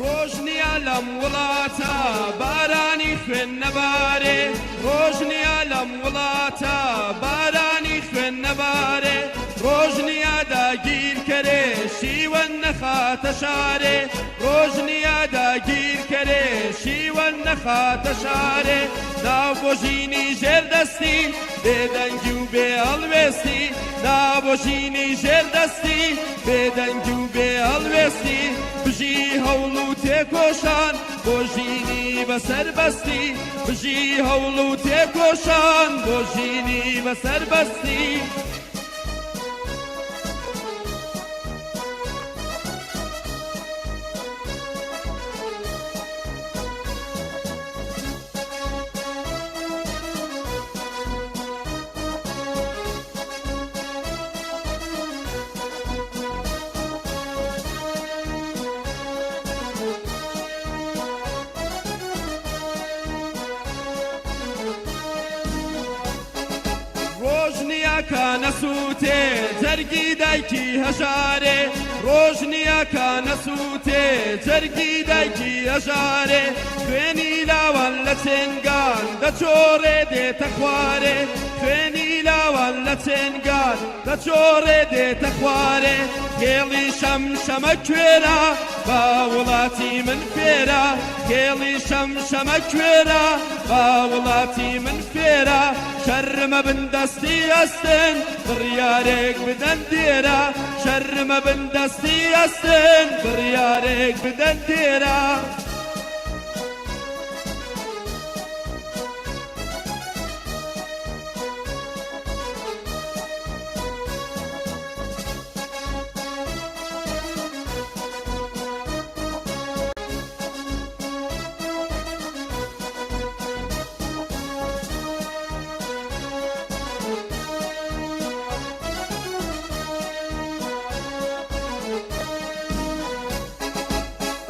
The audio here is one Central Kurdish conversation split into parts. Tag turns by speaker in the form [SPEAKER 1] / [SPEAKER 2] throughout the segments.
[SPEAKER 1] ڕۆژ نییە لەم وڵاتە بارانی خوێن نەبارێ، ڕۆژ نییە لەم وڵاتە بارانی خوێن نەبارێ، ڕۆژ نییە داگیرکەرێ شیوەن نەخاتە شارێ، ڕۆژ نییە داگیرکەرێ شیوەن نەخاتە شارێ، ناو بۆ ژینی ژێر دەستی بێدەنگی و بێ هەڵوێستی، نا بۆ ژینی ژێر دەستی بێدەنگی و بێ هەڵوێستی، بژی هەوڵ و تێکۆشان بۆ ژینی بەسەربەستی، بژی هەوڵ و تێکۆشان بۆ ژینی بەسەربەستی. ڕۆژ نییە کە نەسووتێ جەرگی دایکی هەژارێ، ڕۆژ نییە کە نەسووتێ جەرگی دایکی هەژارێ، خوێنی لاوان لە چێنگان دەچۆڕێ دێتە خوارێ، خوێنی لاوان لە چێنگان دەچۆڕێ دێتە خوارێ، خێڵی شەمشەمە کوێرە با وڵاتی من فێرە، خێڵی شەمشەمە کوێرە با وڵاتی من فێرە، شەرمە بن دەستی ئەستن بڕیارێک بدەن دێرە، شەرمە بن دەستی ئەستن بڕیارێک بدەن دێرە.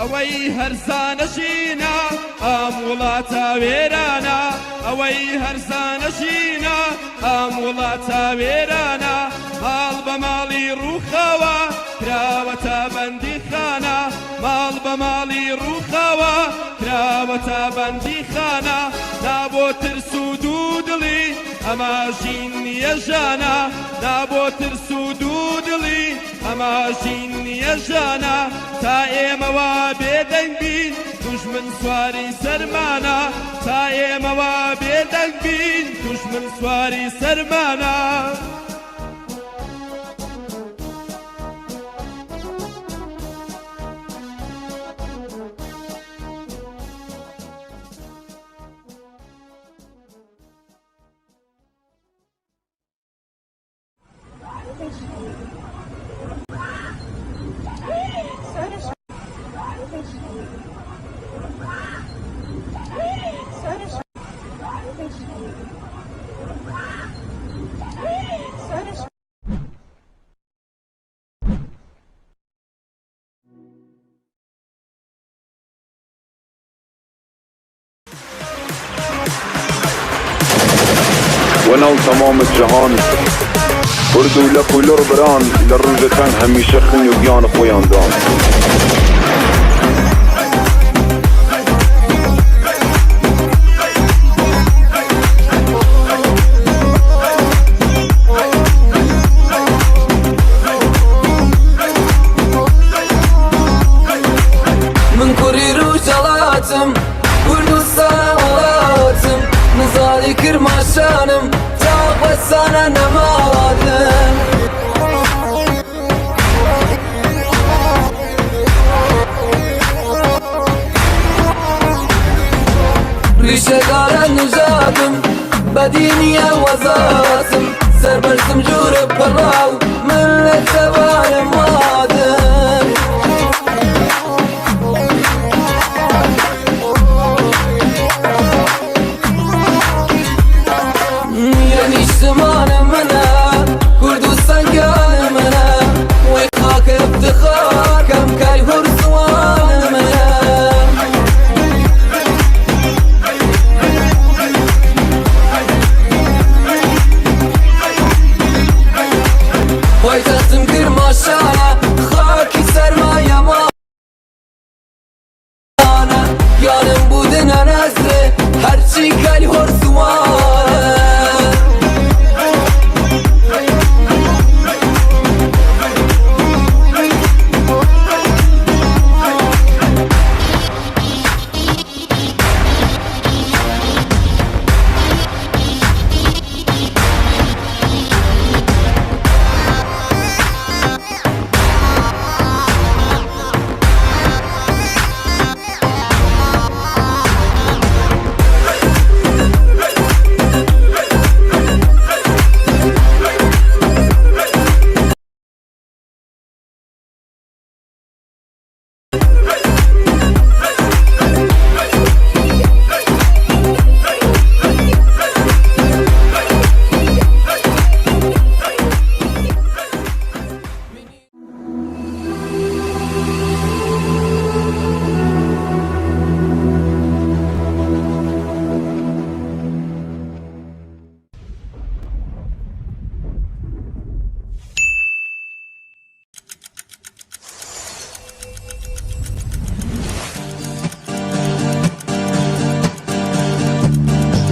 [SPEAKER 1] ئەوەی هەرزانە ژینە ئەم وڵاتە وێرانە، ئەوەی هەرزانە ژینە ئەم وڵاتە وێرانە، ماڵ بە ماڵی ڕووخاوە کراوەتە بەندیخانە، ماڵ بە ماڵی ڕووخاوە کراوەتە بەندیخانە، نا بۆ ترس و دوو دڵی ئەمە ژین نییە ژانە، نا بۆ ترس و دوو دڵی ئەمە ژین نییە ژانە، تا ئێمە وا بێدەنگ بین دوژمن سواری سەرمانە، تا ئێمە وا بێدەنگ بین دوژمن سواری سەرمانە.
[SPEAKER 2] وەناو تەمام جەهان کورد و لەک و لوڕ بران لە ڕووژ تەنگ هەمیشە خوین و گیان خوەیان دان.
[SPEAKER 3] من کوڕی ڕوژهەڵاتم کوردستان وڵاتم نزالی کرماشانم تا بەسانە نەماواتم. ریشەدارە نژادم بەدی نییە وەزاتم. سەربەرزم جوورە پەڕاو من لە چەوانم وادم. یە نیشتمانە منە کوردستان گیانە منە وەی خاکە افتخار کەم کەل هور زوانە منە. پایتەختم کرماشانە خاکی سەرمایەمانە گیانم بودنە نەزرێ هەرچی کەل هۆر زوانە.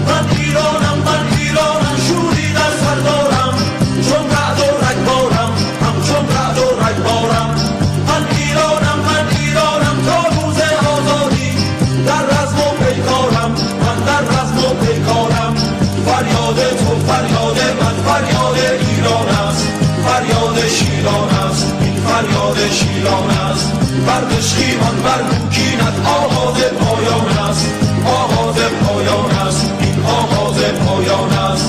[SPEAKER 4] من ایرانم من ایرانم شوری در سر دارم چون رعد و رگبارم همچون رعد و رگبارم من ایرانم من ایرانم تا روز آزادی در رزم و پیکارم من در رزم و پیکارم فریاد تو فریاد من فریاد ایران است فریاد شیران است این فریاد شیران است بر دژخیمان بر کوکینت آغاز پایان است آغاز پایان است این آغاز پایان است.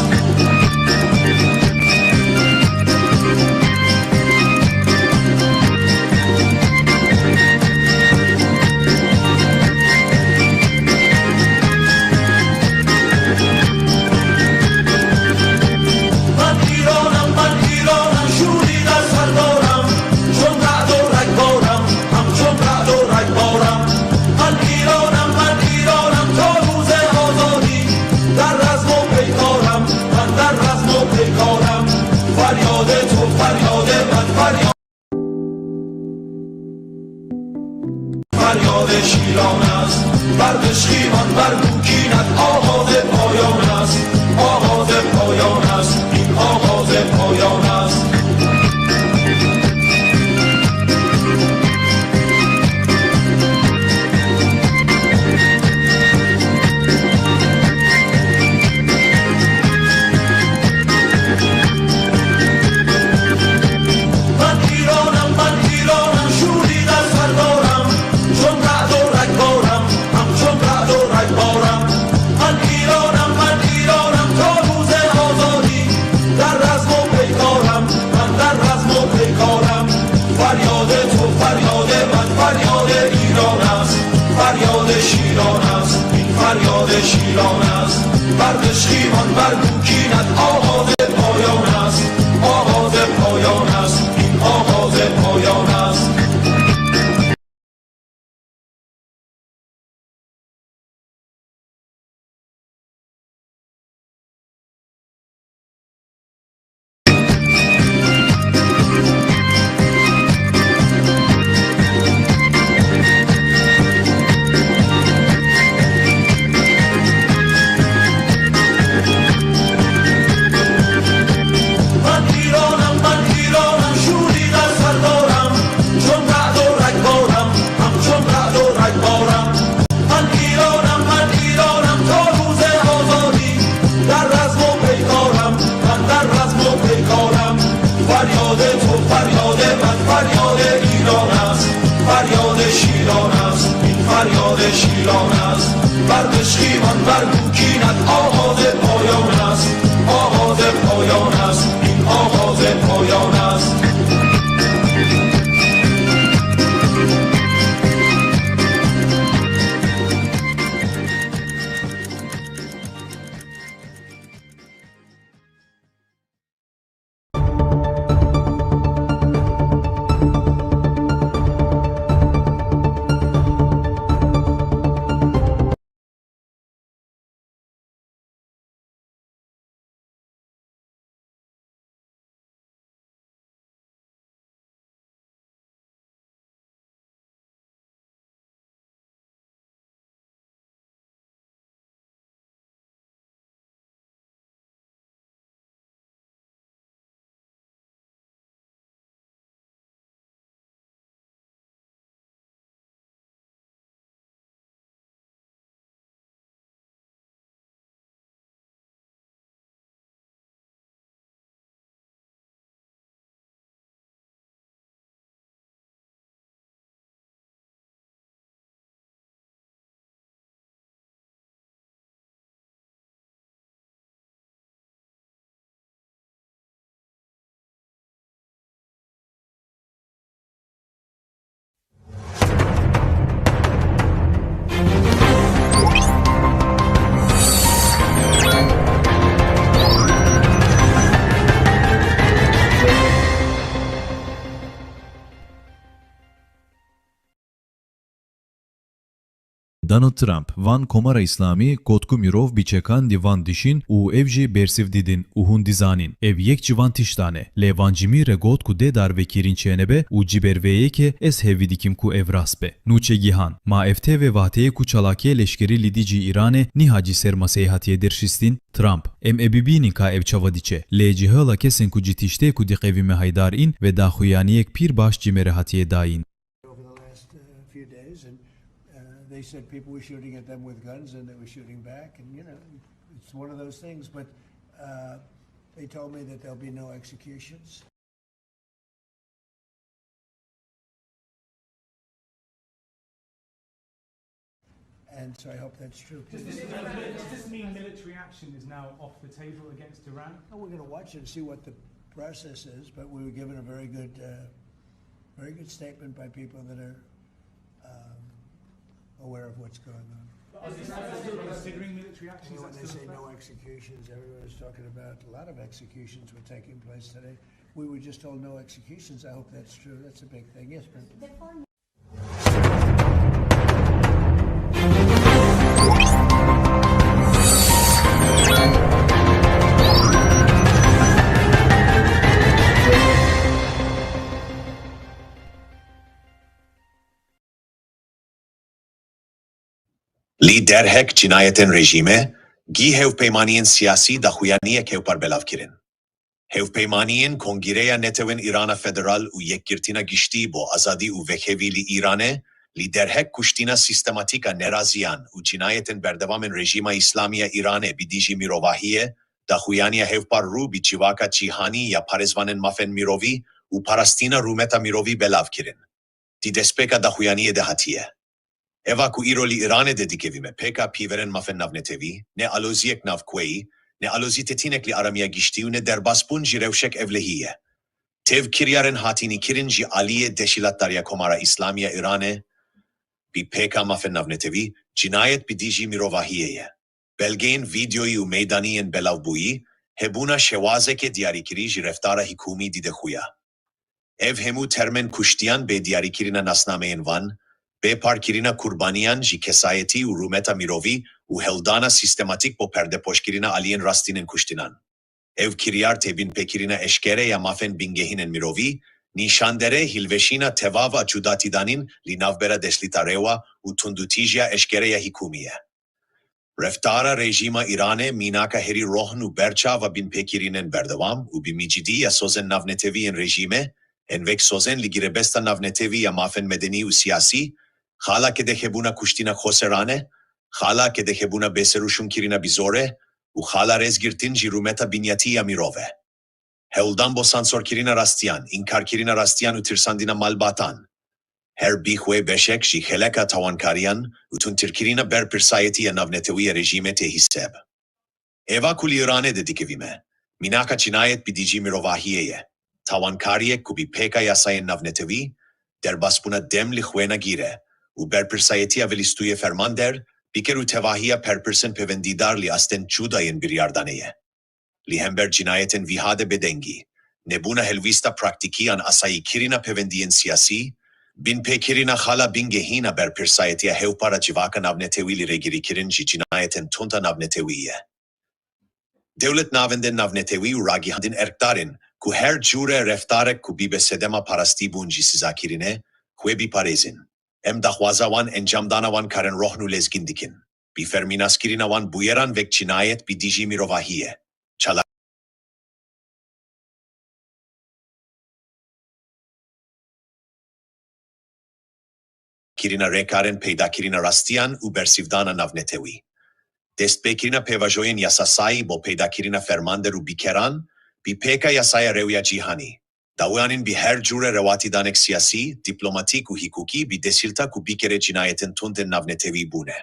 [SPEAKER 4] من ایرانم من ایرانم شوری در سر دارم چون رعد و رگبارم همچون رعد و رگبارم من ایرانم من ایرانم تا روز آزادی در رزم و پیکارم من در رزم و پیکارم فریاد تو فریاد من فریاد فریاد شیران است بر دژخیمان بر کوکینت آغاز پایان است آغاز پایان است این آغاز پایان است. من ایرانم من ایرانم شوری در سر دارم چون رعد و رگبارم همچون رعد و رگبارم من ایرانم من ایرانم تا روز آزادی در رزم و پیکارم من در رزم و پیکارم فریاد تو فریاد من فریاد ایران است فریاد شیران است این فریاد شیران است بر دژخیمان بر کوکینت آغاز پایان است آغاز پایان است این آغاز پایان است.
[SPEAKER 5] Donald Trump, Van Komara Îslamî got ku mirov bi çekan li van dişîn û ev jî bersiv didin û hûn dizanîn ev yek ji van tiştan e. Lê van ji min re got ku dê darvekirîn çênebe û ji ber vê yekê ez hevî dikim ku ev rast be. Nûçegihan, Ma ev tê vê vateyê ku çalakiyê leşkerî li dijî Îranê niha ji ser maseyê hatiye derxistin? Trump, Em ê bibînin ka ev çawa diçe. Lê ji hela kesên ku ji tiştê ku diqevîme haydar în ve daxuyaniyek pîr baş ji me re hatiye dayîn.
[SPEAKER 6] over the last few days, and they said people were shooting at them with guns and they were shooting back, and you know, it's one of those things. But they told me that there'll be no executions. And so I hope that's true.
[SPEAKER 7] Does this, does this mean military action is now off the table against Iran?
[SPEAKER 6] Well, we're going to watch and see what the process is, but we were given a very good, very good statement by people that are aware of what's going on.
[SPEAKER 7] Are they still considering military action?
[SPEAKER 6] You know, when they say no executions, everyone is talking about a lot of executions were taking place today. We were just told no executions. I hope that's true. That's a big thing. Yes, ma'am.
[SPEAKER 8] Li derhek cinayetên rejîmê, gî hevpeymaniyên siyasî daxuyaniyek hevpar belav kirin. Hevpeymaniyên Kongîreya Netewên Îrana Federal û Yekgirtina Giştî bo Azadî û Vekhevî li Îranê li derhek kuştina sîstematîk a neraziyan û cinayetên berdewamên rejîma Îslamî ya Îranê bi dijî mirovahiyê, daxuyaniya hevpar rû bi civaka cîhanî ya parêzvanên mafên mirovî û parastina rûmeta mirovî belav kirin. Di destpêka daxuyaniyê de hatiye. Eva ku îro li Îranê de dikevîme pêka pîverên mafên navnetewî, ne aloziyek navxweyî, ne alozîtetînek li aramiya giştî û ne derbasbûn ji rewşek ewlehî ye. Tev kiryarên hatînî kirin ji aliyê Deşîlatdariya Komara Îslamî ya Îranê bi pêka mafên navnetewî, cinayet bi dijî mirovahiyê ye. Belgeyên vîdyoyî û meydanî yên belavbûyî, hebûna şewazeke diyarîkirî ji reftara hikûmî dide xuya. Ev hemû termên kuştiyan bê diyarîkirina nasnameyên wan, bê parkirina qurbaniyan ji kesayetî û rûmeta mirovî û hewldana sîstematîk bo perdepoşkirina aliyên rastînên kuştinan. Ev kiryar tê binpêkirina eşkere ya mafên bingehînên mirovî, nîşanderê hilweşîna tevav a cudatîdanîn li navbera deslîta rewa û tundûtîjiya eşkere ya hikûmî ye. Reftara rejîma Îranê mînaka herî rohn û berçav a binpêkirinên berdewam û bi micîdî ya sozên navnetewî yên rejîmê, ên wek sozên li girebesta navnetewî ya mafên medenî û siyasî, xala kedexebûna kuştina xoserane, xala kedexebûna bêserûşûnkirina bi zorê û xala rêzgirtin ji rûmeta binyatî ya mirov e. Hewldan bo sansorkirina rastiyan, înkarkirina rastiyan û tirsandina malbatan, her bi xwe beşek ji xeleka tawankariyan û tundtirkirina berpirsayetî ya navnetewî ya rejîmê tê hîseb. Eva ku li Îranê de dikevîme, mînaka cinayet bi dijî mirovahiyê ye, tawankariyek ku bi pêka yasayên navnetewî, derbasbûna dem li xwe nagire û berpirsayetiya velîstûyê fermander, biker û tevahiya perpirsên pêwendîdar li astên cuda yên biryardanê ye. Li hember cinayetên wiha de bêdengî, nebûna helwîsta praktîkî an asayîkirina pêwendiyên siyasî, binpêkirina xala bingehîn a berpirsayetiya hevpar a civaka navnetewî li rêgirîkirin ji cinayetên tund a navnetewî ye. Dewlet navendên navnetewî û ragihandin erkdar in ku her cure reftarek ku bibe sedema parastîbûn ji sizakirinê, xwe biparêzin. Em daxwaza wan encamdana wan karên rohn û lezgîn dikin. Bi fermînaskirina wan bûyeran wek cinayet bi dijî mirovahiyê, çalakkirina rêkarên peydakirina rastiyan û bersîvdana navnetewî, destpêkirina pêvajoyên yasasayî bo peydakirina fermander û bîkeran bi pêka yasaya rewya cîhanî, dawianîn bi her cure rewatîdanek siyasî, dîplomatîk û hîkûkî bi desîlta ku bîkerê cinayetên tund ên navnetewî bûne.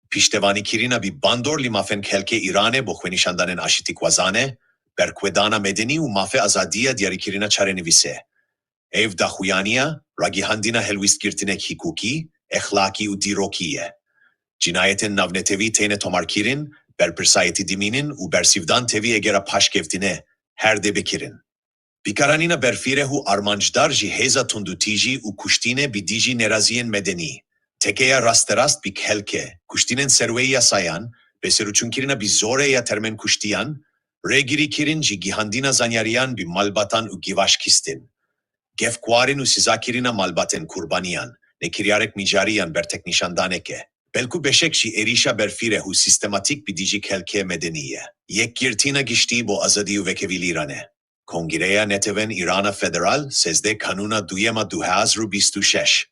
[SPEAKER 8] Piştevanîkirina bi bandor li mafên xelkê Îranê bo xwenîşandanên aşitîkwazane, berxwedana medenî û mafê azadiya diyarîkirina çarenivîsê. Ev daxuyaniya ragihandina helwîstgirtinek hîkûkî, exlakî û dîrokî ye. Cinayetên navnetewî têne tomarkirin, berpirsayetî dimînin û bersîvdan tevî egera paşkevtine her dê bikirin. Bikaranîna berfîreh û armancdar ji hêza tundûtîjî û kuştînê bi dijî neraziyên medenî. Tekeya rasterast bi xelkê, kuştinên serweyî yasayan, bêserûçûnkirina bi zorê ya termên kuştiyan, rêgirîkirin ji gihandina zanyariyan bi malbatan û givaşkistin, gefxwarin û sizakirina malbatên qurbaniyan, ne kiryarek mijarî yan berteknîşandanek e, belku beşek ji êrîşa berfireh û sîstematîk bi dijî xelkê medenî ye. Yekgirtina Giştî bo Azadî û Wekevî li Îranê. Kongîreya Netewên Îrana Federal, 13 Kanûna Duyema 2026.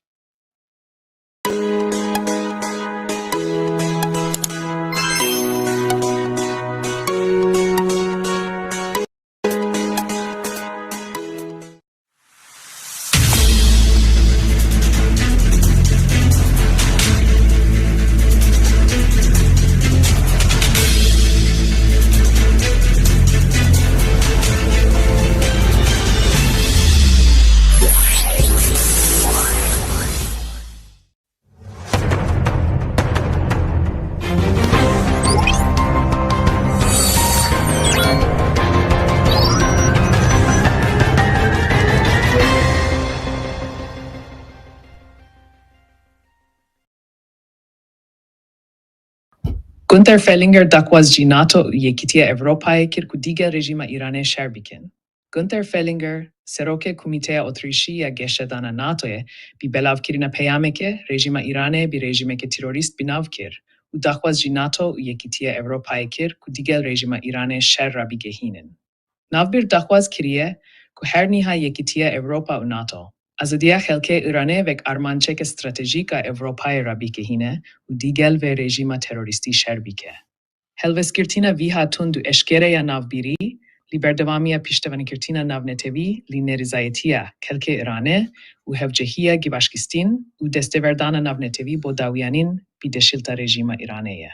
[SPEAKER 9] Gunther Fehlinger daxwaz ji NATO û Yekîtiya Ewropayê kir ku digel rejîma Îranê şer bikin. Gunther Fehlinger, Serokê Komîteya Otrîşî ya Geşedana NATOyê bi belavkirina peyamekê rejîma Îranê bi rejîmeke terorîst bi nav kir û daxwaz ji NATO û Yekîtiya Ewropayê kir ku digel rejîma Îranê şer rabigihînin. Navbir daxwaz kiriye ku her niha Yekîtiya Ewropa û NATO, azadiya xelkê Îranê wek armanceke stratejîk a Ewropayê rabigihîne û digel vê rejîma terorîstî şer bike. Helwestgirtina vîha tund û eşkere ya navbirî li berdewamiya piştevanîkirtina navnetewî li nerizayetiya xelkê Îranê û hevcehiya givaşkistin û destêwerdana navnetewî bo dawiyanîn bi deşilta rejîma Îranê ye.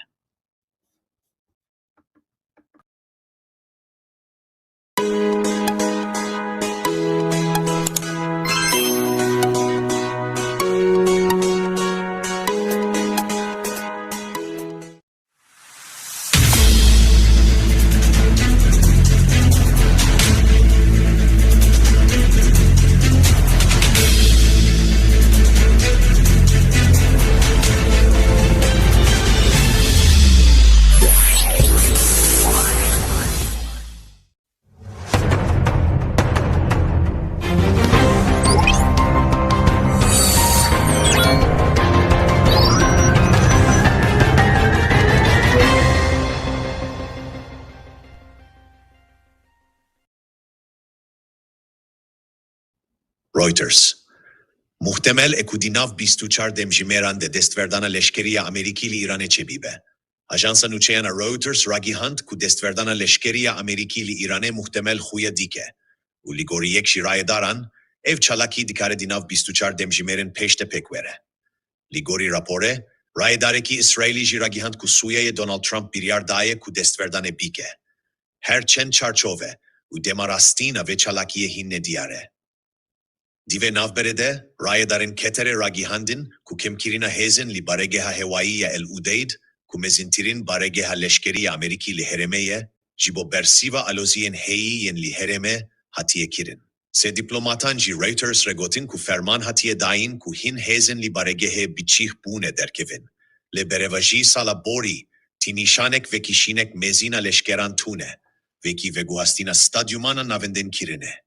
[SPEAKER 8] Reuters, Muhtemel e ku di nav 24 demjimêran de destverdana leşkerî ya Amerîkî li Îranê çêbibe. Ajansa nûçeyan a Reuters ragihand ku destverdana leşkerî ya Amerîkî li Îranê muhtemel xuya dike û li gorî yek ji rayedaran ev çalakî dikare di nav 24 demjimêrên pêş de pêk were. Li gorî raporê, rayedarekî Îsraîlî jî ragihand ku Sûriyeyê Donald Trump biryar daye ku destverdanê bike. Her çend çarçove û dema rastîn a vê çalakiyê hîn nediyar e. Di vê navberê de rayedarên Qeterê ragihandin ku kêmkirina hêzên li baregeha hewayî ya El Udeyd ku mezintirîn baregeha leşkerî ya Amerîkî li herêmê ye, ji bo bersîva aloziyên heyî yên li herêmê hatiye kirin. Sê dîplomatan ji Reuters re gotin ku ferman hatiye dayîn ku hin hêzên li baregehê bi cih bûne derkevin, lê berevajî sala borî ti nîşanek vekişînek mezîna leşkeran tune, wekî veguhastina stadyûman a navendên kirine.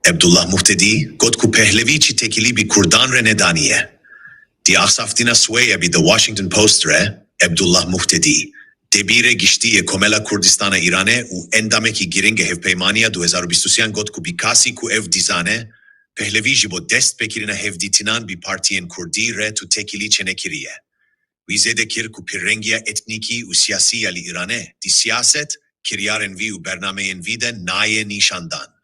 [SPEAKER 8] Ebdullah Muhtedî got ku Pehlevî çi têkilî bi Kurdan re nedaniye. Di axaftina Swêya bi The Washington Post re Ebdullah Muhtedî. Debîrê Giştî yê Komela Kurdistana Îranê û endamekî girîng ê Hevpeymaniya 2023 an got ku bi qasî ku ew dizane, Pehlevî ji bo destpêkirina hevdîtinan bi partiyên Kurdî re tu têkilî çênekiriye. Wî zêde kir ku pirrengiya etnîkî û siyasî ya li Îranê di siyaset, kiryarên wî û bernameyên wî de nayê nîşandan.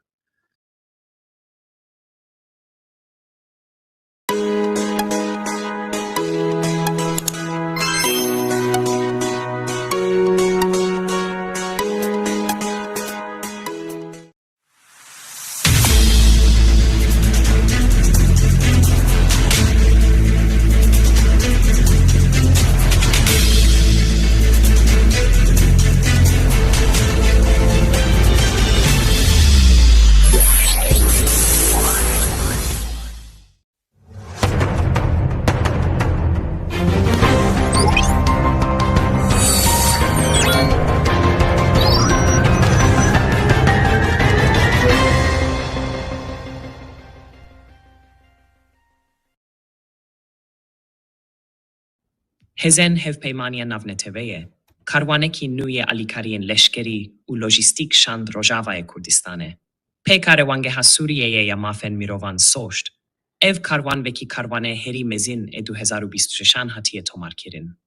[SPEAKER 9] Hêzên Hevpeymaniya Navneteweyê karwanekî nû yê alîkariyên leşkerî û lojîstîk şand Rojavayê Kurdistanê. Pêkarê Wangeha Sûriyeyê ya Mafên Mirovan Soşt, ev karwan wekî karwanê herî mezin ê 2026 an hatiye tomarkirin.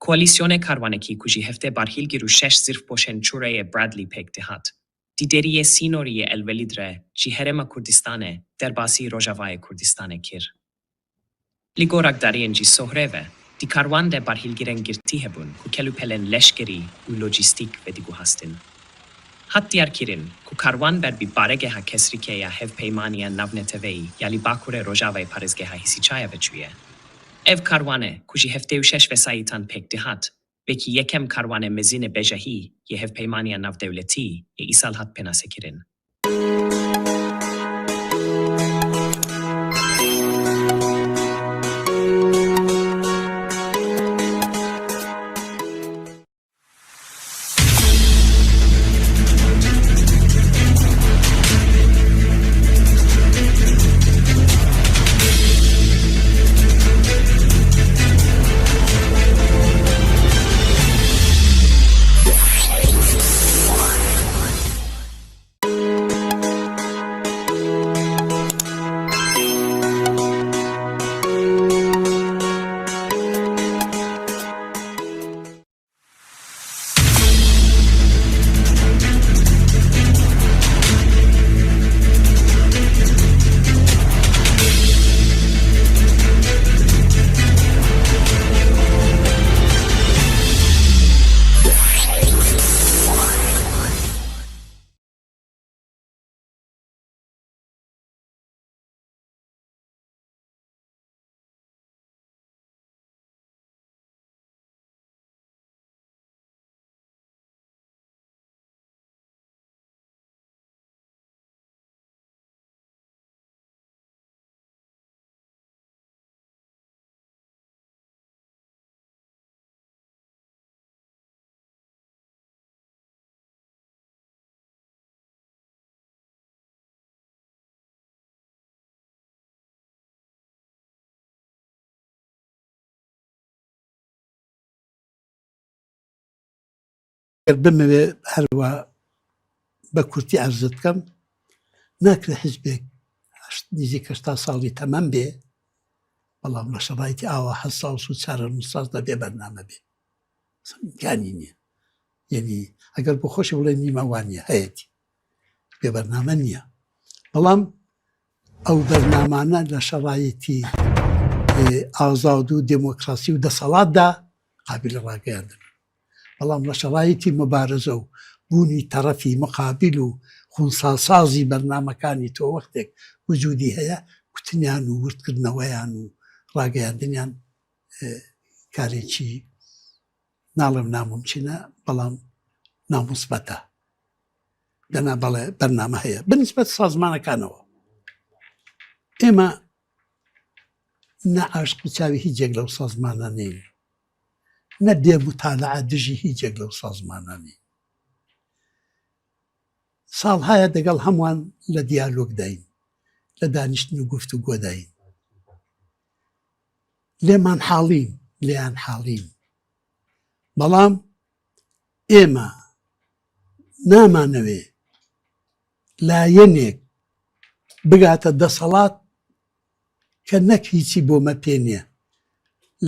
[SPEAKER 9] Koalîsyonê karwanekî ku ji heftê barhîlgir û şeş zirxpoşên cureyê Bradley pêk dihat, di deriyê sînorî yê El-Welîd re ji Herêma Kurdistanê derbasî Rojavayê Kurdistanê kir. Li gor agdariyên ji Sohrê ve, di karwan de barhîlgirên girtî hebûn ku kelûpelên leşkerî û lojîstîk vediguhastin. Hat diyarkirin ku karwan ber bi baregeha Kesrîkê ya Hevpeymaniya Navneteweyî ya li bakurê rojavayê parêzgeha Hîsîçaya ve çûye. Ev karwanê ku ji 76 vesayîtan pêk dihat, wekî yekem karwanê mezin ê bejahî yê Hevpeymaniya Navdewletî yê îsal hat pênasekirin.
[SPEAKER 6] گەر بمەوێ هەروا بە کورتی عەرزت بکەم ناکرێ حیزبێک نزیک هەشتا ساڵی تەمەن بێ بەڵام لە شەڕایتی ئاوا حەساس و چارەنووسساز دەبێ بەرنامە بێ ئیمکانی نییە یعنی ئەگەر بۆ خۆشی بڵێ نیمە وانە هەیەتی بێ بەرنامە نییە بەڵام ئەو بەرنامانە لە شەڕایەتی ئازاد و دێمۆکراسی و دەسەڵاتدا قابل ڕاگەیاندن بەڵام لە شەڕایتی مبارزە و بوونی تەڕەفی مقابل و خونساسازی بەرنامەکانی تۆ وەختێک وجودی هەیە کوتنیان و وردکردنەوەیان و ڕاگەیاندنیان کارێکی ناڵێم نامومکینە بەڵام ناموسبەتە دەنا بەڵێ بەرنامە هەیە بنسبەت سازمانەکانەوە ئێمە نە عاشقی چاوی هیچ یەک لەو سازمانە نین نە بێ متالعە دژی هیچ یەک لەو سازمانە نین ساڵهایە دەگەڵ هەمووان لە دیالۆگداین لە دانیشتن و گفت و گۆداین لێمان حاڵین لێیان حاڵین بەڵام. ئێمە نامانەوێ لایەنێک بگاتە دەسەڵات کە نەک هیچی بۆ مە پێ نیە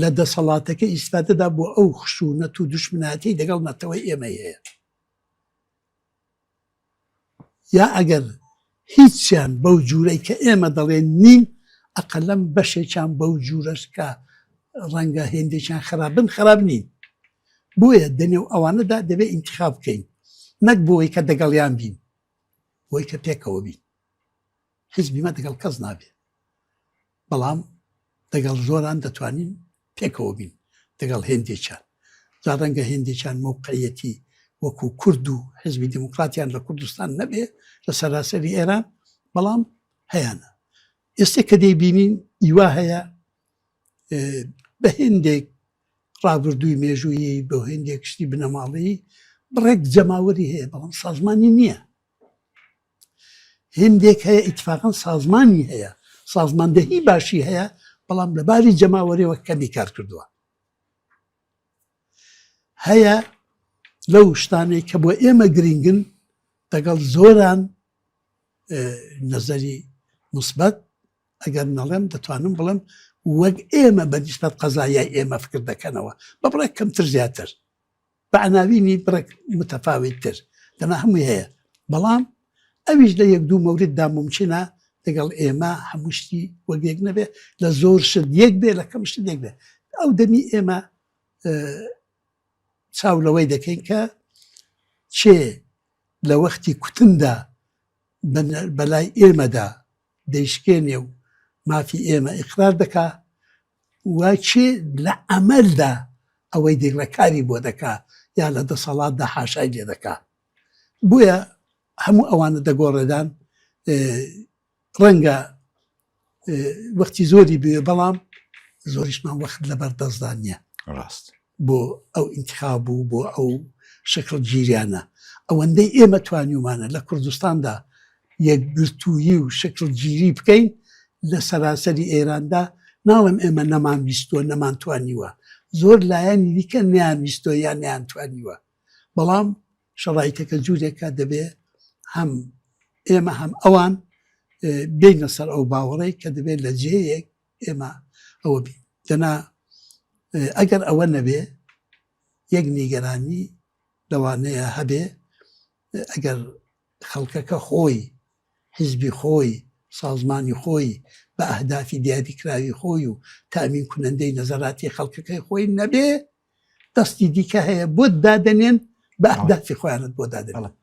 [SPEAKER 6] لە دەسەڵاتەکە ئیسفادەدا بۆ ئەو خشونەت و دوشمنایەتیەی دەگەڵ نەتەوەی ئێمەی هەیە. یا ئەگەر هیچیان بەو جورەی کە ئێمە دەڵێن نین ئەقەلەم بەشێکیان بەو جورەش کە ڕەنگە هێندێکیان خراپ بن خراپ نین بۆیە دەنێو ئەوانەدا دەبێ ئینتخاب بکەین نەک بۆی کە دەگەڵیان بین بۆی کە پێکەوە بین حیزبی مە دەگەڵ کەس نابێ بەڵام دەگەڵ زۆران دەتوانین پێکەوە بین دەگەڵ هێندێکیان جا ڕەنگە هێندێکیان مەوقعیەتی وەکو کورد و حزبی دیموکراتیان لە کوردستان نەبێ لە سەراسەری ئێران بەڵام هەیانە ئێستا کە دەیبینین ئیوا هەیە بە هێندێک ڕابردووی مێژوویی بۆ هێندێک شتی بنەماڵەیی بڕێک جەماوەری هەیە بەڵام سازمانی نییە هێندێک هەیە ئیتفاقەن سازمانی هەیە، سازماندەهی باشی هەیە، بەڵام لە باری جەماوەریەوە کەمی کار کردووە. هەیە لەو شتانەی کە بۆ ئێمە گرینگن دەگەڵ زۆران نەزەری موسبەت ئەگەر نەڵێم دەتوانم بڵێم وەک ئێمە بە نیسبەت قەزایای ئێمە فکر دەکەنەوە بە بڕێک کەمتر زیاتر. بە عەناوینی بڕێک متەفاویت تر دەنا هەمووی هەیە بەڵام ئەویش لە یەک دوو مەورددا مومکینە لەگەڵ ئێمە هەموو شتی وەک یەک نەبێ لە زۆر شت یەک بێ لە کەم شت یەک بێ ئەو دەمی ئێمە چاو لەوەی دەکەین کە چێ لە وەختی کوتندا بەلای ئێمەدا دەیشکێنێ و مافی ئێمە ئیقرار دەکا و کێ لە عەمەلدا ئەوەی دەیڵێ کاری بۆ دەکا یا لە دەسەڵاتدا حاشای لێ دەکا. بۆیە هەموو ئەوانە دەگۆڕێدان ڕەنگە وەختی زۆری بوێ بەڵام زۆریشمان وەخت لەبەر دەستدا نییە
[SPEAKER 10] ڕاست
[SPEAKER 6] بۆ ئەو ئینتخاب و بۆ ئەو شکڵ گیریانە ئەوەندەی ئێمە توانیومانە لە کوردستاندا یەکگرتوویی و شکڵ گیری بکەین لە سەراسەری ئێراندا ناڵێم ئێمە نەمان ویستووە نەمان توانیوە زۆر لایەنی دیکە نیان ویستووە یان نیان توانیوە بەڵام شەڕایتەکە جوورێکە دەبێ هەم ئێمە هەم ئەوان بینە سەر ئەو باوەڕەی کە دەبێت لە جێیەک ئێمە ئەوە بین دەنا ئەگەر ئەوە نەبێ یەک نیگەرانی لەوانەیە هەبێ ئەگەر خەڵکەکە خۆی حیزبی خۆی سازمانی خۆی بە ئەهدافی دیاریکراوی خۆی و تامین کنەندەی نەزەراتی خەڵکەکەی خۆی نەبێ دەستی دیکە هەیە بۆت دادەنێن بە ئەهدافی خۆیانت بۆ دادەنێن.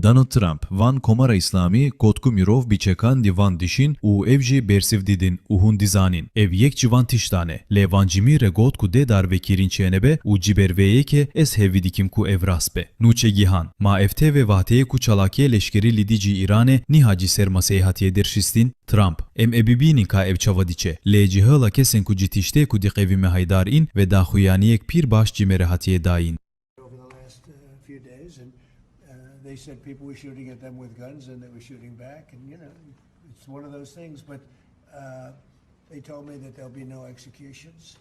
[SPEAKER 5] Donald Trump, Van Komara Îslamî got ku mirov bi çekan li van dişîn û ev jî bersiv didin û hûn dizanîn ev yek ji van tiştan e. Lê van cimî re got ku dê darvekirîn çênebe û ji ber vê yekê ez hevî dikim ku ev rast be. Nûçegihan, Ma ev tê vê vateyê ku çalakiyê leşkerî li dijî Îranê niha ji ser maseyê hatiye derxistin? Trump, Em ê bibînin ka ev çawa diçe. Lê ji hêla kesên ku ji tiştê ku diqevîme haydar în ve daxuyaniyek pîr baş ji me re hatiye dayîn.
[SPEAKER 6] over the last few days, and they said people were shooting at them with guns and they were shooting back, and you know, it's one of those things. But they told me that there'll be no executions,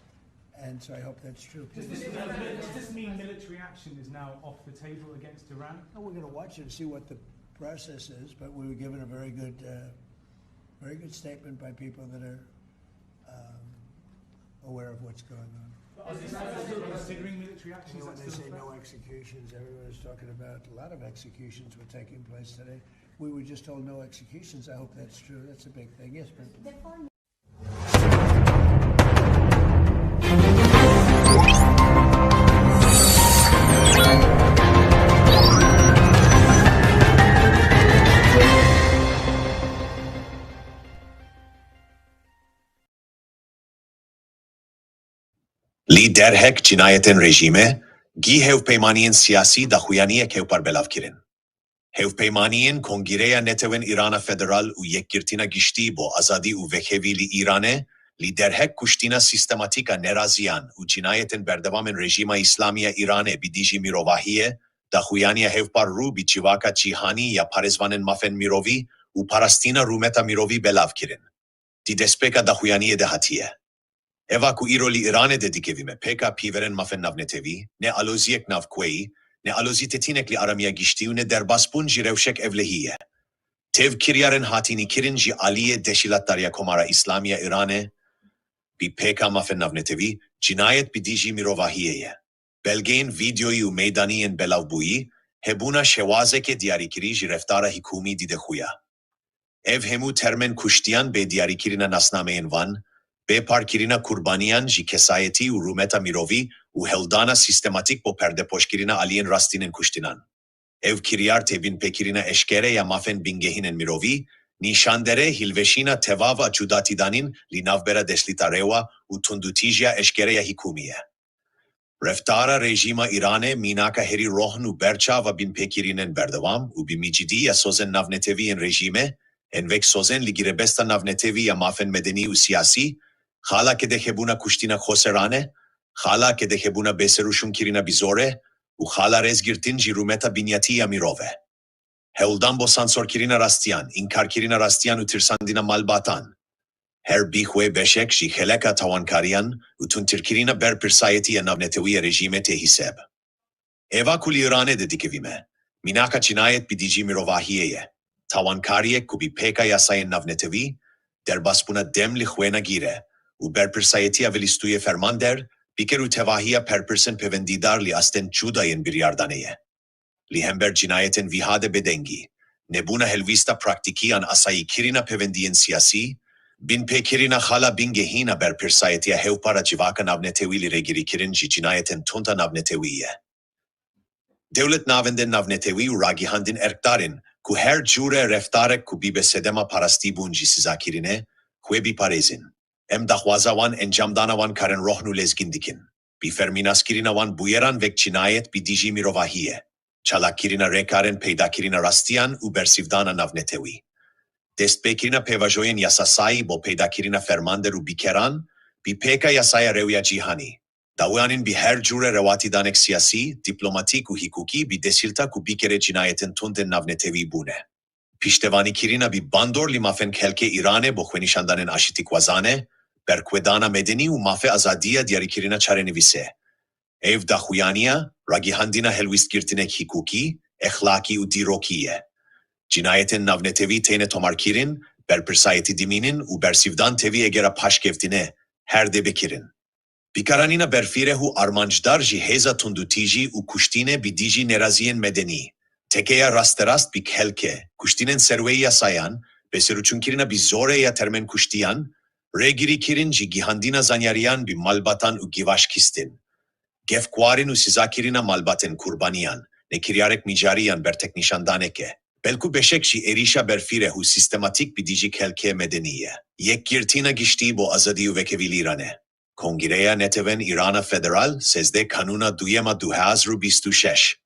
[SPEAKER 6] and so I hope that's true.
[SPEAKER 7] Does this, does this mean military action is now off the table against Iran?
[SPEAKER 6] Well, we're going to watch it and see what the process is, but we were given a very good, very good statement by people that are aware of what's going on.
[SPEAKER 7] Considering military action,
[SPEAKER 6] You know, when they say no executions, everyone is talking about a lot of executions were taking place today. We were just told no executions. I hope that's true. That's a big thing. Yes, ma'am.
[SPEAKER 8] Li derhek cinayetên rejîmê, gî hevpeymaniyên siyasî daxuyaniyek hevpar belav kirin. Hevpeymaniyên Kongîreya Netewên Îrana Federal û Yekgirtina Giştî bo Azadî û Vekhevî li Îranê li derheq kuştina sîstematîk a neraziyan û cinayetên berdewamên rejîma Îslamî ya Îranê bi dijî mirovahiyê, daxuyaniya hevpar rû bi civaka cîhanî ya parêzvanên mafên mirovî û parastina rûmeta mirovî belav kirin. Di destpêka daxuyaniyê de hatiye, Eva ku îro li Îranê de dikevîme pêka pîverên mafên navnetewî, ne aloziyek navxweyî, ne alozîtetînek li aramiya giştî û ne derbasbûn ji rewşek ewlehî ye. Tev kiryarên hatînî kirin ji aliyê Deşîlatdariya Komara Îslamî ya Îranê bi pêka mafên navnetewî, cinayet bi dijî mirovahiyê ye. Belgeyên vîdyoyî û meydanî yên belavbûyî, hebûna şewazekê diyarîkirî ji reftara hikûmî dide xuya. Ev hemû termên kuştiyan bê diyarîkirina nasnameyên wan, bê parkirina qurbaniyan ji kesayetî û rûmeta mirovî û hewldana sîstematîk bo perdepoşkirina aliyên rastînên kuştinan. Ev kiryar tê binpêkirina eşkere ya mafên bingehînên mirovî, nîşanderê hilweşîna tevav a cudatîdanîn li navbera deslîta rewa û tundûtîjiya eşkere ya hikûmî ye. Reftara rejîma Îranê mînaka herî rohn û berçav a binpêkirinên berdewam û bi micîdî ya sozên navnetewî yên rejîmê, ên wek sozên li girebesta navnetewî ya mafên medenî û siyasî, xala kedexebûna kuştina xoserane, xala kedexebûna bêserûşûnkirina bi zorê û xala rêzgirtin ji rûmeta binyatî ya mirov e. Hewldan bo sansorkirina rastiyan, înkarkirina rastiyan û tirsandina malbatan, her bi xwe beşek ji xeleka tawankariyan û tundtirkirina berpirsayetî ya navnetewî ya rejîmê tê hîseb. Eva ku li Îranê de dikevîme, mînaka cinayet bi dijî mirovahiyê ye, tawankariyek ku bi pêka yasayên navnetewî, derbasbûna dem li xwe nagire û berpirsayetiya velîstûyê fermander, biker û tevahiya perpirsên pêwendîdar li astên cuda yên biryardanê ye. Li hember cinayetên wiha de bêdengî, nebûna helwîsta praktîkî an asayîkirina pêwendiyên siyasî, binpêkirina xala bingehîn a berpirsayetiya hevpar a civaka navnetewî li rêgirîkirin ji cinayetên tund a navnetewî ye. Dewlet navendên navnetewî û ragihandin erkdar in ku her cure reftarek ku bibe sedema parastîbûn ji sizakirinê, xwe biparêzin. Em daxwaza wan encamdana wan karên rohn û lezgîn dikin. Bi fermînaskirina wan bûyeran wek cinayet bi dijî mirovahiyê, çalakkirina rêkarên peydakirina rastiyan û bersîvdana navnetewî, destpêkirina pêvajoyên yasasayî bo peydakirina fermander û bîkeran bi pêka yasaya rewya cîhanî, dawianîn bi her cure rewatîdanek siyasî, dîplomatîk û hîkûkî bi desîlta ku bîkerê cinayetên tund ên navnetewî bûne. Piştevanîkirina bi bandor li mafên xelkê Îranê bo xwenîşandanên aşitîkwazane, berxwedana medenî û mafê azadiya diyarîkirina çarenivîsê. Ev daxuyaniya ragihandina helwîstgirtinek hîkûkî, exlakî û dîrokî ye. Cinayetên navnetewî têne tomarkirin, berpirsayetî dimînin û bersîvdan tevî egera paşkevtine her dê bikirin. Bikaranîna berfireh û armancdar ji hêza tundûtîjî û kuştînê bi dijî neraziyên medenî, tekeya rasterast bi xelkê, kuştînên serweyî yasayan, bêserûçûnkirina bi zorê ya termên kuştiyan, rêgirîkirin ji gihandina zanyariyan bi malbatan û givaşkistin, gefxwarin û sizakirina malbatên qurbaniyan, ne kiryarek mijarî yan berteknîşandanek e, belku beşek ji êrîşa berfireh û sîstematîk bi dijî xelkê medenî ye. Yekgirtina giştî bo azadî û vekevî li Îranê. Kongîreya Netewên Îrana Federal 13 Kanûna Duyema 2026.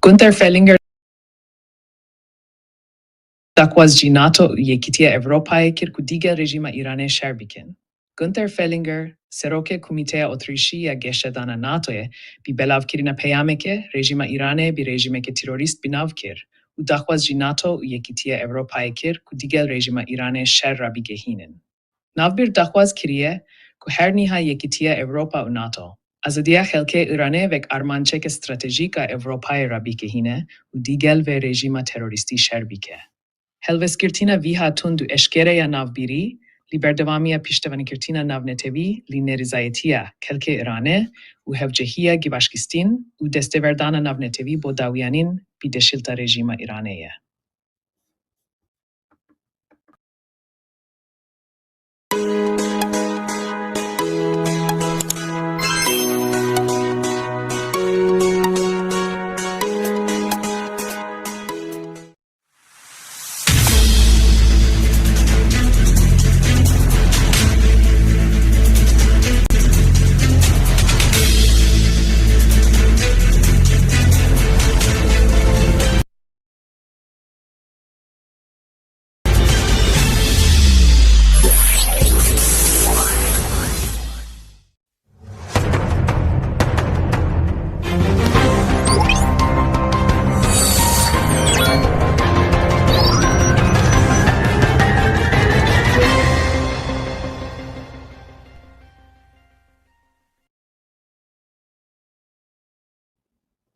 [SPEAKER 9] Gunther Fehlinger daxwaz ji NATO û Yekîtiya Ewropayê kir ku dîgel rejîma Îranê şer bikin. Gunther Fehlinger, Serokê Komîteya Otrîşî ya Geşedana NATOyê bi belavkirina peyamekê, rejîma Îranê bi rejîmeke terorîst bi nav kir û daxwaz ji NATO û Yekîtiya Ewropayê kir ku dîgel rejîma Îranê şer rabigehînin. Navbir daxwaz kiriye ku her niha Yekîtiya Ewropa û NATO, azadiya xelkê Îranê wek armanceke stratejîk a Ewropayê rabigihîne û dîgel vê rejîma terorîstî şer bike. Helwestgirtina vîha tund û eşkere ya navbirî, li berdewamiya piştevanîkirtina navnetewî li nerizayetiya xelkê Îranê û hevcehiya givaşkistîn û destêwerdana navnetewî bo dawîanîn bi deşilta rejîma Îranê ye.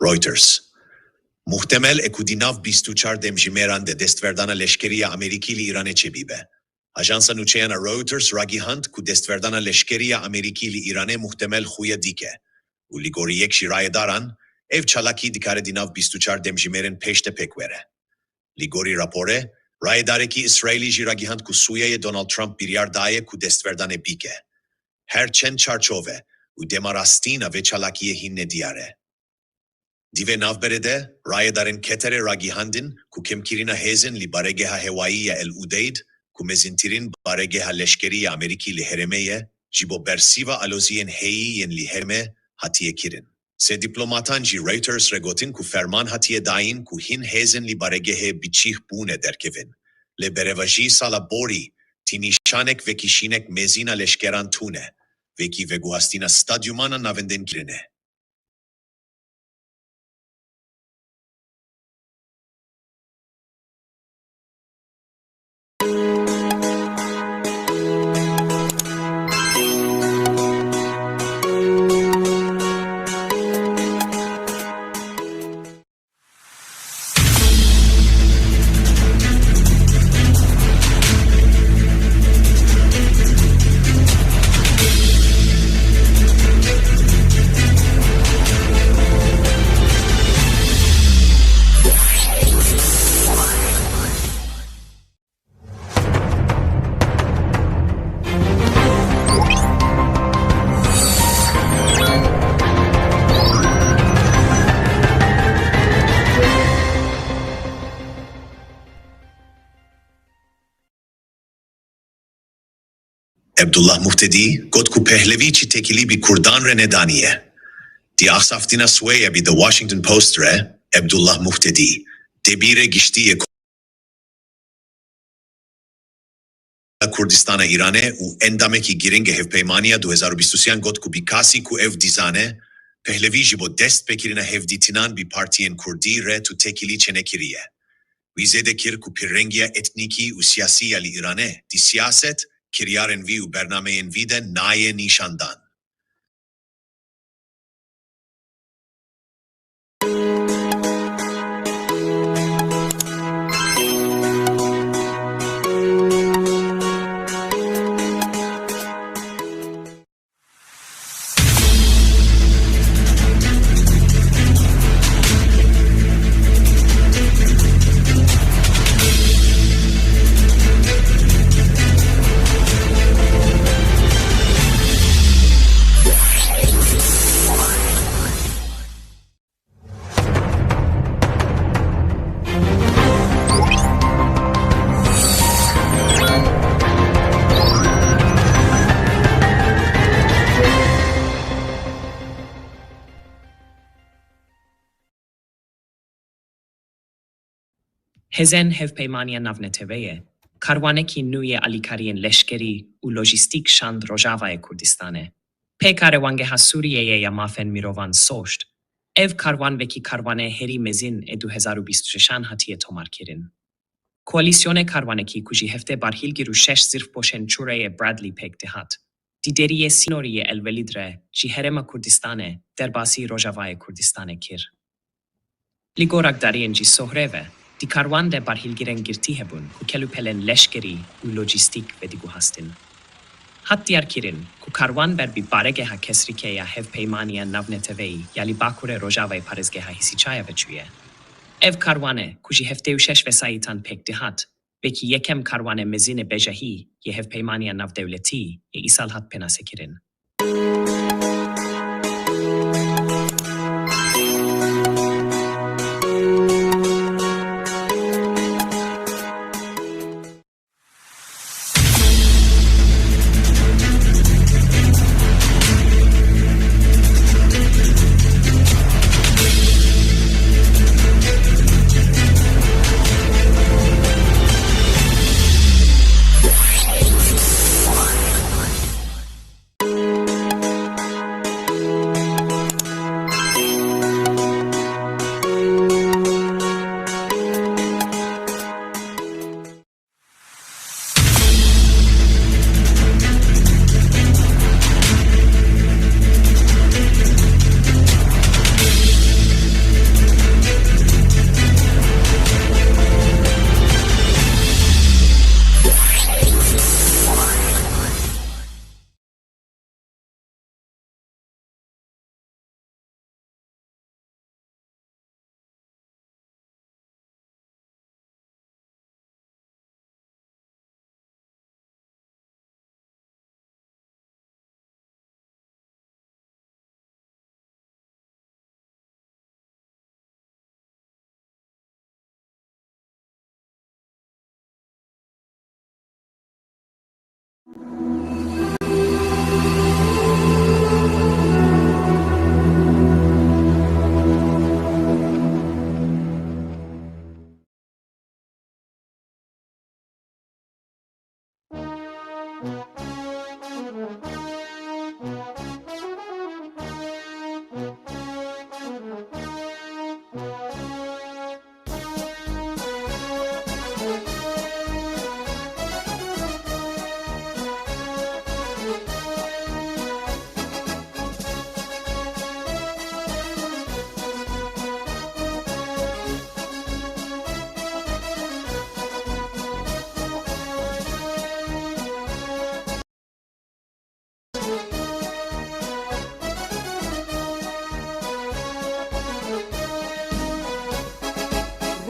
[SPEAKER 8] Reuters, Muhtemel e ku di nav 24 demjimêran de destverdana leşkerî ya Amerîkî li Îranê çêbibe. Ajansa nûçeyan a Reuters ragihand ku destverdana leşkerî ya Amerîkî li Îranê muhtemel xuya dike û li gorî yek ji rayedaran ev çalakî dikare di nav 24 demjimêrên pêş de pêk were. Li gorî raporê, rayedarekî Îsraîlî jî ragihand ku sûyeyê Donald Trump biryar daye ku destverdanê bike. Her çend çarçove û dema rastîn a vê çalakiyê hîn nediyar e. Di vê navberê de rayedarên Qeterê ragihandin ku kêmkirina hêzên li baregeha hewayî ya El Udeyd ku mezintirîn baregeha leşkerî ya Amerîkî li herêmê ye, ji bo bersîva aloziyên heyî yên li herêmê hatiye kirin. Sê dîplomatan ji Reuters re gotin ku ferman hatiye dayîn ku hin hêzên li baregehê bi cih bûne derkevin, lê berevajî sala borî ti nîşanek vekişînek mezîna leşkeran tune, wekî veguhastina stadyuman a navendên kirine. Ebdullah Muhtedî got ku Pehlevî çi têkilî bi Kurdan re nedaniye. Di axaftina Swêya bi The Washington Post re Ebdullah Muhtedî, debîrê giştî yê Kurdistana Îranê û endamekî girîng ê Hevpeymaniya 2023 got ku bi kasî ku ew dizane, Pehlevî ji bo destpêkirina hevdîtinan bi partiyên Kurdî re tu têkilî çênekiriye. Wî zêde kir ku pirrengiya etnîkî û siyasî ya li Îranê di siyaset, kiryarên wî û bernameyên wî de nayê nîşandan.
[SPEAKER 9] Hêzên Hevpeymaniya Navneteweyê, karwanekî nû yê alîkariyên leşkerî û lojîstîk şand Rojavayê Kurdistanê. Pêka Rewangeha Sûriyeyê ya Mafên Mirovan Soşt, ev karwan wekî karwanê herî mezin ê 2026an hatiye tomarkirin. Koalîsyonê karwanekî ku ji heftê barhîlgir û şeş zirxpoşên cureyê Bradley pêk dihat, Di deriyê sînorî yê Elwelîd re ji Herêma Kurdistanê derbasî Rojavayê Kurdistanê kir. Li gor agdariyên ji Sohrê ve, di karwan de barhilgirên girtî hebûn ku kelûpelên leşkerî û lojîstîk vediguhastin. Hat diyarkirin ku karwan ber bi baregeha Kesrîke ya Hevpeymaniya Navneteweyî ya li bakurê rojavayê parêzgeha Hîsîçaya ve çûye. Ev karwane ku ji 76 wesayîtan pêk dihat, wekî yekem karwanê mezin ê bejahî yê Hevpeymaniya Navdewletî yê îsal hat pênasekirin.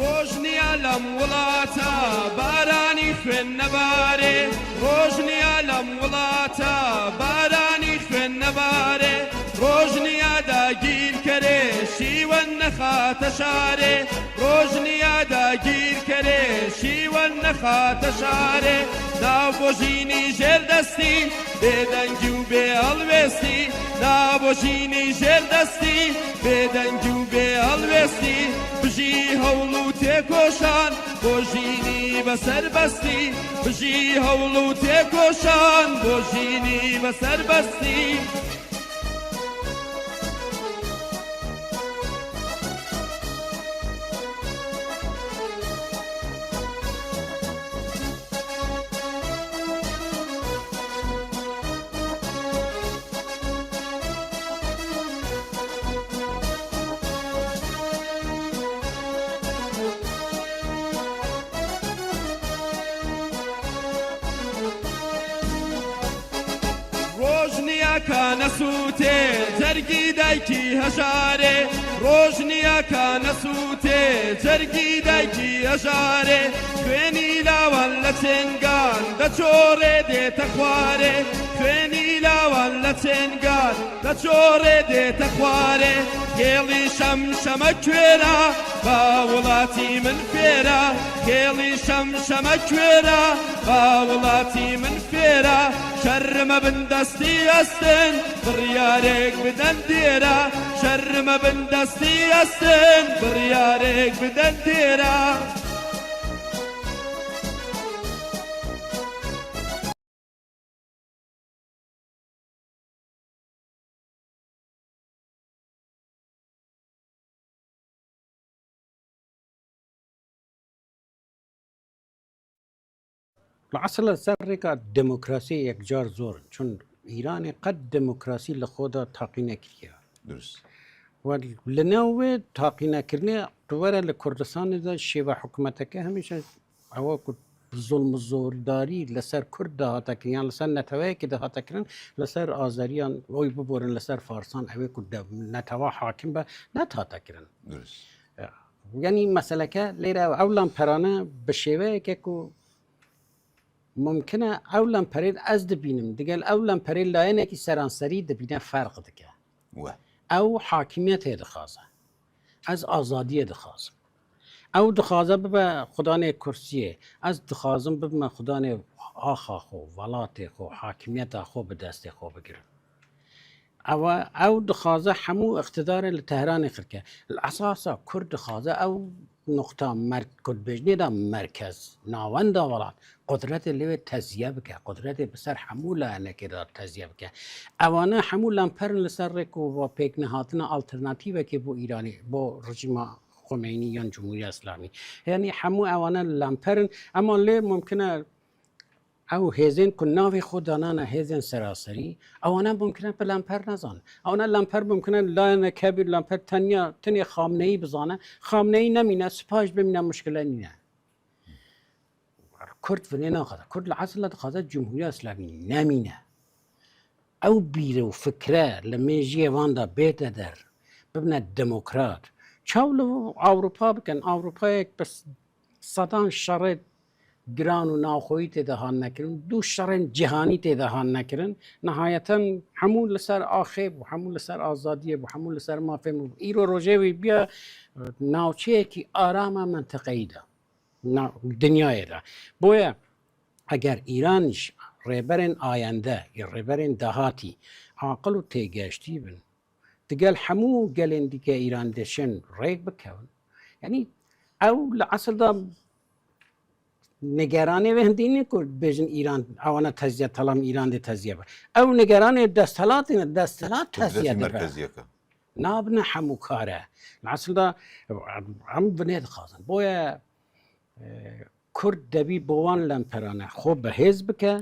[SPEAKER 1] ڕۆژ نییە لەم وڵاتە بارانی خوێن نەبارێ، ڕۆژ نییە لەم وڵاتە بارانی خوێن نەبارێ، ڕۆژ نییە داگیرکەرێ شیوەن نەخاتە شارێ، ڕۆژ نییە داگیرکەرێ شیوەن نەخاتە شارێ، نا بۆ ژینی ژێردەستی بێدەنگی و بێ هەڵوێستی، نا بۆ ژینی ژێردەستی بێدەنگی و بێ هەڵوێستی، بژی هەوڵ و تێکۆشان بۆ ژینی بەسەربەستی، بژی هەوڵ و تێکۆشان بۆ ژینی بەسەربەستی. ڕۆژ نییە کە نەسووتێ جەرگی دایکی هەژارێ، ڕۆژ نییە کە نەسووتێ جەرگی دایکی هەژارێ، خوێنی لاوان لە چێنگان دەچۆڕێ دێتە خوارێ، خوێنی لاوان لە چێنگان دەچۆڕێ دێتە خوارێ، خێڵی شەمشەمە کوێرە با وڵاتی من فێرە، خێڵی شەمشەمە کوێرە با وڵاتی من فێرە، شەرمە بن دەستی ئەستن بڕیارێک بدەن دێرە، شەرمە بن دەستی ئەستن بڕیارێک بدەن دێرە.
[SPEAKER 10] لە عەسڵ لەسەر ڕێکا دێمۆکراسی یەکجار زۆرن چون ئیرانێ قەت دێمۆکراسی لە خۆدا تاقی نەکریە.
[SPEAKER 11] دروست.
[SPEAKER 10] و لە ناو وێ تاقی نەکردنێ تو وەرە لە کوردستانێدا شێوە حکومەتەکە هەمیشە ئەوە کو زوڵم و زۆرداری لەسەر کورد داهاتە کرد یان لەسەر نەتەوەیەکی داهاتە کردن لەسەر ئازەریان ئەوی ببورن لەسەر فارسان ئەوێ کو نەتەوە حاکم بە نەتاتە کردن.
[SPEAKER 11] دروست.
[SPEAKER 10] یعنی مەسەلەکە لێرە ئەو لامپەرانە بە شێوەیەکە و ممکنە ئەو لەمپەرێت ئەس دبینم دگەل ئەو لەمپەرێ لایەنێکی سەرانسەری دبینە فەرق دکە ئەو حاکمیەتێ دخوازە ئەز ئازادیە دخوازم ئەو دخوازە ببە خودانێ کورسیە ئەز دخوازم ببمە خودانێ ئاخا خۆ وڵاتێ خۆ حاکمیەتا خۆ بدەستێ خۆ بگرم ئەوە ئەو دخوازە هەموو اقتدارە لە تەهرانی خرکە ئەساسا کورد دخوازە ئەو نقطە مەر کورد بێژنێدا مەرکەز ناوەندا وڵات قدرەتێ لەوێ تەزیە بکە قدرەتێ بەسەر هەموو لایەنەکەدا تەزیە بکە ئەوانە هەموو لەمپەرن لەسەر ڕێک و بۆ پێک نەهاتنە ئەڵتەرناتیڤێکی بۆ ئیرانی بۆ ڕژیمە خمینی یان جمهوری ئیسلامی یعنی هەموو ئەوانە لەمپەرن ئەمان لێ ممکنە ئەو هێزێن کو ناوێ خۆ دانانە هێزێن سەراسەری ئەوانە ممکنە بە لەمپەر نەزان ئەوانە لەمپەر ممکنە لایەنە کەبیر لەمپەر تەنیا تنێ خامنەیی بزانە خامنەیی نەمینە سپاش بمینە مشکلە نییە کورد ونێ ناخوازە کورد لە عەسڵ لە دخوازە جمهوری ئیسلامی نەمینە ئەو بیرە و فکرە لە مێژیە واندا بێتە دەر ببنە دموکرات چاو لە ئەوروپا بکەن ئەوروپایەک بەس سەدان شەڕێت گران و ناوخۆیی تێدا هان نەکردن دوو شەڕێن جیهانی تێدا هان نەکردن نهایەتەن هەموو لەسەر ئاخێ بوو هەموو لەسەر ئازادیە بوو هەموو لەسەر مافێ بوو ئیرۆ ڕۆژێوی بیا ناوچەیەکی ئارامە منتەقەیدا دنیاەدا بۆیە ئەگەر ئیرانیش ڕێبەرێن ئایندە یا ڕێبەرێن داهاتی عاقل و تێگەشتی بن دگەل هەموو گەلێن دیکە ئیران دەشن ڕێک بکەون یعنی ئەو لە ئەسڵدا نیگەرانێ وێ هەندی نیە کورد بێژن ئیران ئەوانە تەزیە تەڵام ئیران دێ تەزیە بە ئەو نیگەرانێ دەستهەڵاتێنە دەستهەڵات تەزیە
[SPEAKER 11] قدرەتی
[SPEAKER 10] دەبە
[SPEAKER 11] مەرکەزیەکە
[SPEAKER 10] نابنە هەموو کارە لە ئەسڵدا ئەم بنێ دخوازن بۆیە کورد دەبی بۆ وان لەمپەرانە خۆ بەهێز بکە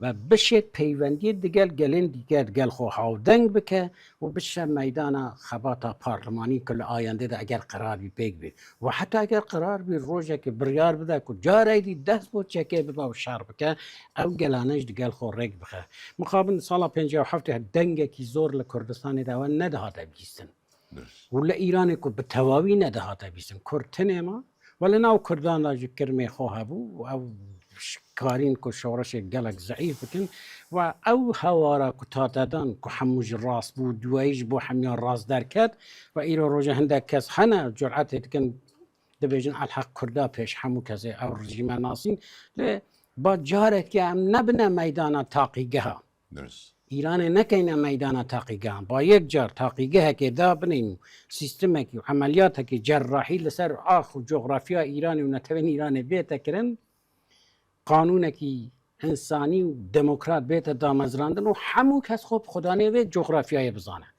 [SPEAKER 10] و بشێت پەیوەندی دگەل گەلێن دیگەر گەل خۆ هاودەنگ بکە و بچە مەیدانە خەباتا پارلمانی کە لە ئایندەدا ئەگەر قەرار بی پێک بێ و حتا ئەگەر قەرار بی ڕۆژێک بڕیار بدا کو جارێک دی دەست بۆ چەکێ ببا و شەڕ بکە ئەو گەلانەش دگەل خۆ ڕێک بخە. مخابن ساڵا 57 دەنگێکی زۆر لە کوردستانێدا وە نەدەهاتە بیستن. و لە ئیرانێک و بە تەواوی نەدەهاتە بیستن کورد تنێ ما و لە ناو کورداندا ژ کرمێ خۆ هەبوو و ئەو کارین کو شۆڕشێک گەلک زەعیف بکن و ئەو هەوارا کو تاتەدان کو هەموو ژ ڕاست بوو دواییش بۆ هەمیان ڕاست دەرکەت و ئیرۆ ڕۆژە هەندێک کەس هەنە جورعەتێ دکەن دەبێژن ئەلحەق کوردا پێش هەموو کەسێ ئەو ڕژیمە ناسین لێ با جارێکیان ئەم نەبنە مەیدانە تاقیگەها
[SPEAKER 11] دروست.
[SPEAKER 10] ئیرانێ نەکەینە مەیدانە تاقیگەهان با یەک جار تاقیگەهەکێ دابنین و سیستمێکی و عەمەلیاتەکی جەرڕاحی لەسەر ئاخ و جۆغرافیا ئیرانێ و نەتەوێن ئیرانێ بێتە کرن قانونێکی ئینسانی و دێمۆکرات بێتە دامەزراندن و هەموو کەس خۆ خودانێ وێ جۆغرافیایێ بزانە.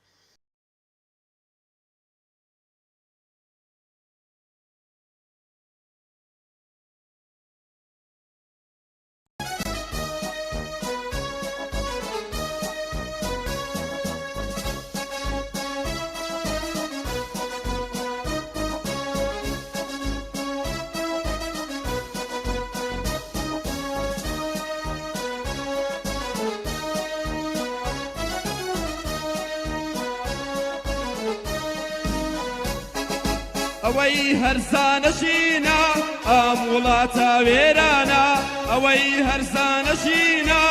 [SPEAKER 1] ئەوەی هەرزانە ژینە ئەم وڵاتە وێرانە ئەوەی هەرزانە ژینە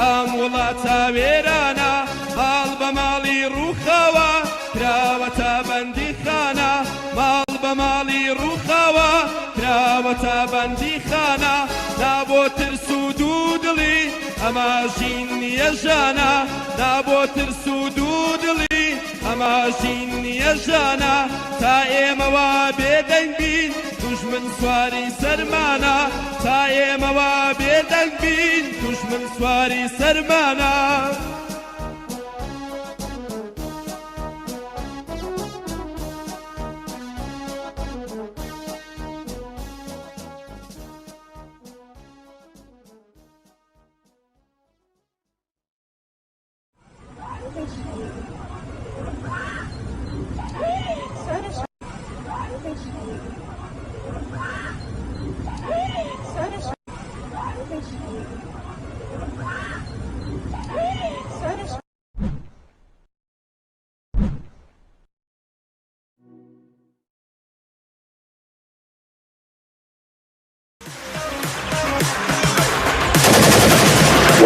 [SPEAKER 1] ئەم وڵاتە وێرانە ماڵ بە ماڵی ڕووخاوە کراوەتە بەندیخانە ماڵ بە ماڵی ڕووخاوە کراوەتە بەندیخانە نا بۆ ترس و دوو دڵی ئەمە ژین نییە ژانە نا بۆ ترس و دوو دڵی ئەمە ژین نییە ژانە تا ئێمە وا بێدەنگ بین دوژمن سواری سەرمانە تا ئێمە وا بێدەنگ بین دوژمن سواری سەرمانە.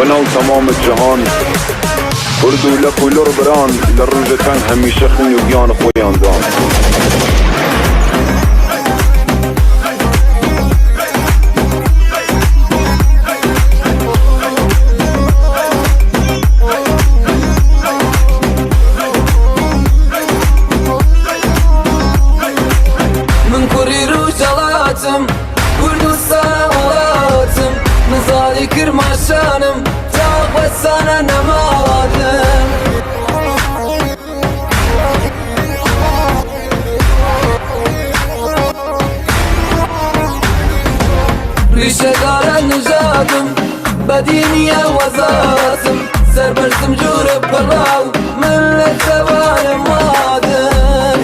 [SPEAKER 2] وەناو تەمام جەهان کورد و لەک و لوڕ بران لە ڕووژ تەنگ هەمیشە خۊن و گیان خوەیان دان.
[SPEAKER 3] من کوڕی ڕوژهەڵاتم کوردستان وڵاتم نزاری کرماشانم تا بەسانە نەماواتم. ریشەدارە نژادم بەدینیە وەزاتم سەربەرزم جورە پەڕاو من لە چەوانم وادم.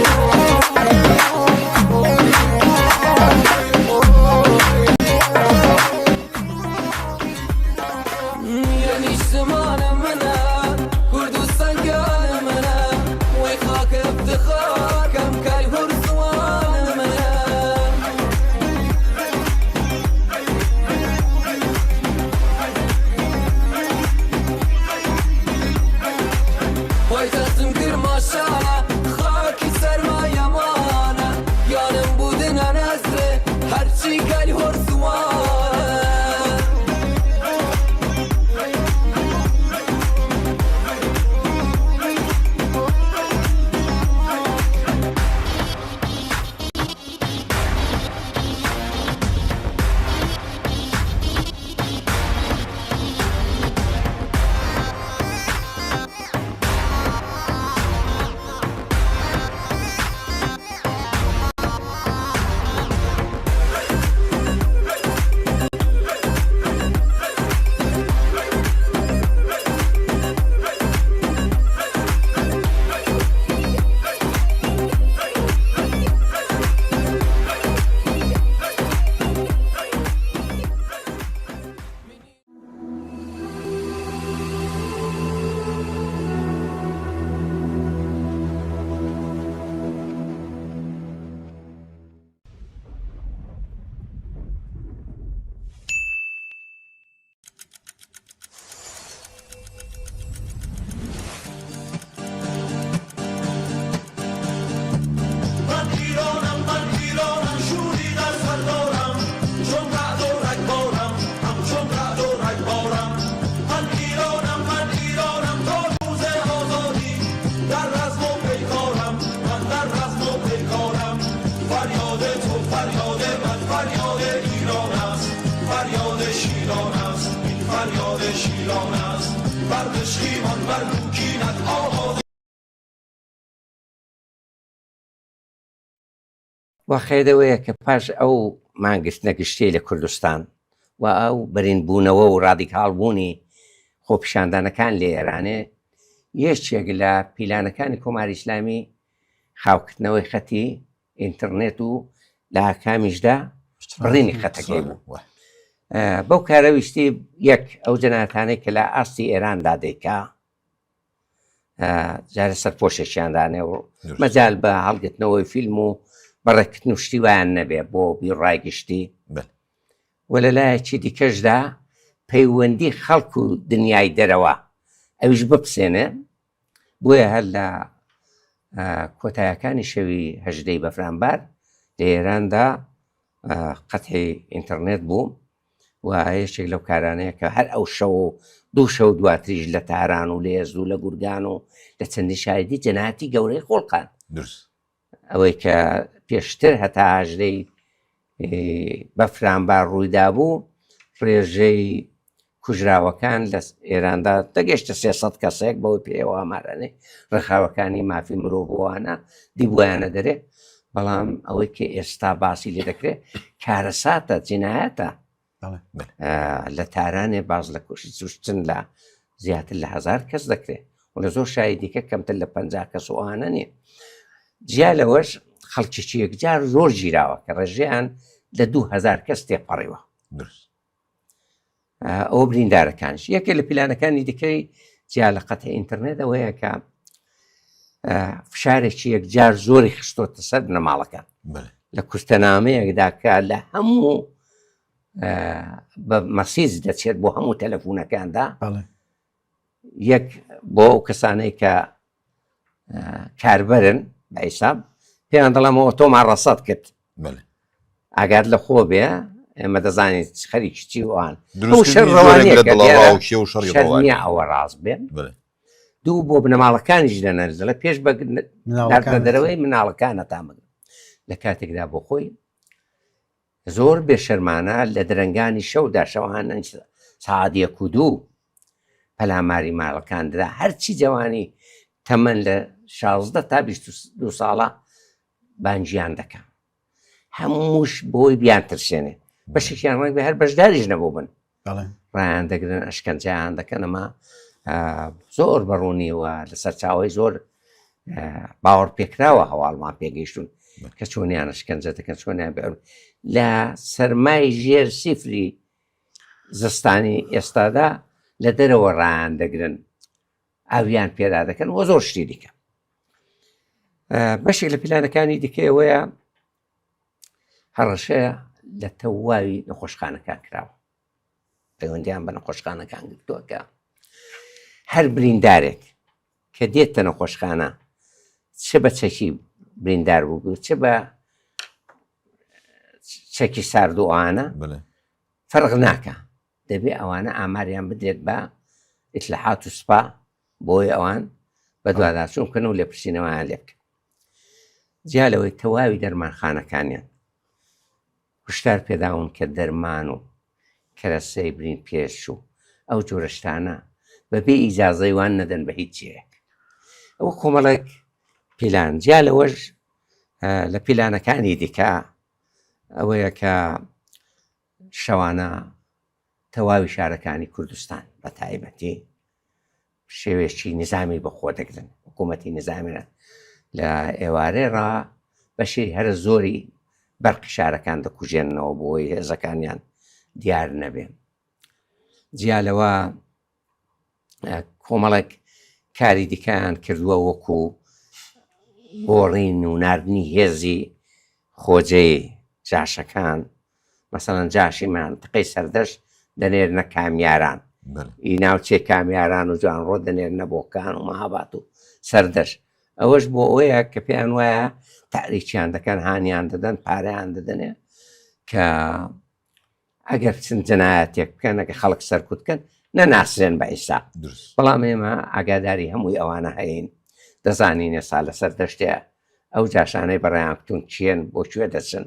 [SPEAKER 3] نیشتمانە منە کوردستان گیانە منە وەی خاکە افتخار کەم کەی هور زوانە منە. پایتەختم کرماشانە خاکی سەرمایەمانە گیانم بودنە نەزرێ هەرچی گەل هۆر زوانە.
[SPEAKER 4] من ایرانم من ایرانم شوری در سر دارم چون رعد و رگبارم همچون رعد و رگبارم من ایرانم من ایرانم تا روز آزادی در رزم و پیکارم من در رزم و پیکارم فریاد تو فریاد من فریاد ایران است فریاد شیران است این فریاد شیران است بر دشخیمان بر کوکینت آواز
[SPEAKER 11] واقعیەت ئەوەیە کە پاش ئەو مانگرتنە گشتیەی لە کوردستان و ئەو بەرینبوونەوە و ڕادیکاڵ بوونی خۆپیشاندانەکان لە ئێرانێ، یەکێک لە پیلانەکانی کۆماری ئیسلامی خاوکردنەوەی خەتی ئینتڕنێت و لە ئاکامیشدا بڕینی خەتەکەی بوو. بەو کارە ویستی یەک ئەو جەنایەتانەی کە لە ئاستی ئێراندا دەیکا جارە سەرپۆشێکیان دانێ و مەجال بە هەڵگرتنەوەی فیلم و بەڕێکردن و شتی وایان نەبێ بۆ بیرڕای گشتی و لە لایەکی دیکەشدا پەیوەندی خەڵک و دنیای دەرەوە ئەویش بپسێنێ بۆیە هەر لە کۆتایەکانی شەوی هەژدەی بەفرانبار لە ئێراندا قەتعی ئینتەرنێت بوو و یەکێک لەو کارانەیە کە هەر ئەو شەو و دوو شەو دواتریش لە تاران و لە یەزد و لە گورگان و لە چەندین شاری دی جەنایەتی گەورەی خۆڵقان
[SPEAKER 8] دروست
[SPEAKER 11] ئەوەی کە پێشتر هەتا هەژدەی بەفرانبار ڕوویدا بوو ڕێژەی کوژراوەکان لە ئێراندا دەگەشتە 300 کەسێک بەوەی پێوە ئامارانەی ڕێکخراوەکانی مافی مرۆڤ وانە دیبوویانە دەرێ بەڵام ئەوەی کە ئێستا باسی لێ دەکرێت کارەساتە جینایەتە لە تارانێ باز لە کوشت سوشتن لە زیاتر لە هزار کەس دەکرێت و لە زۆر شاری دیکە کەمتر لە 50 کەس و ئەوانە نییە جیا لەوەش خەڵکیی یەکجار زۆر گیراوە کە ڕێژەیان لە 2000 کەس تێپەڕیوە ئەوە بریندارەکانش یەکێ لە پیلانەکانی دیکەی جیا لە قەتع ئینتەرنێت ئەوەیە کە فشارێکی یەکجار زۆری خستۆتە سەر بنەماڵەکان لە کورتەنامەیەکدا کە لە هەموو بە مەسیج دەچێت بۆ هەموو تەلەفونەکاندا یەک بۆ ئەو کەسانەی کە کاربەرن بە حیساب پێیان دەڵێمەوە تۆمان ڕەسەد کرد ئاگات لە خۆ بێ ئێمە دەزانین خەریکی چی وان شەڕ ئەوە ڕاست بێ دوو بۆ بنەماڵەکانیش دەنەر دەڵێ پێش بە دەرەوەی مناڵەکانە تا لە کاتێکدا بۆ خۆی زۆر بێ شەرمانە لە درەنگانی شەودا شەوانە سەعات یەک و دوو پەلاماری ماڵەکان درا هەرچی جەوانی تەمەن لە 16 تا 22 ساڵە بانگیان دەکا هەمووش بۆی بیان ترسێنێ بەشێکیان ڕەنگ بێ هەر بەشداریش نەبوو بن ڕایان دەگرن ئەشکەنجەیان دەکەن ئەمە زۆر بەڕوونیەوە لە سەرچاوی زۆر باوەڕ پێکراوە هەواڵمان پێگەیشتون کە چۆنیان ئەشکەنجە دەکەن چۆنیان بێ لە سەرمای ژێر سیفری زستانی ئێستادا لە دەرەوە ڕایان دەگرن ئاویان پێدا دەکەن وە زۆر شتی دیکە بەشێک لە پیلانەکانی دیکەوەیە هەڕەشەیە لە تەواوی نەخۆشخانەکان کراوە پەیوەندیان بە نەخۆشخانەکان گرتووە کە هەر بریندارێک کە دێتە نەخۆشخانە چ بە چەکی بریندار بوو چ بە چەکی سارد و ئەوانە فەرق ناکە دەبێ ئەوانە ئاماریان بدرێت بە ئیتلاعات و سوپا بۆی ئەوان بەدواداچوون بکەن و لێپرسینەوەیان لێ بکەن جیا لەوەی تەواوی دەرمانخانەکانیان هوشدار پێداون کە دەرمان و کەرەسەی برین پێش و ئەو جۆرە شتانە بەبێ ئیجازەی وان نەدەن بە هیچ جێیەک ئەوە کۆمەڵێک پیلان جیا لەوەش لە پیلانەکانی دیکە ئەوەیە کە شەوانە تەواوی شارەکانی کوردستان بە تایبەتی شێوێکی نظامی بە خۆ دەگرن حکوومەتی نظامیە لە ئێوارێ ڕا بەشی هەرە زۆری بەرقی شارەکان دەکوژێنەوە بۆی هێزەکانیان دیار نەبێ جیا لەوە کۆمەڵێک کاری دیکەیان کردووە وەکو گۆڕین و ناردنی هێزی خۆجێی جاشەکان مەسەڵەن جاشی مەنتقەی سەردەشت دەنێرنە کامیاران ئی ناوچەی کامیاران و جوانڕۆ دەنێرنە بۆکان و مەهابات و سەردەشت ئەوەش بۆ ئەوەیە کە پێیان وایە تاریکیان دەکەن هانیان دەدەن پارەیان دەدەنێ کە ئەگەر بچن جەنایەتێک بکەن ئەگە خەڵک سەرکوت بکەن نەناسرێن بە ئیسا بەڵام ئێمە ئاگاداری هەمووی ئەوانە هەین دەزانین ئێستا لەسەر دەشتێ ئەو جاشانەی بەڕێیان کتون کێن بۆ کوێ دەچن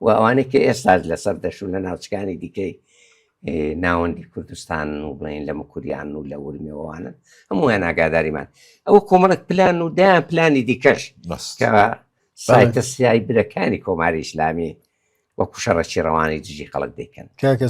[SPEAKER 11] و ئەوانەی کە ئێستاش لەسەر دەشت و لە ناوچەکانی دیکەی ناوەندی کوردستان و بڵین لە مکوریان و لە ورمێوانن هەموویان ئاگاداریمان ئەوە کۆمەڵک پلان و دایان پلانی دیکەش کە سایتە سایبرەکانی کۆماری ئیسلامی وەکو شەڕەکی ڕەوانی دژی خەڵک دەیکەن.
[SPEAKER 6] کاکە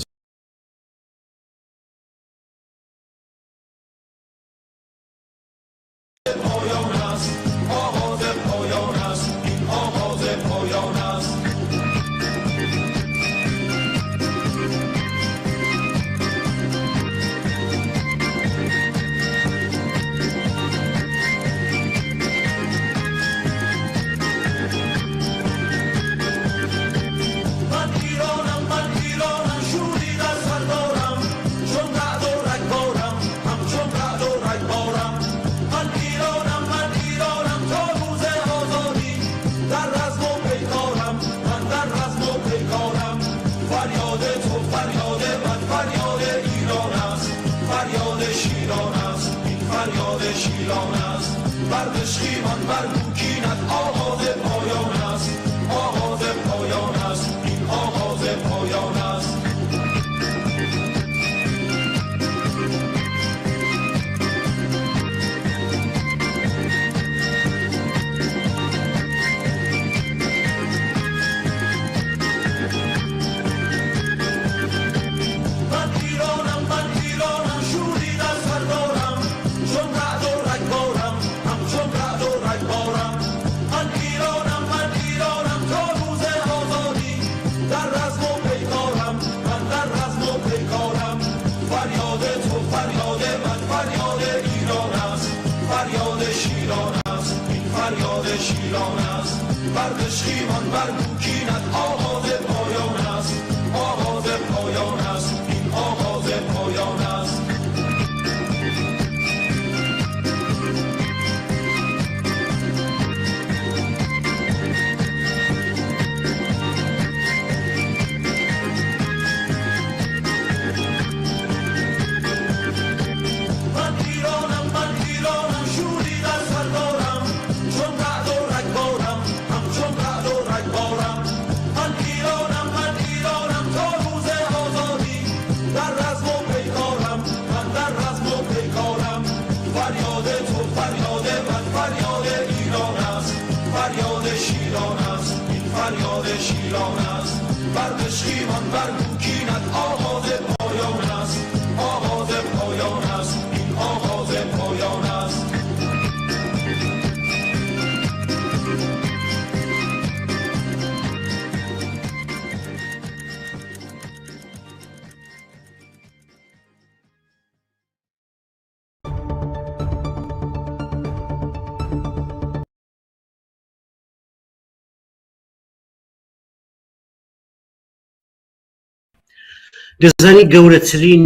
[SPEAKER 12] دەزانی گەورەترین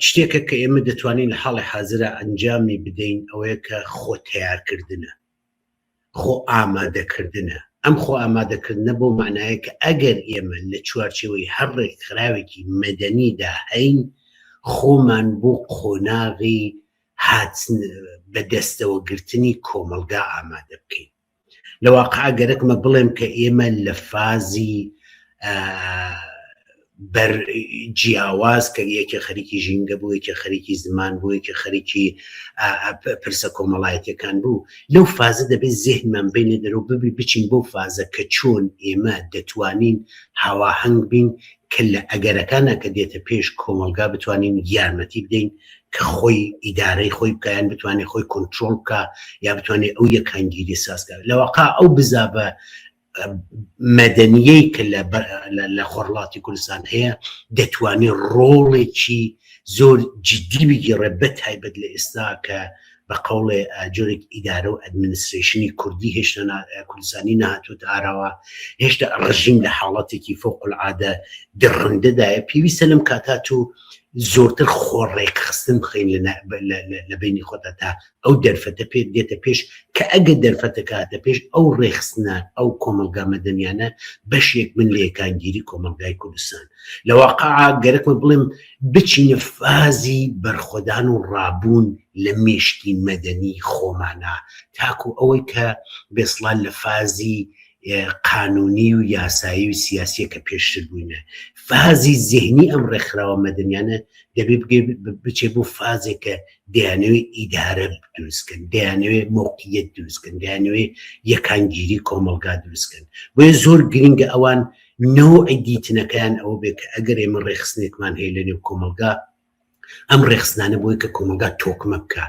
[SPEAKER 12] شتێکە کە ئێمە دەتوانین لە حاڵی حازرا ئەنجامی بدەین ئەوەیە کە خۆ تەیارکردنە، خۆ ئامادەکردنە. ئەم خۆ ئامادەکردنە بەو مەعنایە کە ئەگەر ئێمە لە چوارچێوەی هەر ڕێکخراوێکی مەدەنیدا هەین خۆمان بۆ قۆناغی هاتن بەدەستەوەگرتنی کۆمەڵگا ئامادە بکەین. لە واقع گەرەکمە بڵێم کە ئێمە لە فازی بەر جیاواز کە یەکێ خەریکی ژینگە بوو یەکێ خەریکی زمان بوو یەکێ خەریکی پرسە کۆمەڵایەتەکان بوو لەو فازە دەبێت زێهنمان بینە دەرەوە ببی بچین بۆ فازە کە چۆن ئێمە دەتوانین هاواهەنگ بین کە لە ئەگەرەکانە کە دێتە پێش کۆمەڵگا بتوانین یارمەتی بدەین کە خۆی ئیدارەی خۆی بکە یان بتوانێت خۆی کۆنترۆڵ بکە یا بتوانێت ئەو یەکانگیری سازکە لەواقع ئەو بزاڤە مەدەنیەی کە لە خۆرڵاتی کوردستان هەیە دەتوانێت ڕۆڵێکی زۆر جدی بگێڕێ بە تایبەت لە ئێستا کە بە قەوڵێ جۆرێک ئیدارە و ئەدمنسترەیشنی کوردی هێشتا کوردستانی نەهاتووەتە ئاراوە، هێشتا ڕژیم لە حاڵەتێکی فەوق العادە دڕندەدایە، پێویستە لەم کاتا تۆ زۆرتر خۆ ڕێکخستن بخەین لە بەینی خۆتا تا ئەو دەرفەتە پێ دێتە پێش کە ئەگەر دەرفەتەکە هاتە پێش ئەو ڕێکخستنە ئەو کۆمەڵگا مەدەنیانە بەشێک بن لە یەکانگیری کۆمەڵگای کوردستان. لە واقعا گەرەکمە بڵێم بچینە فازی بەرخۆدان و ڕابوون لە مێشکی مەدەنی خۆمانا تاکو ئەوەی کە بێسڵا لە فازی قانونی و یاسایی و سیاسیە کە پێشتر بووینە فازی زێهنی ئەم ڕێکخراوە مەدەنیانە دەبێ بچێ بۆ فازێک کە دەیانەوێ ئیدارە دروستکەن دەیانەوێ مۆقیەت دروستکەن دەیانەوێ یەکانگیری کۆمەڵگا دروستکەن بۆیە زۆر گرنگە ئەوان نەوعی دیتنەکەیان ئەوە بێ کە ئەگەر ئێمە ڕێکخستنێکمان هەیە لە نێو کۆمەڵگا ئەم ڕێکخستنانە بۆی کە کۆمەڵگا تۆکمە بکە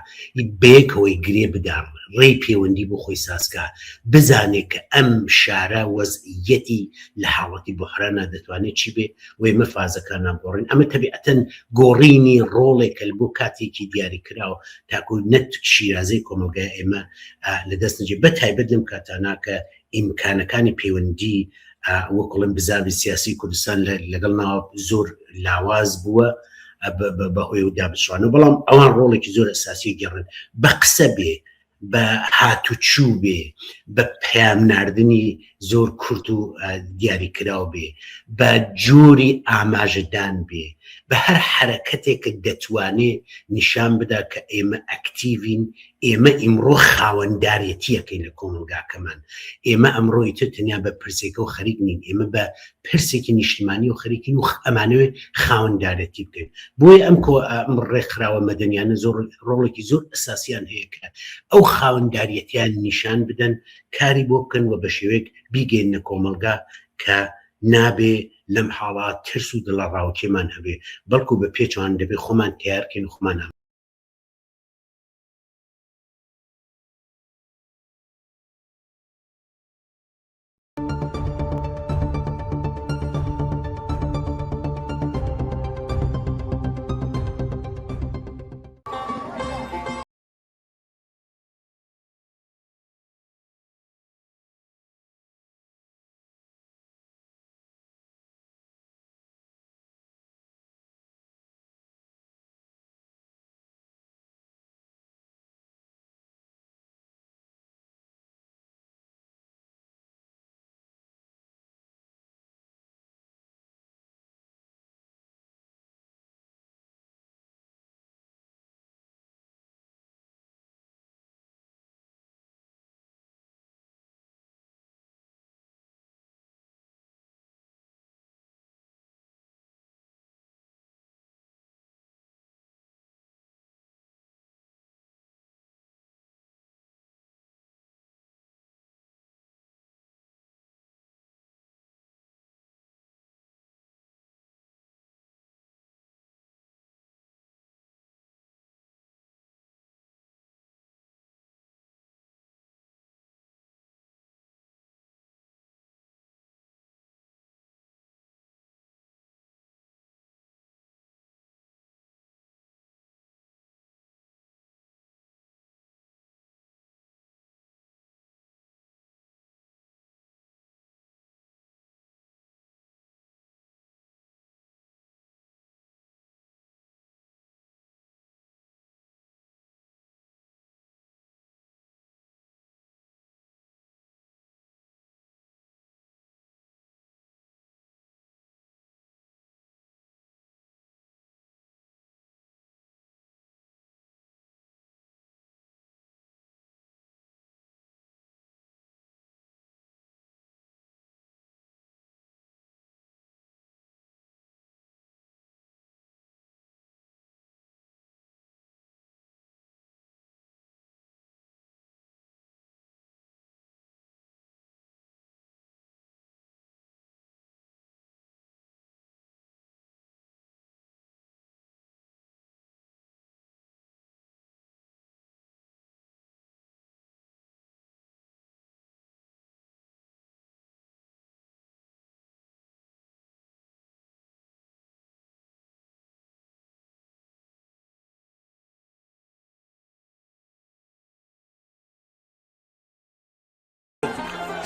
[SPEAKER 12] بەیەکەوەی گرێ بدا ڕێی پەیوەندی بۆ خۆی سازکا بزانێ کە ئەم شارە وەزعیەتی لە حاڵەتی بۆحرانا دەتوانێت چی بێ و ئێمە فازەکانمان گۆڕین ئەمە تەبیعەتەن گۆڕینی ڕۆڵێکە بۆ کاتێکی دیاریکراوە تاکو نەت شیرازەی کۆمەڵگای ئێمە لەدەست نەچێت بە تایبەت لەم کاتانە کە ئیمکانەکانی پەیوەندی وەک بڵێم بزاڤی سیاسی کوردستان لەگەڵ ناوە زۆر لاواز بووە بەهۆی و دابچوانەوە بەڵام ئەوان ڕۆڵێکی زۆر ئەساسی گێڕن بە قسە بێ بە هاتوچوو بێ بە پەیام ناردنی زۆر کورت و دیاریکراو بێ بە جۆری ئاماژەدان بێ بە هەر حرەکەتێک کە دەتوانێ نیشان بدا کە ئێمە ئەکتیڤین ئێمە ئیمڕۆ خاوەندارێتیەکەین لە کۆمەڵگاکەمان، ئێمە ئەمڕۆ ئیتر تەنیا بە پرسێکەوە خەریک نین، ئێمە بە پرسێکی نیشتمانیەوە خەریکین و ئەمانەوێ خاوەندارێتی بکەین. بۆیە ئەم کۆ ئەم ڕێکخراوە مەدەنیانە زۆر ڕۆڵێکی زۆر ئەساسیان هەیە کە ئەو خاوەنداریەتیان نیشان بدەن، کاری بۆ بکەن و بە شێوەیەک بیگەیننە کۆمەڵگا کە نابێ لەم حاڵا ترس و دڵەڕاوکێمان هەبێ، بەڵکو بە پێچەوانە دەبێ خۆمان تەیار کەین و خۆمان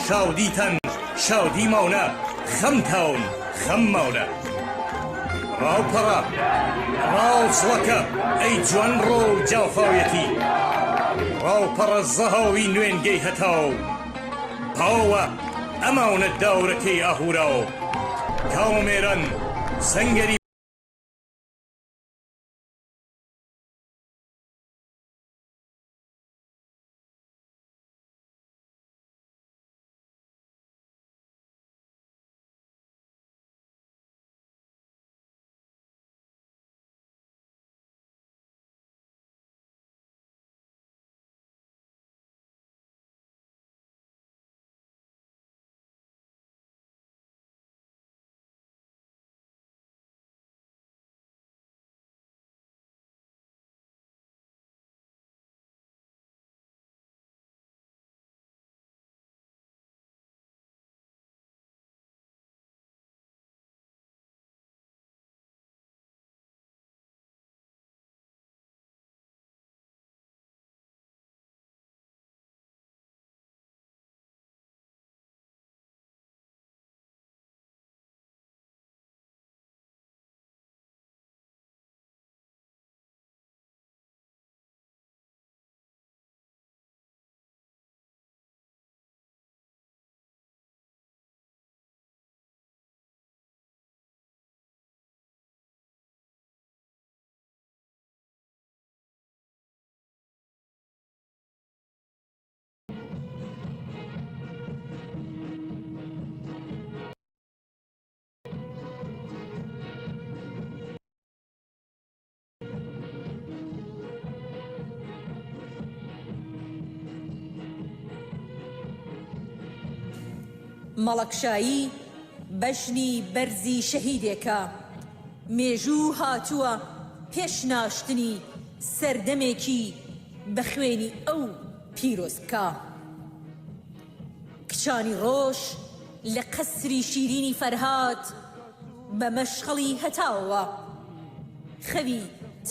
[SPEAKER 13] شاودیتان شاودی ماونە خەمتاون خەم ماونە. ڕاوپەڕە ڕاوچڵەکە ئەی جوانڕۆ و جافاویەتی ڕاوپەڕە زەهاوی نوێنگەی هەتاو پاوە ئەماونە داورەکەی ئاهوراو کاومێران سەنگەری
[SPEAKER 14] مەڵەکشایی بەژنی بەرزی شەهیدێکە، مێژوو هاتووە پێش ناشتنی سەردەمێکی بە خوێنی ئەو پیرۆز بکا. کچانی ڕۆژ لە قەسری شیرینی فەرهاد بە مەشخەڵی هەتاوەوە خەوی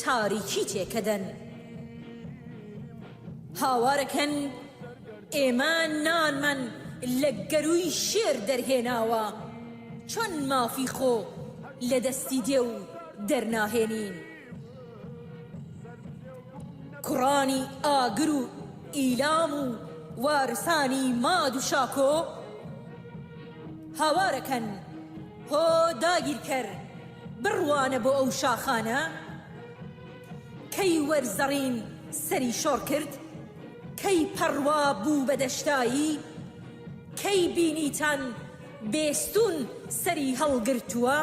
[SPEAKER 14] تاریکی تێکەدەن. هاوارەکەن ئێمە نانمان لە گەرووی شێر دەرهێناوە، چۆن مافی خۆ لە دەستی دێو دەرناهێنین؟ کوڕانی ئاگر و ئیلام و وارسانی ماد و شاکۆ هاوارەکەن هۆ داگیرکەر بڕوانە بۆ ئەو شاخانە کەی وەرزەڕین سەری شۆڕ کرد کەی پەڕوا بوو بە دەشتایی کەی بینیتان بێستوون سەری هەڵگرتووە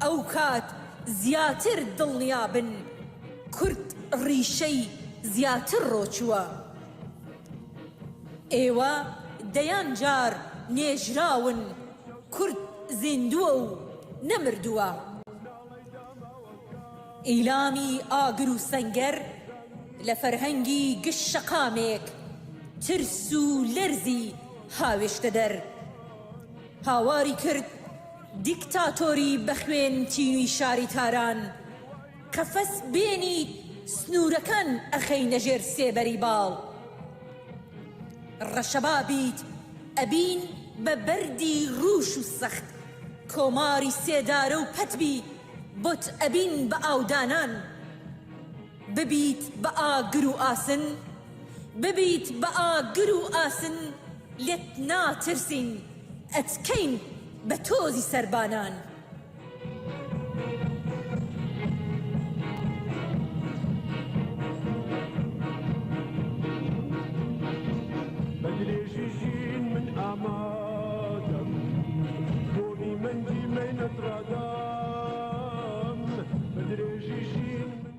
[SPEAKER 14] ئەوکات زیاتر دڵنیابن کورد ڕیشەی زیاتر ڕۆچووە. ئێوە دەیان جار نێژراون کورد زیندووە و نەمردووە. ئیلامی ئاگر و سەنگەر لە فەرهەنگی گشت شەقامێک ترس و لەرزی هاوێشتە دەر. هاواری کرد دیکتاتۆری بە خوێن تینوی شاری تاران قەفەس بێنیت سنورەکان ئەخەینە ژێر سێبەری باڵ ڕەشەبا بیت ئەبین بە بەردی ڕوش و سەخت کۆماری سێدارە و پەت بی بۆت ئەبین بە ئاودانان ببیت بە ئاگر و ئاسن ببیت بە ئاگر و ئاسن لێت ناترسین ئەتکەین بە تۆزی سەربانان.
[SPEAKER 4] بە درێژی ژین من ئامادەم بۆ میمەندی مەینەت ڕادام بە درێژی ژین من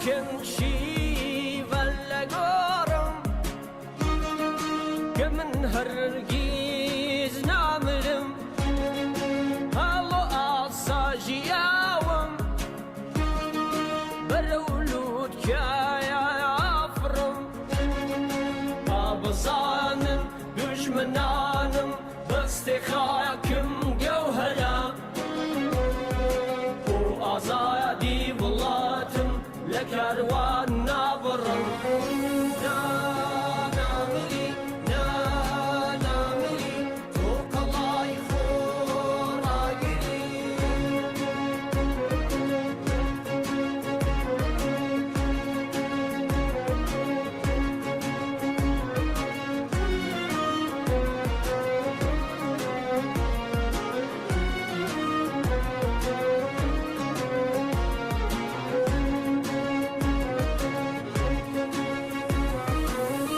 [SPEAKER 3] دەکەن شیوەن لە گۆڕم کە من هەرگیز نامرم هەڵۆ ئاسا ژیاوم بەرەو لووتکایە ئافڕم با بزانن دوژمنانم دەستێ خاکم گەوهەرە بۆ ئازادی وڵاتم لە کاروان نابڕم نا نامری نا نامری تۆ قەڵای خۆڕاگری.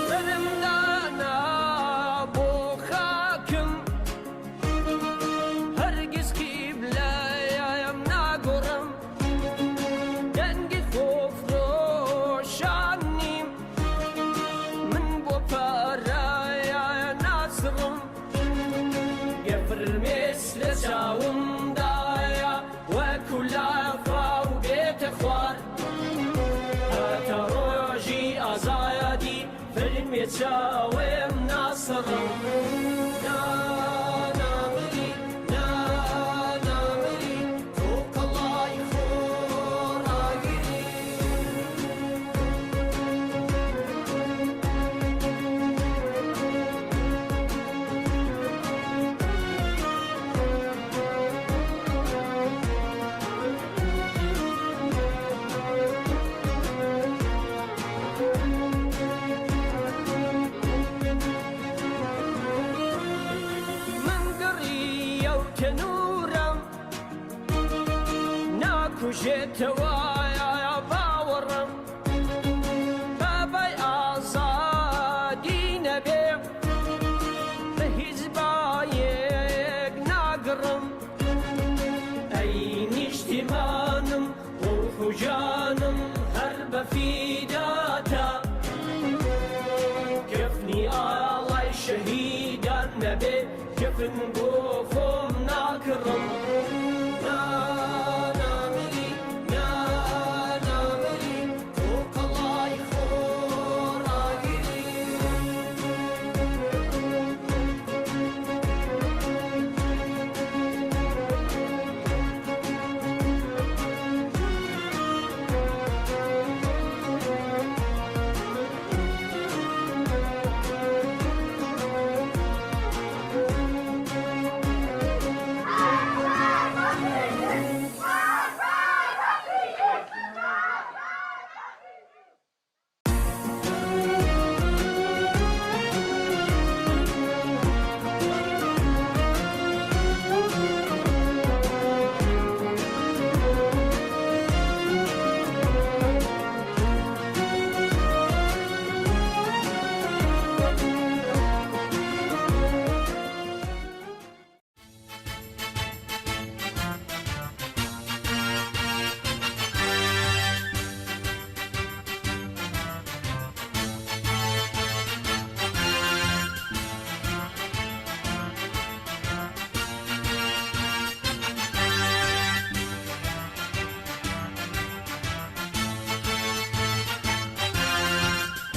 [SPEAKER 3] سەرم دانا بۆ خاکم هەرگیز قیبلەیم ناگۆڕم دەنگی خۆفرۆشان نیم من بۆ پارەیە ناسڕم گە فرمێس لە چاومدایە وەکو لافاو بێتە خوار هەتا ڕۆژی ئازادی فرمێ چاوم ناسڕم نا نامری نا نامری تۆ قەڵای خۆڕاگری. من گڕیە و تەنورم ناکوژێتەوە باوەڕم بابای ئازادی نەبێ بە هیچ بایەک ناگڕم ئەی نیشتیمانم ڕوح و جانم هەر بە فیداتە کفنی ئاڵای شەهیدان نەبێ کفن بۆ خۆم ناکڕم نا نامری نا نامری تۆ قەڵای خۆڕاگری.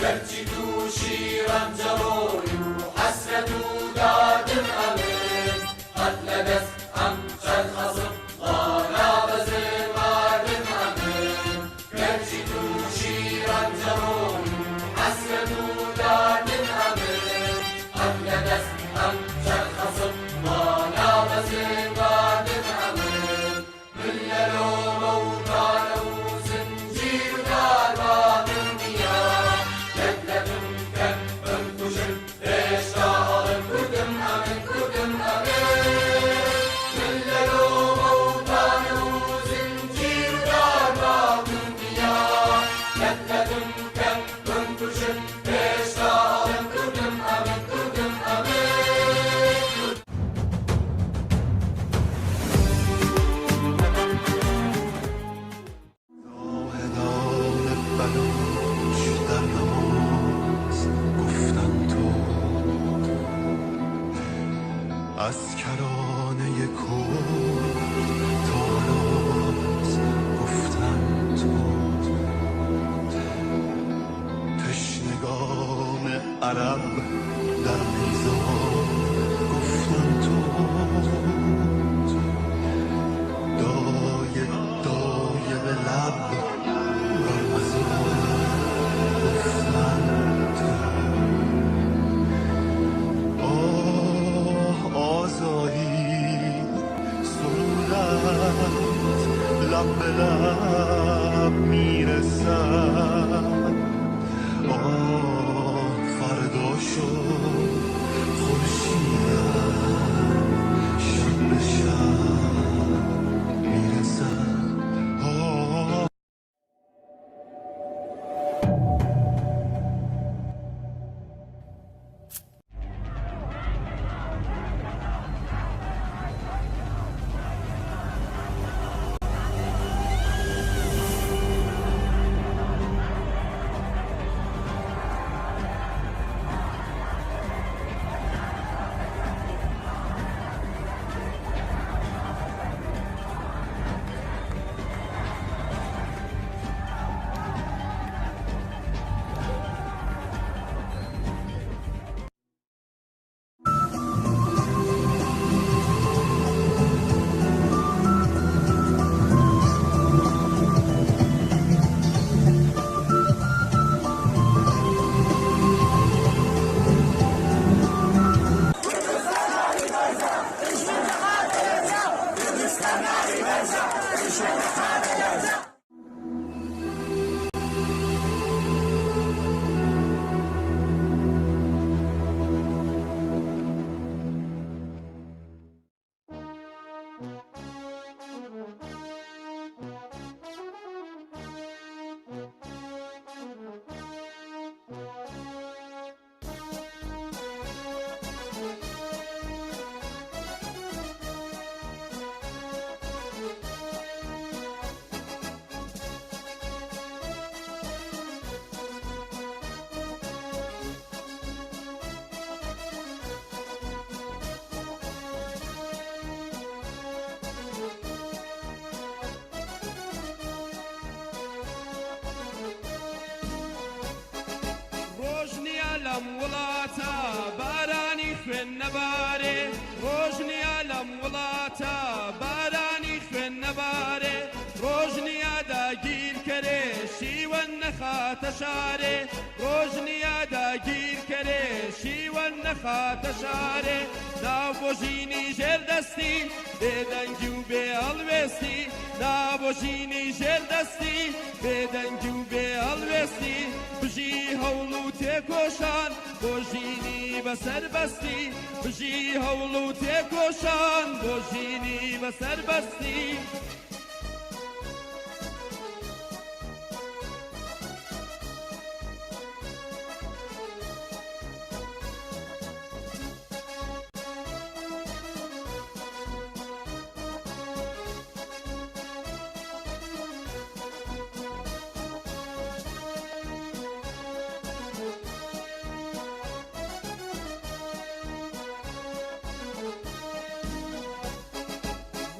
[SPEAKER 4] گەرچی تووشی ڕەنجەڕۆی و حەسرەت و داردم ئەمن قەت لە دەست ئەم چەرخە زبڵە نابەزم ماردم ئەمن گەرچی تووشی ڕەنجەڕۆی و حەسرەت و داردم ئەمن قەت لە دەست ئەم چەرخە زبڵە نابەزم ماردم ئەمن من لە لۆمە و تانە و زنجیر و دارباتم نییە لەت لەتم کەن بمکوژن هێشتا ئەڵێم کوردم ئەمن کوردم ئەمن من لە لۆمە و تانە و زنجیر و دارباتم نییە لەت لەتم کەن بمکوژن هێشتا ئەڵێم کوردم ئەمن کوردم ئەمن. از کرانه کرد تا هرات گفتم تو، تشنگان عرب در نیزار گفتم تو، دایه دایه به لب بر مزار گفتم تو. آه آزادی سرودت لب به لب میرسد، آه فردا شد خورشیدت شب به شب میرسد. آه
[SPEAKER 1] ڕۆژ نییە لەم وڵاتە بارانی خوێن نەبارێ، ڕۆژ نییە لەم وڵاتە بارانی خوێن نەبارێ، ڕۆژ نییە داگیرکەرێ شیوەن نەخاتە شارێ، ڕۆژ نییە داگیرکەرێ شیوەن نەخاتە شارێ، ناو بۆ ژینی ژێردەستی بێدەنگی و بێ هەڵوێستی، نا بۆ ژینی ژێردەستی بێدەنگی و بێ هەڵوێستی، بژی هەوڵ و تێکۆشان بۆ ژینی بەسەربەستی، بژی هەوڵ و تێکۆشان بۆ ژینی بەسەربەستی.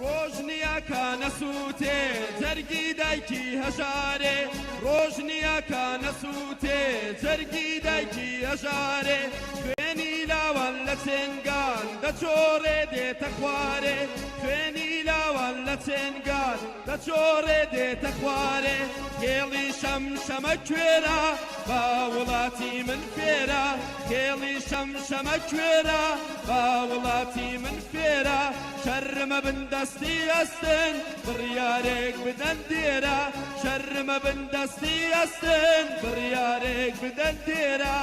[SPEAKER 1] ڕۆژ نییە کە نەسووتێ جەرگی دایکی هەژارێ، ڕۆژ نییە کە نەسووتێ جەرگی دایکی هەژارێ، خوێنی لاوان لە چێنگان دەچۆڕێ دێتە خوارێ، خوێنی لاوان لە چێنگان دەچۆڕێ دێتە خوارێ، کێڵی شەمشەمە کوێرە با وڵاتی من فێرە، کێڵی شەمشەمە کوێرە با وڵاتی من فێرە، شەرمە بن دەستی ئەستن بڕیارێک بدەن دێرە، شەرمە بن دەستی ئەستن بڕیارێک بدەن دێرە.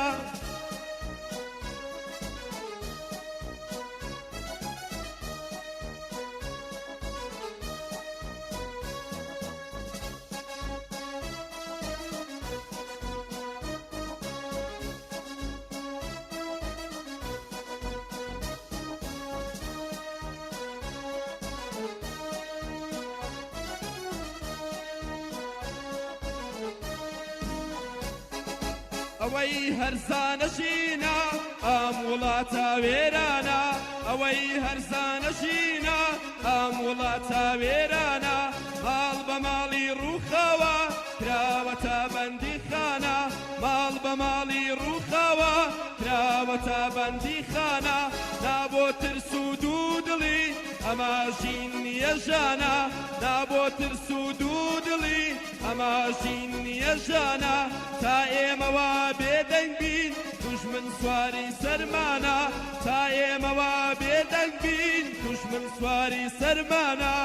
[SPEAKER 1] ئەوەی هەرزانە ژینە ئەم وڵاتە وێرانە، ئەوەی هەرزانە ژینە ئەم وڵاتە وێرانە، ماڵ بە ماڵی ڕووخاوە کراوەتە بەندیخانە، ماڵ بە ماڵی ڕووخاوە کراوەتە بەندیخانە، نا بۆ ترس و دوو دڵی ئەمە ژین نییە ژانە، نا بۆ ترس و دوو دڵی ئەمە ژین نییە ژانە، تا ئێمە وا بێدەنگ بین دوژمن سواری سەرمانە، تا ئێمە وا بێدەنگ بین دوژمن سواری سەرمانە.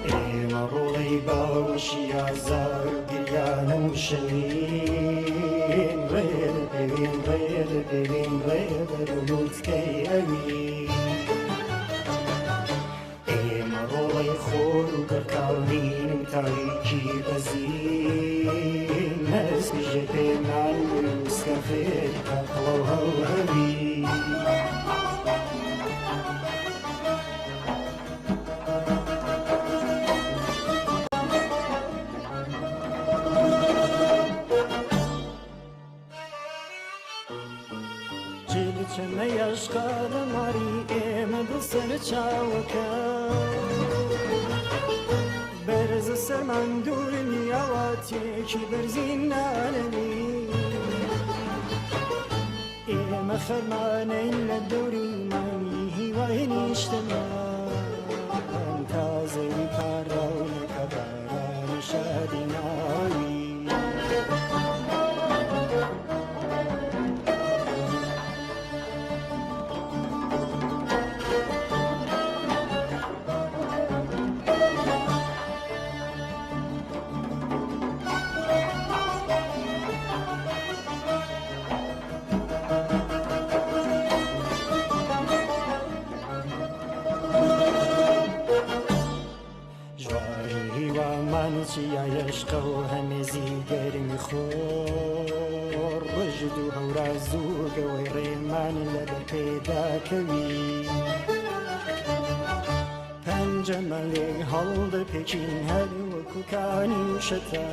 [SPEAKER 15] ئێمە ڕۆڵەی باوەشی ئازار و گریان و شەوین، ڕێ دەپێوین، ڕێ دەپێوین، ڕێ بەرەو لووتکەی ئەوین. ئێمە ڕۆڵەی خۆر و گڕکانین و تاریکی بەزین، هەست پێمان برووسکە فێری تاقڵە و هەوهەوین. ماری ئێمە دڵ سەر چاوەکە بەرزە سەرمان دوور نیاواتێکی بەرزی نانەوی. ئێمە خەرمانەین لە دەوری مانگی هیوای نیشتمان، تازەی پاراو نەکە باران شادی ناوی. ژواری هیوامان چیای عشقە و هەمێزی گەرمی خۆر، ڕژد و هەوراز و گەوەی ڕێمان لەبەر پێداکەوی. پەنجەمان لێک هەڵدەپێچین هەر وەکو کانی و شەتا،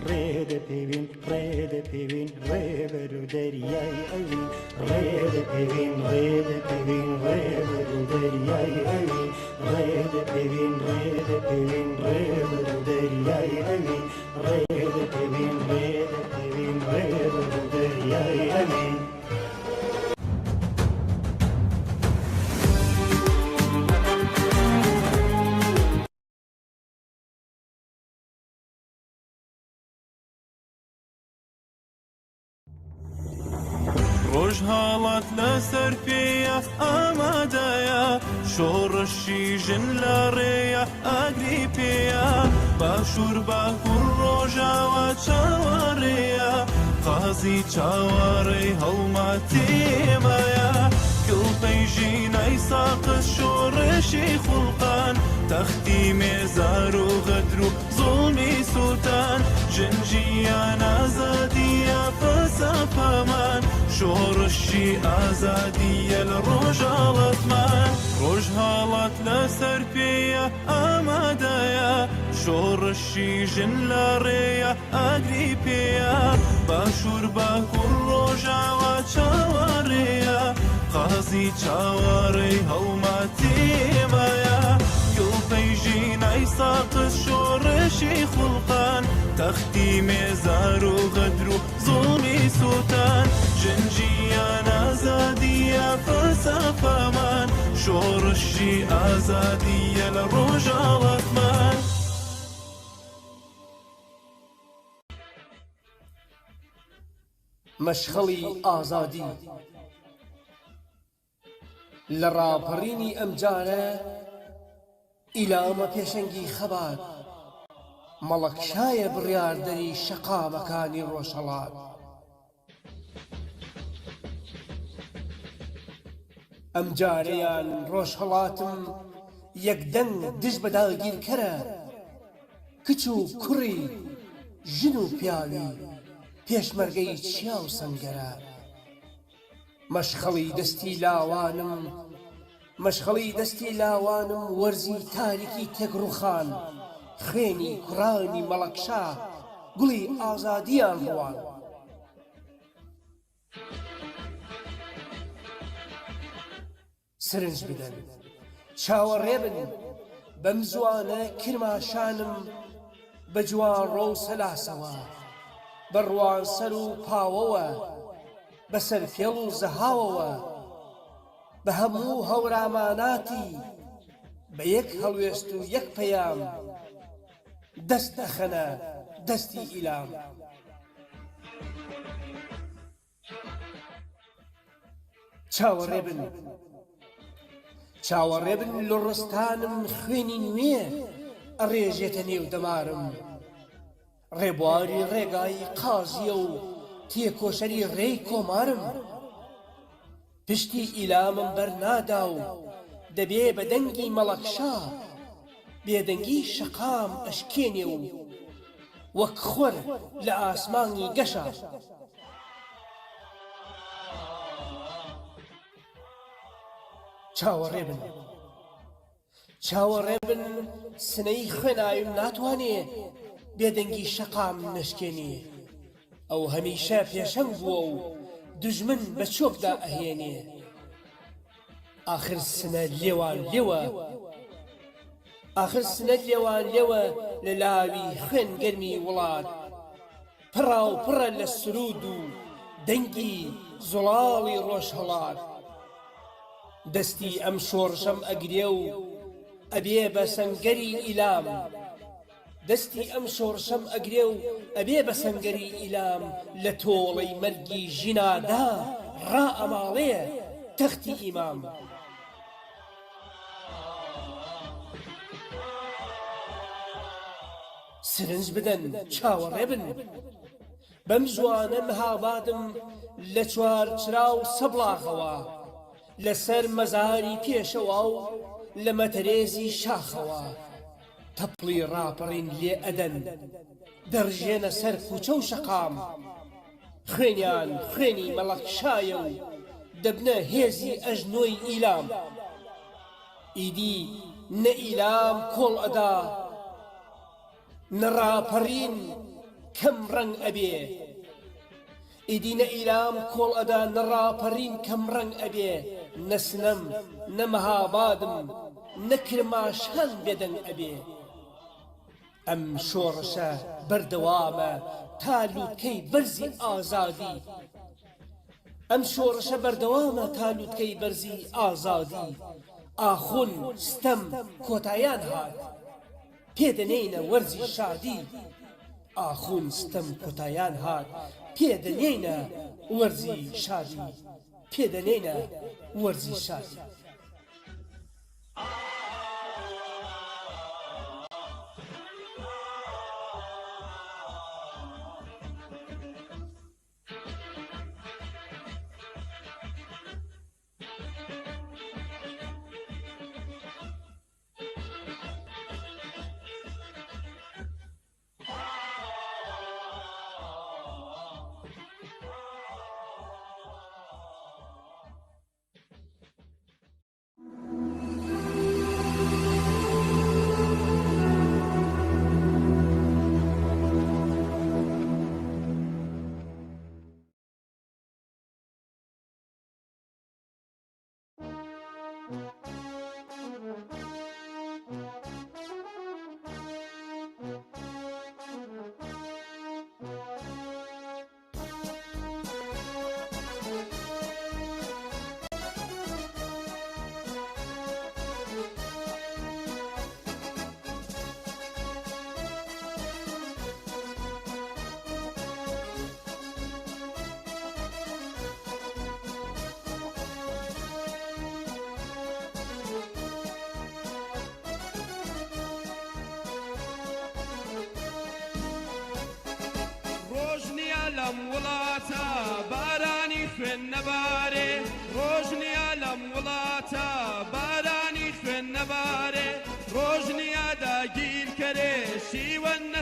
[SPEAKER 15] ڕێ دەپێوین، ڕێ دەپێوین، ڕێ بەرەو دەریای ئەوین، ڕێ دەپێوین، ڕێ دەپێوین، ڕێ بەرەو دەریای ئەوین، ڕێ دەپێوین، ڕێ دەپێوین، ڕێ بەرەو دەریای ئەوین، ڕێ دەپێوین، ڕێ دەپێوین، ڕێ بەرەو دەریای ئەوین.
[SPEAKER 16] ڕۆژهەڵات لەسەر پێیە ئامادەیە، شۆڕشی ژن لە ڕێیە ئاگری پێیە، باشوور باکوور ڕۆژاوا چاوەڕێیە، قازی چاوەڕێی هەڵمەتێمایە، کڵپەی ژینای ساقز شۆڕشی خوڵقان، تەختی مێزار و غەدر و زوڵمی سووتان، ژن ژیان ئازادییە فەلسەفەمان، شۆڕشی ئازادییە لە ڕۆژهەڵاتمان. ڕۆژهەڵات لەسەر پێیە ئامادەیە، شۆڕشی ژن لە ڕێیە ئاگری پێیە، باشوور باکوور ڕۆژاوا چاوەڕێیە، قازی چاوەڕێی هەڵمەتێمایە، کڵپەی ژینای. شۆڕشی خوڵقان تەختی مێزار و غەدر و زوڵمی سوتان ژن ژیان ئازادیە فەلسەفەمان شۆڕشی ئازادیە لە ڕۆژهەڵاتمان.
[SPEAKER 17] مەشخەڵی ئازادی لە ڕاپەڕینی ئەمجارە ئیلامە پێشەنگی خەبات، مەڵەکشایە بڕیاردەری شەقامەکانی ڕۆژهەڵات. ئەمجارەیان ڕۆژهەڵاتم یەکدەنگ دژ بە داگیرکەرە، کچ و کوڕی، ژن و پیاوی، پێشمەرگەی چیا و سەنگەرە. مەشخەڵی دەستی لاوانم مەشخەڵی دەستی لاوانم وەرزی تاریکی تێک ڕووخان خوێنی کوڕانی مەڵەکشا گوڵی ئازادیان ڕوان. سرنج بدەن چاوەڕێ بن بەم زووانە کرماشانم بە جوانڕۆ و سەلاسەوە، بە ڕوانسەر و پاوەوە، بە سەرفێڵ و زەهاوەوە، بە هەموو هەوراماناتی، بە یەک هەڵوێست و یەک پەیام، دەست ئەخەنە دەستی ئیلام. چاوەڕێ بن چاوەڕێ بن لوڕستانم خوێنی نوێ ئەڕێژێتە نێو دەمارم ڕێبواری ڕێگای قازیە و تێکۆشەری ڕێی کۆمارم پشتی ئیلامم بەرنادا و دەبێ بە دەنگی مەڵەکشا بێدەنگی شەقام ئەشکێنێ و وەک خۆر لە ئاسمانی گەشە. چاوەڕێ بن چاوەڕێ بن سنەی خوێناویم ناتوانێ بێدەنگی شەقام نەشکێنێ ئەو هەمیشە پێشەنگ بووە و دوژمن بە چۆکدا ئەهێنێ ئاخر سنە لێوان لێوە ئاخر سنە لێوان لێوە لە لاوی خوێن گەرمی وڵات پڕاوپڕە لە سروود و دەنگی زوڵاڵی ڕۆژهەڵات. دەستی ئەم شۆڕشەم ئەگرێ و ئەبێ بە سەنگەری ئیلام. دەستی ئەم شۆڕشەم ئەگرێ و ئەبێ بە سەنگەری ئیلام لە تۆڵەی مەرگی ژینادا ڕائەماڵێ تەختی ئیمام. سرنج بدەن چاوەڕێ بن بەم زووانە مهابادم لە چوارچرا و سەبڵاغەوە لە سەر مەزاری پێشەوا و لە مەتەرێزی شاخەوە تەپڵی ڕاپەڕین لێ ئەدەن دەڕژێنە سەر کوچە و شەقام خوێنیان خوێنی مەڵەکشایە و دەبنە هێزی ئەژنۆی ئیلام ئیدی نە ئیلام کۆڵ ئەدا نە ڕاپەڕین کەم ڕەنگ ئەبێ ئیدی نە ئیلام کۆڵ ئەدا نە ڕاپەڕین کەم ڕەنگ ئەبێ نە سنەم نە مەهابادم نە کرماشان بێدەنگ ئەبێ ئەم شۆڕشە بەردەوامە تا لوتکەی بەرزی ئازادی ئەم شۆڕشە بەردەوامە تا لوتکەی بەرزی ئازادی ئاخون ستەم کۆتایان هات پێ دەنێینە وەرزی شادی ئاخون ستەم کۆتایان هات پێ دەنێینە وەرزی شادی پێ دەنێینە وەرزی شادی.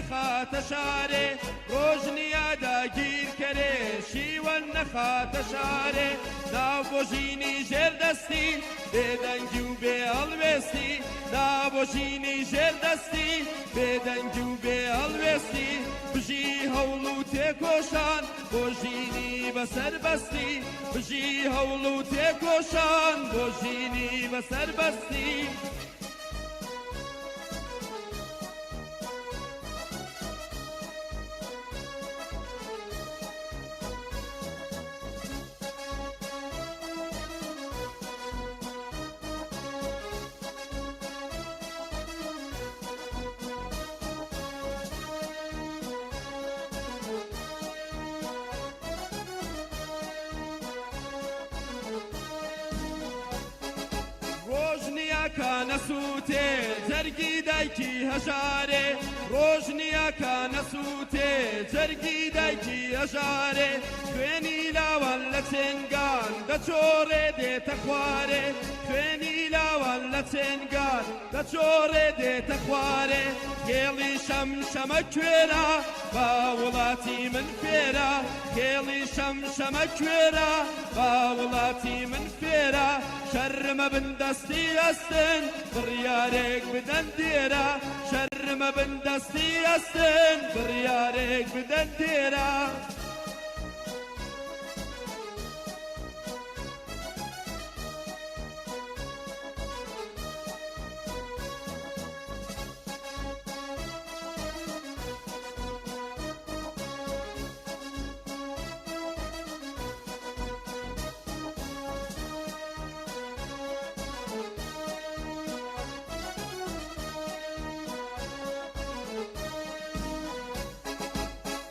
[SPEAKER 1] نەخاتە شارێ، ڕۆژ نییە داگیرکەرێ شیوەن نەخاتە شارێ. نا بۆ ژینی ژێردەستی، بێدەنگی و بێ هەڵوێستی، نا بۆ ژینی ژێردەستی، بێدەنگی و بێ هەڵوێستی. بژی هەوڵ و تێکۆشان بۆ ژینی بەسەربەستی، بژی هەوڵ و تێکۆشان بۆ ژینی بەسەربەستی. ڕۆژ نییە کە نەسووتێ جەرگی دایکی هەژارێ، ڕۆژ نییە کە نەسووتێ جەرگی دایکی هەژارێ. خوێنی لاوان لە چێنگان دەچۆڕێ دێتە خوارێ، خوێنی لاوان لە چێنگان دەچۆڕێ دێتە خوارێ. خێڵی شەمشەمە کوێرە با وڵاتی من فێرە، خێڵی شەمشەمە کوێرە با وڵاتی من فێرە. شەرمە بن دەستی ئەستن بڕیارێک بدەن دێرە، شەرمە بن دەستی ئەستن بڕیارێک بدەن دێرە.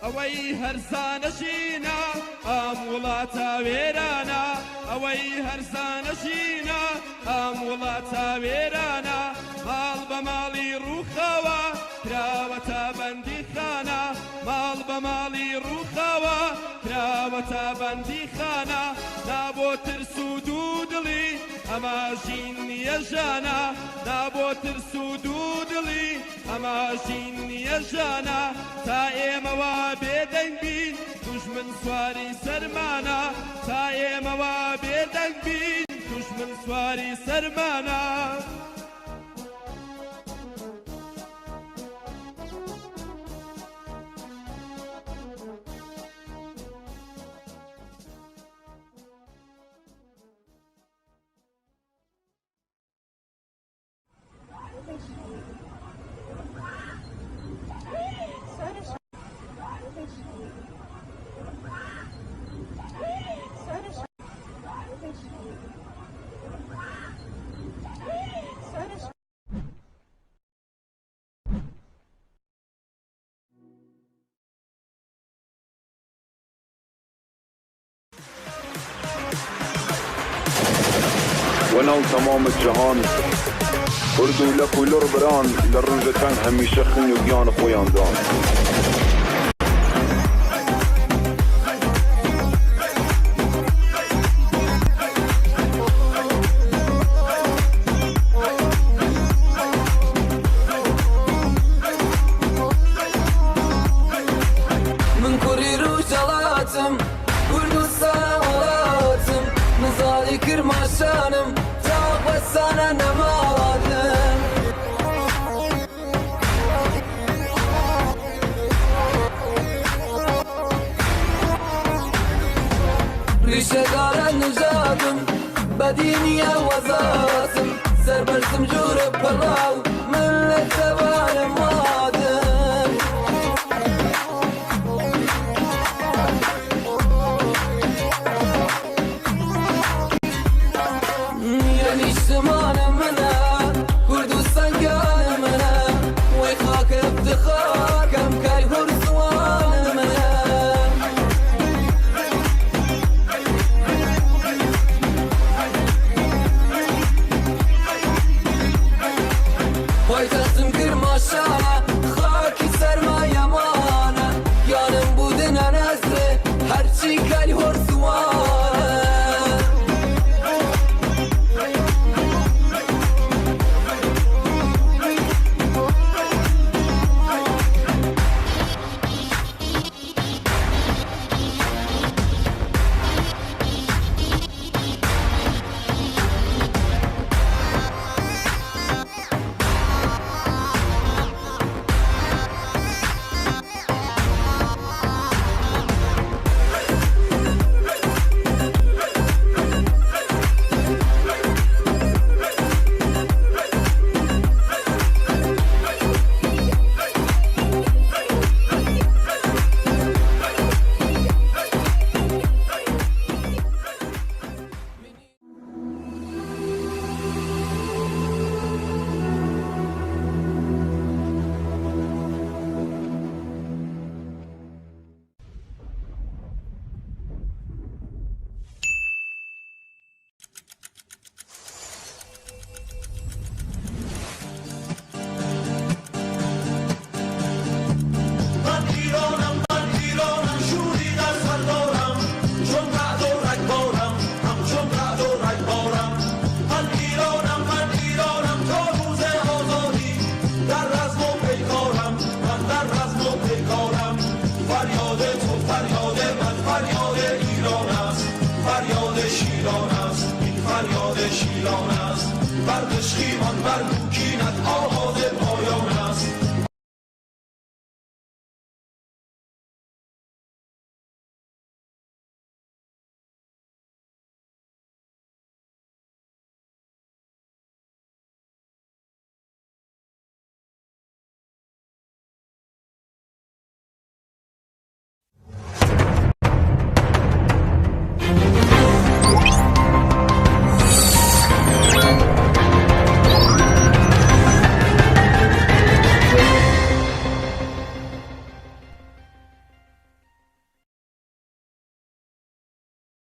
[SPEAKER 1] ئەوەی هەرزانە ژینە ئەم وڵاتە وێرانە، ئەوەی هەرزانە ژینە ئەم وڵاتە وێرانە. ماڵ بە ماڵی ڕووخاوە کراوەتە بەندیخانە، ماڵ بە ماڵی ڕووخاوە کراوەتە بەندیخانە. نا بۆ ترس و دوو دڵی ئەمە ژین نییە ژانە، نا بۆ ترس و دوو دڵی ئەمە ژین نییە ژانە. تا ئێمە وا بێدەنگ بین دوژمن سواری سەرمانە، تا ئێمە وا بێدەنگ بین دوژمن سواری سەرمانە.
[SPEAKER 2] وەناو تەمام جەهان کورد و لەک و لوڕ بران لە ڕووژ تەنگ هەمیشە خوین و گیان خوەیان دان.
[SPEAKER 18] من کوڕی ڕوژهەڵاتم، کوردستان وڵاتم، من زاڵی کرماشانم، تا بەسانە نەماڵاتم. ڕیشەدارە نژادم، بەدینیە وەزاتم، سەربەرزم جوورە پەڕاو، من لە تەوانم وادم. یە نیشتمانە منە، کوردستان گیانە منە، وەی خاکە افتخار کەم کای هور زوانە منە. پایتەختم کرماشانە، خاکی سەرمایەمانە، گیانم بودنە نەزرێ هەرچی کەل هور زوانە.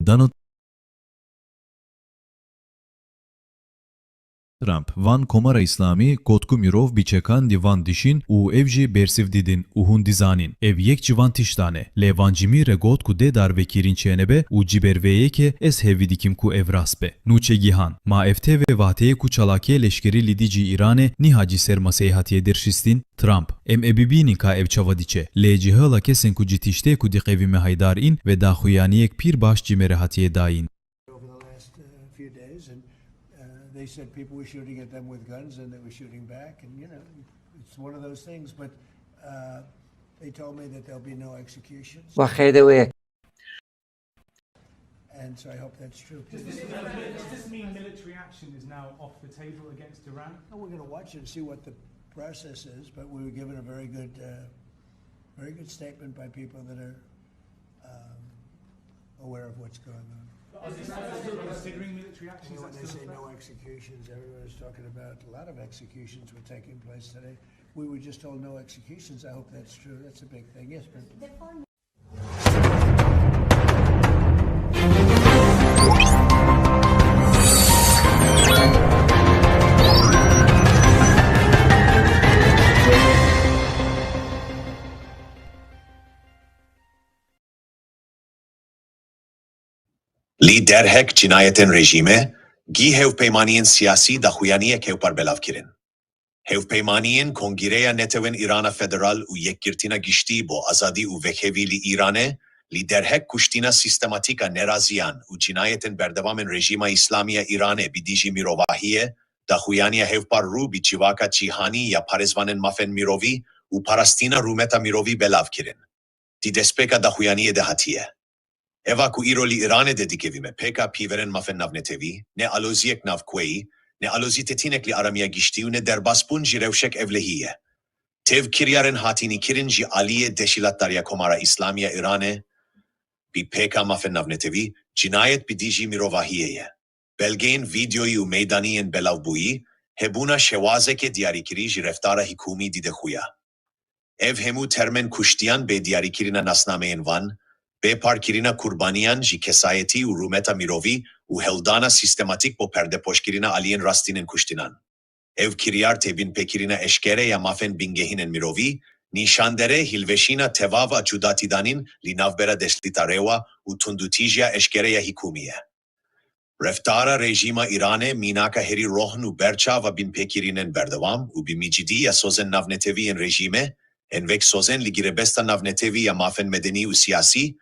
[SPEAKER 5] Donald Trump, Van Komara Îslamî got ku mirov bi çekan li van dişîn û ev jî bersiv didin û hûn dizanîn ev yek ji van tiştan e. Lê Van Cimî re got ku dê darvekirîn çênebe û ji ber vê yekê ez hevî dikim ku ev rast be. Nûçegihan, Ma ev tê vê vateyê ku çalakiyê leşkerî li dijî Îranê niha ji ser maseyê hatiye derxistin? Trump, Em ê bibînin ka ev çawa diçe. Lê ji hela kesên ku ji tiştê ku diqevîme haydar în ve daxuyaniyek pîr baş ji me re hatiye dayîn.
[SPEAKER 6] over the last uh, few days, and uh, they said people were shooting at them with guns and they were shooting back, and you know, it's one of those things. But uh, they told me that there'll be no executions.
[SPEAKER 11] وەخێرەوەیەک.
[SPEAKER 6] And so I hope that's true.
[SPEAKER 7] Does this, does this mean military action is now off the table against Iran?
[SPEAKER 6] Well, we're going to watch and see what the process is, but we were given a very good, uh, very good statement by people that are um, aware of what's going on.
[SPEAKER 7] Is this still considering military action?
[SPEAKER 6] You know, when they say no executions, everyone is talking about a lot of executions were taking place today. We were just told no executions. I hope that's true. That's a big thing. Yes, ma'am.
[SPEAKER 8] Li derhek cinayetên rejîmê, gî hevpeymaniyên siyasî daxuyaniyek hevpar belav kirin. Hevpeymaniyên Kongîreya Netewên Îrana Federal û Yekgirtina Giştî bo Azadî û Vekhevî li Îranê li derhek kuştina sîstematîk a neraziyan û cinayetên berdewamên rejîma Îslamî ya Îranê bi dijî mirovahiyê daxuyaniya hevpar rû bi civaka cîhanî ya parêzvanên mafên mirovî û parastina rûmeta mirovî belav kirin. Di destpêka daxuyaniyê de hatiye. Eva ku îro li Îranê de dikevîme pêka pîverên mafên navnetewî, ne aloziyek navxweyî, ne alozîtetînek li aramiya giştî û ne derbasbûn ji rewşek ewlehî ye. Tev kiryarên hatînî kirin ji aliyê Deşîlatdariya Komara Îslamî ya Îranê bi pêka mafên navnetewî, cinayet bi dijî mirovahiyê ye. Belgeyên vîdyoyî û meydanî yên belavbûyî, hebûna şewazekê diyarîkirî ji reftara hikûmî dide xuya. Ev hemû termên kuştiyan bê diyarîkirina nasnameyên wan, bê parkirina qurbaniyan ji kesayetî û rûmeta mirovî û hewldana sîstematîk bo perdepoşkirina aliyên rastînên kuştinan. Ev kiryar tê binpêkirina eşkere ya mafên bingehînên mirovî, nîşanderê hilweşîna tevav a cudatîdanîn li navbera destlîta rewa û tundûtîjiya eşkere ya hikûmî ye. Reftara rejîma Îranê mînaka herî rohn û berçav a binpêkirinên berdewam û bi mîcidî ya sozên navnetewî yên rejîmê, ên wek sozên li girebesta navnetewî ya mafên medenî û siyasî,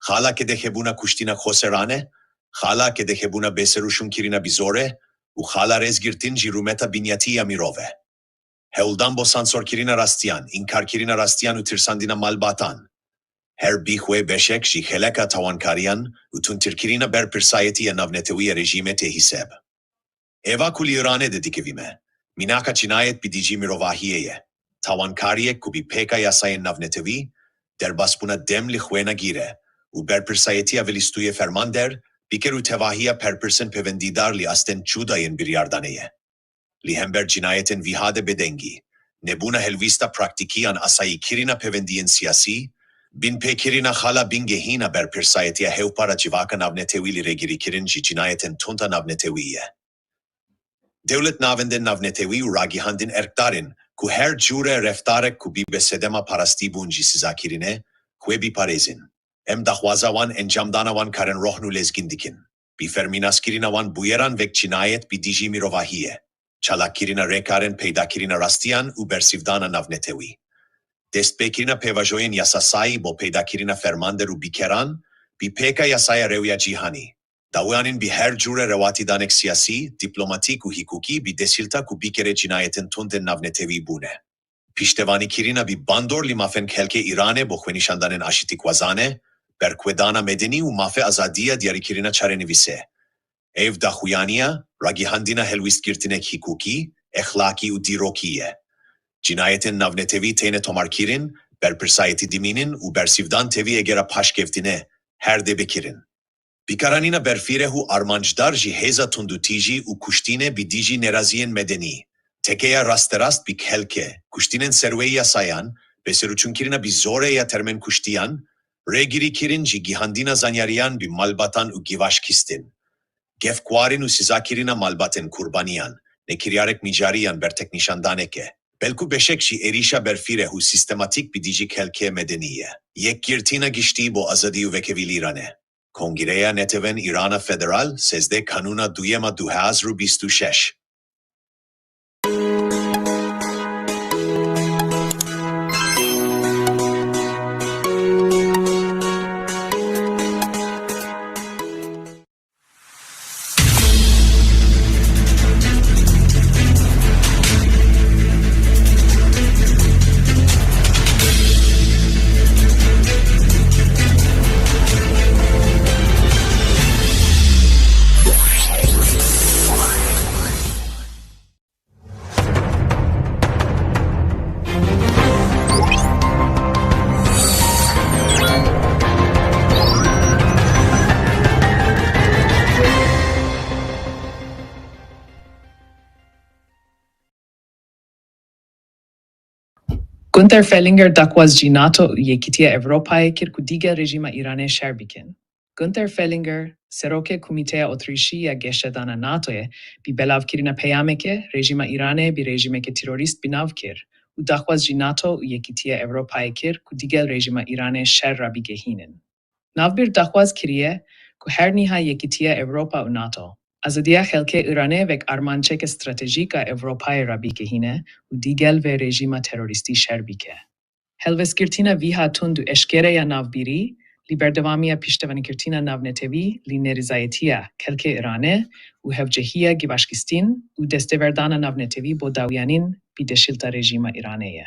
[SPEAKER 8] xala kedexebûna kuştina xoserane, xala kedexebûna bêserûşûnkirina bi zorê û xala rêzgirtin ji rûmeta binyatî ya mirov e. Hewldan bo sansorkirina rastiyan, înkarkirina rastiyan û tirsandina malbatan, her bi xwe beşek ji xeleka tawankariyan û tundtirkirina berpirsayetî ya navnetewî ya rejîmê tê hîseb. Eva ku li Îranê de dikevîme, mînaka cinayet bi dijî mirovahiyê ye, tawankariyek ku bi pêka yasayên navnetewî, derbasbûna dem li xwe nagire û berpirsayetiya velîstûyê fermander, biker û tevahiya perpirsên pêwendîdar li astên cuda yên biryardanê ye. Li hember cinayetên wiha de bêdengî, nebûna helwîsta praktîkî an asayîkirina pêwendiyên siyasî, binpêkirina xala bingehîn a berpirsayetiya hevpar a civaka navnetewî li rêgirîkirin ji cinayetên tund a navnetewî ye. Dewlet navendên navnetewî û ragihandin erkdar in ku her cure reftarek ku bibe sedema parastîbûn ji sizakirinê, xwe biparêzin. Em daxwaza wan encamdana wan karên rohn û lezgîn dikin. Bi fermînaskirina wan bûyeran wek cinayet bi dijî mirovahiyê, çalakkirina rêkarên peydakirina rastiyan û bersîvdana navnetewî, destpêkirina pêvajoyên yasasayî bo peydakirina fermander û bîkeran bi pêka yasaya rewya cîhanî, dawianîn bi her cure rewatîdanek siyasî, dîplomatîk û hîkûkî bi desîlta ku bîkerê cinayetên tund ên navnetewî bûne. Piştevanîkirina bi bandor li mafên xelkê Îranê bo xwenîşandanên aşîtîkwazane, berxwedana medenî û mafê azadiya diyarîkirina çarenivîsê. Ev daxuyaniya ragihandina helwîstgirtinek hîkûkî, exlakî û dîrokî ye. Cinayetên navnetewî têne tomarkirin, berpirsayetî dimînin û bersîvdan tevî egera paşkevtine her dê bikirin. Bikaranîna berfîreh û armancdar ji hêza tundûtîjî û kuştînê bi dijî neraziyên medenî, tekeya rasterast bi xelkê, kuştînên serweyî yasayan, bêserûçûnkirina bi zorê ya termên kuştiyan, Rêgirîkirin ji gihandina zanyariyan bi malbatan û gîvaşkistin, gefxwarin û sizakirina malbatên qurbaniyan, ne kiryarek mijarî yan berteknîşandanek e, belku beşek ji êrîşa berfireh û sîstematîk bi dijî xelkê medenî ye. Yekgirtina giştî bo azadî û wekhevi li Îranê. Kongreya Netewên Îrana Federal, 13 Kanûna Duyema 2026.
[SPEAKER 9] Gunther Fehlinger daxwaz ji NATO û Yekîtiya Ewropayê kir ku dîgel rejîma Îranê şer bikin. Gunther Fehlinger, Serokê Komîteya Otrîşî ya Geşedana NATOyê bi belavkirina peyamekê rejîma Îranê bi rejîmeke terorîst bi nav kir û daxwaz ji NATO û Yekîtiya Ewropayê kir ku digel rejîma Îranê şer rabigehînin. Navbir daxwaz kiriye ku her niha Yekîtiya Ewropa û NATO, azadiya xelkê Îranê wek armanceke stratejîk a Ewropayê rabigehîne û digel vê rejîma terorîstî şer bike. Helwestgirtina vîha tund û eşkere ya navbirî li berdewamiya piştevanîkirtina navnetewî li nerizayetiya xelkê Îranê û hevcehiya givaşkistin û destêwerdana navnetewî bo dawiyanîn bi deşilta rejîma Îranê ye.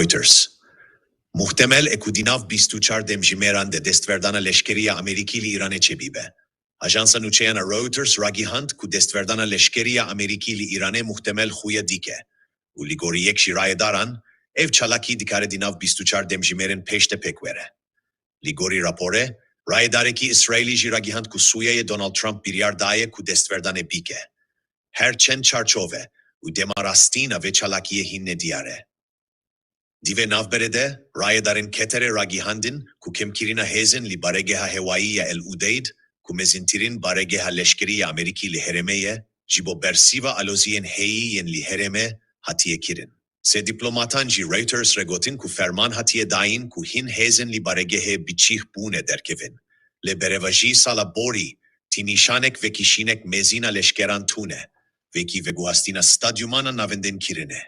[SPEAKER 8] Reuters, Muhtemel e ku di nav 24 demjimêran de destverdana leşkerî ya Amerîkî li Îranê çêbibe. Ajansa nûçeyan a Reuters ragihand ku destverdana leşkerî ya Amerîkî li Îranê muhtemel xuya dike û li gorî yek ji rayedaran, ev çalakî dikare di nav 24 demjimêrên pêş de pêk were. Li gorî raporê, rayedarekî Îsraîlî jî ragihand ku Sûriyeyê Donald Trump biryar daye ku destverdanê bike. Her çend çarçove û dema rastîn a vê çalakiyê hîn nediyar e. Di vê navberê de rayedarên Qeterê ragihandin ku kêmkirina hêzên li baregeha hewayî ya El Udeyd ku mezintirîn baregeha leşkerî ya Amerîkî li herêmê ye, ji bo bersîva aloziyên heyî yên li herêmê hatiye kirin. Sê dîplomatan ji Reuters re gotin ku ferman hatiye dayîn ku hîn hêzên li baregehê biçîh bûne derkevin, lê berevajî sala borî ti nîşanek vekişînek mezîna leşkeran tune, wekî veguhastina stadyumana navendên kirine.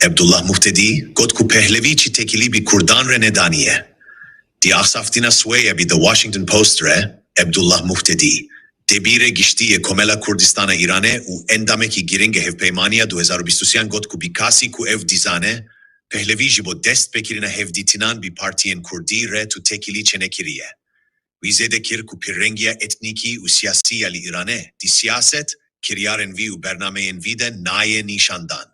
[SPEAKER 8] Ebdullah Muhtedî got ku Pehlevî çi tekilî bi Kurdan re nedaniye. Di axaftina Swêya bi The Washington Post re, Ebdullah Muhtedî, Debîrê Giştî yê Komela Kurdistana Îranê û endamekî girîng ê Hevpeymaniya 2023 got ku bi kasî ku ew dizane. Pehlevî ji bo destpêkirina hevdîtinan bi partiyên Kurdî re tu têkilî çênekiriye. Wî zêde kir ku pirrengiya etnîkî û siyasî ya li Îranê di siyaset, kiryarên wî û bernameyên wî de nayê nîşandan.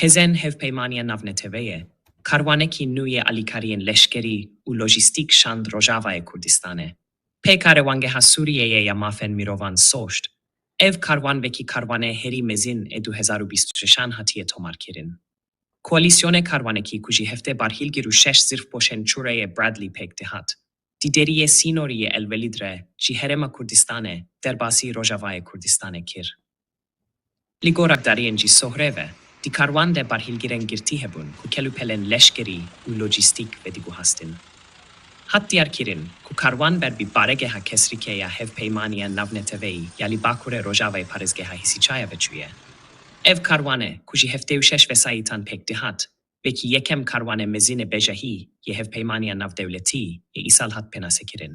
[SPEAKER 9] Hêzên Hevpeymaniya Navneteweyê karwanekî nû yê alîkariyên leşkerî û lojîstîk şand Rojavayê Kurdistanê. Pêkarê Wangeha Sûriyeyê ya Mafên Mirovan Soşt, ev karwan wekî karwanê herî mezin ê 2026 an hatiye tomarkirin. Koalîsyonê karwanekî ku ji heftê barhîlgir û şeş zirxpoşên cureyê Bradley pêk dihat, di deriyê sînorî yê El-Welîd re ji Herêma Kurdistanê derbasî Rojavayê Kurdistanê kir. Li gor agdariyên ji Sohrê ve, di karwan de barhîlgirên girtî hebûn ku kelûpelên leşkerî û lojîstîk vediguhastin. Hat diyarkirin ku karwan ber bi baregeha Kesrîkê ya Hevpeymaniya Navneteweyî ya li bakurê rojavayê parêzgeha Hîsîçaya ve çûye. Ev karwanê ku ji 76 vesayîtan pêk dihat, wekî yekem karwanê mezin ê bejahî yê Hevpeymaniya Navdewletî yê îsal hat pênasekirin.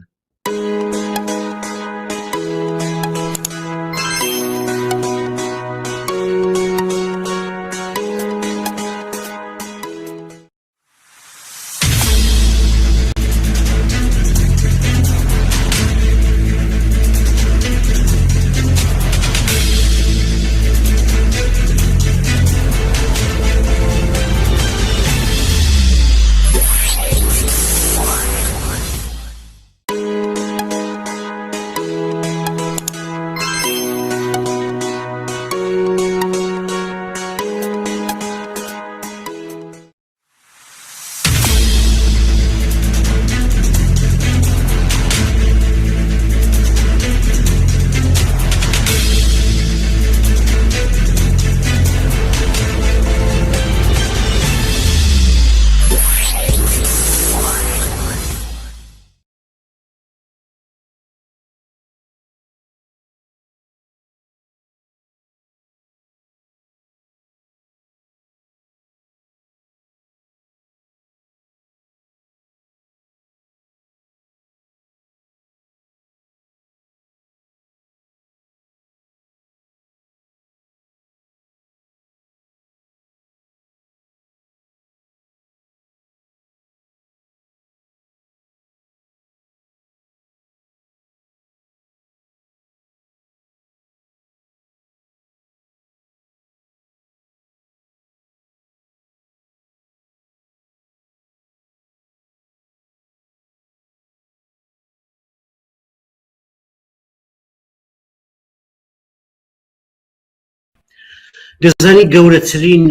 [SPEAKER 12] دەزانی گەورەترین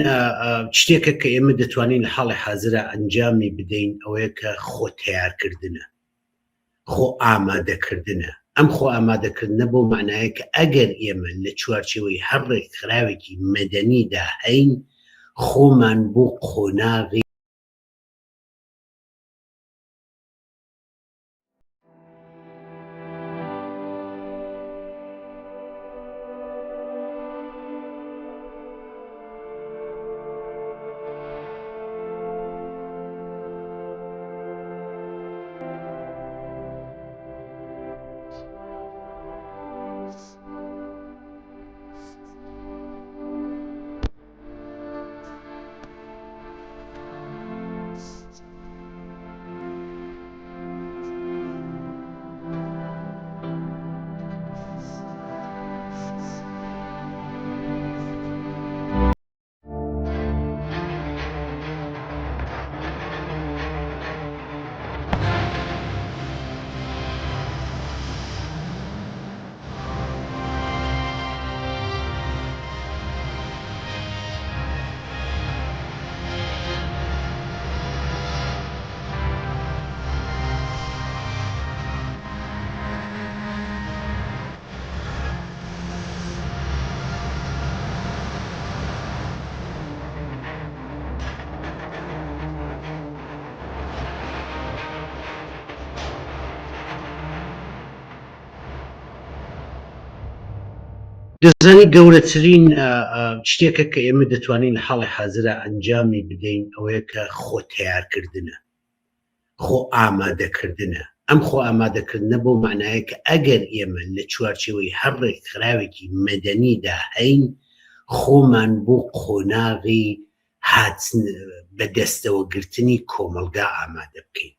[SPEAKER 12] شتێکە کە ئێمە دەتوانین لە حاڵی حازرا ئەنجامی بدەین ئەوەیە کە خۆ تەیارکردنە، خۆ ئامادەکردنە. ئەم خۆ ئامادەکردنە بەو مەعنایە کە ئەگەر ئێمە لە چوارچێوەی هەر ڕێکخراوێکی مەدەنیدا هەین خۆمان بۆ قۆناغی دەزانی گەورەترین شتێکە کە ئێمە دەتوانین لە حاڵی حازرا ئەنجامی بدەین ئەوەیە کە خۆ تەیارکردنە، خۆ ئامادەکردنە. ئەم خۆ ئامادەکردنە بەو مەعنایە کە ئەگەر ئێمە لە چوارچێوەی هەر ڕێکخراوێکی مەدەنیدا هەین خۆمان بۆ قۆناغی هاتن بەدەستەوەگرتنی کۆمەڵگا ئامادە بکەین.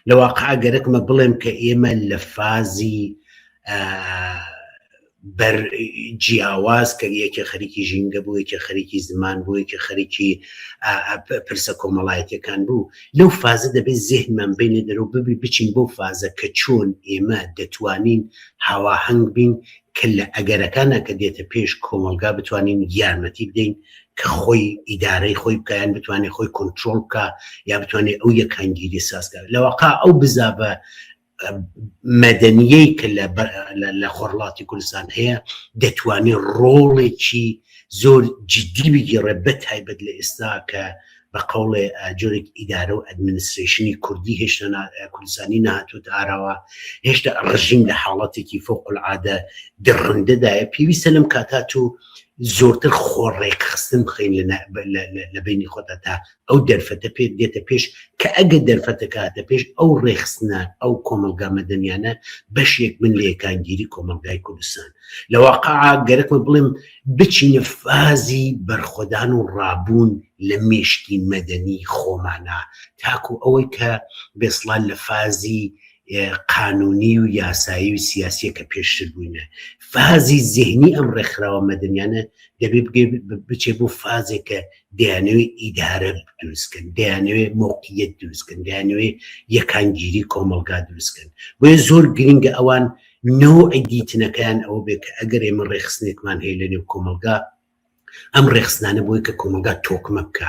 [SPEAKER 12] لە واقع گەرەکمە بڵێم کە ئێمە لە فازی بەر جیاواز کە یەکێ خەریکی ژینگە بوو یەکێ خەریکی زمان بوو یەکێ خەریکی پرسە کۆمەڵایەتەکان بوو لەو فازە دەبێت زێهنمان بینە دەرەوە ببی بچین بۆ فازە کە چۆن ئێمە دەتوانین هاواهەنگ بین کە لە ئەگەرەکانە کە دێتە پێش کۆمەڵگا بتوانین یارمەتی بدەین کە خۆی ئیدارەی خۆی بکە یان بتوانێت خۆی کۆنترۆڵ بکە یا بتوانێت ئەو یەکانگیری سازکە لەواقع ئەو بزاڤە مەدەنیەی کە لە خۆرڵاتی کوردستان هەیە دەتوانێت ڕۆڵێکی زۆر جدی بگێڕێ بە تایبەت لە ئێستا کە بە قەوڵێ جۆرێک ئیدارە و ئەدمنسترەیشنی کوردی هێشتا کوردستانی نەهاتووەتە ئاراوە، هێشتا ڕژیم لە حاڵەتێکی فەوق العادە دڕندەدایە، پێویستە لەم کاتا تۆ زۆرتر خۆ ڕێکخستن بخەین لە بەینی خۆتا تا ئەو دەرفەتە پێ دێتە پێش کە ئەگەر دەرفەتەکە هاتە پێش ئەو ڕێخستنە ئەو کۆمەڵگا مەدەنیانە بەشێک بن لە یەکانگیری کۆمەڵگای کوردستان. لە واقعا گەرەکمە بڵێم بچینە فازی بەرخۆدان و ڕابوون لە مێشکی مەدەنی خۆمانا تاکو ئەوەی کە بێسڵا لە فازی قانونی و یاسایی و سیاسیە کە پێشتر بووینە فازی زێهنی ئەم ڕێکخراوە مەدەنیانە دەبێ بچێ بۆ فازێک کە دەیانەوێ ئیدارە دروستکەن دەیانەوێ مۆقیەت دروستکەن دەیانەوێ یەکانگیری کۆمەڵگا دروستکەن بۆیە زۆر گرنگە ئەوان نەوعی دیتنەکەیان ئەوە بێ کە ئەگەر ئێمە ڕێکخستنێکمان هەیە لە نێو کۆمەڵگا ئەم ڕێکخستنانە بۆی کە کۆمەڵگا تۆکمە بکە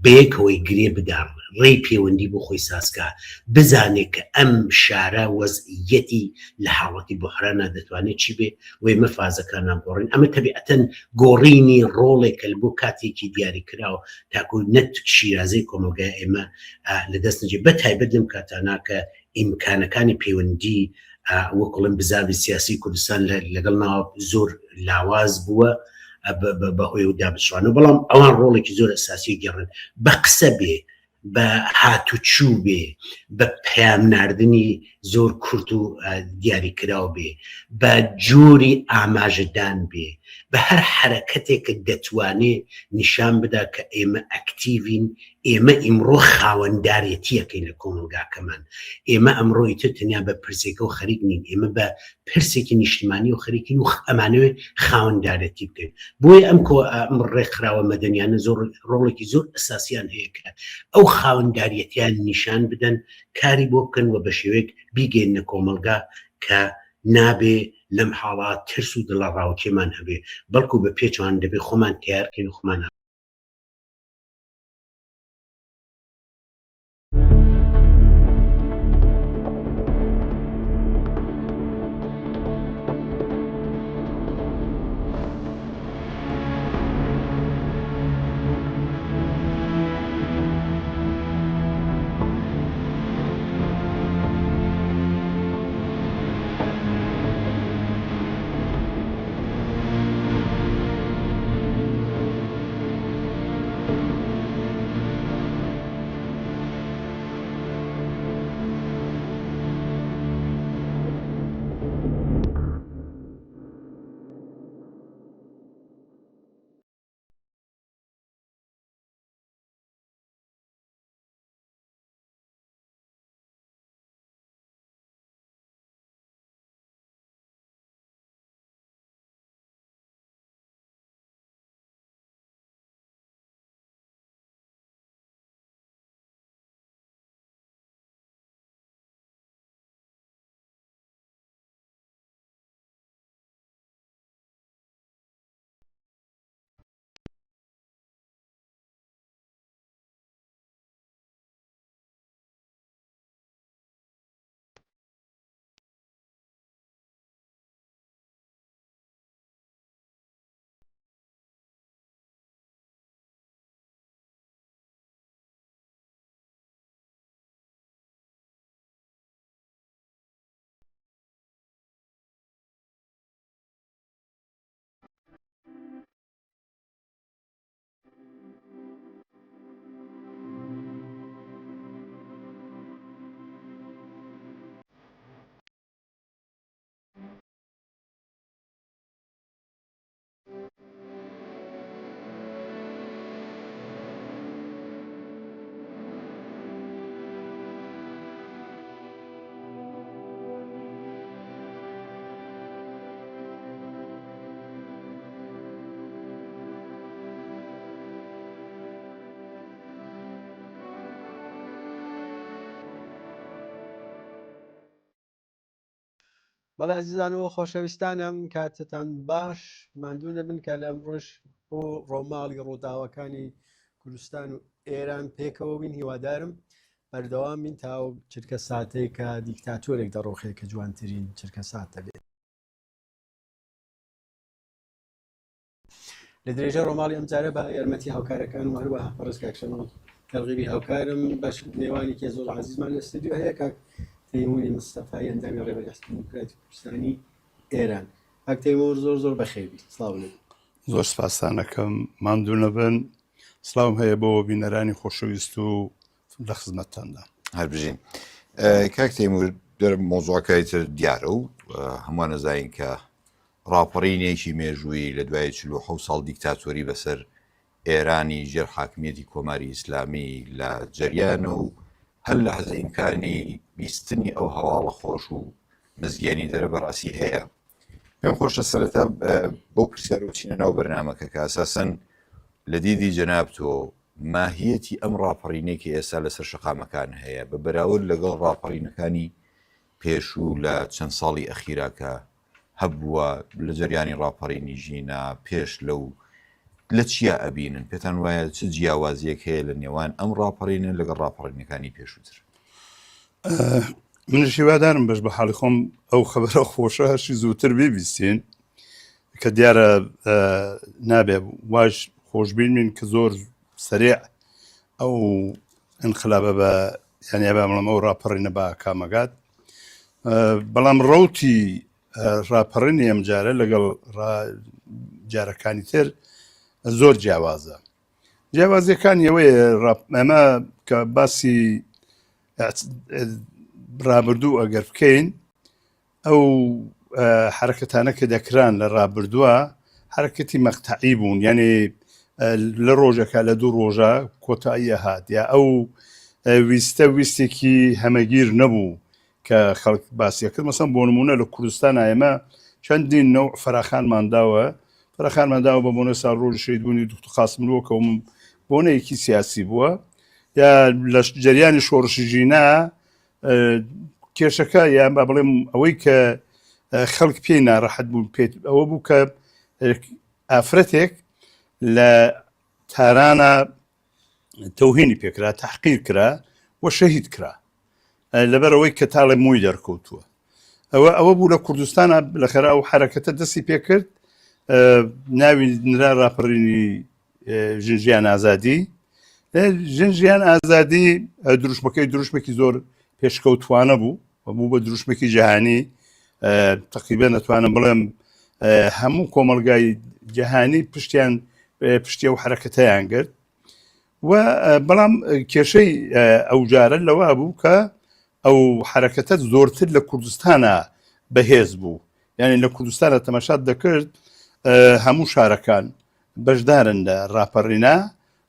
[SPEAKER 12] بەیەکەوەی گرێ بدا ڕێی پەیوەندی بۆ خۆی سازکا بزانێ کە ئەم شارە وەزعیەتی لە حاڵەتی بحرانە دەتوانێت چی بێ و ئێمە فازەکانمان گۆڕین ئەمە تەبیعەتەن گۆڕینی ڕۆڵێکە بۆ کاتێکی دیاریکراوە تاکو نەت شیرازەی کۆمەڵگای ئێمە لە دەست نەچێت بە تایبەت لەم کاتانە کە ئیمکانەکانی پەیوەندی وەک بڵێم بزاڤی سیاسی کوردستان لەگەڵ ناوە زۆر لاواز بووە بەهۆی و دابچڕانەوە بەڵام ئەوان ڕۆڵێکی زۆر ئەساسی گێڕن بە قسە بێ بە هاتوچوو بێ بە پەیام ناردنی زۆر کورت و دیاریکراو بێ بە جۆری ئاماژەدان بێ بە هەر حەرەکەتێک کە دەتوانێ نیشان بدا کە ئێمە ئەکتیڤین ئێمە ئیمڕۆ خاوەندارێتیەکەین لە کۆمەڵگاکەمان، ئێمە ئەمڕۆ ئیتر تەنیا بە پرسێکەوە خەریک نین، ئێمە بە پرسێکی نیشتمانیەوە خەریکین و ئەمانەوێ خاوەندارێتی بکەین. بۆیە ئەم کۆ ئەم ڕێکخراوە مەدەنیانە زۆر ڕۆڵێکی زۆر ئەساسیان هەیە کە ئەو خاوەنداریەتیان نیشان بدەن، کاری بۆ بکەن و بە شێوەیەک بیگەیننە کۆمەڵگا کە نابێ لەم حاڵا ترس و دڵەڕاوکێمان هەبێ، بەڵکو بە پێچەوانە دەبێ خۆمان تەیار کەین و خۆمان
[SPEAKER 19] بەڵێ ئەزیزان و خۆشەویستانم کاتتان باش ماندوو نەبن کە لە ئەمڕۆش بۆ ڕۆماڵی ڕووداوەکانی کوردستان و ئێران پێکەوە بین هیوادارم بەردەوام بین تا ئەو چرکە ساتەی کە دیکتاتۆرێک دەڕۆخێ کە جوانترین چرکە سات دەبێت. لە درێژە ڕۆماڵی ئەمجارە بە یارمەتی هاوکارەکان و هەروەها بەڕێز کاک شەماڵ تەرغیبی هاوکارم بەش مێوانێکی زۆر عزیزمان لە ستۆدیۆ هەیە کاک تەیموری مستەفای ئەندامی ڕێبەری حزبی دیموکراتی کوردستانی ئێران کاک تەیمور زۆر زۆر بەخێربی سڵاو لێ
[SPEAKER 20] زۆر سپاستان ئەکەم ماندوو نەبن سڵاوم هەیە بۆ بینەرانی خۆشەویست و لە خزمەتتاندا.
[SPEAKER 21] هەر بژین کاک تەیمور دەر مۆزوعەکەی تر دیارە و هەمووان ئەزانین کە ڕاپەڕینێکی مێژوویی لە دوای 47 ساڵ دیکتاتۆری بەسەر ئێرانی ژێر حاکمیەتی کۆماری ئیسلامی لە جەریانە و هەر لەحزە ئیمکانی بیستنی ئەو هەواڵە خۆش و مزگێنی دەرە بەڕاستی هەیە. پێم خۆشە سەرەتا بەو پرسیارە بچینە ناو بەرنامەکە کە ئەساسەن لە دیدی جەنابتۆ ماهیەتی ئەم ڕاپەڕینەی کە ئێستا لەسەر شەقامەکان هەیە بە بەراورد لەگەڵ ڕاپەڕینەکانی پێشوو لە چەند ساڵی ئەخیرا کە هەبووە لە جەریانی ڕاپەڕینی ژینا پێش لەو لە چیا ئەبینن؟ پێتان وایە چ جیاوازیەک هەیە لە نێوان ئەم ڕاپەڕینە لەگەڵ ڕاپەڕینەکانی پێشووتر؟
[SPEAKER 20] منیش هیوادارم بەش بە حاڵی خۆم ئەو خەبەرە خۆشە هەرچی زووتر بیبیستین کە دیارە نابێ واش خۆشبین بین کە زۆر سەریع ئەو انقلابە بە یعنی با بڵێم ئەو ڕاپەڕینە بە ئاکامەگات بەڵام ڕوتی ڕاپەڕینی ئەم جارە لەگەڵ جارەکانی تر زۆر جیاوازە جیاوازیەکانی ئەوەیە ئەمە کە باسی ڕابردوو ئەگەر بکەین ئەو حرەکەتانە کە دەکران لە ڕابردووە حرەکەتی مەقتەعی بوون یعنی لە ڕۆژەکە لە دوو ڕۆژە کۆتایی هات یا ئەو ویستە ویستێکی هەمەگیر نەبوو کە خەڵک باسی کرد مەسەن بۆ نمونە لە کوردستان ئێمە چەندین نەوع فەراخانمان داوە فەراخانمان داوە بە بۆنە ساڵ ڕۆژی شەهیدبوونی دکتۆر قاسملووە کە بۆنەیەکی سیاسی بووە یا لە جەریانی شۆڕشی ژینا کێشەکە یان با بڵێم ئەوەی کە خەڵک پێی ناڕەحەت بوو پێت ئەوە بوو کە ئافرەتێک لە تارانە تەوهینی پێکرا تحقیر کرا و شەهید کرا لەبەرەوەی کە تاڵێ مووی دەرکەوتووە ئەوە ئەوە بوو لە کوردستانە لە خەرا ئەو حرەکەتە دەستی پێکرد ناوی نرا راپەڕینی ژن ژیان ئازادی ژن ژیان ئازادی دروشمەکەی دروشمێکی زۆر پێشکەوتوانە بوو و بوو بە دروشمێکی جیهانی تقریبا دەتوانم بڵێم هەموو کۆمەلگای جیهانی پشتیان پشتی ئەو حرەکەتەیان گرت و بەڵام کێشەی ئەو جارە لەوە بوو کە ئەو حرەکەتە زۆرتر لە کوردستانە بەهێز بوو یعنی لە کوردستانە تەماشات دەکرد هەموو شارەکان بەشدارن لە ڕاپەڕینە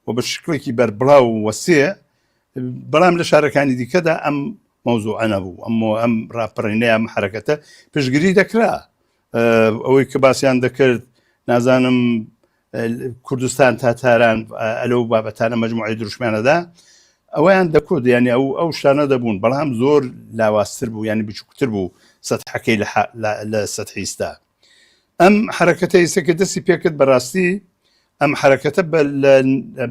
[SPEAKER 20] و بە شکڵێکی بەربڵاو و وەسێ بەڵام لە شارەکانی دیکەدا ئەم مەوزوعە نەبوو ئەم ئەم ڕاپەڕینە ئەم حرەکەتە پشگیری دەکرا ئەوەی کە باسییان دەکرد نازانم کوردستان تا تاران ئەلەو بابەتانە مجموعی دروشمانەدا ئەویان دەکرد ینی ئەو ئەو شتانە دەبوون بەڵام زۆر لاوازتر بوو ینی بچووکتر بوو سەحەکەی لە سەحیستا ئەم حرەکەتە ئیسە کە دەستی پێکرد بەڕاستی ئەم حرەکەتە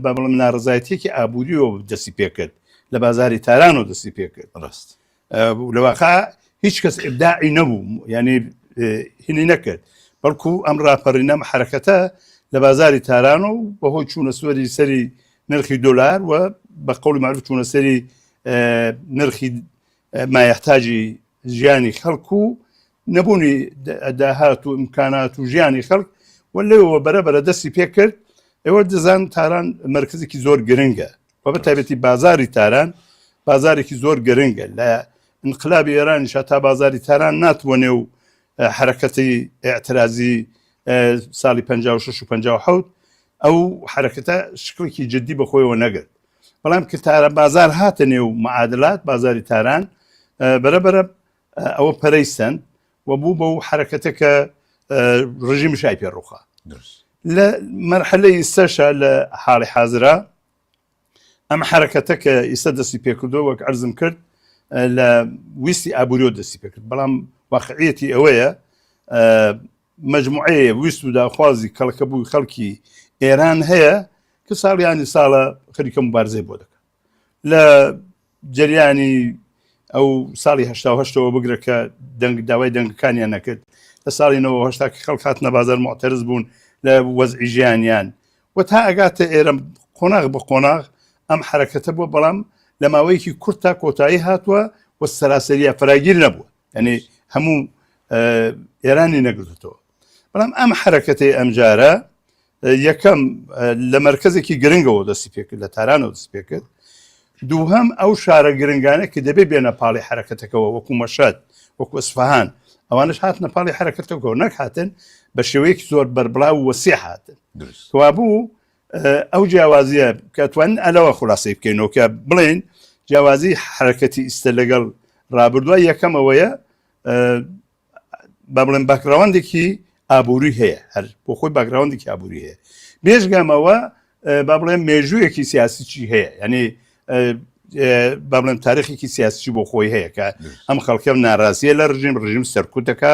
[SPEAKER 20] بە بڵم ناڕزایەتێکی ئابووریەوە دەستی پێکرد لە بازاری تاران و دەستی پێکرد ڕاست لەواقع هیچ کەس ئبداعی نەبوو یعنی هینی نەکرد بەڵکو ئەم راپەڕینەم حرەکەتە لە بازاری تاران و بەهۆی چوونە سوەری سەری نرخی دۆلار و بە قولی معروف چوونە سەری نرخی مایەحتاجی ژیانی خەڵک و نەبوونی داهات و ئیمکانات و ژیانی خەڵک و لەوەوە بەرە بەرە دەستی پێکرد ئێوە دەزان تاران مەرکزێکی زۆر گرنگە و بە تایبەتی بازاری تاران بازارێکی زۆر گرنگە لە انقلابی ئێرانیش تا بازاری تاران ناتوە نێو حرەکەتی اعترازی ساڵی 56 و 57 ئەو حرەکەتە شکڵێکی جدی بەخۆیەوە نەگرت بەڵام کە تارە بازار هاتە نێو معادلات بازاری تاران بەرە بەرە ئەوە پەرەی سەند و بوو بەو حرەکەتە کە ڕژیم شای پێ ڕوخا لە مەرحەلەی ئیستەشە لە حاڵی حازرا ئەم حرەکەتە کە ئیستا دەستی پێکردەوە وەک عرضم کرد لە ویستی ئابووریەوە دەستی پێکرد بەڵام واقعیەتی ئەوەیە مجموعەیە ویست و داخوازی کەڵکەبووی خەڵکی ئێران هەیە کە ساڵیانی ساڵە خەریکە مبارزەی بۆ دەکات لە جەریانی ئەو ساڵی هەشتاهشتەوە بگرە کە دەنگ داوای دەنگەکانیان نەکرد لە ساڵی 1970 کە خەڵک هاتنە بازار معتەرز بوون لە وەزعی ژیانیان و تا ئەگاتە ئێرە قۆناغ بە قۆناغ ئەم حرەکەتە بووە بەڵام لە ماوەیەکی کورت تا کۆتایی هاتووە و سەراسەریە فراگیر نەبووە یعنی هەموو ئێرانی نەگرتەوە بەڵام ئەم حرەکەتەی ئەمجارە یەکەم لە مەرکەزێکی گرنگەوە دەستی پێکرد لە تارانەوە دەست پێکرد دووهەم ئەو شارە گرنگانە کە دەبێ بێنە پاڵی حرەکەتەکەەوە وەکو مەشەد وەکو ئەسفەهان ئەوانش هاتنە پاڵی حرەکەتەکەەوە نەک هاتن بە شێوەیەکی زۆر بەربڵاو وەسی هاتن وابوو ئەو جیاوازیە کە توانین ئەلەوە خلاصەی بکەینەوە کە بڵێن جیاوازی حرەکەتی ئیستە لەگەڵ ڕابردووە یەکەمەوەیە با بڵێم background ێکی ئابووری هەیە هەر بۆ خۆی background ێکی ئابووری هەیە بێژگەمەوە با بڵێم مێژوویەکی سیاسیی هەیە یعنی با بڵێم تاریخێکی سیاسی بۆ خۆی هەیە کە ئەم خەڵکەم ناڕازیە لە ڕژیم ڕژیم سەرکوت دەکا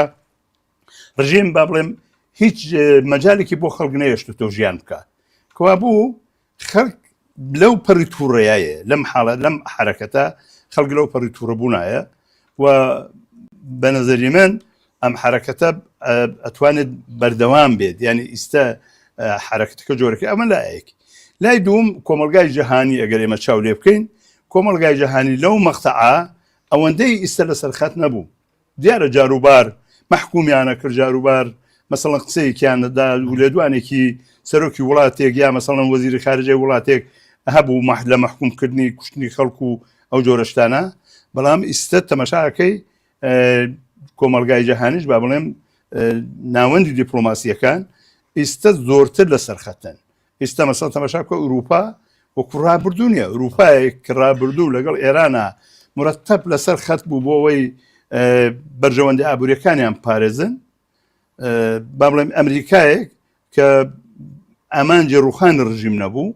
[SPEAKER 20] ڕژیم با بڵێم هیچ مەجالێکی بۆ خەڵک نەیەشت تۆ ژیان بکە کەوابوو خەڵک لەو پەڕی تووڕەیایە لەم حاڵە لەم حرەکەتە خەڵک لەو پەڕی تووڕەبوونایە و بە نظری من ئەم حرەکەتە ئەتوانێت بەردەوام بێت یعنی ئیستا حرەکەتەکە جۆرەکە ئەمە لایەک لای دوم کۆمەلگای جەهانی ئەگەر ئێمە چاو لێ بکەین کۆمەلگای جەهانی لەو مەقتەعە ئەوەندەی ئیستا لەسەر خەت نەبوو دیارە جاروبار مەحکومیانە کرد جاروبار مەسەڵەن قسەیەکیان دەدا و لێدوانێکی سەرۆکی وڵاتێک یا مەسەڵەن وەزیری خارجەی وڵاتێک هەبوو مەح لە مەحکومکردنی کوشتنی خەڵک و ئەو جۆرە شتانە بەڵام ئیستە تەمەشاکەی کۆمەڵگای جەهانیش با بڵێم ناوەندی دیپلۆماسیەکان ئیستە زۆرتر لەسەر خەتن ئیستا مەسەڵەن تەماشا بکە ئورووپا وەکو ڕابردوو نییە ئورووپایەک کە ڕابردوو لەگەڵ ئێرانە مرەتەب لەسەر خەت بوو بۆ ئەوەی بەرژەوەندی ئابووریەکانیان پارێزن با بڵێم ئەمریکایەک کە ئامانجی ڕوخانی ڕژیم نەبوو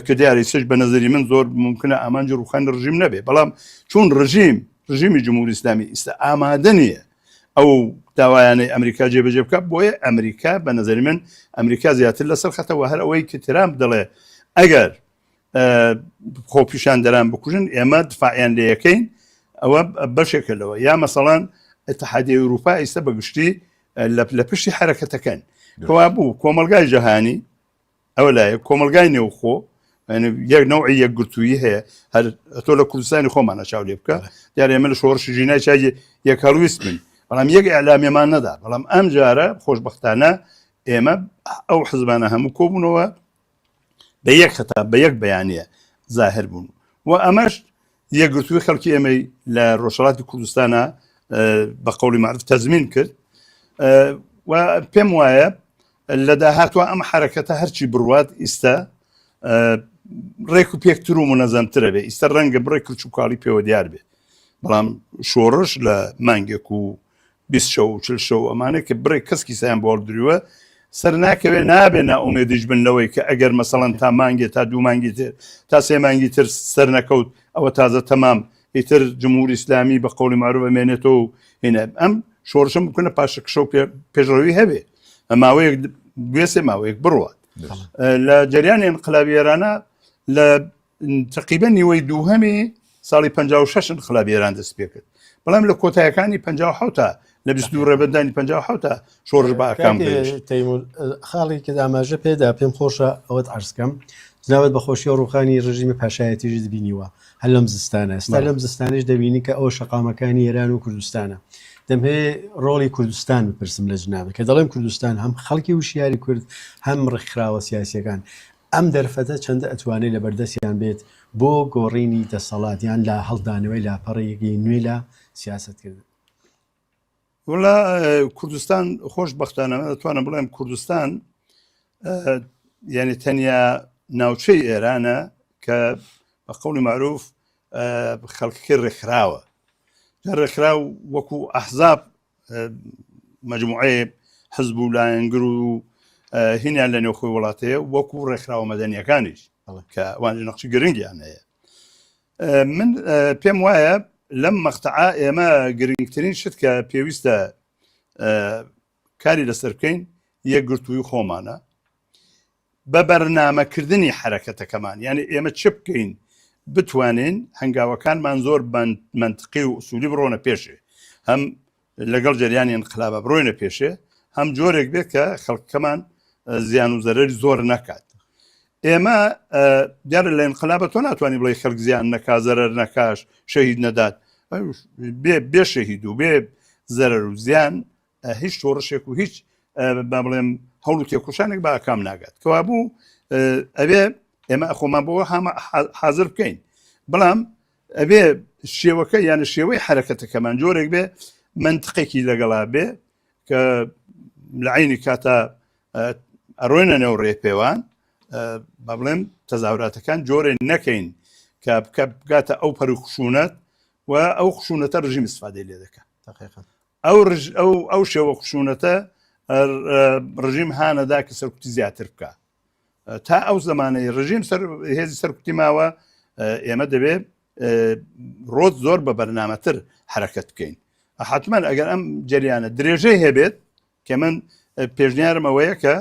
[SPEAKER 20] کە دیاری سش بە نظری من زۆر ممکنە ئامانجی ڕوخانی ڕژیم نەبێ بەڵام چون ڕژیم ڕژیمی جمهوری ئیسلامی ئیستا ئامادە نییە ئەو داوایانەی ئەمریکا جێبەجێ بکات بۆیە ئەمریکا بە نظری من ئەمریکا زیاتر لەسەر خەتەوە هەر ئەوەی کە ترامپ دەڵێ ئەگەر خۆپیشاندەران بکوژن ئێمە دفاعیان لێ یەکەین ئەوە بەشێکە لەوە یا مەسەڵەن اتحادی ئەوروپا ئیستا بە گشتی لە پشتی حرەکەتەکەن کەوا بوو کۆمەلگای جەهانی ئەوە لایە کۆمەلگای نێوخۆ یەک نەوعی یەکگرتوویی هەیە هەر تۆ لە کوردستانی خۆمانە چاو لێ بکە دیارە ئێمە لە شۆڕشی ژینای چای یەک هەڵویست بن بەڵام یەک ئیعلامیەمان نەدا بەڵام ئەم جارە خۆشببختانە ئێمە ئەو حزبانە هەموو کۆبوونەوە بە یەک خەتا بە یەک بەیانە زاهر بوون و ئەمەش یەکگرتووی خەڵکی ئێمەی لە ڕۆژهەڵاتی کوردستانە بە قەولی معرف تەزمین کرد و پێم وایە لە داهاتوە ئەم حرەکەتە هەرچی بڕوات ئیستا ڕێک و پێکتر و منەزەمترە بێ ئیستا ڕەنگە بڕێک کرچ و کاڵی پێوە دیار بێ بەڵام شۆڕش لە مانگێک و 20 شەو و 40 شەو ئەمانە کە بڕێک کەس کیسیان بۆ هەڵدرووە سەر ناکەوێ نابێ نائومێدیش بن لەوەی کە ئەگەر مەسەڵەن تا مانگێ تا دوو مانگی تر تا سێ مانگی تر سەر نەکەوت ئەوە تازە تەمام ئیتر جمهوری ئیسلامی بە قەولی معروف ئەمێنێتەوە و هینە ئەم شۆڕشم بکەنە پاشەکشە و پێشڕەوی هەبێ ماوەیەک بێسێ ماوەیەک بڕوات لە جریانی انقلابی ئێرانە لە تقریبا نیوەی دووهەمی ساڵی 56 انقلابی ئێران دەست پێ کرد بەڵام لە کۆتایەکانی 57 تا لە 22 ڕێبەندانی 57 تا شۆڕش بە ئاکام گەیشت.
[SPEAKER 19] تەیمور خاڵی کە ئاماژە پێدا پێم خۆشە ئەوەت عەرزکەم جنابت بە خۆشیەوە ڕووخانی ڕژیمی پاشایەتیشت بینیوە هەر لەم زستانە ئێستا لەم زستانەش دەبینی کە ئەوە شەقامەکانی ئێران و کوردستانە دەمهەوێ ڕۆڵی کوردستان بپرسم لە جنابت کە دەڵێم کوردستان هەم خەڵکی وشیاری کورد هەم ڕێکخراوە سیاسیەکان ئەم دەرفەتە چەندە ئەتوانێت لە بەردەستیان بێت بۆ گۆڕینی دەسەڵات یان لە هەڵدانەوەی لاپەڕێکی نوێ لە سیاسەتکردن؟
[SPEAKER 20] وڵا کوردستان خۆش بەختانە دەتوانم بڵێم کوردستان یعنی تەنیا ناوچەی ئێرانە کە بە قەولی معروف خەڵکەکەی ڕێکخراوە ڕێکخراو وەکو ئەحزاب مجموعەیە حزب و لایەنگر و هینیان لە نێوخۆی وڵاتەیە وەکو ڕێکخراوە مەدەنیەکانیش کە وان نەخشی گرنگیان هەیە من پێم وایە. لەم مەقتەعە ئێمە گرنگترین شت کە پێویستە کاری لەسەر بکەین یەکگرتووی خۆمانە بە بەرنامەکردنی حەرەکەتەکەمان یعنی ئێمە چ بکەین بتوانین هەنگاوەکانمان زۆر منطقی و ئوسولی بڕۆنە پێشێ هەم لەگەڵ جەریانی انقلابە بڕۆینە پێشێ هەم جۆرێک بێت کە خەڵکەکەمان زیان و زەرەری زۆر نەکات ئێمە دیارە لە انقلابە تۆ ناتوانانی بڵێ خەڵک زیان نەکا زەرەر نەکاش شەهید نەدات بێ بێ شەهید و بێ زەرەر و زیان هیچ شۆڕشێک و هیچ با بڵێم هەوڵ و تێکۆشانێک بە ئاکام ناگات کەوابوو ئەبێ ئێمە خۆمان بۆ حاضر بکەین بەڵام ئەبێ شێوەکە یانە شێوەی حرەکەتەکەمان جۆرێک بێ منطقێکی لەگەڵا بێ کە لە عینی کاتا ئەڕۆینە نێو ڕێپێوان با بڵێم تەزاوراتەکان جۆرێ نەکەین کە بکە بگاتە ئەو پەر و خشونەت و ئەو خشونەتە ڕژیم استفادەی لێ دەکات ئەو ئەو ئەو شێوە خشونەتە ڕژیم هانەدا کە سەرکوتی زیاتر بکە تا ئەو زمانەی ڕژیم سەر هێزی سەرکوتی ماوە ئێمە دەبێت ڕۆت زۆر بە بەرنامەتر حرەکەت بکەین حتمما ئەگەر ئەم جریانە درێژەی هەبێت کە من پێشنیارم ئەوەیە کە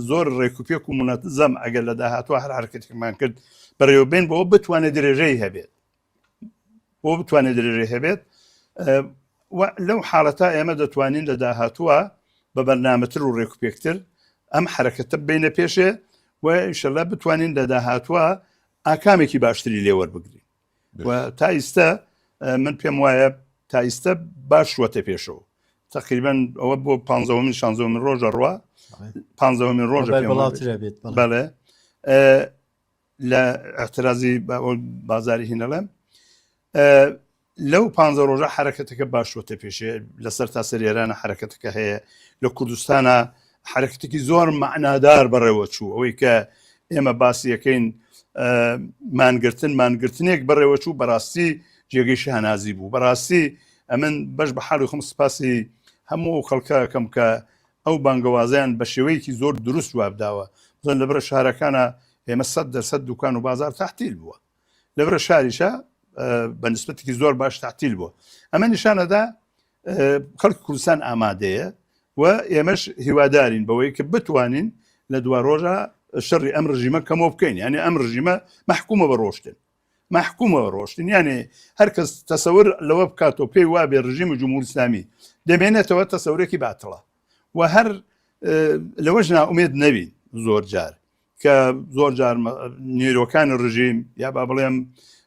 [SPEAKER 20] زۆر ڕێکوپێک و منەتزەم ئەگەر لە داهاتوە هەر حرکەتێکمان کرد بەڕێوەبێن بۆ بتوانێت درێژەی هەبێت بۆ بتوانێت درێژەی هەبێت لەو حاڵەتە ئێمە دەتوانین لە داهاتووە بە بەرنامەتر و ڕێکوپێکتر ئەم حرەکەتە بینە پێشێ و ئیشەلا بتوانین لە داهاتووە ئاکامێکی باشتری لێوەربگرین و تا ئیستا من پێم وایە تا ئیستا باش شوەتە پێشەوە تقریبا ئەوە بۆ پانزەوەمین شانزەوەمین ڕۆژە ڕوا پانزەوەمین ڕۆژە بەڵێ لە اعترازی بازاری هینەڵێم لەو پ ڕۆژە حرەکەتەکە باشوەتە پێشێ لەسەر تا سەر ئێرانە حرەکەتەکە هەیە لە کوردستانە حرەکەتێکی زۆر معنادار بەڕێوە چوو ئەوەی کە ئێمە باسیەکەین مانگرتن مانگرتنێک بەڕێوە چوو بەڕاستی جێگەی شانازی بوو بەڕاستی ئەمن بەش بە حاڵی خۆم سپاسی هەموو ئەو خەڵکەکەم کە ئەو بانگەوازیان بە شێوەیەکی زۆر دروست جواب داوە زۆر لە بڕە شارەکانە ئێمە سە دەرسەد دوکان و بازار تحتیل بووە لە بڕە شاریشە بە نسبەتێکی زۆر باش تحتیل بووە ئەمە نیشانەدا خەڵکی کوردستان ئامادەیە و ئێمەش هیوادارین بەوەی کە بتوانین لە دوا ڕۆژە شەڕی ئەم ڕژیمە کەمەوە بکەین یعنی ئەم ڕژیمە مەحکومە بە ڕۆشتن مەحکومە بە ڕۆشتن یعنی هەر کەس تەسەور لەوە بکاتەوە پێی وابێ ڕژیمی جمهوری ئیسلامی دەمێنێتەوە تەسەورێکی باتڵە و هەر لەوەش نائومێد نەبین زۆر جار کە زۆر جار نیرۆکانی ڕژیم یا با بڵێم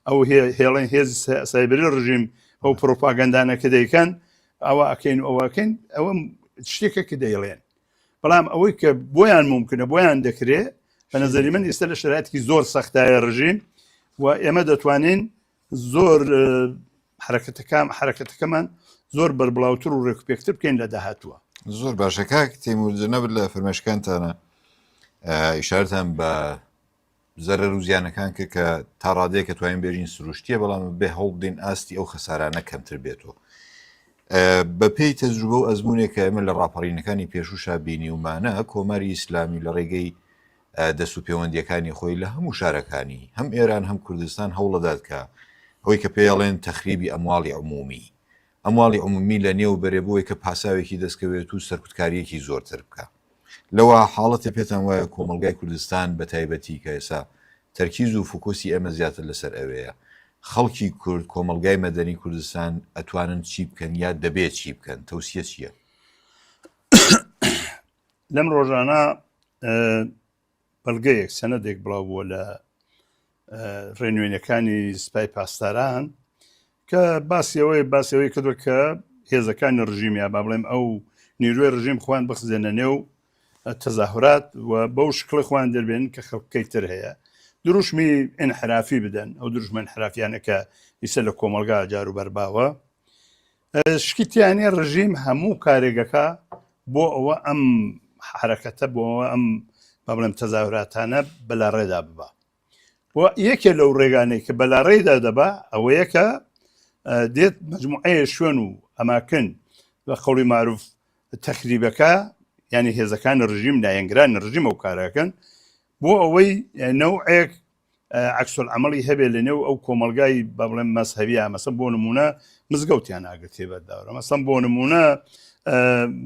[SPEAKER 20] ئەو هێڵێن هێز سایبری ڕژیم ئەو پرۆپاگەندانە کە دەیکەن ئەوە ئەکەین و ئەوەکەین ئەوە شتێکە کە دەیڵێن بەڵام ئەوەی کە بۆیان ممکنە بۆیان دەکرێ بە نظری من ئێستا لە شرایطێکی زۆر سەختایە ڕژیم و ئێمە دەتوانین زۆر حرەکەتەکان حرەکەتەکەمان زۆر بەربڵاوتر و ڕێکوپێکتر بکەین لە داهاتووە.
[SPEAKER 21] زۆر باشە کاک تەیمور جەنابت لە فەرمایشەکانتانە ئیشارەتان بە زەرەر و زیانەکان کرد کە تا ڕادەیەک کە توانین بێژین سروشتیە بەڵام بێ هەوڵ بدەین ئاستی ئەو خەسارانە کەمتر بێتەوە بە پێی تەجروبە و ئەزمونێک کە ئێمە لە ڕاپەڕینەکانی پێشوشا بینیومانە کۆماری ئیسلامی لە ڕێگەی دەست و پەیوەندیەکانی خۆی لە هەموو شارەکانی هەم ئێران هەم کوردستان هەوڵەدات کە ئەوەی کە پێیەڵێن تەخریبی ئەمواڵی عمومی ئەمواڵی عمومی لە نێو بەرێ بۆی کە پاساوێکی دەستکەوێت و سەرکوتکاریەکی زۆرتر بکە لەوە حاڵەتێ پێتان وایە کۆمەڵگای کوردستان بە تایبەتی کە ئێسا تەرکیز و فوکوسی ئێمە زیاتر لەسەر ئەوێیە خەڵکی کورد کۆمەڵگای مەدەنی کوردستان ئەتوانن چی بکەن یا دەبێ چی بکەن تەوسیە چییە؟
[SPEAKER 20] لەم ڕۆژانە بەڵگەیەک سەنەدێک بڵاو بووە لە ڕێنوێنەکانی سپای پاسداران کە باسیەوەی باسیەوەی کردوە کە هێزەکانی ڕژیم یا با بڵێم ئەو نیروی ڕژیم خۆیان بخزێنە نێو تەزاهرات و بەو شکڵی خۆیان دەربێن کە خەڵکەی تر هەیە دروشمی ئینحرافی بدەن ئەو دروشمە ئینحرافیانە کە ئیسە لە کۆمەڵگا جار و بەرباوە شکی تیا نیە ڕژیم هەموو کارێک ئەکا بۆ ئەوە ئەم حرەکەتە بۆ ئەوە ئەم با بڵێم تەزاهوراتانە بەلاڕێدا ببا و یەکێ لەو ڕێگانەی کە بەلاڕێدا دەبا ئەوەیە کە دێت مجموعەیە شوێن و ئەماکن بە قەولی معروف تەخریبەکە یعنی هێزەکانی ڕژیم لایەنگرانی ڕژیم ئەو کارەکەن بۆ ئەوەی نەوعێک. عەکسول عەمەڵی هەبێ لە نێو ئەو کۆمەڵگای با بڵێم مەزهەبیە مەسەن بۆ نمونە مزگەوتیان ئاگر تێبەرداوە مەسەن بۆ نمونە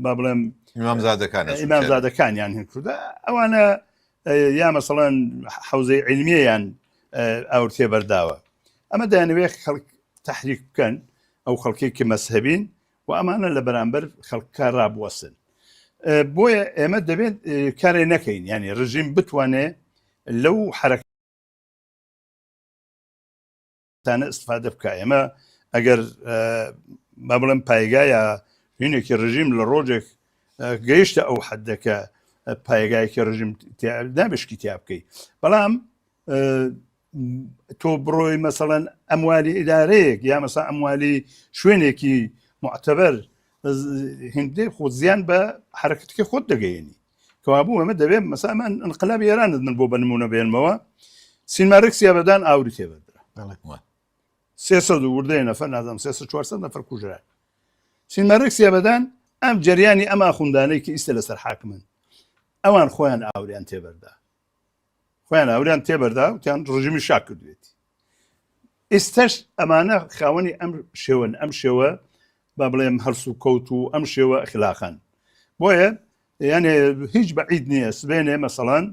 [SPEAKER 20] با بڵێم
[SPEAKER 21] ئیمامزادەکان
[SPEAKER 20] ئیمامزادەکانیان هین کردە ئەوانە یا مەسەڵەن حوزەی علمیەیان ئاور تێبەرداوە ئەمە دەیانەوێت خەڵک تحریک بکەن ئەو خەڵکێک کە مەسهبین و ئەمانە لە بەرامبەر خەڵکە ڕابوەسن بۆیە ئێمە دەبێت کارێ نەکەین ینی ڕژیم بتوانێ لەو حرەکانە استفادە بکە ئێمە ئەگەر با بڵێم پایگا یا هینێکی ڕژیم لە ڕۆژێک گەیشتە ئەو حدەکە پایگایەکی ڕژیم نابشکی تیا بکەیت بەڵام تۆ بڕۆی مەسەڵەن ئەموالی ئیدارەیەک یا مەسا ئەموالی شوێنێکی معتەبەر هندێک خۆ زیان بە حرەکەتەکە خۆت دەگەیەنی کەوابوو ئەمە دەبێت مەسامان انقلاب ئێرانت من بۆ بە نمونە بێنمەوە سینمارێک سیابەدان ئاوری تێبەردرا سێ و وردەیە نەفەر نازانم سێ 400 نەفەر کوژران سینمارێک سیابەدان ئەم جریانی ئەم ئاخوندانەی کە ئیستا لەسەر حاکمن ئەوان خۆیان ئاوریان تێبەردا خۆیان ئاوریان تێبەردا وتیان ڕژیمی شا کردوێتی ئێستش ئەمانە خاوەنی ئەم شێوەن ئەم شێوە با بڵێم هەرس و کەوت و ئەم شێوە خلاقان بۆیە یانێ هیچ بەعید نییە سبێنێ مەسەڵەن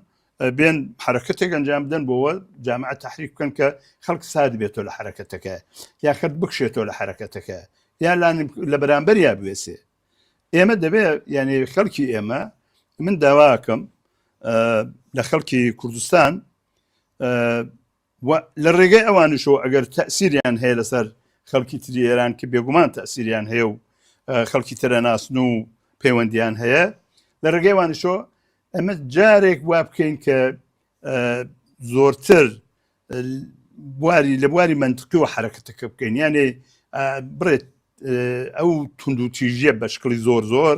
[SPEAKER 20] بێن حرەکەتێک ئەنجام بدەن بۆوە جامعە تحریک بکەن کە خەڵک ساد بێتەوە لە حرەکەتەکە یا خەت بکشێتەوە لە حرەکەتەکە یا لە بەرامبەر یا بوێسێ ئێمە دەبێ یعنی خەڵکی ئێمە من داواکەم لە خەڵکی کوردستان لە ڕێگەی ئەوانشەوە ئەگەر تەسیریان هەیە لەسەر خەڵکی تری ئێران کە بێگومان تەسیریان هەیە و خەڵکی ترە ناسن و پەیوەندیان هەیە لە ڕێگەی وانشۆ ئەمە جارێک وا بکەین کە زۆرتر بواری لە بواری منطقی و حرەکەتەکە بکەین یانێ بڕێت ئەو تونند و تیژیە بە شکڵی زۆر زۆر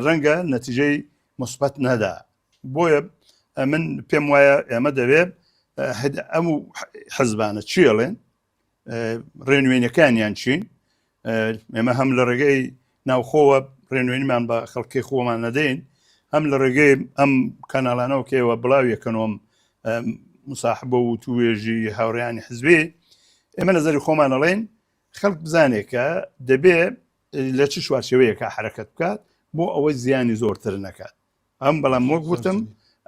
[SPEAKER 20] ڕەنگە نەتیجەی مثبت نەدا بۆیە من پێم وایە ئێمە دەبێت ئەم حزبانە چیڵێن ڕێنوێنەکانیان چین ئێمە هەم لە ڕێگەی ناوخۆوە ڕێنوێنیمان بە خەڵکی خۆمان نەدەین هەم لە ڕێگەی ئەم کەناڵانەوە کێوە بڵاویەکەنەوەم مساحبە و توێژی هاوڕیانی حزبی ئێمە نەزەری خۆمان ئەڵێن خەڵک بزانێت کە دەبێ لە چ چوارچێوەیەکە حرەکەت بکات بۆ ئەوەی زیانی زۆرتر نەکات ئەم بەڵام وەک وتم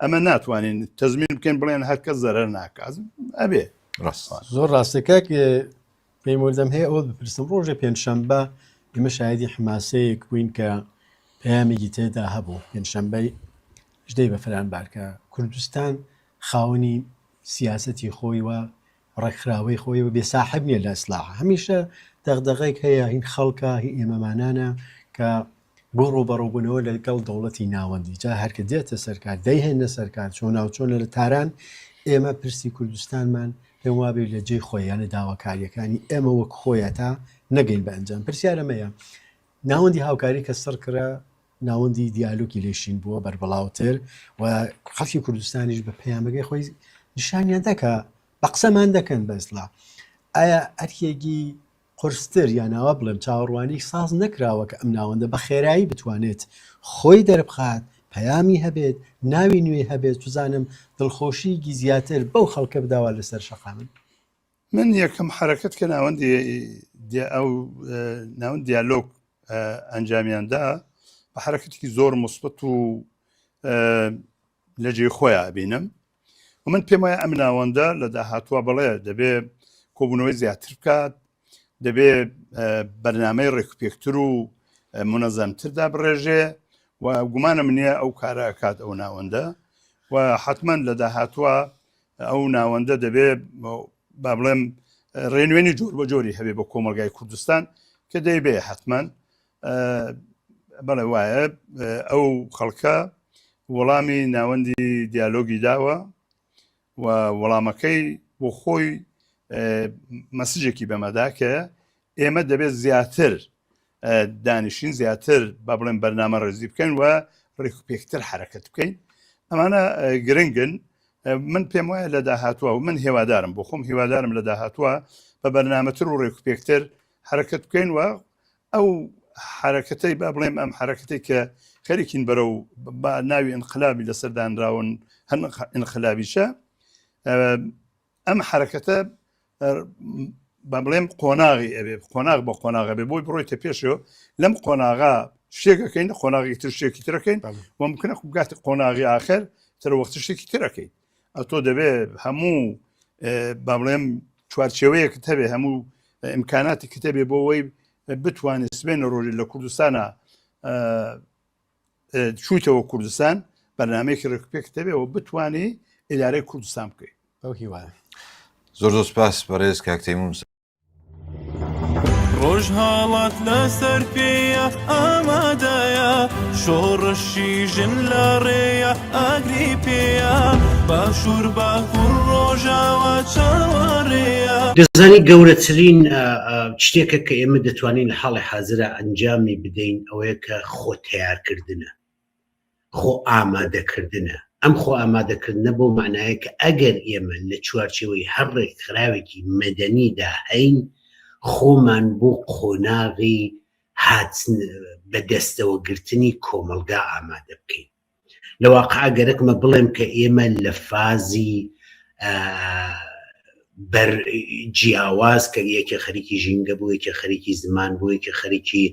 [SPEAKER 20] ئەمە ناتوانین تەزمین بکەین بڵێن هەر کەس زەرەر ناکات ئەبێ
[SPEAKER 19] زۆر ڕاستە کاک پەیمۆردەم هەیە ئەوە بپرسم ڕۆژێ پێنجشەنبە ئێمە شایدی حماسەیەک بووین کە پەیامێکی تێدا هەبوو پێنجشەنبەی ژدەی بەفرانبار کە کوردستان خاوەنی سیاسەتی خۆی و ڕێکخراوەی خۆی و بێ ساحب نییە لە ئیسلاح هەمیشە دەغدەغێک هەیە هین خەڵکە هی ئێمەمانانە کە بۆ ڕووبەڕووبوونەوە لەگەڵ دەوڵەتی ناوەندی جا هەرکە دێتە سەرکار دەیهێنە سەرکار چۆناوچۆنە لە تاران ئێمە پرسی کوردستانمان پێم وابێ لە جێی خۆی یانە داواکاریەکانی ئێمە وەک خۆیە تا نەگەین بە ئەنجام پرسیارەمەیە ناوەندی هاوکاری کە سڕ کرا ناوەندی دیالۆگی لێ شین بووە بەربڵاوتر و خەڵکی کوردستانیش بە پەیامەکەی خۆی نیشانیان دەکا بە قسەمان دەکەن بەسڵا ئایا ئەرکێکی قورستر یان ئاوا بڵێم چاوەڕوانی ساز نەکراوە کە ئەم ناوەندە بە خێرایی بتوانێت خۆی دەربخات پەیامی هەبێت ناوی نوێی هەبێت چزانم دڵخۆشیی زیاتر بەو خەڵکە بداوە لەسەر شەقامن
[SPEAKER 20] من یەکەم حرەکەت کە ناوەندی ئەو ناوەند دیالۆگ ئەنجامیاندا بە حرەکەتێکی زۆر مثبت و لە جێی خۆیان بینم و من پێم وایە ئەم ناوەندە لە داهاتووە بەڵێ دەبێ کۆبوونەوەی زیاتر بکات دەبێ بەرنمەی ڕێکوپێکتر و منەزەمتر دابڕێژێ و گومانم نییە ئەو کارە کات ئەو ناوەندە و حتمما لە داهاتوە ئەو ناوەندە دەبێ با بڵێم ڕێنوێنی جۆر بە جۆری هەبێ بە کۆمەلگای کوردستان کە دەیبێ حتمما بەڵێ وایە ئەو خەڵکە وەڵامی ناوەندی دیالۆگی داوە و وەڵامەکەی بۆ خۆی مەسجێکی بەمەدا کە ئێمە دەبێت زیاتر دانیشین زیاتر با بڵێن بەرنامە ڕێزی بکەین و ڕێکوپێکتر حرەکەت بکەین ئەمانە گرنگن من پێم وایە لە داهاتوە و من هێوادارم بۆ خۆم هیوادارم لە داهاتوە بە بەرنامەتر و ڕێکوپێکتر حرەکەت بکەین و ئەو حرەکەتەی با بڵێم ئەم حرەکەتەی کە خەریکین بەرەو ناوی ئینقلابی لەسەر دانراون هەن ئینقلابیشە. ئەم حرەکەتە بە بڵێم قۆناغی ئەبێ قۆناغ بە قۆناغە بێ بۆی بڕۆیتە پێشەوە لەم قۆناغا شتێکەکەین لە قۆناغی تر شتێکی ترەکەین و ممکنە بگاتە قۆناغی ئاخر تر وەخت شتێکی ترەکەین ئەتۆ دەبێ هەموو با بڵێم چوارچێوەیەکت هەبێ هەموو ئیمکاناتی کتێبێ بۆ ئەوەی بتوانێت سبێنە ڕۆژی لە کوردستانە چوویتەوە کوردستان بەرنمەیەکی ڕێکوپێک دەبێ و بتانی ئیدارەی کوردستان بکەیت
[SPEAKER 19] بەو هیوایە.
[SPEAKER 21] زۆر زۆر سپاس بەڕێز کاک تەیمور.
[SPEAKER 16] ڕۆژهەڵات لەسەر پێیە ئامادەیە شۆڕشی ژن لە ڕێیە ئاگری پێیە باشوور باکوور ڕۆژاوا چاوەڕێیە.
[SPEAKER 12] دەزانی گەورەترین شتێکە کە ئێمە دەتوانین لە حاڵی حازرا ئەنجامی بدەین ئەوەیە کە خۆ تەیارکردنە، خۆ ئامادەکردنە. ئەم خۆ ئامادەکردنە بەو مەعنایە کە ئەگەر ئێمە لە چوارچێوەی هەر ڕێکخراوێکی مەدەنیدا هەین خۆمان بۆ قۆناغی هاتن بەدەستەوەگرتنی کۆمەڵگا ئامادە بکەین. لە واقع گەرەکمە بڵێم کە ئێمە لە فازی بەر جیاواز کە یەکێ خەریکی ژینگە بوو یەکێ خەریکی زمان بوو یەکێ خەریکی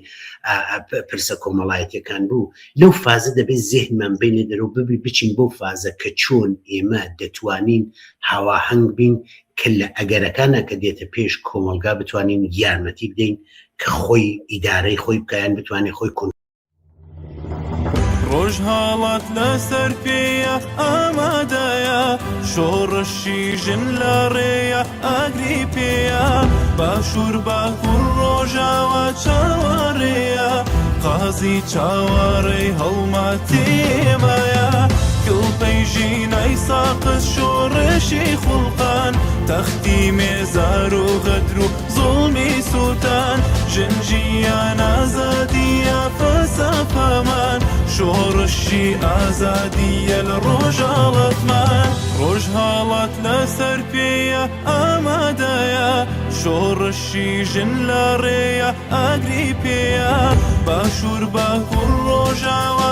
[SPEAKER 12] پرسە کۆمەڵایەتیەکان بوو لەو فازە دەبێت زێهنمان بینە دەرەوە ببی بچین بۆ فازە کە چۆن ئێمە دەتوانین هاواهەنگ بین کە لە ئەگەرەکانە کە دێتە پێش کۆمەڵگا بتوانین یارمەتی بدەین کە خۆی ئیدارەی خۆی بکەیان بتوانێت خۆی کۆن
[SPEAKER 16] ڕۆژهەڵات لەسەر پێیە ئامادەیە شۆڕشی ژن لە ڕێیە ئاگری پێیە باشوور باکوور ڕۆژاوا چاوەڕێیە قازی چاوەڕێی هەڵمەتێمایە کڵپەی ژینای ساقز شۆڕشی خوڵقان تەختی مێزار و غەدر و زوڵمی سوتان ژن ژیان ئازادیە فەلسەفەمان شۆڕشی ئازادیە لە ڕۆژهەڵاتمان ڕۆژهەڵات لەسەر پێیە ئامادەیە شۆڕشی ژن لە ڕێیە ئاگری پێیە باشوور باکوور ڕۆژاوا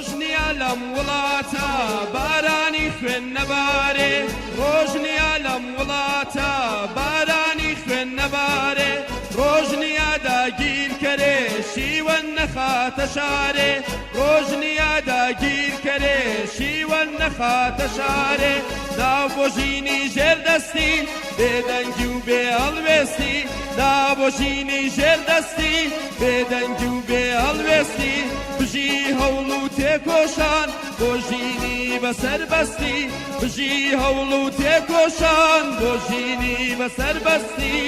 [SPEAKER 1] ڕۆژ نییە لەم وڵاتە بارانی خوێن نەبارێ ڕۆژ نییە لەم وڵاتە بارانی خوێن نەبارێ ڕۆژ نییە داگیرکەرێ شیوەن نەخاتە شارێ ڕۆژ نییە داگیرکەرێ شیوەن نەخاتە شارێ ناو بۆ ژینی ژێر دەستی بێدەنگی و بێ هەڵوێستی نا بۆ ژینی ژێر دەستی بێدەنگی و بێ هەڵوێستی بژی هەوڵ و تێکۆشان بۆ ژینی بەسەربەستی بژی هەوڵ و تێکۆشان بۆ ژینی بەسەربەستی.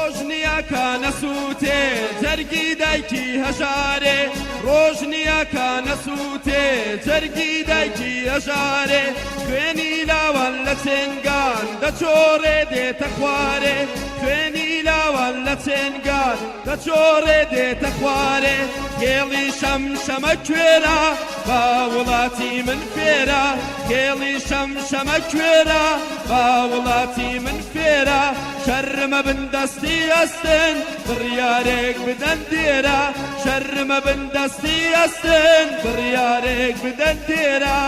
[SPEAKER 1] ڕۆژ نییە کە نەسووتێ جەرگی دایکی هەژارێ ڕۆژ نییە کە نەسووتێ جەرگی دایکی هەژارێ خوێنی لاوان لە چنگان دەچۆڕێ دێتە خوارێ. خوێنی لاوان لە چێنگار دەچۆڕێ دێتە خوارێ کێڵی شەمشەمە کوێرە با وڵاتی من فێرە کێڵی شەمشەمە کوێرە با وڵاتی من فێرە شەرمە بن دەستی ئەستن بڕیارێک بدەن دێرە شەرمە بن دەستی ئەستن بڕیارێک بدەن دێرە.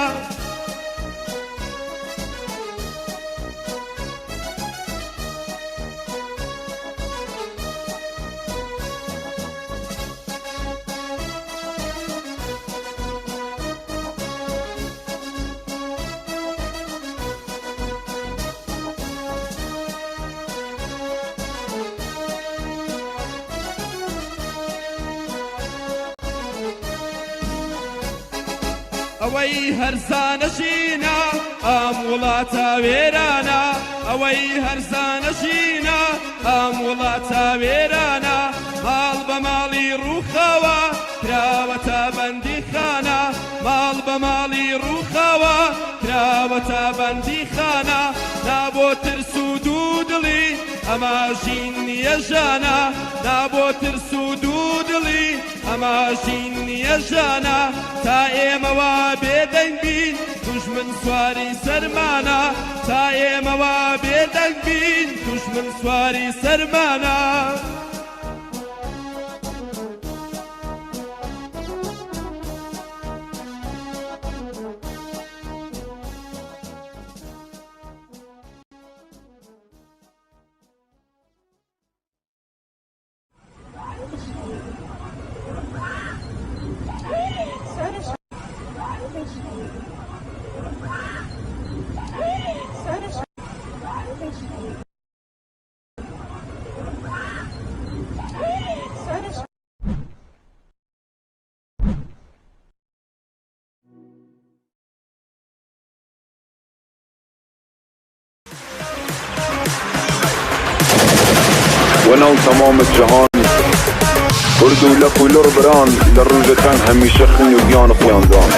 [SPEAKER 1] ئەوەی هەرزانە ژینە ئەم وڵاتە وێرانە ئەوەی هەرزانە ژینە ئەم وڵاتە وێرانە ماڵ بە ماڵی ڕووخاوە کراوەتە بەندیخانە ماڵ بە ماڵی ڕووخاوە کراوەتە بەندیخانە نا بۆ ترس و دوو دڵی ئەما ژین نییە ژانە نا بۆ ترس و دوو دڵی ئەما ژین نییە ژانە تا ئێمە وا بێدەنگ بین دوژمن سواری سەرمانە تا ئێمە وا بێدەنگ بین دوژمن سواری سەرمانە.
[SPEAKER 2] وەناو تەمام جەهان کورد و لەک و لوڕ بران لە ڕووژ تەنگ هەمیشە خۊن و گیان خوەیان دان.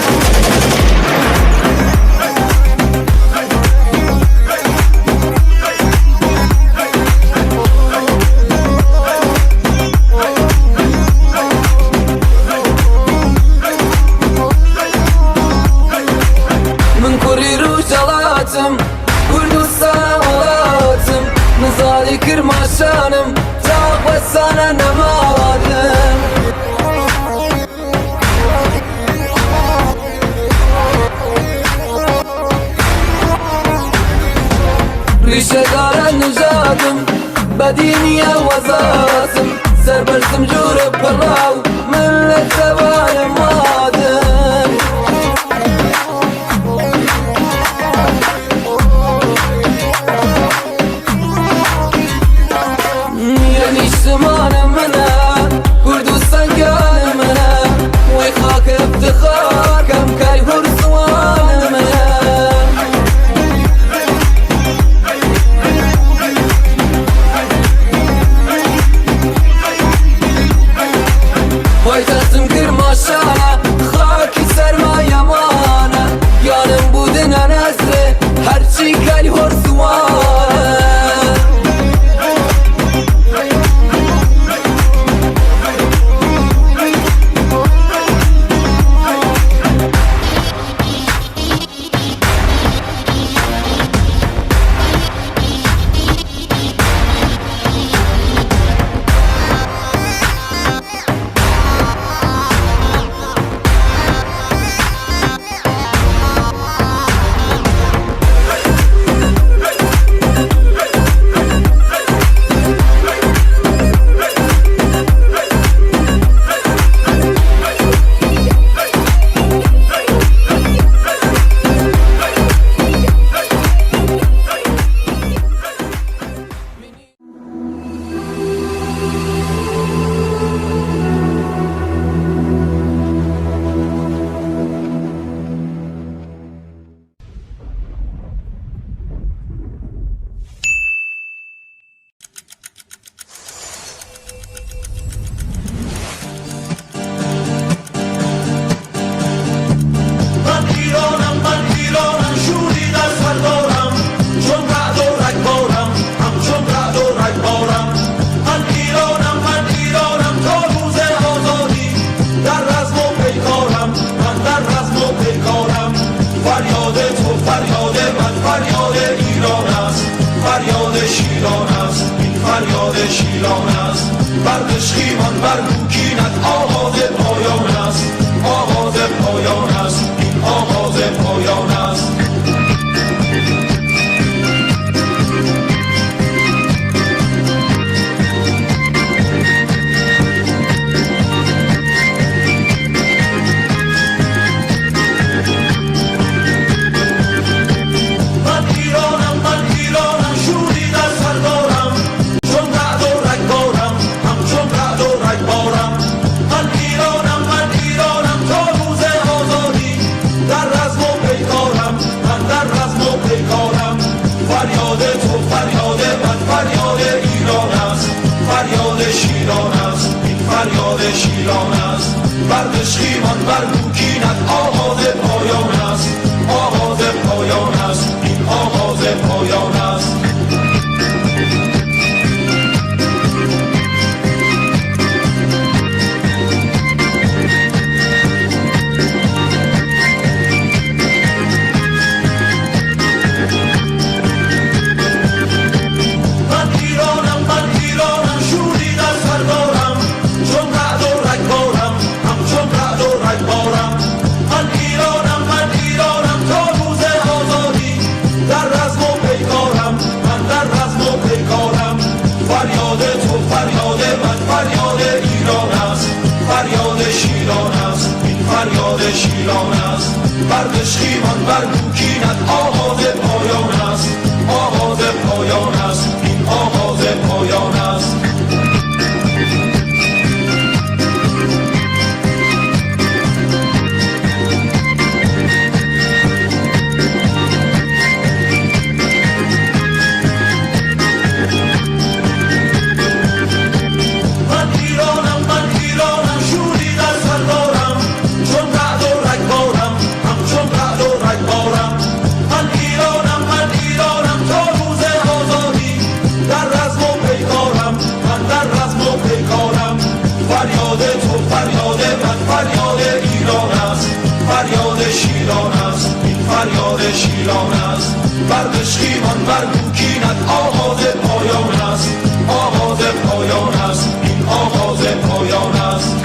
[SPEAKER 18] من کوڕی ڕوژهەڵاتم کوردستان وڵاتم نزالی کرماشانم تا وەسانە نەماواتم. ریشەدارە نژادم بەدینیە وەزاتم سەربەرزم جورە پڕاو من لە چەوانم وادم. یە نیشتمان منە کوردستان گیان منە وەی خاک افتخار کەم کەی هور زوان منە. پایتەختم کرماشانە.
[SPEAKER 4] فریاد من فریاد ایران است، فریاد شیران است، این فریاد شیران است. بر دژخیمان بر کوکینت آغاز پایان است، آغاز پایان است، این آغاز پایان است. من ایرانم، من ایرانم، شوری در سر دارم، چون رعد و رگبارم، همچون رعد و رگبارم. من ایرانم، من ایرانم، تا روز آزادی در رزم و پیکارم، من در رزم و پیکارم. فریاد تو فریاد من فریاد ایران است، فریاد شیران است، این فریاد شیران است. بر دژخیمان بر کوکینت آغاز پایان است، آغاز پایان است، این آغاز پایان است. من ایرانم، من ایرانم، شوری در سر دارم، چون رعد و رگبارم، همچون رعد و رگبارم. من ایرانم، من ایرانم، تا روز آزادی در رزم و پیکارم، من در رزم و پیکارم. فریاد تو فریاد من فریاد ایران است، فریاد شیران است، این فریاد شیران است. بر دژخیمان بر کوکینت آغاز پایان است، آغاز پایان است، این آغاز پایان است. من ایرانم، من ایرانم، شوری در سر دارم، چون رعد و رگبارم، همچون رعد و رگبارم. من ایرانم، من ایرانم، تا روز آزادی در رزم و پیکارم، من در رزم و پیکارم. فریاد تو فریاد من فریاد ایران است، فریاد شیران است، این فریاد شیران است. بر دژخیمان بر کوکینت آغاز پایان است، آغاز پایان است، این آغاز پایان است.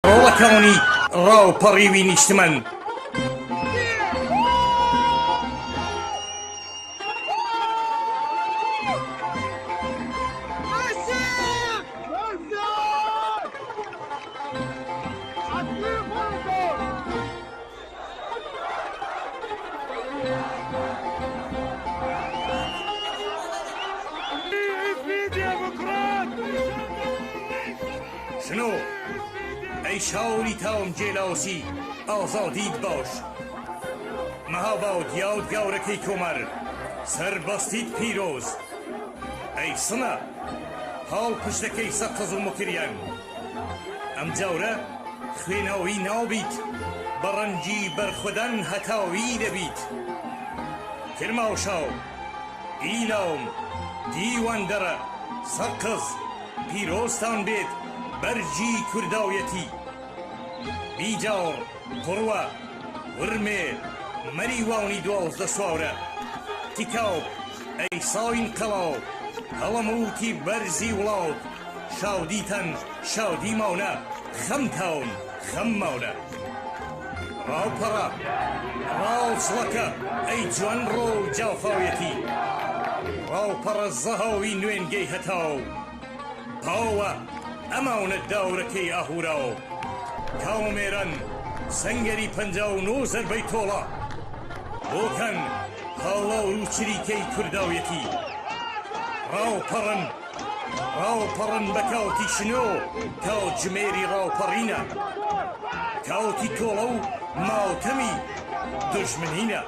[SPEAKER 13] ڕۆڵەکانی ڕاوپەڕیوی نیشتمان. شنۆ، ئەی شاری تاوم گێلاسی ئازادیت باش. مەهاباد یادگارەکەی کۆمار سەربەستیت پیرۆز. ئەی سنە پاڵپشتەکەی سەقز و موکریان. ئەم جارە خوێناوی نابیت، بە ڕەنجی بەرخودان هەتاوی دەبیت. کرماشاو، ئیلام، دیواندەرە، سەقز، پیرۆزتان بێت بەرگی کوردایەتی. بیجاڕ، قوروە، ورمێ، مەریوانی 12 سوارە، تیکاب، ئەی ساین قەڵا، هەڵەمووتی بەرزی وڵات، شادیتان شادی مانە، خەمتان خەم مانە. ڕاوپەڕە، ڕاوچڵەکە، ئەی جوانڕۆ و جافاویەتی. ڕاوپەڕە زەهاوی نوێنگەی هەتاو. پاوە، ئەمانە داورەکەی ئاهوراو. کاومێران، سەنگەری 59 زەربەی تۆڵە. بۆکان، هاوار و چریکەی کورداویەتی. ڕاوپەڕن، ڕاوپەڕن بە کاتی شنۆ، کاتژمێری ڕاوپەڕینە. کاتی تۆڵە و ماتەمی دوژمنینە.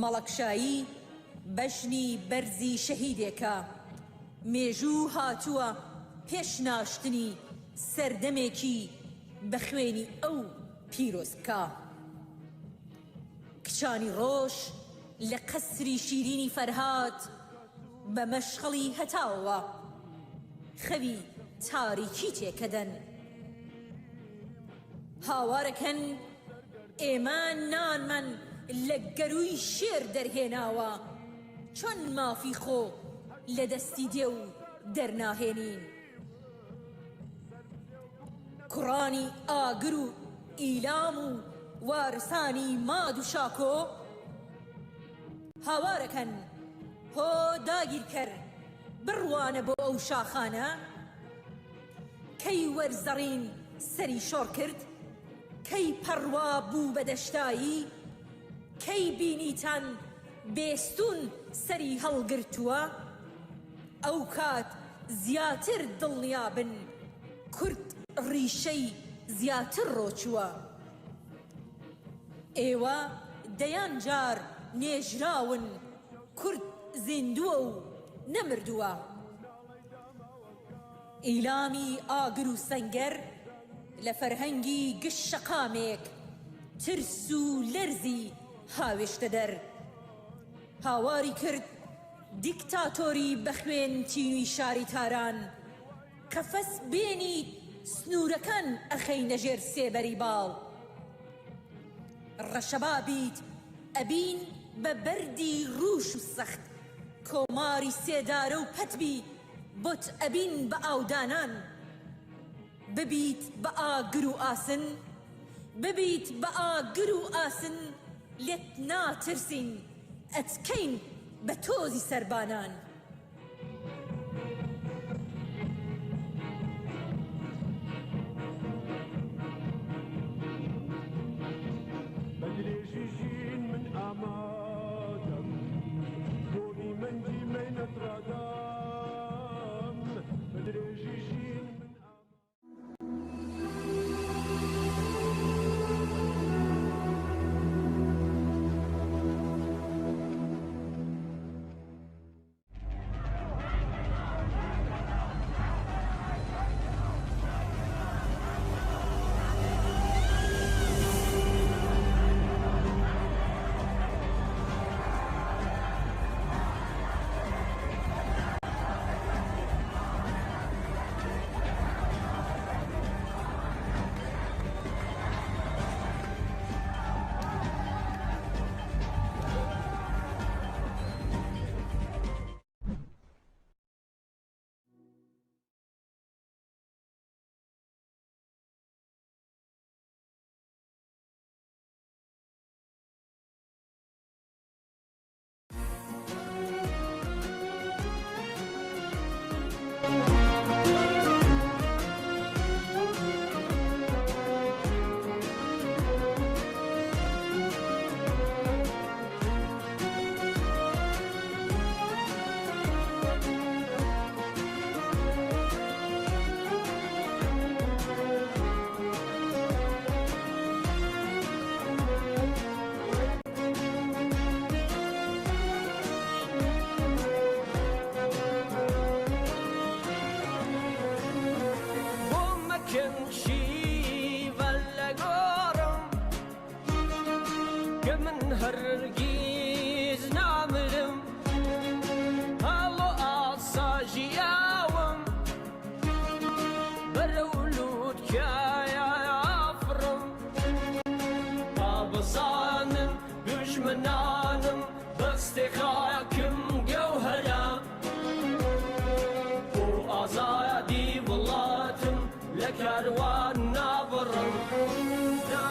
[SPEAKER 14] مەڵەکشایی بەژنی بەرزی شەهیدێکە، مێژوو هاتووە پێش ناشتنی سەردەمێکی بە خوێنی ئەو پیرۆز بکا. کچانی ڕۆژ لە قەسری شیرینی فەرهاد بە مەشخەڵی هەتاوەوە خەوی تاریکی تێکەدەن. هاوارەکەن ئێمە نانمان لە گەرووی شێر دەرهێناوە، چۆن مافی خۆ لە دەستی دێو دەرناهێنین؟ کوڕانی ئاگر و ئیلام و وارسانی ماد و شاکۆ هاوارەکەن هۆ داگیرکەر بڕوانە بۆ ئەو شاخانە کەی وەرزەڕین سەری شۆڕ کرد کەی پەڕوا بوو بە دەشتایی کەی بینیتان بێستوون سەری هەڵگرتووە ئەوکات زیاتر دڵنیابن کورد ڕیشەی زیاتر ڕۆچووە. ئێوە دەیان جار نێژراون کورد زیندووە و نەمردووە. ئیلامی ئاگر و سەنگەر لە فەرهەنگی گشت شەقامێک ترس و لەرزی هاوێشتە دەر. هاواری کرد دیکتاتۆری بە خوێن تینوی شاری تاران قەفەس بێنیت سنورەکان ئەخەینە ژێر سێبەری باڵ ڕەشەبا بیت ئەبین بە بەردی ڕوش و سەخت کۆماری سێدارە و پەت بی. بۆت ئەبین بە ئاودانان. ببیت بە ئاگر و ئاسن، ببیت بە ئاگر و ئاسن، لێت ناترسین، ئەتکەین بە تۆزی سەربانان.
[SPEAKER 10] بە درێژی ژین من ئامادەم بۆ میمەندی مەینەت ڕادام بە درێژی ژین من
[SPEAKER 3] بۆ مەکەن شیڤەن لە گۆڕم کە من هەرگیز نامرم هەڵۆ ئاسا ژیاوم بەرەو لووتکایە ئافڕم با بزانن دوژمنانم بەستێ خاکم گەوهەرە بۆ ئازادی وڵاتم لە کاروان نابڕم نا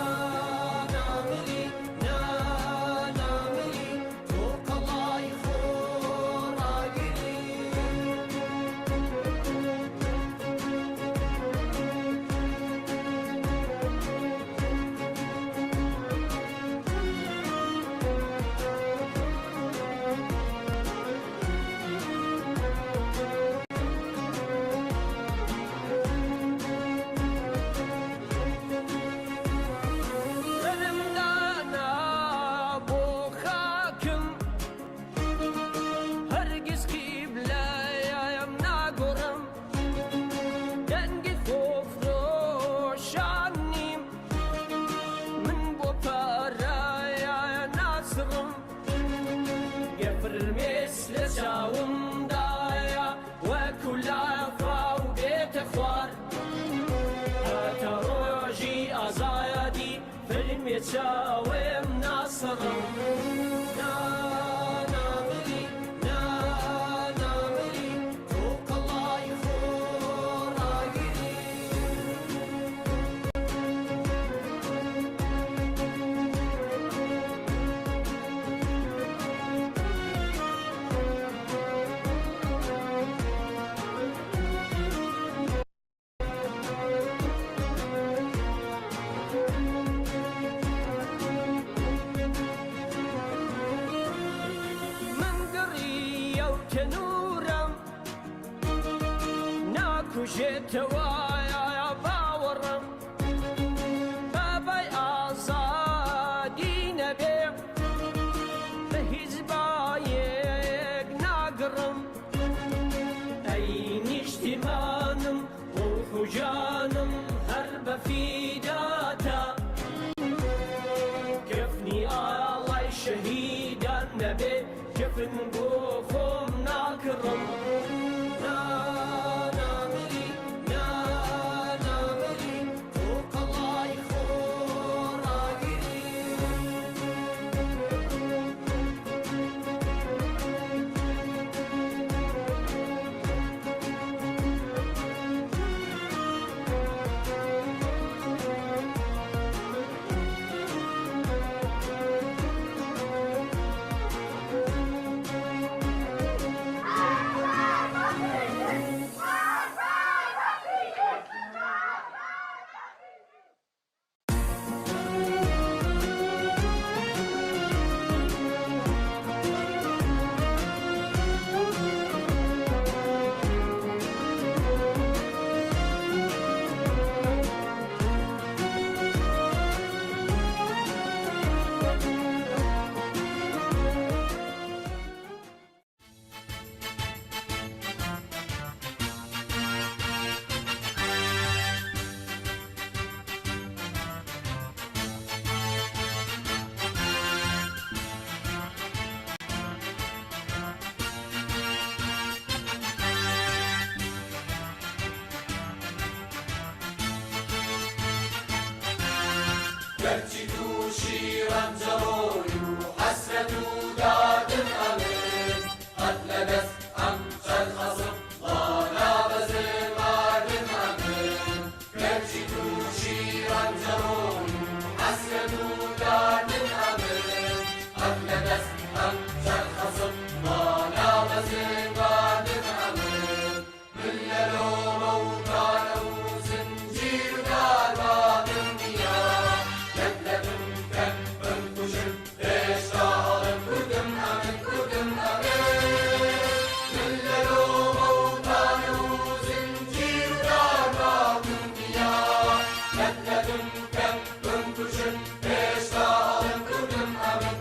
[SPEAKER 3] نامری نا نامری تۆ قەڵای خۆڕاگری. سەرم دانا بۆ خاکم هەرگیز قیبلەیەم ناگۆڕم دەنگی خۆفرۆشان نیم من بۆ پارەیە ناسڕم گەفرمێس لە چاومدایە وەکو لافاو بێتە خوار هەتا ڕۆژی ئازادی فرمێ چاوێم ناسڕم نا نامری نا نامری تۆ قەڵای خۆڕاگری. من گڕیە و تەنورم ناکوژێتەوە باوەڕم بابای ئازادی نەبێ بە هیچ بایەک ناگڕم ئەی نیشتیمانم ڕوح و جانم هەر بە فیداتە کەفنی ئاڵای شەهیدان نەبێ کەفن بۆ خۆم ناکڕم نا نامری نا نامری تۆ قەڵای خۆڕاگری.
[SPEAKER 4] گەرچی تووشی ڕەنجەڕۆی و حەسرەت و داردم ئەمن، قەت لە دەست ئەم چەند خەسم وا نابەزم ئاردم ئەمن، گەرچی تووشی ڕەنجەڕۆی و حەسرەت و داردم ئەمن، قەت لە دەست ئەم چەند خەسم وا نابەزم ئاردم ئەمن. من لە لۆمە و تانە و زنجیر و دارباتم نییە، لەت لەتم کەن بمکوژن هێشتا ئەڵێم کوردم ئەمن کوردم ئەمن. من لە لۆمە و تانە و زنجیر و دارباتم نییە، لەت لەتم کەن بمکوژن هێشتا ئەڵێم کوردم ئەمن.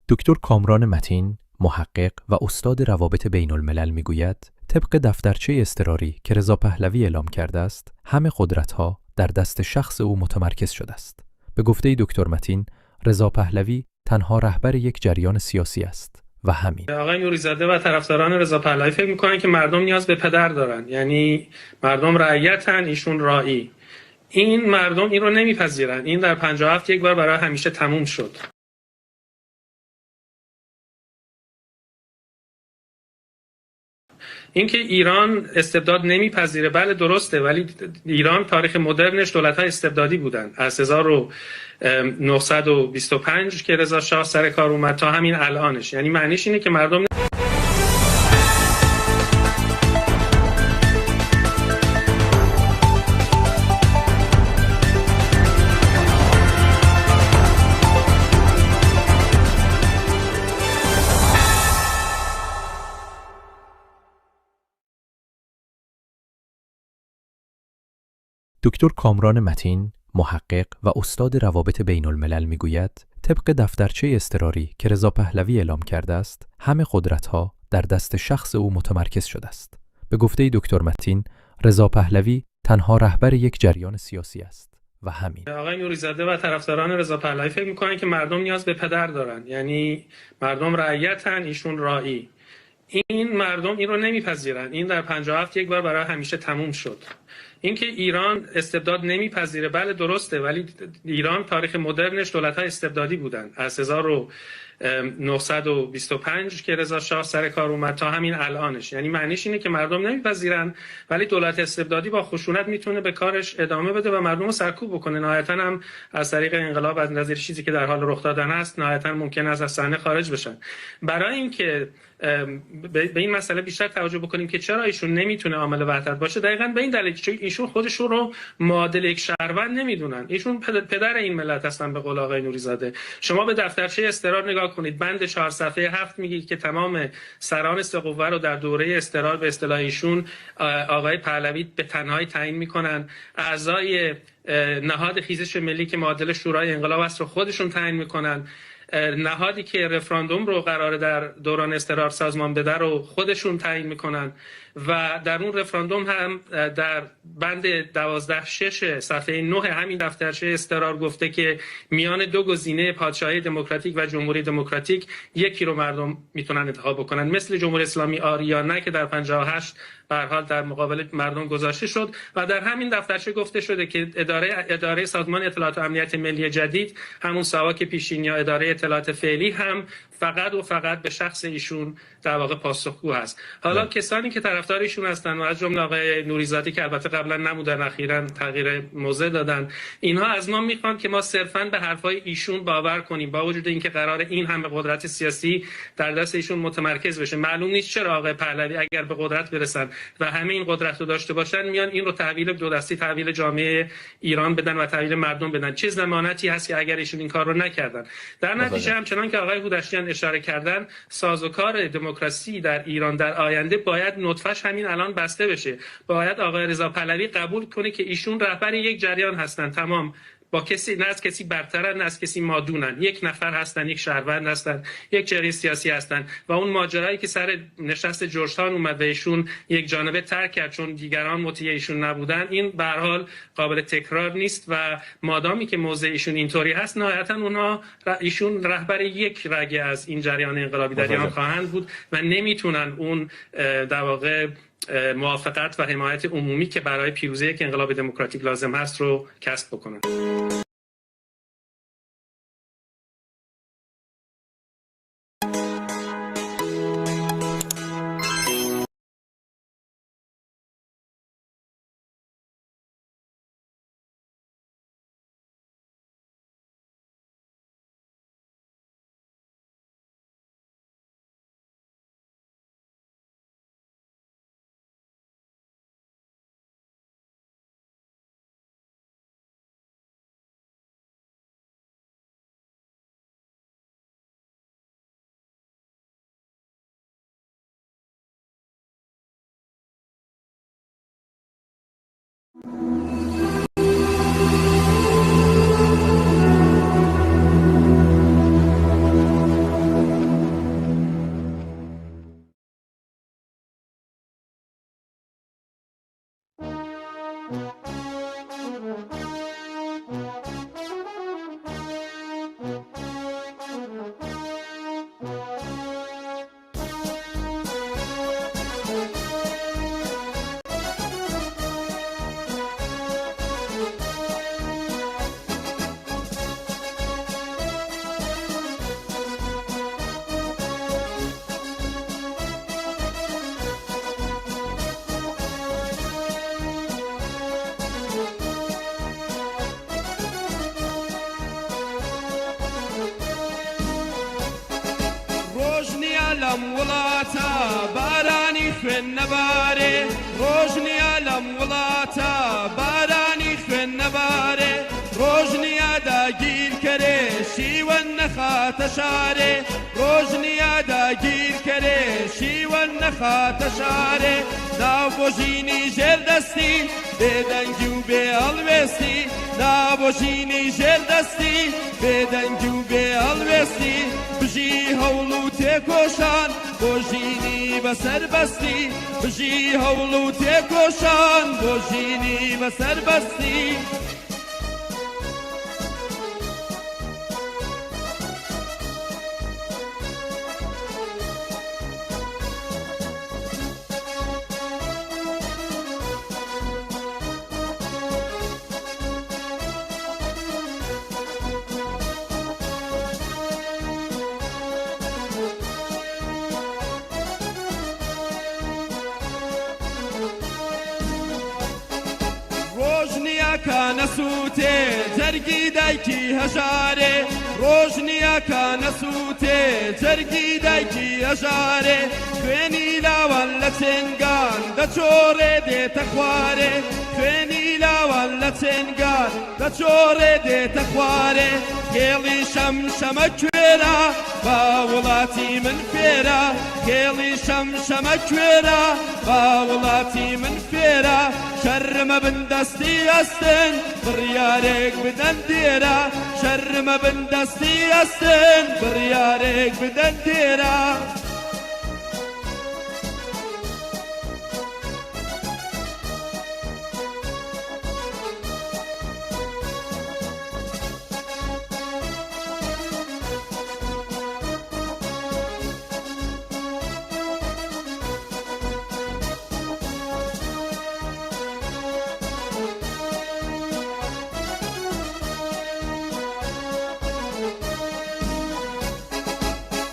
[SPEAKER 15] دکتر کامران متین، محقق و استاد روابط بین الملل میگوید طبق دفترچه اضطراری که رضا پهلوی اعلام کرده است، همه قدرت‌ها در دست شخص او متمرکز شده است. به گفته دکتر متین، رضا پهلوی تنها رهبر یک جریان سیاسی است و همین.
[SPEAKER 22] آقای نوری‌زاده و طرفداران رضا پهلوی فکر می‌کنن که مردم نیاز به پدر دارن، یعنی مردم رعیتن، ایشون راعی. این مردم این رو نمیپذیرن. این در 57 یک بار برای همیشه تموم شد. اینکه ایران استبداد نمیپذیره، بله درسته، ولی ایران تاریخ مدرنش دولت‌های استبدادی بودن، از 1925 که رضا شاه سر کار اومد تا همین الانش. یعنی معنیش اینه که مردم
[SPEAKER 15] دکتر کامران متین، محقق و استاد روابط بین الملل میگوید طبق دفترچه اضطراری که رضا پهلوی اعلام کرده است، همه قدرت‌ها در دست شخص او متمرکز شده است. به گفته دکتر متین، رضا پهلوی تنها رهبر یک جریان سیاسی است و همین.
[SPEAKER 22] آقای نوری‌زاده و طرفداران رضا پهلوی فکر می‌کنن که مردم نیاز به پدر دارن، یعنی مردم رعیتن، ایشون راعی. این مردم این رو نمیپذیرن. این در 57 یک بار برای همیشه تموم شد. اینکه ایران استبداد نمیپذیره، بله درسته، ولی ایران تاریخ مدرنش دولت‌های استبدادی بودن، از 1925 که رضا شاه سر کار اومد تا همین الانش. یعنی معنیش اینه که مردم نمیپذیرن، ولی دولت استبدادی با خشونت میتونه به کارش ادامه بده و مردم رو سرکوب بکنه. نهایتاً هم از طریق انقلاب، از نظر چیزی که در حال رخ دادن است، نهایتاً ممکن است از صحنه خارج بشن. برای اینکه به این مسئله بیشتر توجه بکنیم که چرا ایشون نمیتونه عامل وحدت باشه، دقیقاً به این دلیل چون ایشون خودشون رو معادل یک شهروند نمیدونن. ایشون پدر این ملت هستن به قول آقای نوری‌زاده. شما به دفترچه اضطرار نگاه کنید، بند 4 صفحه 7 میگه که تمام سران سه قوه رو در دوره اضطرار به اصطلاح ایشون آقای پهلوی به تنهایی تعیین میکنن. اعضای نهاد خیزش ملی که معادل شورای انقلاب است رو خودشون تعیین میکنن. نهادی که رفراندوم رو قراره در دوران اضطرار سازمان بده رو خودشون تعیین میکنن و در اون رفراندوم هم در بند 12.6 صفحه 9 همین دفترچه اضطرار گفته که میان دو گزینه پادشاهی دموکراتیک و جمهوری دموکراتیک یکی رو مردم میتونن انتخاب بکنن، مثل جمهوری اسلامی آری یا نه که در 58 به هر حال در مقابل مردم گذاشته شد. و در همین دفترچه گفته شده که اداره سازمان اطلاعات و امنیت ملی جدید، همون ساواک پیشین یا اداره اطلاعات فعلی، هم فقط و فقط به شخص ایشون در واقع پاسخگو هست. حالا کسانی که طرفدار ایشون هستن و از جمله آقای نوریزاده که البته قبلا نبودن، اخیراً تغییر موضع دادن، اینها از ما میخوان که ما صرفاً به حرفای ایشون باور کنیم، با وجود اینکه قرار این همه قدرت سیاسی در دست ایشون متمرکز بشه. معلوم نیست چرا آقای پهلوی اگر به قدرت برسن و همه این قدرت رو داشته باشن، میان این رو تحویل دو دستی تحویل جامعه ایران بدن و تحویل مردم بدن. چه ضمانتی هست که اگر ایشون این کار رو نکردن؟ در نتیجه همچنان که آقای هودشتیان اشاره کردن، سازوکار دموکراسی در ایران در آینده باید نطفه‌ش همین الان بسته بشه. باید آقای رضا پهلوی قبول کنه که ایشون رهبر یک جریان هستن، تمام، با کسی نه از کسی برترن نه از کسی مادونن، یک نفر هستن، یک شهروند هستن، یک چهره سیاسی هستن. و اون ماجرایی که سر نشست جورجتاون اومد و ایشون یک جانبه ترک کرد چون دیگران مطیع ایشون نبودن، این به هر حال قابل تکرار نیست و مادامی که موضع ایشون اینطوری هست، نهایتا ایشون رهبر یک رگه از این جریان انقلابی در ایران خواهند بود و نمیتونن اون در واقع موافقت و حمایت عمومی که برای پیروزی یک انقلاب دموکراتیک لازم هست رو کسب بکنن. لەم وڵاتە بارانی خوێن نەبارێ، ڕۆژ نییە لەم وڵاتە بارانی خوێن نەبارێ، ڕۆژ نییە داگیرکەرێ شیوەن نەخاتە شارێ، ڕۆژ نییە داگیرکەرێ شیوەن نەخاتە شارێ، ناو بۆ ژینی ژێردەستی بێدەنگی و بێ هەڵوێستی، ناو بۆ ژینی ژێردەستی بێدەنگی و بێ هەڵوێستی، بژی هەوڵ و تێکۆشان بۆ ژینی بەسەربەستی، بژی هەوڵ و تێکۆشان بۆ ژینی بەسەربەستی. ڕۆژ نییە کە نەسووتێ جەرگی دایکی هەژارێ، ڕۆژ نییە کە نەسووتێ جەرگی دایکی هەژارێ، خوێنی لاوان لە چێنگان دەچۆڕێ دێتە خوارێ، خوێنی لاوان لە چێنگان دەچۆڕێ دێتە خوارێ، خێڵی شەمشەمە کوێرە با وڵاتی من فێرە، خێڵی شەمشەمە کوێرە با وڵاتی من فێرە، شەرمە بن دەستی ئەستن بڕیارێک بدەن دێرە، شەرمە بن دەستی ئەستن بڕیارێک بدەن دێرە.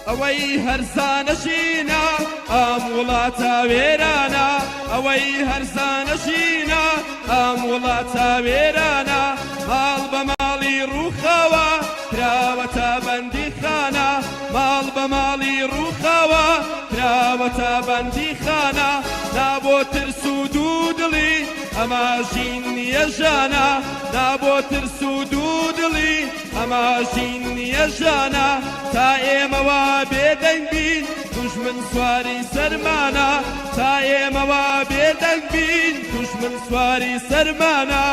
[SPEAKER 1] ئەوەی هەرزانە ژینە ئەم وڵاتە وێرانە، ئەوەی هەرزانە ژینە ئەم وڵاتە وێرانە، ماڵ بە ماڵی ڕووخاوە کراوەتە بەندیخانە، ماڵ بە ماڵی ڕووخاوە کراوەتە بەندیخانە، نا بۆ ترس و دوو دڵی ئەمە ژین نییە ژانە، نا بۆ ترس و دوو دڵی ئەمە ژین نییە ژانە، تا ئێمە وا بێدەنگ بین دوژمن سواری سەرمانە، تا ئێمە وا بێدەنگ بین دوژمن سواری سەرمانە.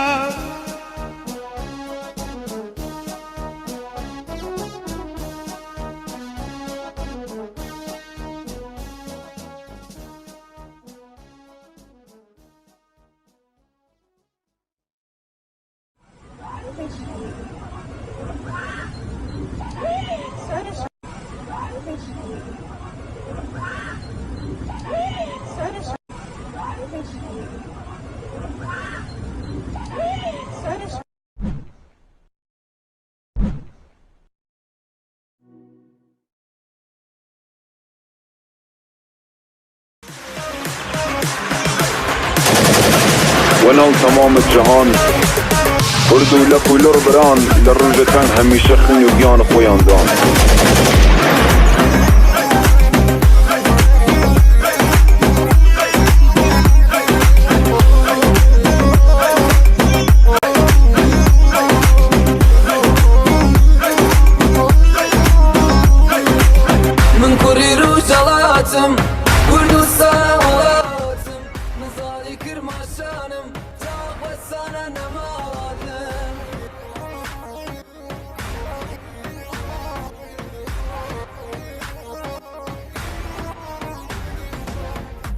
[SPEAKER 2] وەناو تەمام جەهان کورد و لەک و لوڕ بران لە ڕووژ تەنگ هەمیشە خۊن و گیان خوەیان دان.
[SPEAKER 18] من کوڕی ڕوژهەڵاتم کوردستان وڵاتم من زاڵی کرماشانم تا وەسانە نەماواتم.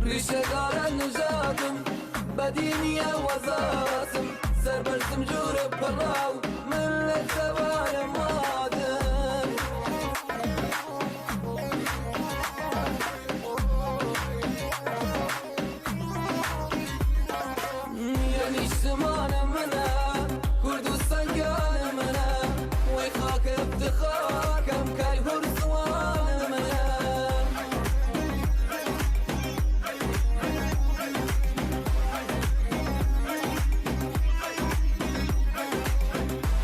[SPEAKER 18] ڕیشەدارە نژادم بەدی نییە وەزاتم سەربەرزم جوورە پەڕاو من لە چەوانم وادم. یە نیشتمانە منە کوردستان گیانە منە وەی خاکە ئفتخار کەم کای هور زوانە منە.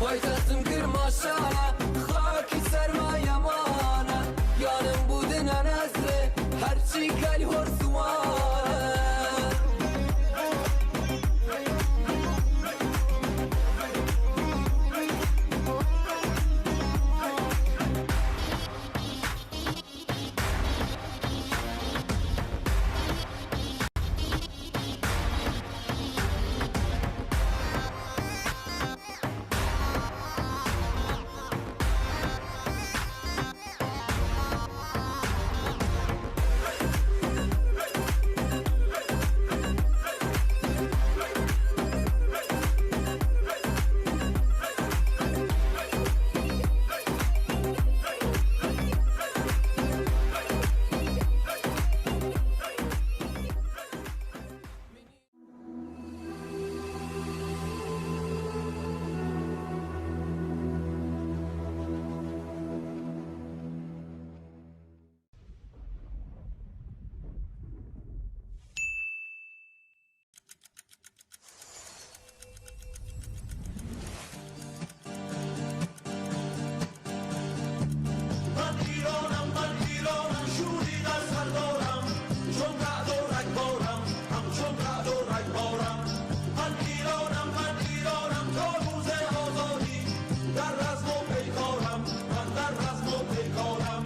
[SPEAKER 18] پایتەختم کرماشانە خاکی سەرمایەمانە گیانم بوودنە نەزرێ هەرچی کەل هور زوانە.
[SPEAKER 4] من ایرانم من ایرانم شوری در سر دارم چون رعد و رگبارم همچون رعد و رگبارم من ایرانم من ایرانم تا روز آزادی در رزم و پیکارم من در رزم و پیکارم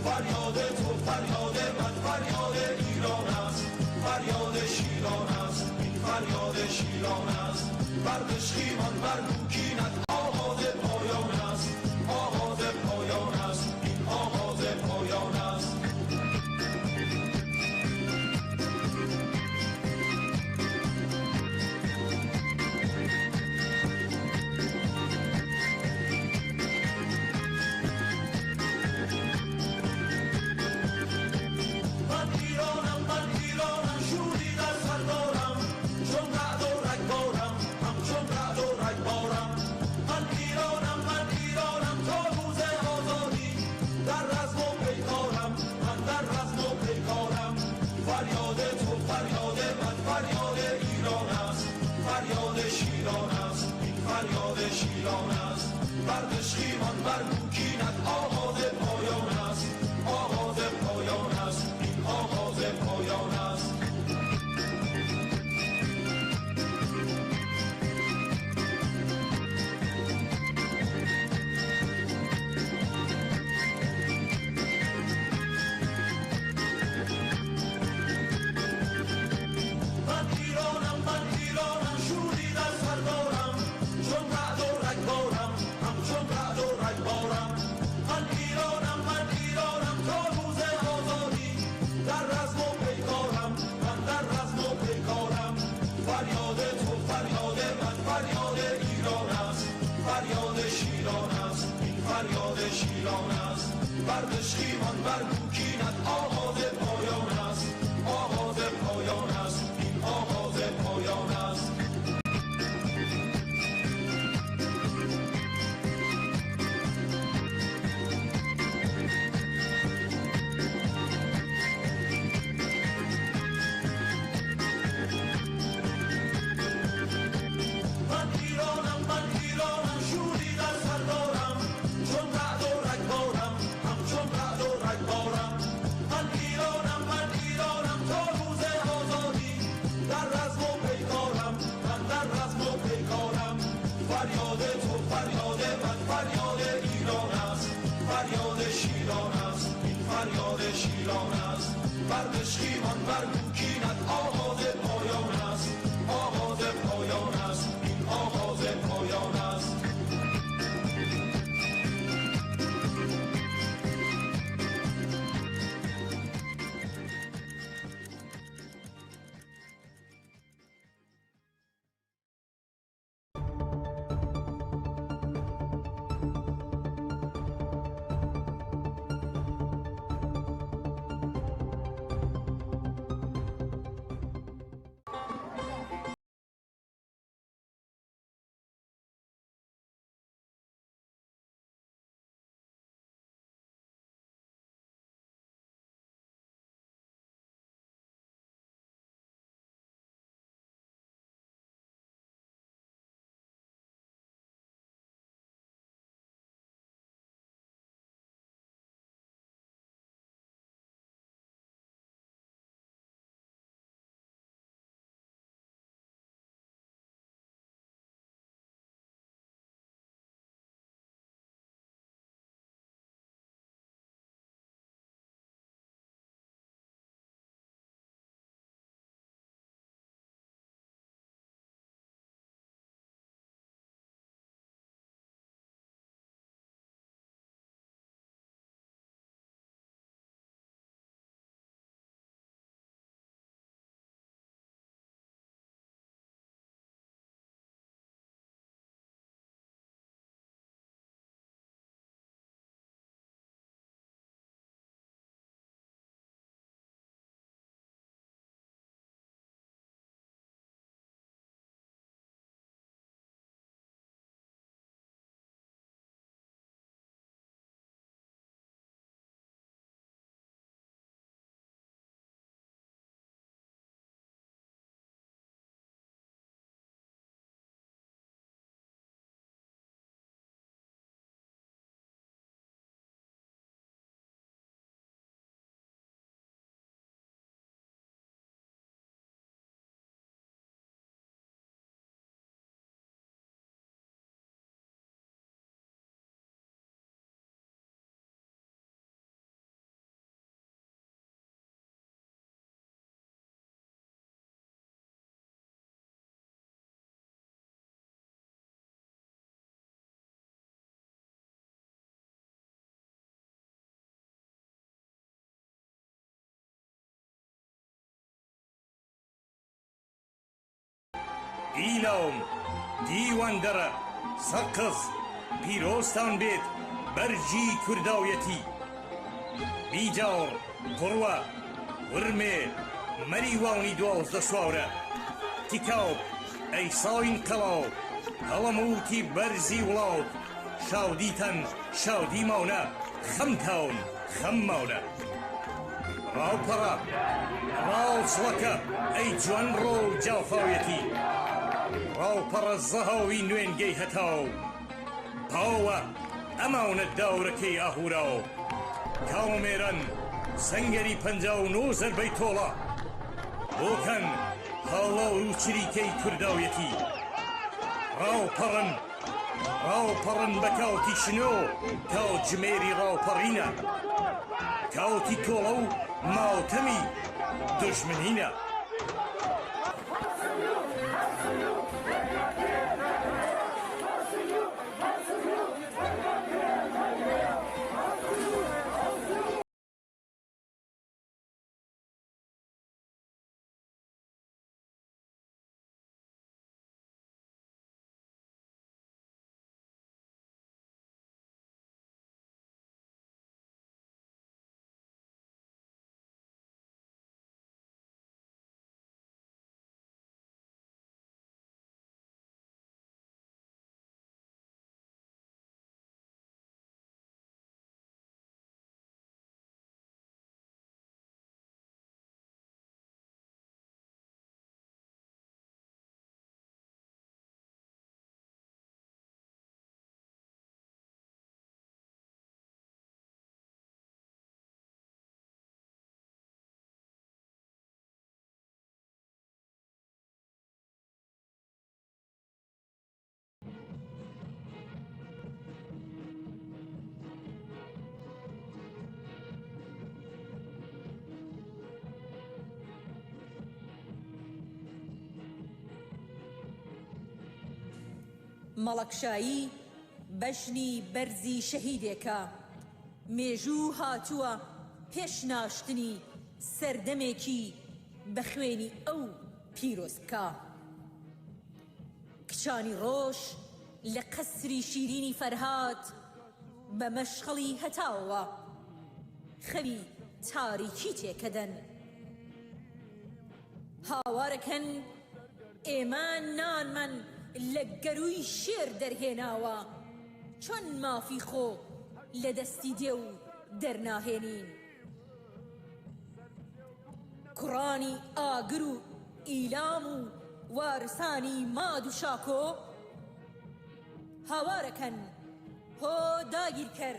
[SPEAKER 4] فریاد تو فریاد من فریاد ایران است فریاد شیران است این فریاد شیران است بر دژخیمان بر کوکینت آغاز پایان است آغاز پایان است این آغاز پایان است. من ایرانم من ایرانم شوری در سر دارم چون رعد و رگبارم همچون رعد و رگبارم. درد و کینت آغاز پایان است، آغاز پایان است، این آغاز پایان است.
[SPEAKER 13] ئیلام، دیواندەرە، سەقز، پیرۆزتان بێت بەرگی کورداویەتی. بیجاڕ، قوروە، ورمێ، مەریوانی 12 سوارە، تیکاب، ئەی ساین قەڵاو، هەڵەمووتی بەرزی وڵات، شادیتان شادی ماونە، خەمتان خەم ماونە. ڕاوپەڕە، ڕاوچڵەکە، ئەی جوانڕۆ و جافاویەتی. ڕاوپەڕە زەهاوی نوێنگەی هەتاو. پاوە، ئەماونە داورەکەی ئاهوراو. کاومێران، سەنگەری 59 زەربەی تۆڵە. بۆکان، هاڵاور و چریکەی کورداویەتی. ڕاوپەڕن، ڕاوپەڕن بە کاوتی شنۆ، کاتژمێری ڕاوپەڕینە. کاوتی تۆڵە و ماتەمی دوژمنینە.
[SPEAKER 14] مەڵەکشایی بەژنی بەرزی شەهیدێکە، مێژوو هاتووە پێش ناشتنی سەردەمێکی بە خوێنی ئەو پیرۆز بکا. کچانی ڕۆژ لە قەسری شیرینی فەرهاد بە مەشخەڵی هەتاوەوە خەوی تاریکی تێکەدەن. هاوارەکەن ئێمە نانمان لە گەرووی شێر دەرهێناوە، چۆن مافی خۆ لە دەستی دێو دەرناهێنین؟ کوڕانی ئاگر و ئیلام و وارسانی ماد و شاکۆ هاوارەکەن هۆ داگیرکەر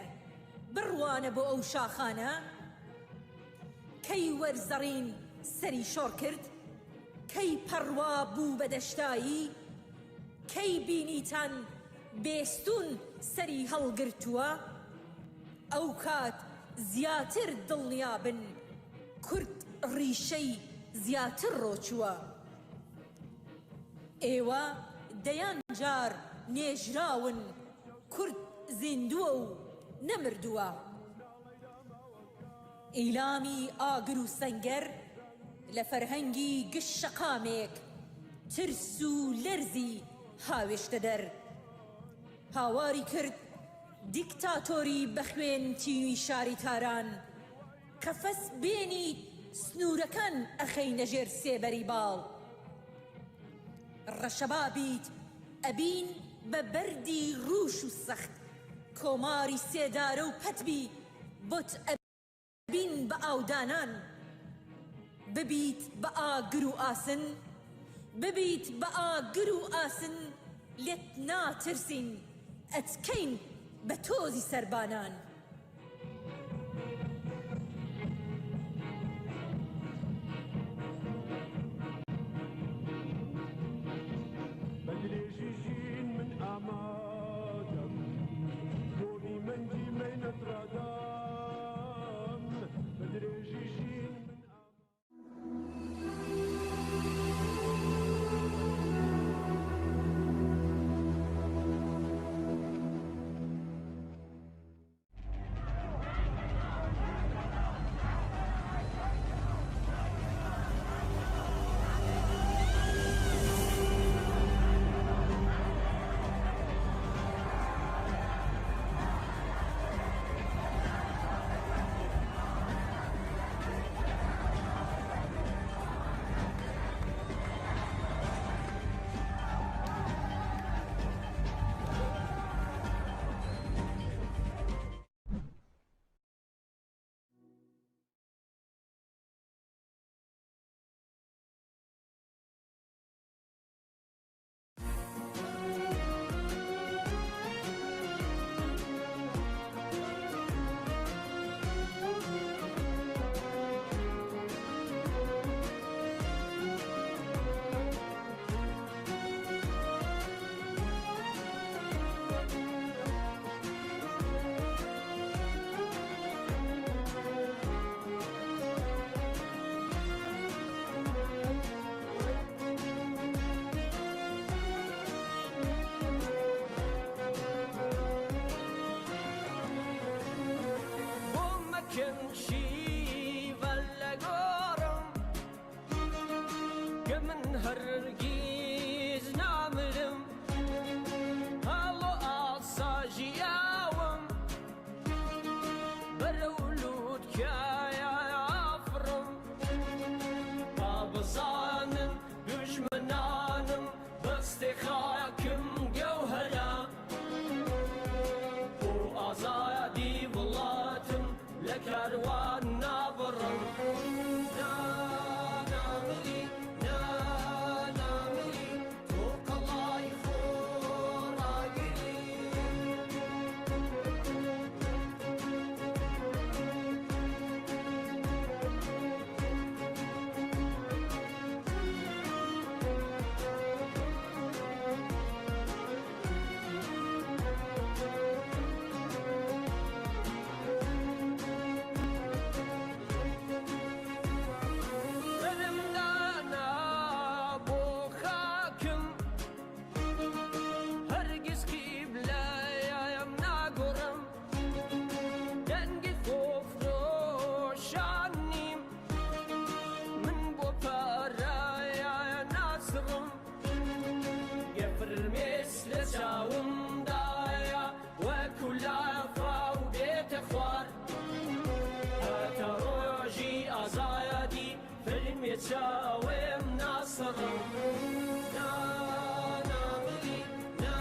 [SPEAKER 14] بڕوانە بۆ ئەو شاخانە، کەی وەرزەڕین سەری شۆڕ کرد؟ کەی پەڕوا بوو بە دەشتایی؟ کەی بینیتان بێستوون سەری هەڵگرتووە؟ ئەوکات زیاتر دڵنیا بن کورد ڕیشەی زیاتر ڕۆچووە. ئێوە دەیان جار نێژراون کورد زیندووە و نەمردووە. ئیلامی ئاگر و سەنگەر لە فەرهەنگی گشت شەقامێک ترس و لەرزی هاوێشتە دەر. هاواری کرد دیکتاتۆری بە خوێن تینوی شاری تاران قەفەس بێنیت سنوورەکان ئەخەینە ژێر سێبەری باڵ ڕەشەبا بیت ئەبین بە بەردی ڕووش و سەخت کۆماری سێدارە و پەت بی بۆت ئەبین بە ئاودانان ببیت بە ئاگر و ئاسن ببیت بە ئاگر و ئاسن لێت ناترسین ئەتکەین بە تۆزی سەربانان.
[SPEAKER 10] بە درێژی ژین من ئامادەم بۆ مەنجی مەینەت ڕادام بە درێژی ژین من
[SPEAKER 3] سەڕم نا نامری نا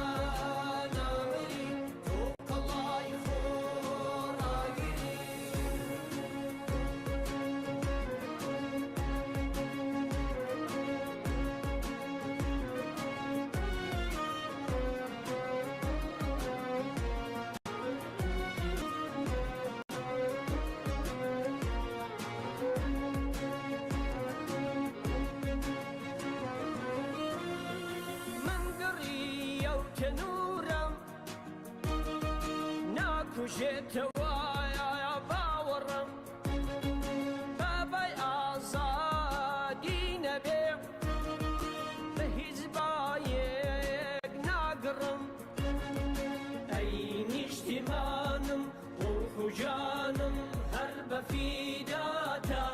[SPEAKER 3] نامری تۆ قەڵای خۆڕاگری. من گڕی ئەو تەنورەم ناکوژێتەوە باوەڕم بابای ئازادی نەبێ بە هیچ بایەک ناگڕم ئەی نیشتیمانم ڕوح و جانم هەر بە فیداتە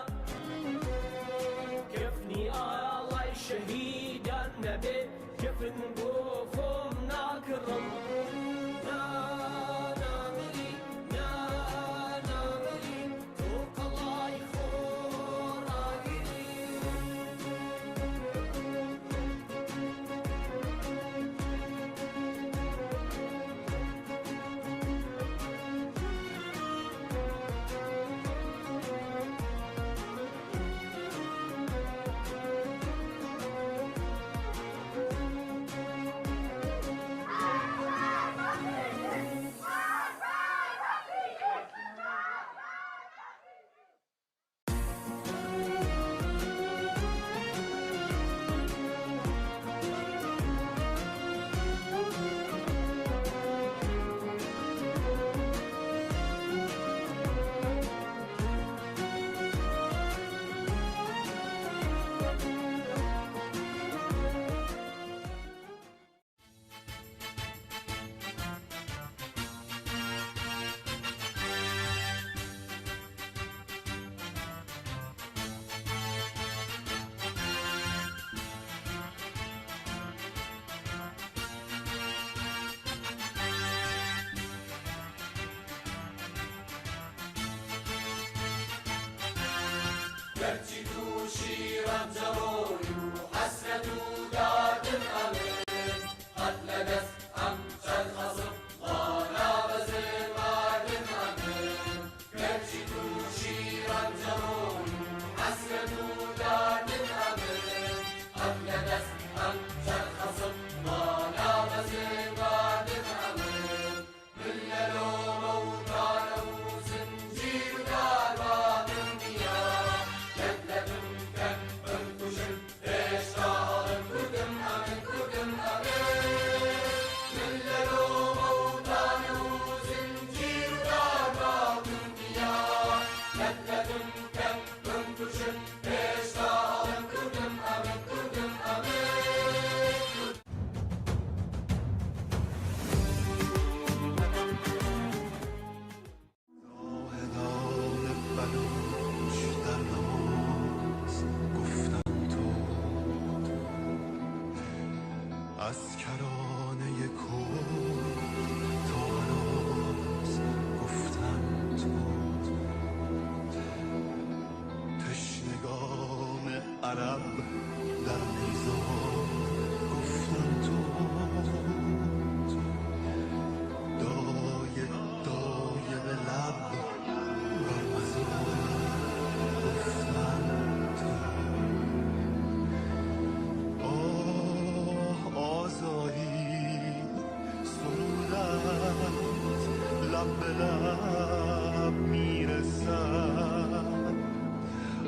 [SPEAKER 3] کفنی ئاڵای شەهیدان نەبێ کفن بۆ خۆم ناکڕم نا نامری نا نامری تۆ قەڵای خۆڕاگری.
[SPEAKER 4] گەرچی تووشی ڕەنجەڕۆی و حەسرەت و داردم ئەمن قەت لە دەست ئەم چەند خەسم ڕانابەزم ماردم ئەمن گەرچی تووشی ڕەنجەڕۆی و حەسرەت و داردم ئەمن قەت لە دەست ئەم چەند خەسم ڕانابەزم ماردم ئەمن من لە لۆمە و تانە و زنجیر و دارباتم نییە لەت لەتم کەن بمکوژن هێشتا ئەڵێم کوردم ئەمن کوردم ئەمن من لە لۆمە و تانە و زنجیر و دارباتم نییە لەت لەتم کەن بمکوژن هێشتا ئەڵێم کوردم ئەمن کوردم ئەمن.
[SPEAKER 16] زاهدان بلوچ در نماز گفتن تو از کرانه کرد تا هراز گفتن تو تشنگان عرب در نیزار گفتن تو دایه دایه به لب بر مزار گفتن تو آه آزادی سرودت لب به لب میرسد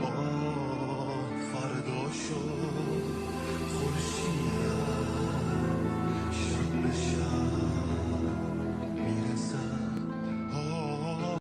[SPEAKER 16] آه فردا شد خورشیدت شب به شب میرسد آه.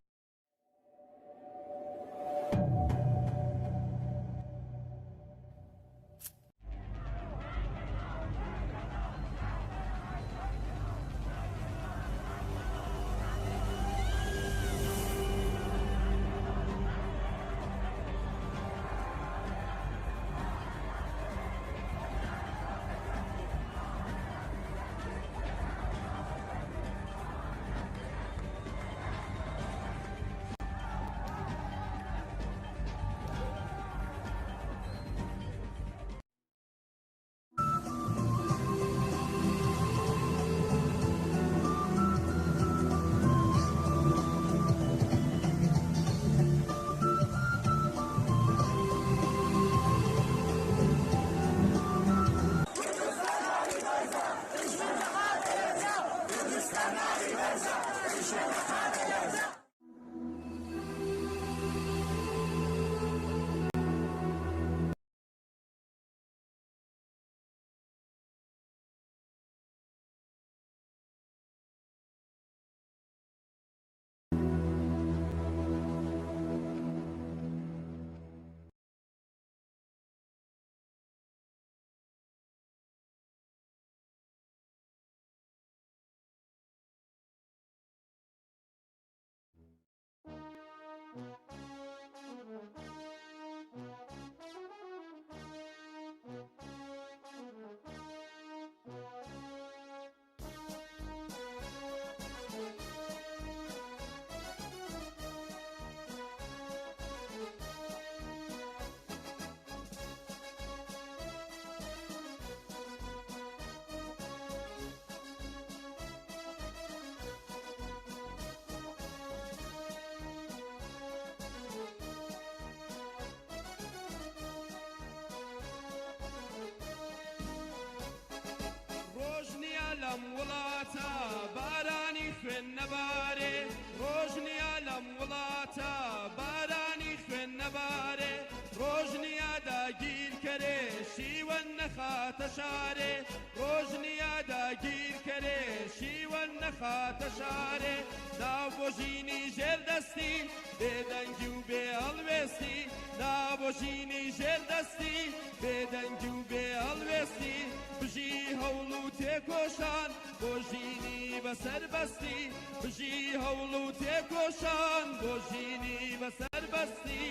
[SPEAKER 1] خوێن نەبارێ، ڕۆژ نییە لەم وڵاتە بارانی خوێن نەبارێ، ڕۆژ نییە داگیرکەرێ شیوەن نەخاتە شارێ، ڕۆژ نییە داگیرکەرێ شیوەن نەخاتە شارێ، ناو بۆ ژینی ژێردەستی بێدەنگی و بێ هەڵوێستی، نا بۆ ژینی ژێردەستی بێدەنگی و بێ هەڵوێستی، بژی هەوڵ و تێکۆشان بۆ ژینی بەسەربەستی، بژی هەوڵ و تێکۆشان بۆ ژینی بەسەربەستی.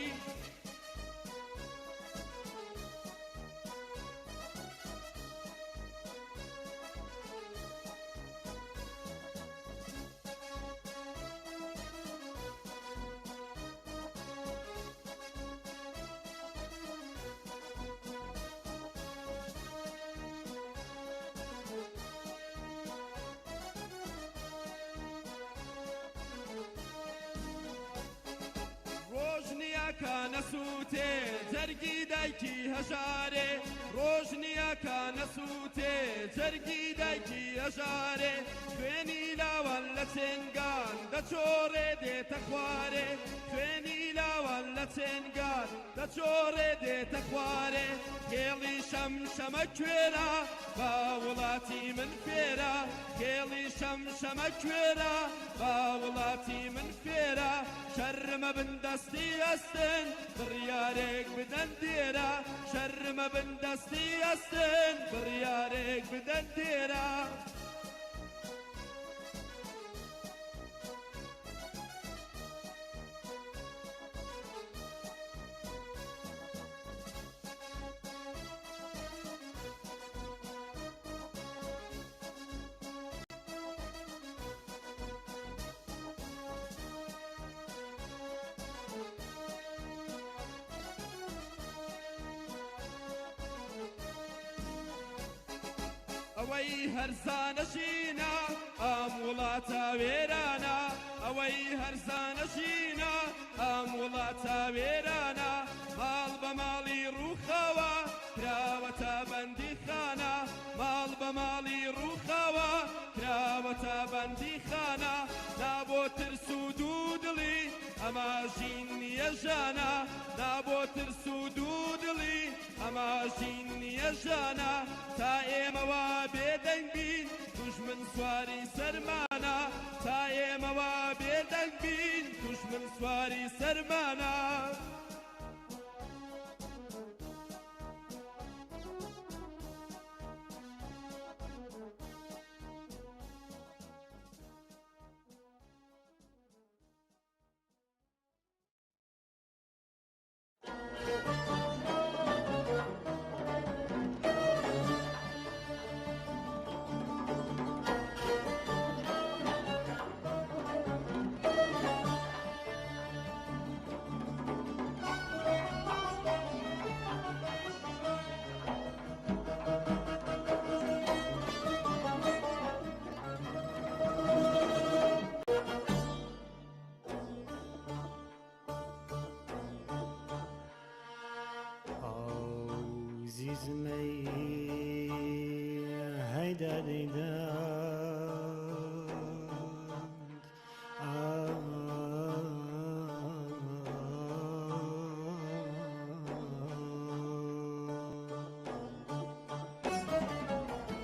[SPEAKER 1] ڕۆژ نییە کە نەسووتێ جەرگی دایکی هەژارێ، ڕۆژ نییە کە نەسووتێ جەرگی دایکی هەژارێ، خوێنی لاوان لە چێنگان دەچۆڕێ دێتە خوارێ، خوێنی لاوان لە چێنگان دەچۆڕێ دێتە خوارێ، خێڵی شەمشەمە کوێرە با وڵاتی من فێرە، خێڵی شەمشەمە کوێرە با وڵاتی من فێرە، شەرمە بن دەستی ئەستن بڕیارێک بدەن دێرە، شەرمە بن دەستی ئەستن بڕیارێک بدەن دێرە. ئەوەی هەرزانە ژینە ئەم وڵاتە وێرانە، ئەوەی هەرزانە ژینە ئەم وڵاتە وێرانە، ماڵ بە ماڵی ڕووخاوە کراوەتە بەندیخانە، ماڵ بە ماڵی ڕووخاوە کراوەتە بەندیخانە، نا بۆ ترس و دوو دڵی ئەما ژین نییە ژانە، نا بۆ ترس و دوو دڵی ئەما ژین نییە ژانە، تا ئێمەوە بێدەنگ بین دوژمن سواری سەرمانە، تا ئێمەوە بێدەنگ بین دوژمن سواری سەرمانە.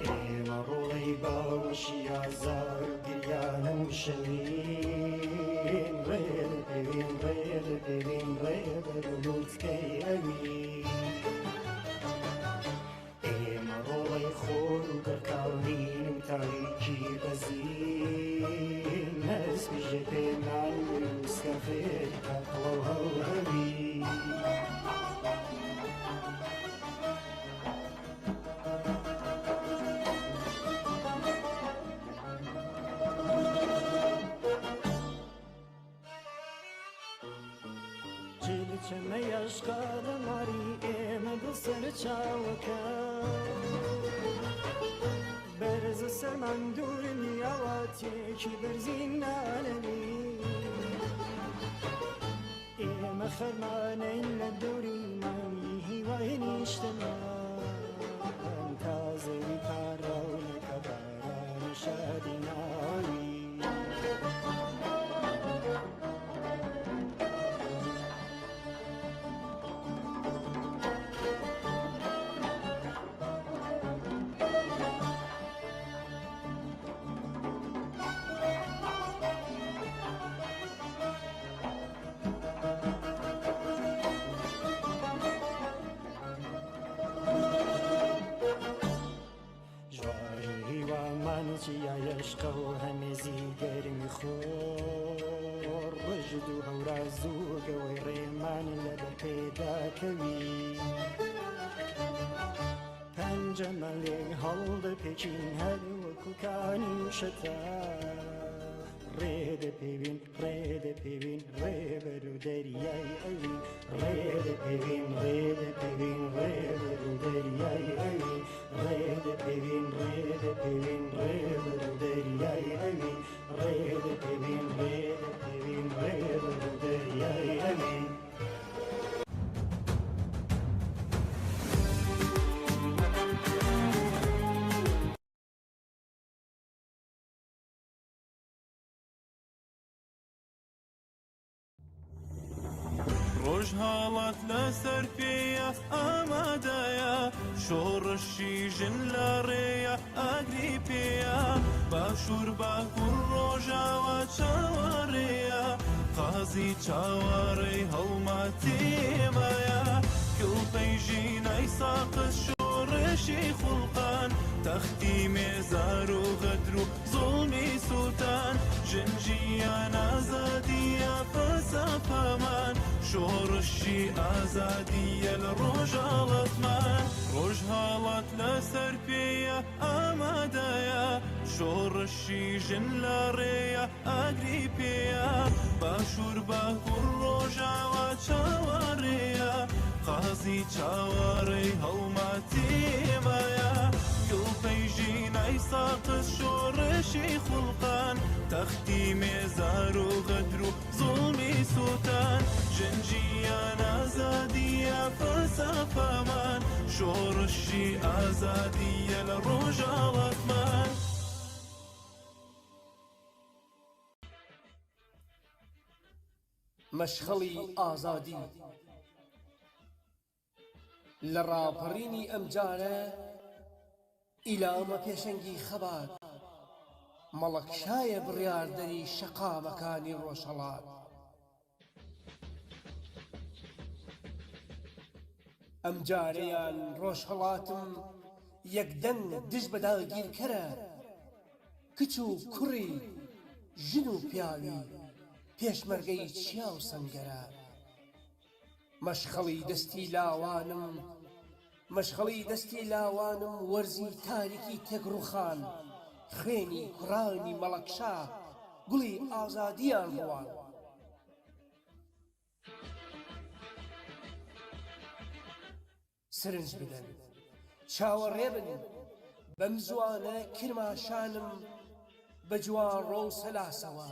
[SPEAKER 5] ئێمە ڕۆڵەی باوەشی ئازار و گریان و شەوین، ڕێ دەپێوین، ڕێ دەپێوین، ڕێ بەرەو لووتکەی ئەوین. ئێمە ڕۆڵەی خۆر و دەرکاوین و تاریکی بەزین، هەست بژێ پێمان برووسکە فێری تاقڵە و هەوهەوین. چەمەی عشقا دەماری ئێمە بەسەر چاوەکە، بەرزە سەرمان دوور نیاواتێکی بەرزی نانەوی. ئێمە خەرمانەین لە دەوری مانگی هیوای نیشتمان، تا زەوی پاراو نەکە بارانی شادی ناوی. جەمالێ هەڵدەپێچین هەر وەکو کانی و شەتا. ڕێ دەپێوین ڕێ دەپێوین ڕێبەر و دەریای ئەوین ڕێ دەپێوین ڕێ دەپێوین ڕێبەر و دەریای ئەوین ڕێ دەپێوین ڕێ دەپێوین ڕێبەر و دەریای ئەوین ڕێ دەپێوین ڕێ دەپێوین ڕێبەر و دەریای ئەوین.
[SPEAKER 11] ڕۆژهەڵات لەسەر پێیە ئامادەیە شۆڕشی ژن لە ڕێیە ئاگری پێیە باشوور باکوور ڕۆژاوا چاوەڕێیە قازی چاوەڕێی هەڵمەتێمایە کڵپەی ژینای ساقز شۆڕشی خوڵقان تەختی مێزار و غەدر و زوڵمی سوتان ژن ژیان ئازادیە فەلسەفەمان شۆڕشی ئازادیە لە ڕۆژهەڵاتمان ڕۆژهەڵات لەسەر پێیە ئامادەیە شۆڕشی ژن لە ڕێیە ئاگری پێیە باشوور باکوور ڕۆژاوا چاوەڕێیە قازی چاوەڕێی هەڵمەتێمایە کڵپەی ژینای ساقز شۆڕشی خوڵقان تەختی مێزار و غەدر و زوڵمی سوتان ژن ژیان ئازادیە فەلسەفەمان شۆڕشی ئازادیە لە ڕۆژهەڵاتمان.
[SPEAKER 17] مەشخەڵی ئازادی لە ڕاپەڕینی ئەمجارە ئیلامە پێشەنگی خەبات مەڵەکشایە بڕیاردەری شەقامەکانی ڕۆژهەڵات. ئەمجارەیان ڕۆژهەڵاتم یەکدەنگ دژ بە داگیرکەرە، کچ و کوڕی، ژن و پیاوی، پێشمەرگەی چیا و سەنگەرە. مەشخەڵی دەستی لاوانم، مەشخەڵی دەستی لاوانم وەرزی تاریکی تێکڕوخان، خوێنی کوڕانی مەڵەکشا گوڵی ئازادییان ڕوان. سرنج بدەن، چاوەڕێ بن، بەم زووانە کرماشانم بە جوانڕۆ و سەلاسەوە،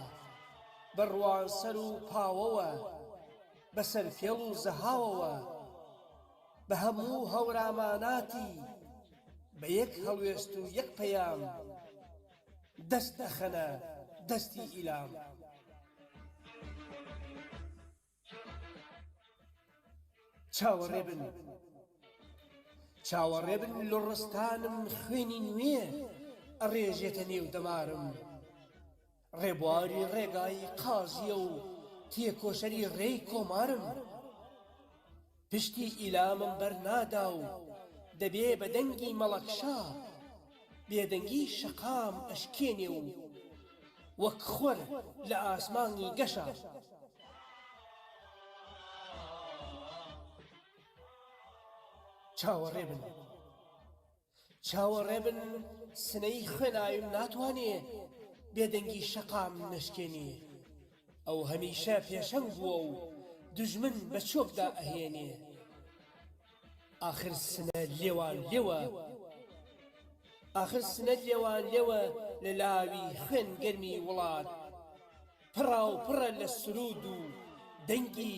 [SPEAKER 17] بە ڕوانسەر و پاوەوە، بە سەرفێڵ و زەهاوەوە، بە هەموو هەوراماناتی، بە یەک هەڵوێست و یەک پەیام، دەست ئەخەنە دەستی ئیلام. چاوەڕێ بن چاوەڕێ بن لوڕستانم خوێنی نوێ ئەڕێژێتە نێو دەمارم ڕێبواری ڕێگای قازیە و تێکۆشەری ڕێی کۆمارم پشتی ئیلامم بەرنادا و دەبێ بە دەنگی مەڵەکشا بێدەنگی شەقام ئەشکێنێ و وەک خۆر لە ئاسمانی گەشە. چاوەڕێ بن چاوەڕێ بن سنەی خوێناویم ناتوانێ بێدەنگی شەقام نەشکێنێ ئەو هەمیشە پێشەنگ بووە و دوژمن بە چۆکدا ئەهێنێ ئاخر سنە لێوان لێوە ئاخر سنە لێوان لێوە لە لاوی خوێن گەرمی وڵات پڕاوپڕە لە سروود و دەنگی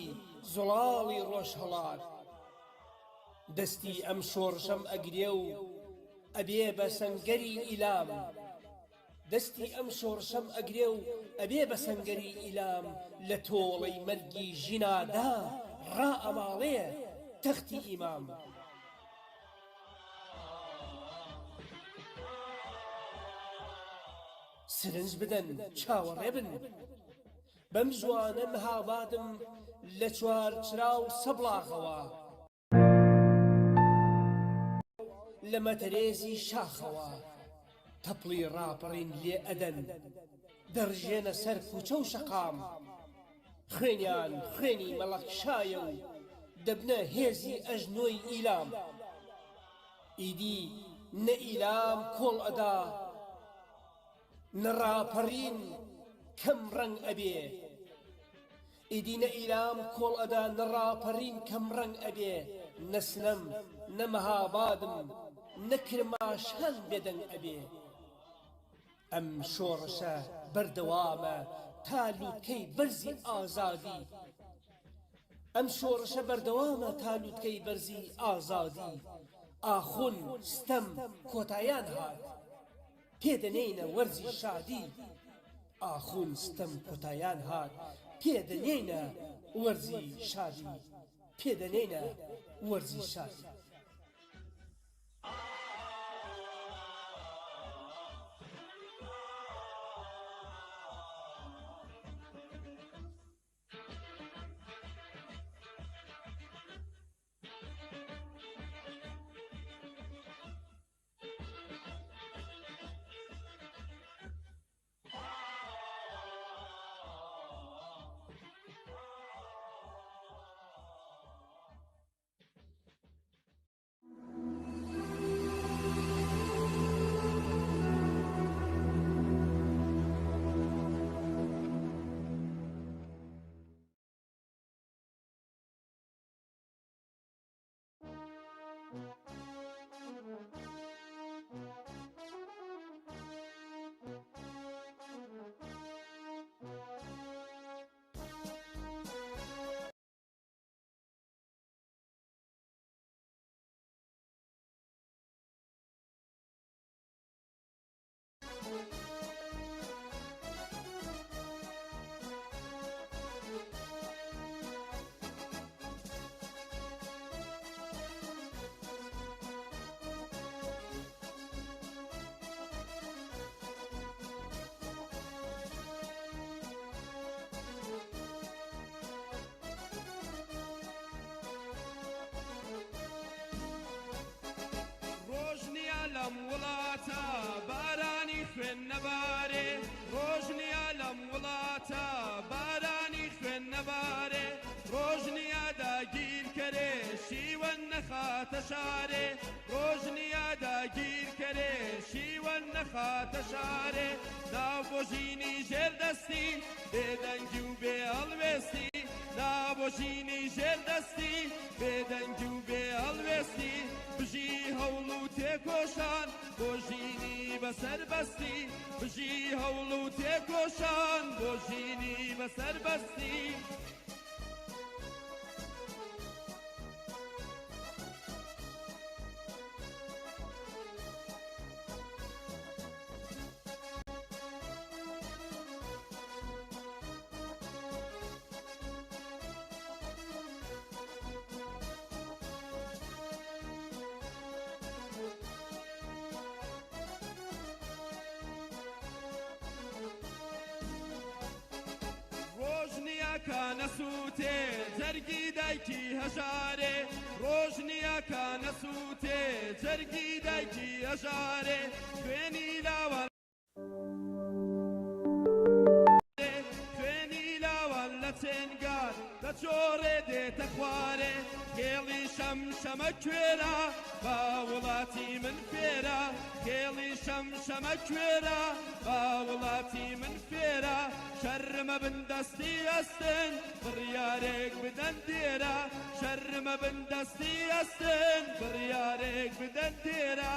[SPEAKER 17] زوڵاڵی ڕۆژهەڵات. دەستی ئەم شۆڕشەم ئەگرێ و ئەبێ بە سەنگەری ئیلام. دەستی ئەم شۆڕشەم ئەگرێ و ئەبێ بە سەنگەری ئیلام لە تۆڵەی مەرگی ژینادا ڕائەماڵێ تەختی ئیمام. سرنج بدەن چاوەڕێ بن بەم زووانە مهابادم لە چوارچرا و سەبڵاغەوە لە مەتەرێزی شاخەوە تەپڵی ڕاپەڕین لێ ئەدەن دەڕژێنە سەر کوچە و شەقام خوێنیان خوێنی مەڵەکشایە و دەبنە هێزی ئەژنۆی ئیلام. ئیدی. نە ئیلام کۆڵ ئەدا، نە ڕاپەڕین کەم ڕەنگ ئەبێ. ئیدی نە ئیلام کۆڵ ئەدا، نە ڕاپەڕین کەم ڕەنگ ئەبێ، نە سنەم، نە مەهابادم، نە کرماشان بێدەنگ ئەبێ. ئەم شۆڕشە بەردەوامە تا لووتکەی بەرزی ئازادی. ئەم شۆڕشە بەردەوامە تا لووتکەی بەرزی ئازادی. ئاخون، ستەم، کۆتایان هات. پێ دەنێینە وەرزی شادی. ئاخون، ستەم، کۆتایان هات. پێ دەنێینە وەرزی شادی. پێ دەنێینە وەرزی شادی.
[SPEAKER 1] ڕۆژ نییە لەم وڵاتە بارانی خوێن نەبارێ ڕۆژ نییە لەم وڵاتە بارانی خوێن نەبارێ ڕۆژ نییە داگیرکەرێ شیوەن نەخاتە شارێ ڕۆژ نییە داگیرکەرێ شیوەن نەخاتە شارێ ناو بۆ ژینی ژێردەستی بێدەنگی و بێ هەڵوێستی نا بۆ ژینی ژێردەستی بێدەنگی و بێ هەڵوێستی بژی هەوڵ و تێکۆشان بۆ ژینی بەسەربەستی بژی هەوڵ و تێکۆشان بۆ ژینی بەسەربەستی. ڕۆژ نییە کە نەسووتێ جەرگی دایکی هەژارێ ڕۆژ نییە کە نەسووتێ جەرگی دایکی هەژارێ خوێنی لاوان خوێنی لاوان لە چێنگار دەچۆڕێ دێتە خوارێ خێڵی شەمشەمە کوێرە با وڵاتی من فێرە خێڵی شەمشەمە کوێرە با وڵاتی من فێرە شەرمە بن دەستی ئەستن بڕیارێک بدەن دێرە شەرمە بن دەستی ئەستن بڕیارێک بدەن دێرە.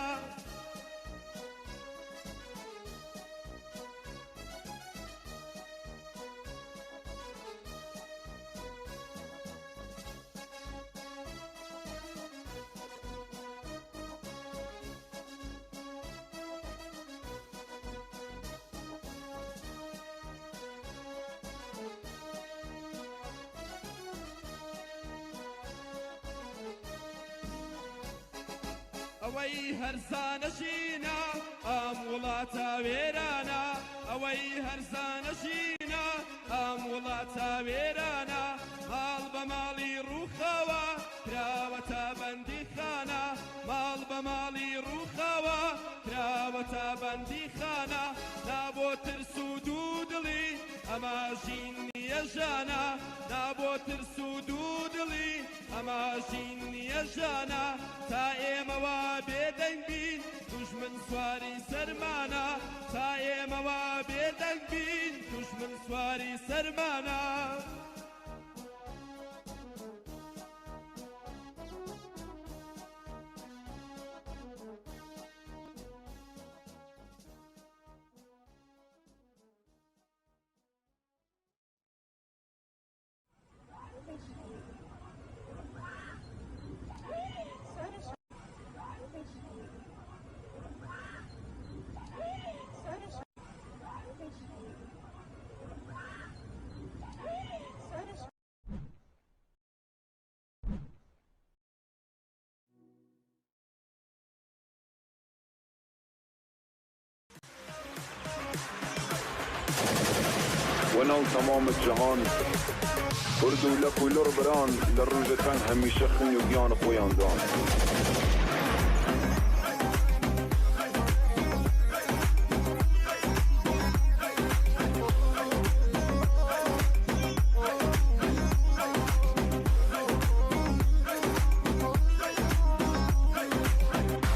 [SPEAKER 1] ئەوەی هەرزانە ژینە ئەم وڵاتە وێرانە ئەوەی هەرزانە ژینە ئەم وڵاتە وێرانە ماڵ بە ماڵی ڕووخاوە کراوەتە بەندیخانە ماڵ بە ماڵی ڕووخاوە کراوەتە بەندیخانە نا بۆ ترس و دوو دڵی ئەمە ژین نییە ژانە نا بۆ ترس و دوو دڵی ئەمە ژین نییە ژانە تا ئێمە وا بێدەنگ بین. دوژمن سواری سەرمانە تا ئێمە وا بێدەنگ بین دوژمن سواری سەرمانە.
[SPEAKER 2] وەناو تەمام جەهان کورد و لەک و لوڕ بران لە ڕووژ تەنگ هەمیشە خۊن و گیان خوەیان دان.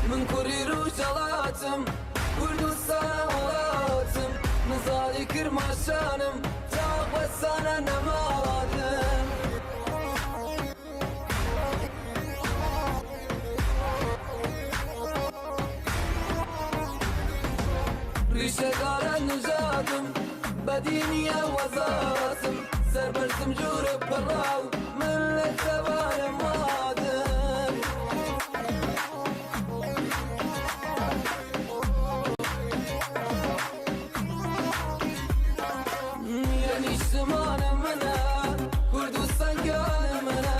[SPEAKER 18] من کوڕی ڕوژهەڵاتم کوردستان وڵاتم نزاڵی کرماشانم تا وەسانە نەمادم. ڕیشەدارە نژادم بەدینیە وەزاتم سەربەرزم جوورە پەڕاو من لە تەوانە مادم. یە نیشتمانە منە کوردستان گیانە منە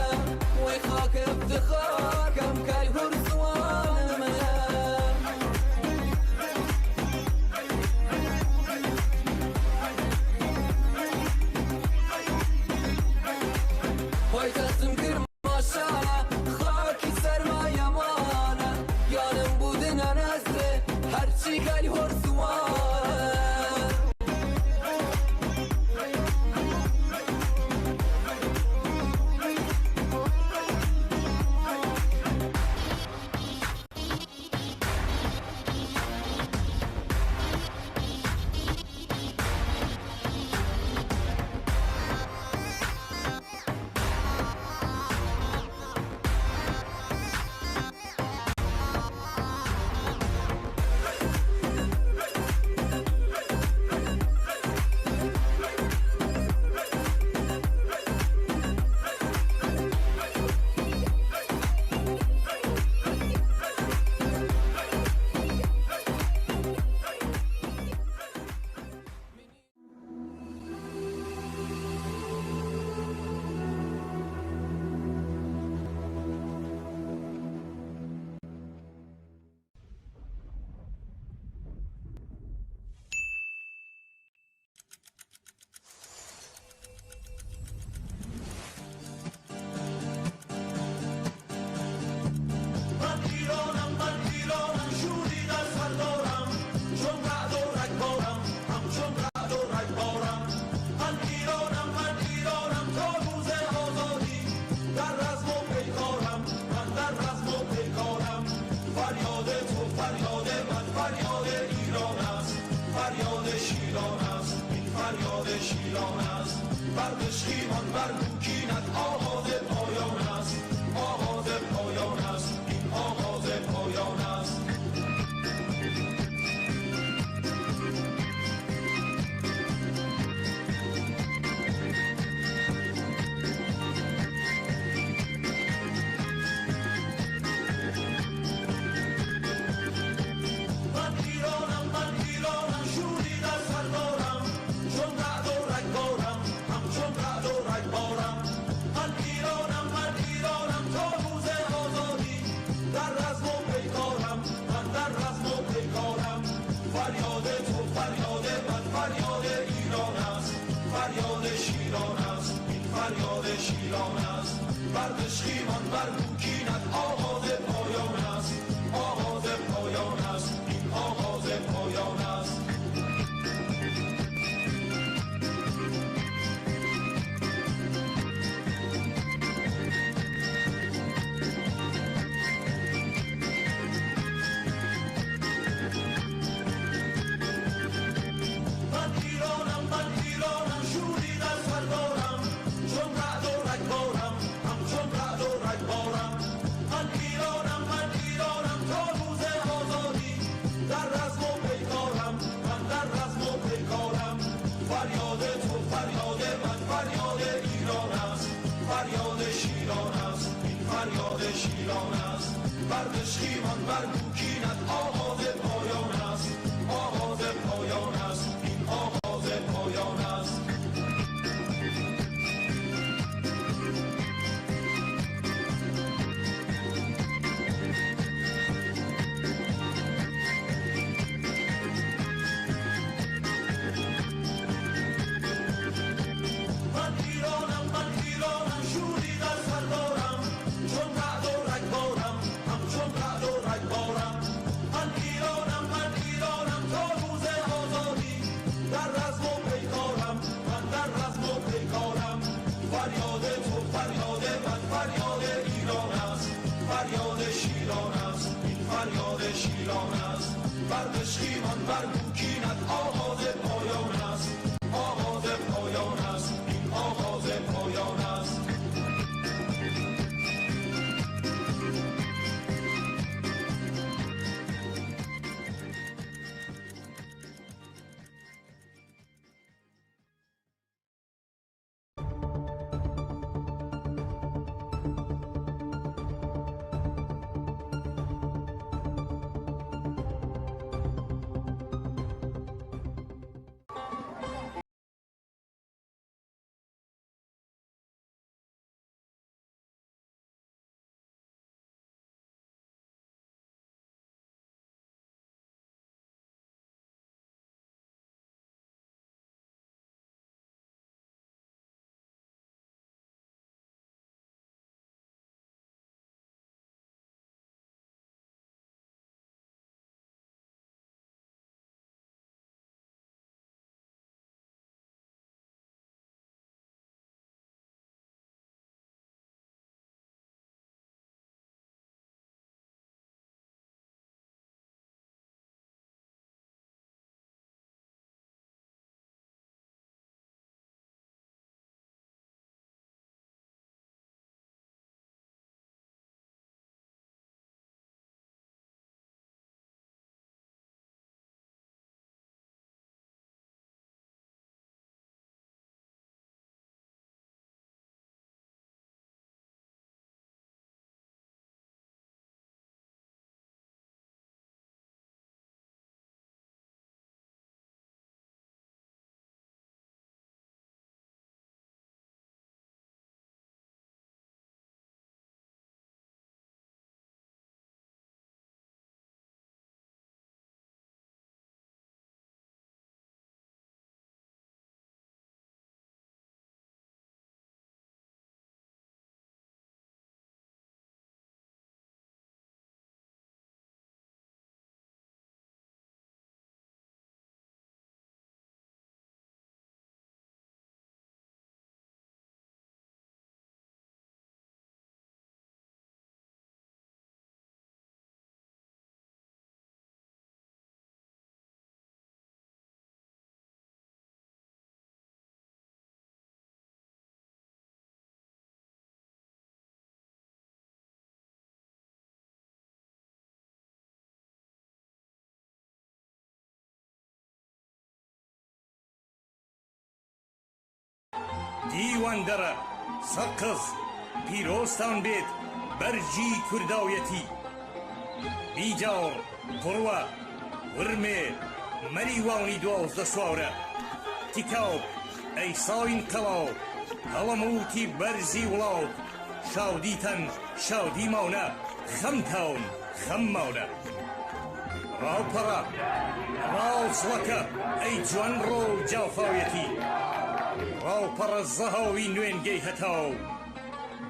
[SPEAKER 18] وەی خاک افتخار کەم کای هور زوانە منە. پایتەختم کرماشانە خاکی سەرمایەمانە گیانم بودنە نەزرێ هەرچی کای هور زوانە.
[SPEAKER 4] من ایرانم من ایرانم شوری در سر دارم چون رعد و رگبارم همچون رعد و رگبارم من ایرانم من ایرانم تا روز آزادی در رزم و پیکارم من در رزم و پیکارم فریاد تو فریاد من فریاد ایران است فریاد شیران است این فریاد شیران است بر دشخیمان بر کوکینت آغاز پایان است آغاز پایان است این آغاز پایان است. من ایرانم من ایرانم شوری در سر دارم چون رعد و رگبارم همچون رعد و رگبارم من ایرانم. شیران است. بر دژخیمان بر کینت آغاز پایان است، آغاز پایان است، این آغاز پایان است.
[SPEAKER 13] دیواندەرە، سەقز، پیرۆزتان بێت بەرگی کورداویەتی. بیجاڕ، قوروە، ورمێ، مەریوانی 12 سوارە، تیکاو، ئەی ساین قەڵاو، هەڵەمووتی بەرزی وڵات، شادیتان شادی ماونە، خەمتان خەم ماونە. ڕاوپەڕە، ڕاوچڵەکە، ئەی جوانڕۆ و جافاویەتی. ڕاوپەڕە زەهاوی نوێنگەی هەتاو.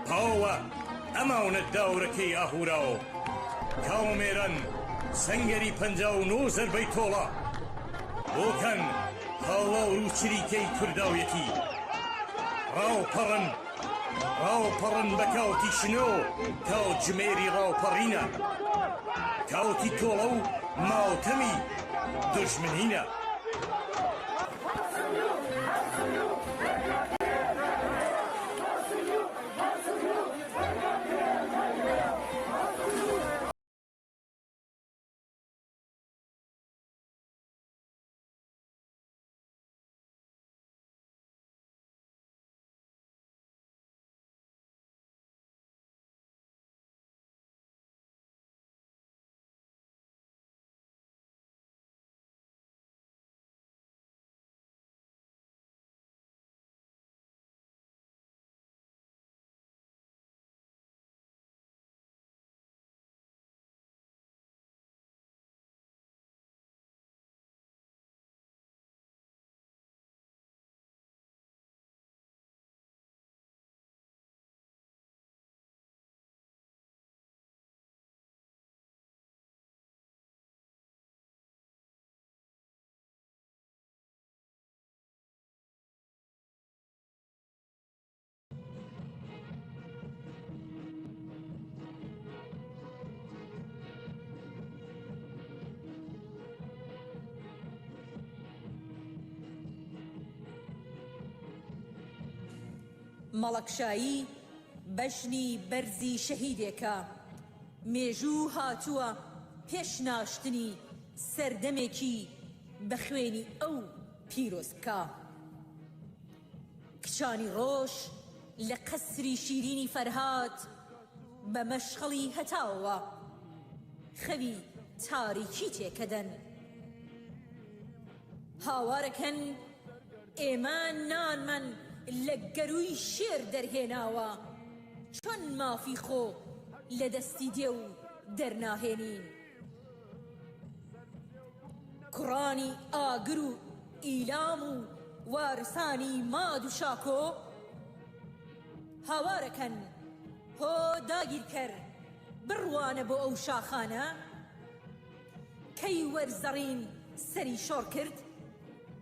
[SPEAKER 13] پاوە، ئەماونە داورەکەی ئاهوراو. کاومێران، سەنگەری 59 زەربەی تۆڵە. بۆکان، هاوار و چریکەی کورداویەتی. ڕاوپەڕن، ڕاوپەڕن بە کاوتی شنۆ، کاتژمێری ڕاوپەڕینە. کاوتی تۆڵە و ماتەمی دوژمنینە.
[SPEAKER 14] مەڵەکشایی بەژنی بەرزی شەهیدێکە، مێژوو هاتووە پێش ناشتنی سەردەمێکی بە خوێنی ئەو پیرۆز بکا. کچانی ڕۆژ لە قەسری شیرینی فەرهاد بە مەشخەڵی هەتاوەوە خەوی تاریکی تێکەدەن. هاوارەکەن ئێمە نانمان لە گەرووی شێر دەرهێناوە، چۆن مافی خۆ لە دەستی دێو دەرناهێنین؟ کوڕانی ئاگر و ئیلام و وارسانی ماد و شاکۆ هاوارەکەن هۆ داگیرکەر بڕوانە بۆ ئەو شاخانە، کەی وەرزەڕین سەری شۆڕ کرد؟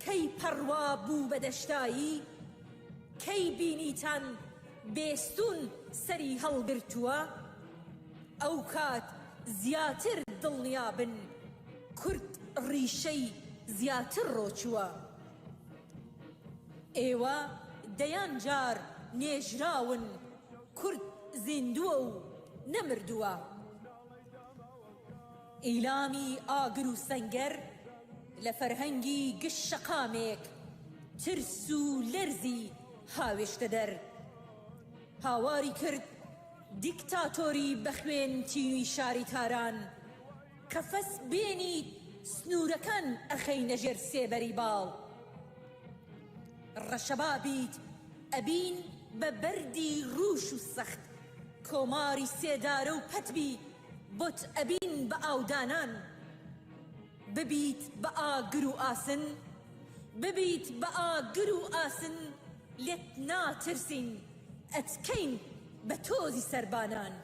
[SPEAKER 14] کەی پەڕوا بوو بە دەشتایی؟ کەی بینیتان بێستوون سەری هەڵگرتووە؟ ئەوکات زیاتر دڵنیا بن کورد ڕیشەی زیاتر ڕۆچووە. ئێوە دەیان جار نێژراون کورد زیندووە و نەمردووە. ئیلامی ئاگر و سەنگەر لە فەرهەنگی گشت شەقامێک ترس و لەرزی هاوێشتە دەر. هاواری کرد دیکتاتۆری بە خوێن تینوی شاری تاران، قەفەس بێنیت سنوورەکان ئەخەینە ژێر سێبەری باڵ. ڕەشەبا بیت ئەبین بە بەردی ڕووش و سەخت، کۆماری سێدارە و پەت بی بۆت ئەبین بە ئاودانان. ببیت بە ئاگر و ئاسن، ببیت بە ئاگر و ئاسن لێت ناترسین ئەتکەین بە تۆزی سەربانان.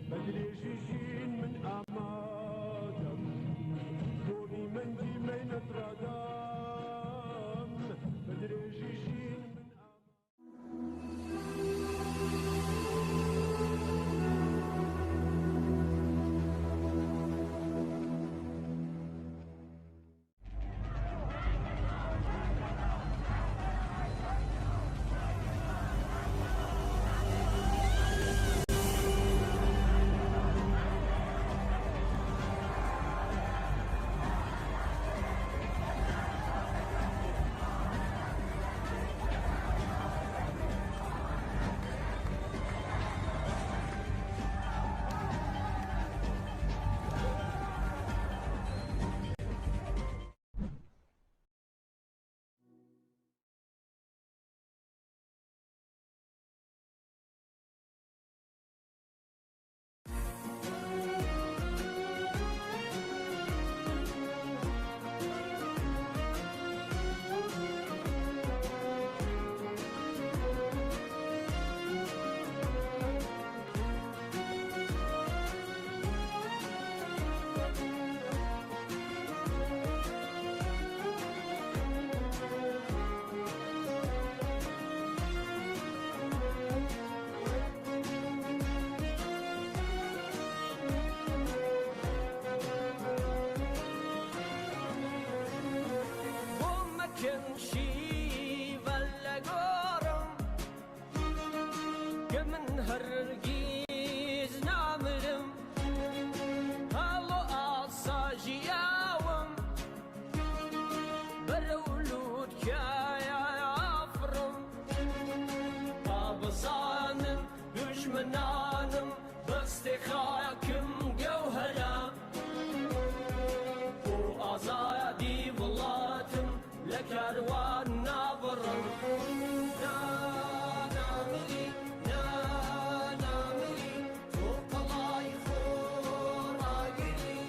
[SPEAKER 10] بە درێژی ژین من ئامادەم گۆمی مەنگی مەینەت ڕادام بە درێژی ژین من
[SPEAKER 3] بۆ مەکەن شیوە لە گۆڕم کە من هەرگیز نامرم هەڵۆ ئاسا ژیاوم بەرەو لووتکایە ئافڕم تا بزانن دوژمنانم دەستی خاکم گەوهەرە بۆ ئازادی وڵاتم لە کاروان نابڕم نا نامری نا نامری تۆ قەڵای خۆڕاگری.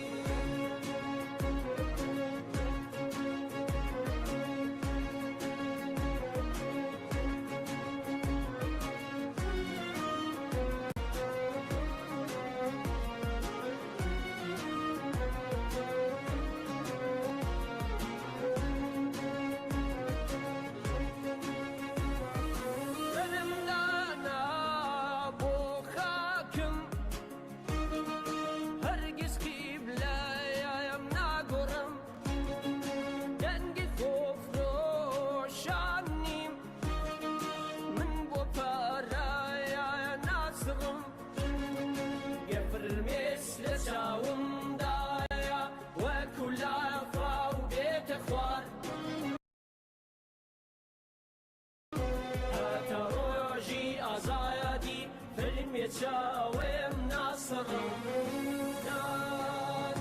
[SPEAKER 3] بێچاوێم ناسڕم. نا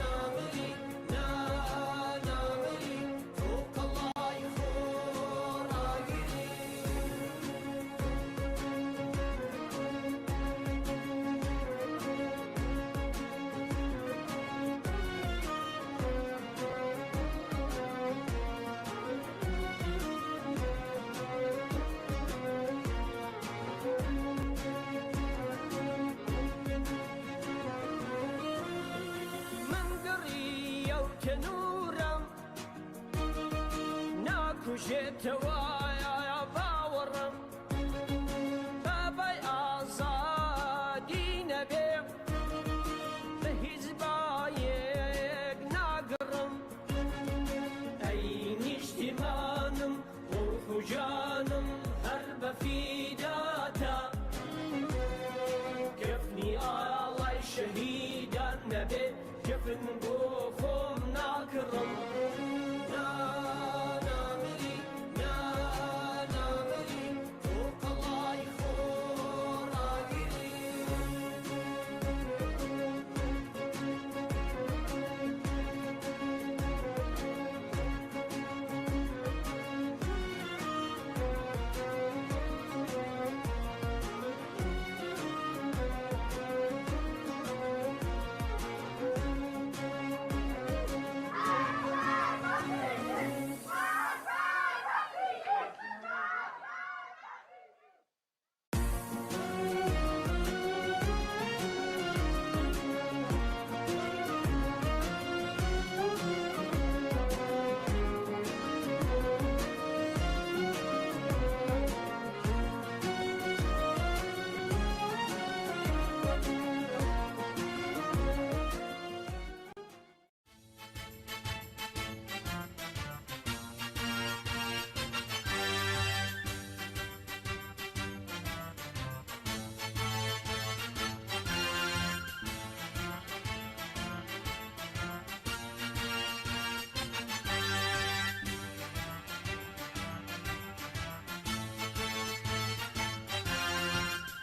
[SPEAKER 3] نامری، نا نامری، تۆ قەڵای خۆڕاگری. من گڕی ئەو تەنورەم ناکوژێتەوە باوەڕم، بابای ئازادی نەبێ بە هیچ بایەک ناگڕم. ئەی نیشتیمانم، ڕوح و جانم هەر بە فیداتە، کەفنی ئاڵای شەهیدان نەبێ کەفن بۆ خۆم ناکڕم. نا نامری، نا نامری، تۆ قەڵای خۆڕاگری.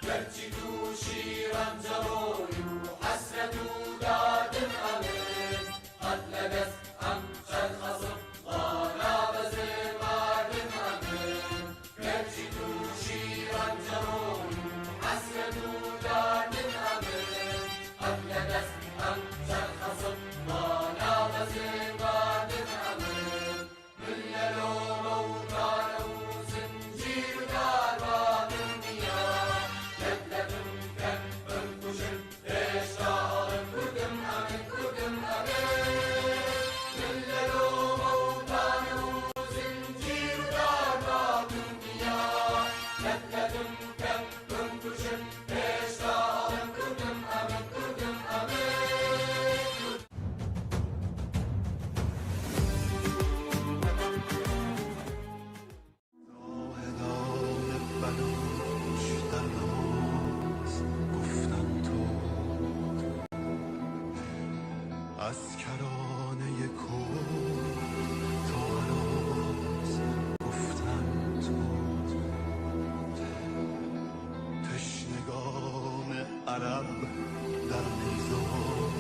[SPEAKER 4] گەرچی تووشی ڕەنجەڕۆی و حەسرەت و داردم ئەمن، قەت لە دەست ئەم چەرخە سپڵا نابەزێ ماردم ئەمن. گەرچی تووشی ڕەنجەڕۆی و حەسرەت و داردم ئەمن، قەت لە دەست ئەم چەرخە سپڵا نابەزێ ماردم ئەمن. من لە لۆمە و تانە و زنجیر و دارباتم نییە، لەت لەتم کەن بمکوژن هێشتا ئەڵێم کوردم ئەمن، کوردم ئەمن. من لە لۆمە و تانە و زنجیر و دارباتم نییە، لەت لەتم کەن بمکوژن هێشتا ئەڵێم کوردم ئەمن، کوردم ئەمن. زاهدان بلوچ در نماز گفتن تو، از کرانه کرد تا هراز گفتن تو، تشنگان عرب در نیزار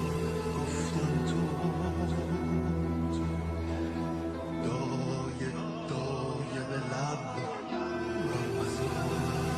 [SPEAKER 4] گفتن تو، دایه دایه به لب بر مزار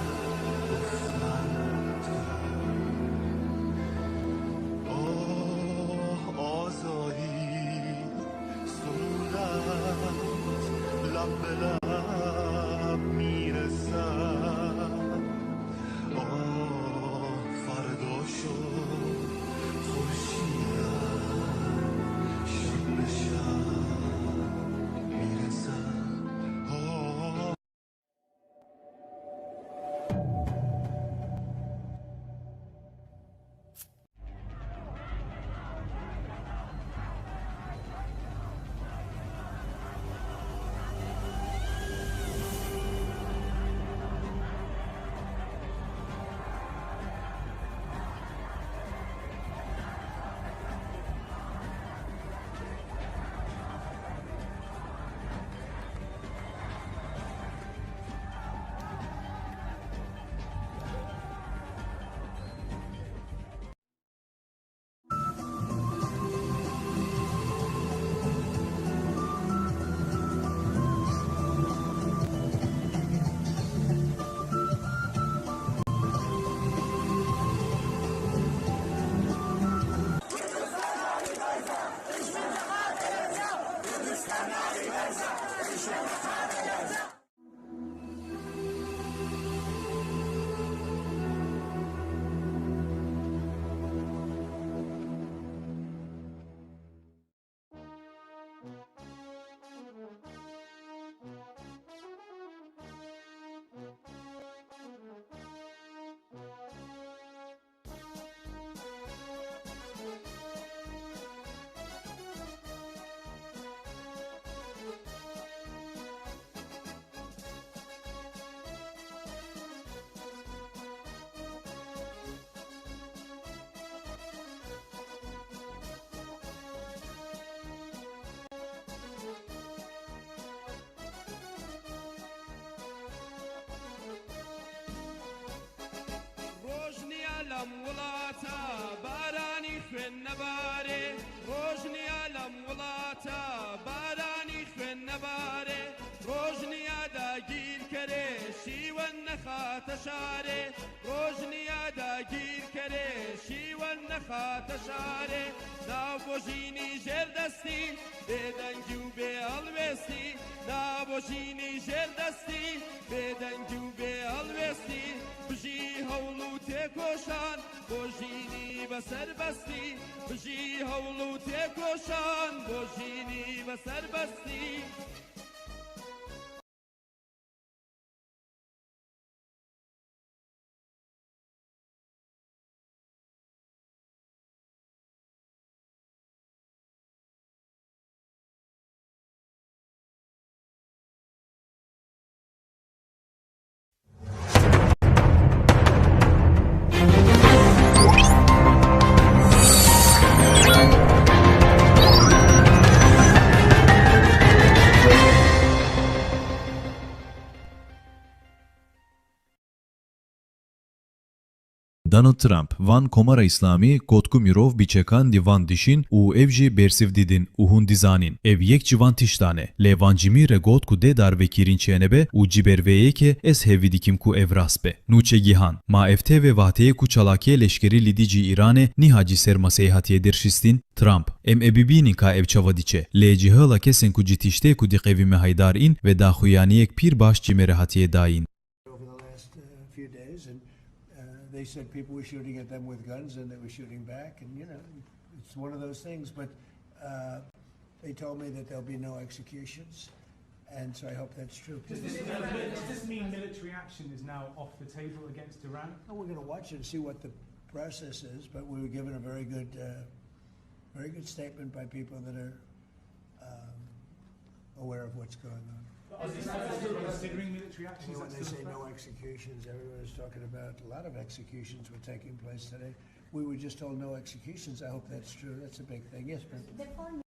[SPEAKER 1] لەم وڵاتە بارانی خوێن نەبارێ، ڕۆژ نییە لەم وڵاتە بارانی خوێن نەبارێ، ڕۆژ نییە داگیرکەرێ شیوەن نەخاتە شارێ، ڕۆژ نییە داگیرکەرێ شیوەن نەخاتە شارێ، نا بۆ ژینی ژێردەستی بێدەنگی و بێ هەڵوێستی، نا بۆ ژینی ژێردەستی بێدەنگی و بێ هەڵوێستی، بژی هەوڵ و تێکۆشان بۆ ژینی بە سەربەستی، بژی هەوڵ و تێکۆشان بۆ ژینی بە سەربەستی.
[SPEAKER 6] Donald Trump, Van Komara Îslamî got ku mirov bi çekan li van dişîn û ev jî bersiv didin û hûn dizanîn ev yek ji van tiştan e. Lê van Cimî re got ku dê darvekirîn çênebe û ji ber vê yekê ez hevî dikim ku ev rast be. Nûçe gihan, Ma ev tê vê vateyê ku çalakiyê leşkerî li dijî Îranê niha ji ser maseyê hatiye derxistin? Trump, Em ê bibînin ka ev çawa diçe. Lê ji hela kesên ku ji tiştê ku diqevîme haydar în ve daxuyaniyek pîr baş ji me re hatiye dayîn.
[SPEAKER 7] over the last uh, few days, and uh, they said people were shooting at them with guns and they were shooting back, and you know, it's one of those things. But uh, they told me that there'll be no executions, and so I hope that's true.
[SPEAKER 23] Does this, does this mean military action is now off the table against Iran?
[SPEAKER 7] Well, we're going to watch it and see what the process is, but we were given a very good, uh, very good statement by people that are um, aware of what's going on.
[SPEAKER 23] Considering military action,
[SPEAKER 7] You know, when they say no executions, everyone is talking about a lot of executions were taking place today. We were just told no executions. I hope that's true. That's a big thing. Yes, ma'am.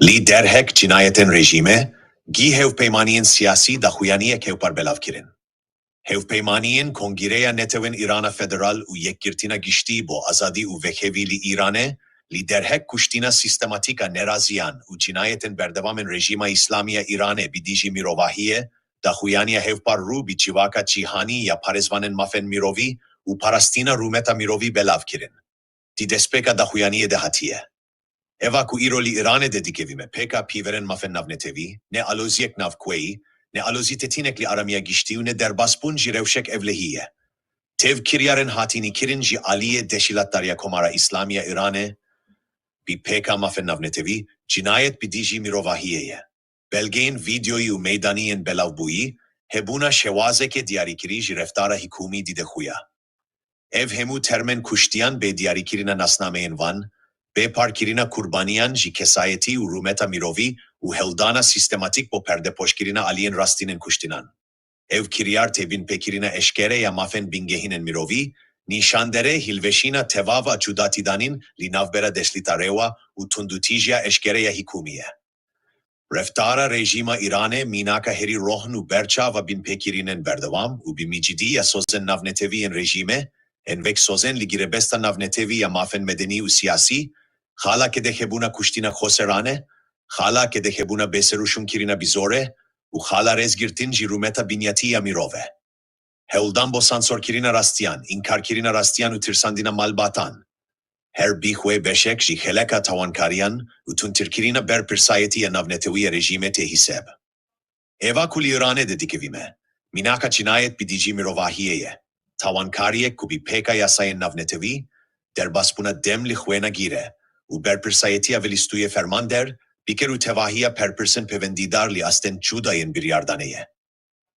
[SPEAKER 8] Li derhek cinayetên rejîmê, gî hevpeymaniyên siyasî daxuyaniyek hevpar belav kirin. Hevpeymaniyên Kongîreya Netewên Îrana Federal û Yekgirtina Giştî bo Azadî û Vekhevî li Îranê li derhek kuştina sîstematîk a neraziyan û cinayetên berdewamên rejîma Îslamî ya Îranê bi dijî mirovahiyê daxuyaniya hevpar rû bi civaka cîhanî ya parêzvanên mafên mirovî û parastina rûmeta mirovî belav kirin. Di destpêka daxuyaniyê de hatiye, Eva ku îro li Îranê de dikevîme pêka pîverên mafên navnetewî, ne aloziyek navxweyî, ne alozîtetînek li aramiya giştî û ne derbasbûn ji rewşek ewlehî ye. Tev kiryarên hatînîkirin ji aliyê Deşîlatdariya Komara Îslamî ya Îranê bi pêka mafên navnetewî, cinayet bi dijî mirovahiyê ye. Belgeyên vîdyoyî û meydanî yên belavbûyî, hebûna şewazekê diyarîkirî ji reftara hikûmî dide xuya. Ev hemû termên kuştiyan bê diyarîkirina nasnameyên wan, bê parkirina qurbaniyan ji kesayetî û rûmeta mirovî û hewldana sîstematîk bo perdepoşkirina aliyên rastînên kuştinan. Ev kiryar tê binpêkirina eşkere ya mafên bingehînên mirovî, nîşanderê hilweşîna tevav a cudatîdanîn li navbera deslîta rewa û tundûtîjiya eşkere ya hikûmî ye. Reftara rejîma Îranê mînaka herî rohn û berçav a binpêkirinên berdewam û bi mîcidî ya sozên navnetewî yên rejîmê ên wek sozên li girebesta navnetewî ya mafên medenî û siyasî, xala kedexebûna kuştina xoserane, xala kedexebûna bêserûşûnkirina bi zorê û xala rêzgirtin ji rûmeta binyatî ya mirov e. Hewldan bo sansorkirina rastiyan, înkarkirina rastiyan û tirsandina malbatan, her bi xwe beşek ji xeleka tawankariyan û tundtirkirina berpirsayetî ya navnetewî ya rejîmê tê hîseb. Eva ku li Îranê de dikevîme, mînaka cinayet bi dijî mirovahiyê ye, tawankariyek ku bi pêka yasayên navnetewî, derbasbûna dem li xwe nagire û berpirsayetiya velîstûyê fermander, biker û tevahiya perpirsên pêwendîdar li astên cuda yên biryardanê ye.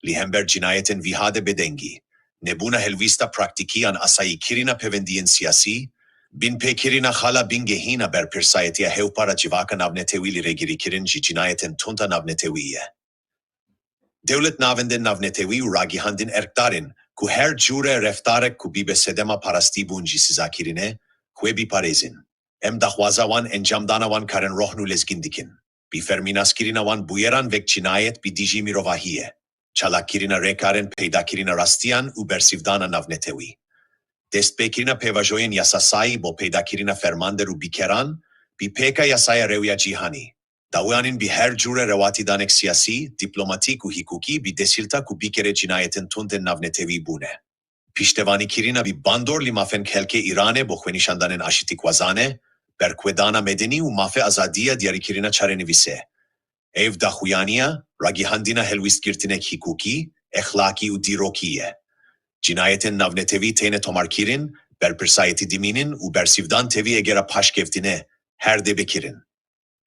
[SPEAKER 8] Li hember cinayetên wiha de bêdengî, nebûna helwîsta praktîkî an asayîkirina pêwendiyên siyasî, binpêkirina xala bingehîn a berpirsayetiya hevpar a civaka navnetewî li rêgirîkirin ji cinayetên tund a navnetewî ye. Dewlet navendên navnetewî û ragihandin erkdar in Ku her cûre reftarek ku bîbe sedema parastîbûn ji sizakirinê, xwe bîparêzin. Em daxwaza wan encamdana wan karên rohn û lezgîn dikin. Bi fermînaskirina wan bûyeran wek cinayet bi dijî mirovahiyê, çalakkirina rêkarên peydakirina rastiyan û bersîvdana navnetewî. Destpêkirina pêvajoyên yasasayî bo peydakirina fermander û bîkeran bi pêka yasaya rewya cîhanî. Dawianîn bi her cûre rewatîdanek siyasî, dîplomatîk û hîkûkî bi desîlta ku bîkerê cinayetên tund ên navnetewî bûne. Piştevanîkirina bi bandor li mafên xelkê Îranê bo xwenîşandanên aşitîkwazane, berxwedana medenî û mafê azadiya diyarîkirina çarenivîsê. Ev daxuyaniya ragihandina helwîstgirtinek hîkûkî, exlakî û dîrokî ye. Cinayetên navnetewî têne tomarkirin, berpirsayetî dimînin û bersîvdan tevî egera paşkevtine her dê bê kirin.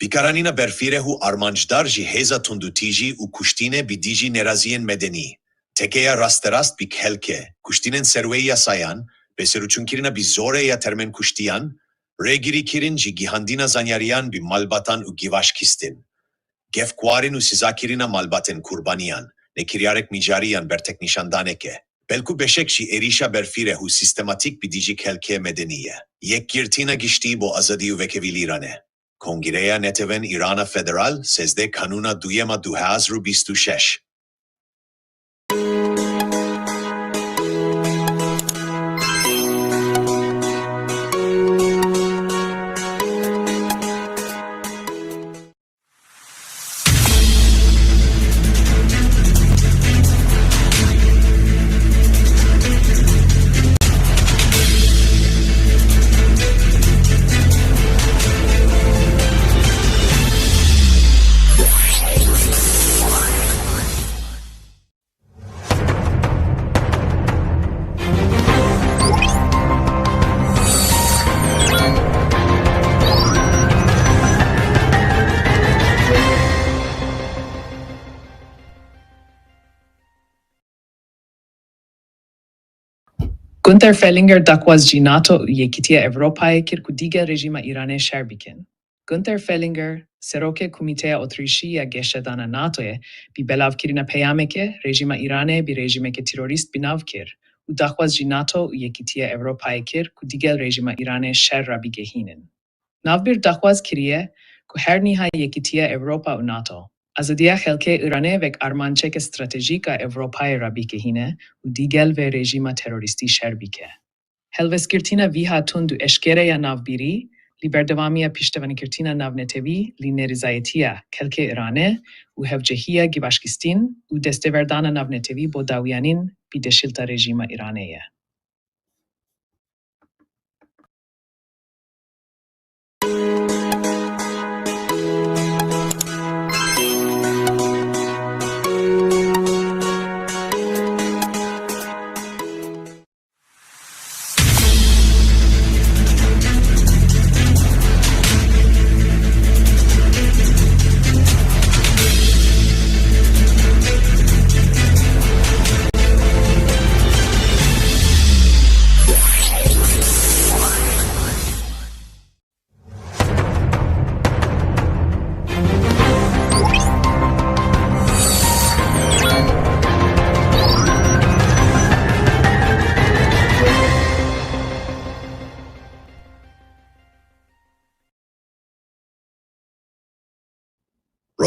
[SPEAKER 8] Bikaranîna berfîreh û armancdar ji hêza tundûtîjî û kuştînê bi dijî neraziyên medenî, tekeya rasterast bi xelkê, kuştînên serweyî yasayan, bêserûçûnkirina bi zorê ya termên kuştiyan, rêgirîkirin ji gihandina zanyariyan bi malbatan û givaşkistin, gefxwarin û sizakirina malbatên qurbaniyan, ne kiryarek mijarî yan berteknîşandanek e, belku beşek ji êrîşa berfîreh û sîstematîk bi dijî xelkê medenî ye. Yekgirtina giştî bo azadî û vekevî li Îranê. Kongreya Netewên Îrana Federal 13 Kanûna Duyema 2026.
[SPEAKER 9] Gunther Fehlinger daxwaz ji NATO û Yekîtiya Ewropayê kir ku dîgel rejîma Îranê şer bikin. Gunther Fehlinger, Serokê Komîteya Otrîşî ya Geşedana NATOyê bi belavkirina peyamekê rejîma Îranê bi rejîmeke terorîst bi nav kir û daxwaz ji NATO û Yekîtiya Ewropayê kir ku digel rejîma Îranê şer rabigehînin. Navbir daxwaz kiriye ku her niha Yekîtiya Ewropa û NATO, azadiya xelkê Îranê wek armanceke stratejîk a Ewropayê rabigehîne û digel vê rejîma terorîstî şer bike. Helwestgirtina vîha tund û eşkere ya navbirî li berdewamiya piştevanîkirtina navnetewî li nerizayetiya xelkê Îranê û hevcehiya givaşkistin û destêwerdana navnetewî bo dawiyanîn bi deşilta rejîma Îranê ye.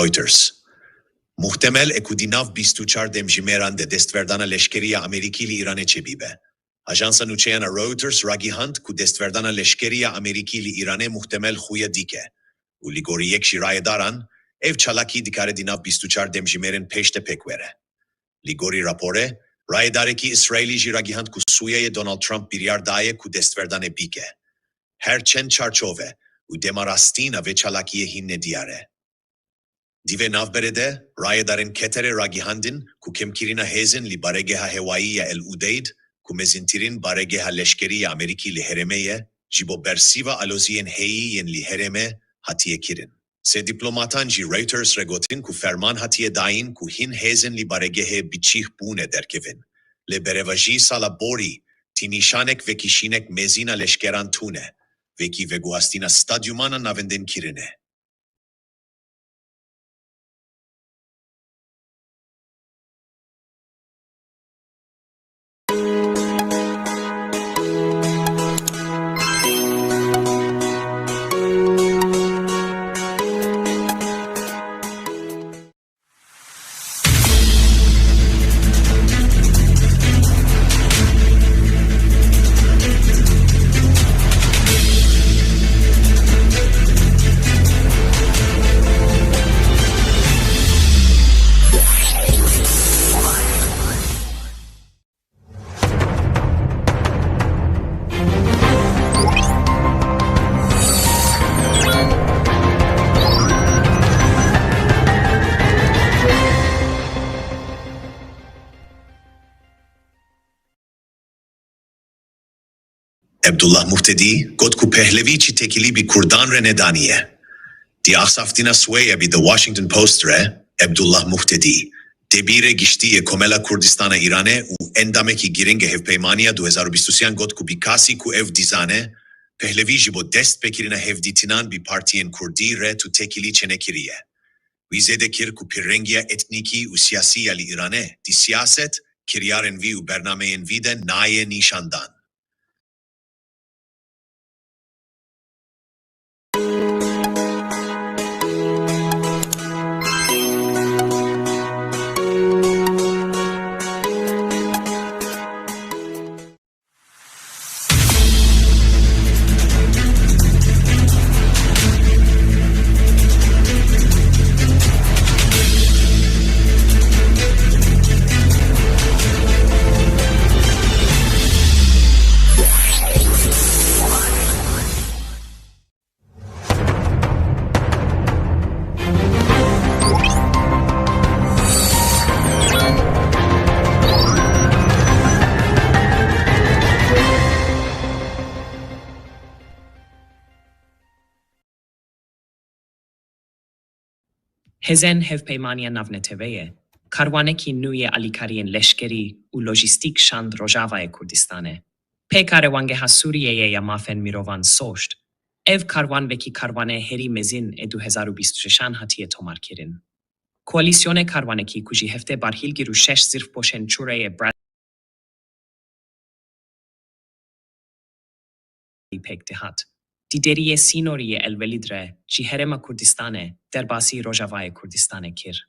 [SPEAKER 8] Reuters, Muhtemel e ku di nav 24 demjimêran de destverdana leşkerî ya Amerîkî li Îranê çêbîbe. Ajansa nûçeyan a Reuters ragihand ku destverdana leşkerî ya Amerîkî li Îranê muhtemel xuya dike û li gorî yek ji rayedaran ev çalakî dikare di nav 24 demjimêrên pêş de pêk were. Li gorî raporê, rayedarekî Îsraîlî jî ragihand ku Sûriyeyê Donald Trump biryar daye ku destverdanê bike. Her çend çarçove û dema rastîn a vê çalakiyê hîn nediyar e. Di vê navberê de rayedarên Qeterê ragihandin ku kêmkirina hêzên li baregeha hewayî ya El Udeyd ku mezintirîn baregeha leşkerî ya Amerîkî li herêmê ye, ji bo bersîva aloziyên heyî yên li herêmê hatiye kirin. Sê dîplomatan ji Reuters re gotin ku ferman hatiye dayîn ku hîn hêzên li baregehê bi cih bûne derkevin. Lê berevajî sala borî ti nîşanek vekişînek mezîna leşkeran tune, wekî veguhastina stadyumana navendên kirine. Ebdullah Muhtedî got ku Pehlevî çi têkilî bi Kurdan re nedaniye. Di axaftina Swêya bi The Washington Post re, Ebdullah Muhtedî, debîrê giştî yê Komela Kurdistana Îranê û endamekî girîng ê Hevpeymaniya 2023 an got ku bi kasî ku ew dizane, Pehlevî ji bo destpêkirina hevdîtinan bi partiyên Kurdî re tu têkilî çênekiriye. Wî zêde kir ku pirrengiya etnîkî û siyasî ya li Îranê di siyaset, kiryarên wî û bernameyên wî de nayê nîşandan.
[SPEAKER 9] Hêzên Hevpeymaniya Navneteweyê karwanekî nû yê alîkariyên leşkerî û lojîstîk şand Rojavayê Kurdistanê. Pêka Rewangeha Sûriyeyê ya Mafên Mirovan Soşt, ev karwan wekî karwanê herî mezin ê 2026 an hatiye tomarkirin. Koalîsyonê karwanekî ku ji heftê barhîlgir û şeş zirxpoşên cureyê Bradley pêk dihat, di deriyê sînorî yê El Welîd re ji Herêma Kurdistanê derbasî Rojavayê Kurdistanê kir.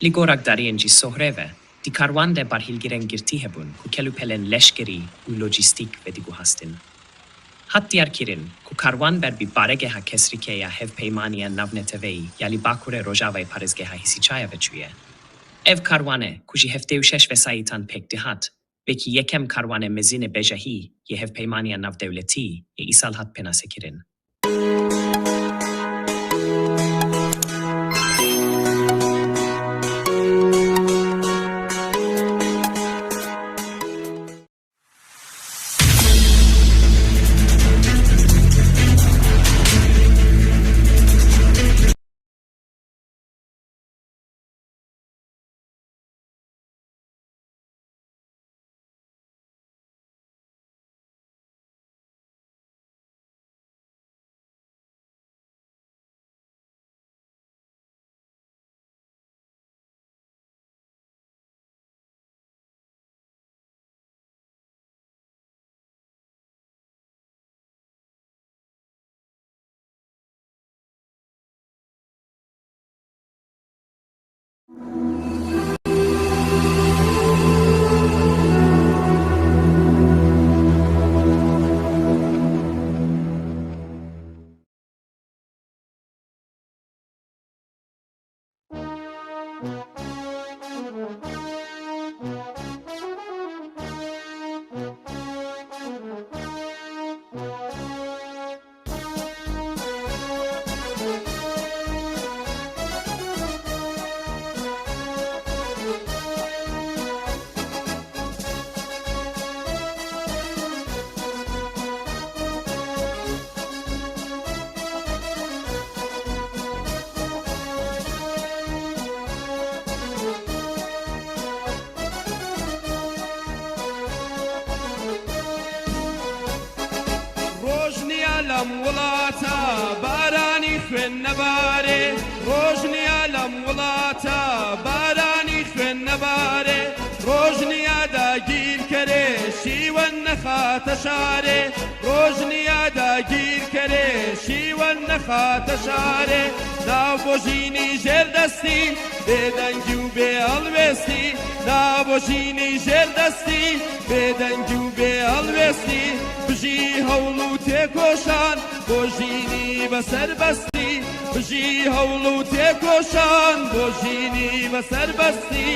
[SPEAKER 9] Li gor agdariyên ji Sohrê ve, di karwan de barhîlgirên girtî hebûn ku kelûpelên leşkerî û lojîstîk vediguhastin. Hat diyarkirin ku karwan ber bi baregeha Kesrîkê ya Hevpeymaniya Navneteweyî ya li bakurê Rojavayê parêzgeha Hîsîçaya ve çûye. Ev karwane ku ji 76 vesayîtan pêk dihat, wekî yekem karwanê mezin ê bejahî yê Hevpeymaniya Navdewletî yê îsal hat pênasekirin.
[SPEAKER 1] ڕۆژ نییە لەم وڵاتە بارانی خوێن نەبارێ، ڕۆژ نییە لەم وڵاتە بارانی خوێن نەبارێ، ڕۆژ نییە داگیرکەرێ شیوەن نەخاتە شارێ، ڕۆژ نییە داگیرکەرێ شیوەن نەخاتە شارێ، نا بۆ ژینی ژێردەستی بێدەنگی و بێ هەڵوێستی، نا بۆ ژینی ژێردەستی بێدەنگی و بێ هەڵوێستی، بژی هەوڵ و تێکۆشان بۆ ژینی بەسەربەستی، بژی هەوڵ و تێکۆشان بۆ ژینی بەسەربەستی.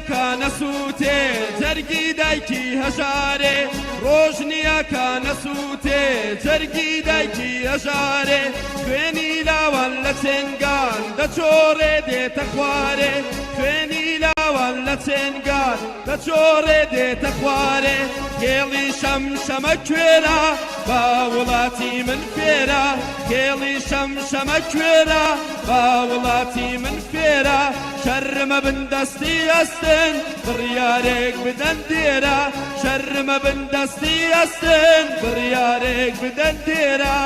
[SPEAKER 1] کە نەسووتێ جەرگی دایکی هەژارێ ڕۆژ نییە کە نەسووتێ جەرگی دایکی هەژارێ خوێنی لاوان لە چێنگان دەچۆڕێ دێتە خوارێ خوێنی لاوان لە چێنگان دەچۆڕێ دێتە خوارێ کێڵی شەمشەمە کوێرە با وڵاتی من فێرە کێڵی شەمشەمە کوێرە با وڵاتی من فێرە شەرمە بن دەستی ئەستن بڕیارێک بدەن دێرە شەرمە بن دەستی ئەستن بڕیارێک بدەن دێرە.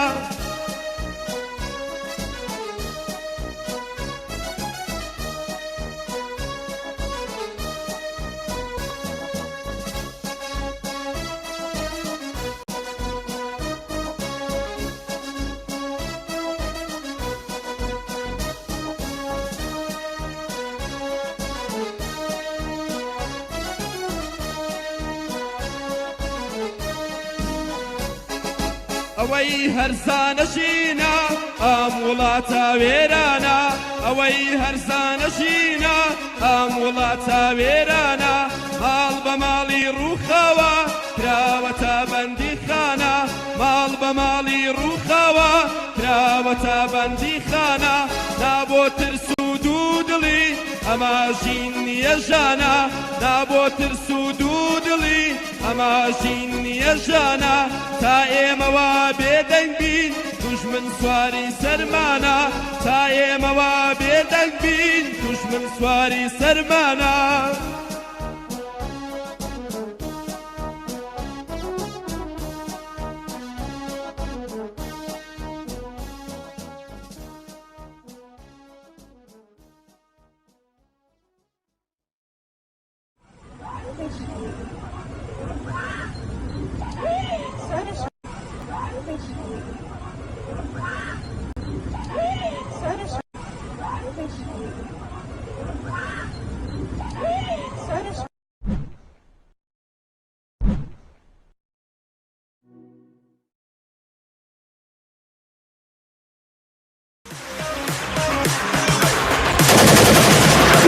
[SPEAKER 1] ئەوەی هەرزانە ژینە ئەم وڵاتە وێرانە ئەوەی هەرزانە ژینە ئەم وڵاتە وێرانە ماڵ بە ماڵی ڕووخاوە کراوەتە بەندیخانە ماڵ بە ماڵی ڕووخاوە کراوەتە بەندیخانە نا بۆ ترس و دوو دڵی ئەما ژین نییە ژانە نا بۆ ترس و دوو دڵی ئەما ژین نییە ژانە تا ئێمە وا بێدەنگ بین دوژمن سواری سەرمانە تا ئێمە وا بێدەنگ بین دوژمن سواری سەرمانە.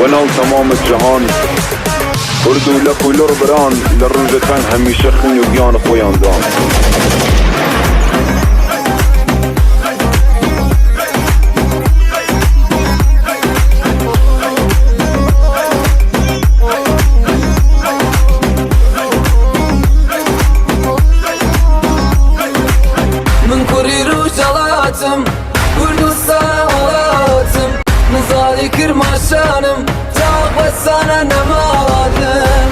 [SPEAKER 2] وەناو تەمام جەهان کورد و لەک و لوڕ بران لە ڕووژ تەنگ هەمیشە خوین و گیان خوەیان دان.
[SPEAKER 18] من کوڕی ڕوژهەڵاتم کوردستان وڵاتم من زاڵی کرماشانم تا بەسانە نەماواتم.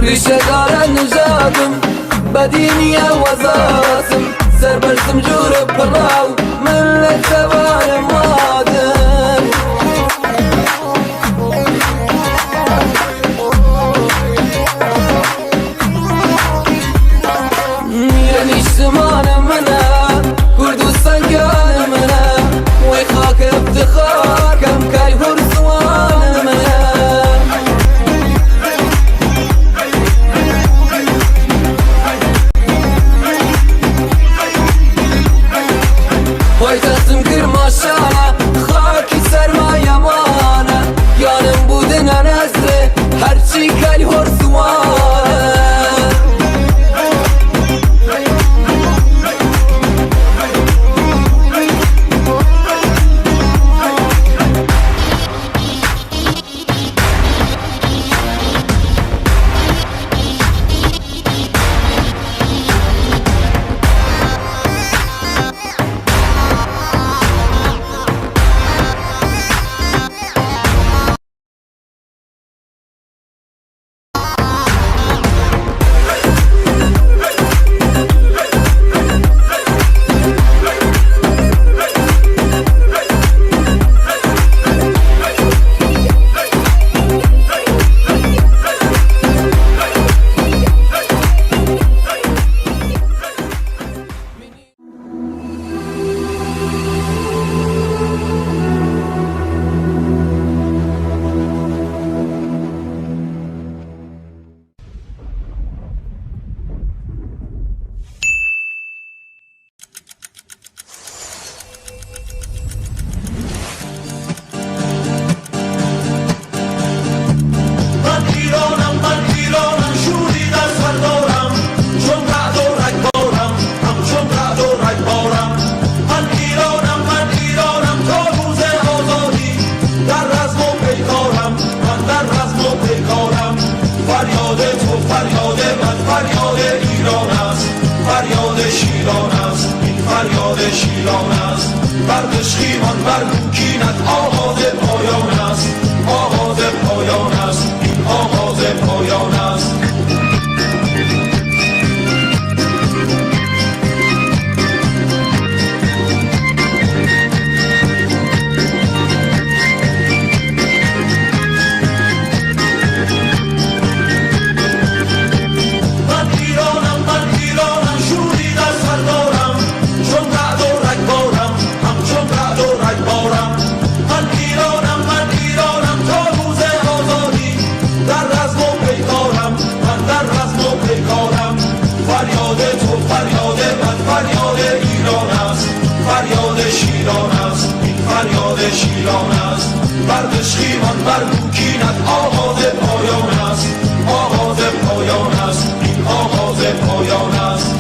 [SPEAKER 18] ریشەدارە نژادم بەدینیە وەزاتم سەربەرزم جوورە پڕاو من لە چەوانم وادم. یە نیشتمانە منە کوردستان گیانە منە وەی خاکە افتخار کەم کای هور زوانە منە. پایتەختم کرماشانە خاکی سەرمایەمانە گیانم بودنە نەزرێ هەرچی کەل هۆر زوانە.
[SPEAKER 4] بر عشقیمان بر کینت آغاز پایان است، آغاز پایان است، این آغاز پایان است. من ایرانم، من ایرانم، شوری در سر دارم، چون رعد و رگبارم، همچون رعد و رگبارم. من ایرانم، من ایرانم، تا روز آزادی در رزم و پیکارم، من در رزم و پیکارم. فریاد تو فریاد من، فریاد ایران است، فریاد شیران است، این فریاد شیران است. بر دشخیمان بر کینت آغاز پایان است، آغاز پایان است، این آغاز پایان است.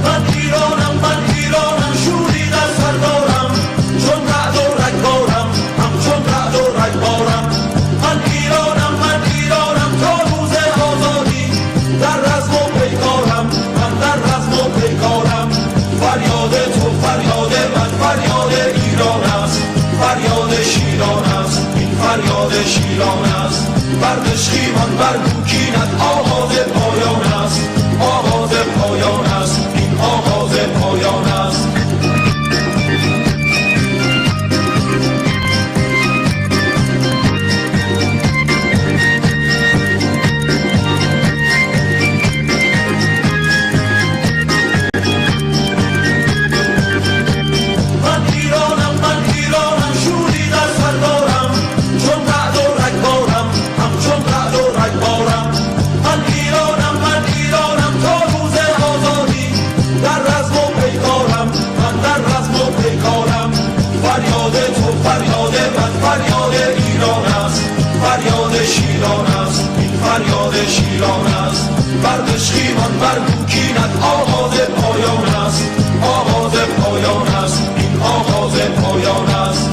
[SPEAKER 4] من ایرانم، من ایرانم، شوری در سر دارم، چون رعد و رگبارم، همچون رعد و رگبارم. من ایرانم، من ایرانم، تا روز آزادی در رزم و پیکارم، من در رزم و پیکارم. فریاد تو فریاد من، فریاد ایران است، فریاد شیران است، این فریاد شیران است. بر دشخیمان بر کینت آغاز پایان است، آغاز پایان است، این آغاز پایان است. من ایرانم، من ایرانم، شوری در سر دارم، چون رعد و رگبارم، همچون رعد و رگبارم. من ایرانم، من ایرانم، تا روز آزادی در رزم و پیکارم، من در رزم و پیکارم. فریاد تو فریاد من، فریاد ایران است، فریاد شیران است، این فریاد شیران است. بر دشخیمان بر کینت آغاز پایان است، آغاز پایان است، این آغاز پایان است.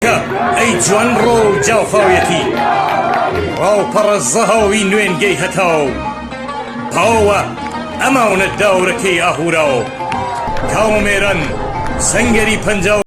[SPEAKER 13] کە ئەی جوانڕۆ و جافاویەتی ڕاوپەڕە زەهاوی نوێنگەی هەتاو پاوە ئەماونە داورەکەی ئاهوراو کاومێران سەنگەری 50.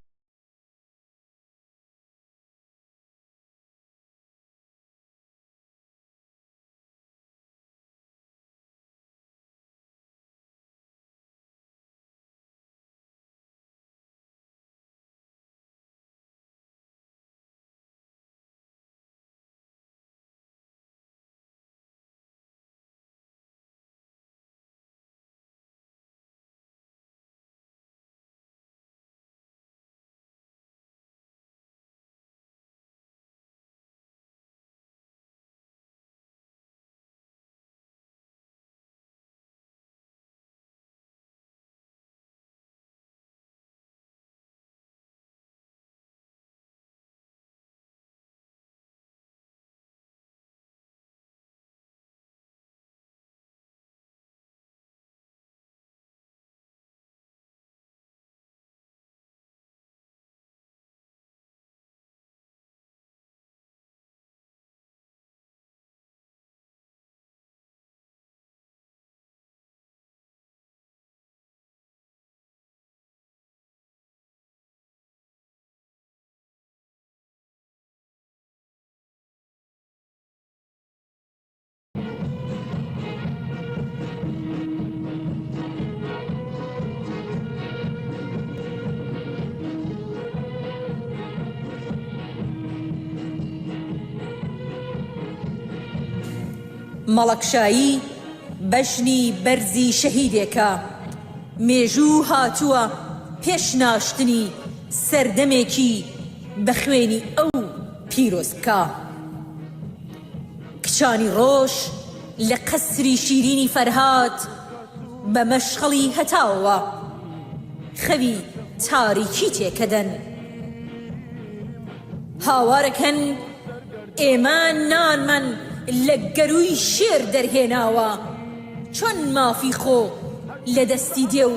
[SPEAKER 14] مەڵەکشایی بەژنی بەرزی شەهیدێکە، مێژوو هاتووە پێش ناشتنی سەردەمێکی بە خوێنی ئەو پیرۆز بکا. کچانی ڕۆژ لە قەسری شیرینی فەرهاد بە مەشخەڵی هەتاوەوە خەوی تاریکی تێکەدەن. هاوارەکەن ئێمە نانمان لە گەرووی شێر دەرهێناوە، چۆن مافی خۆ لە دەستی دێو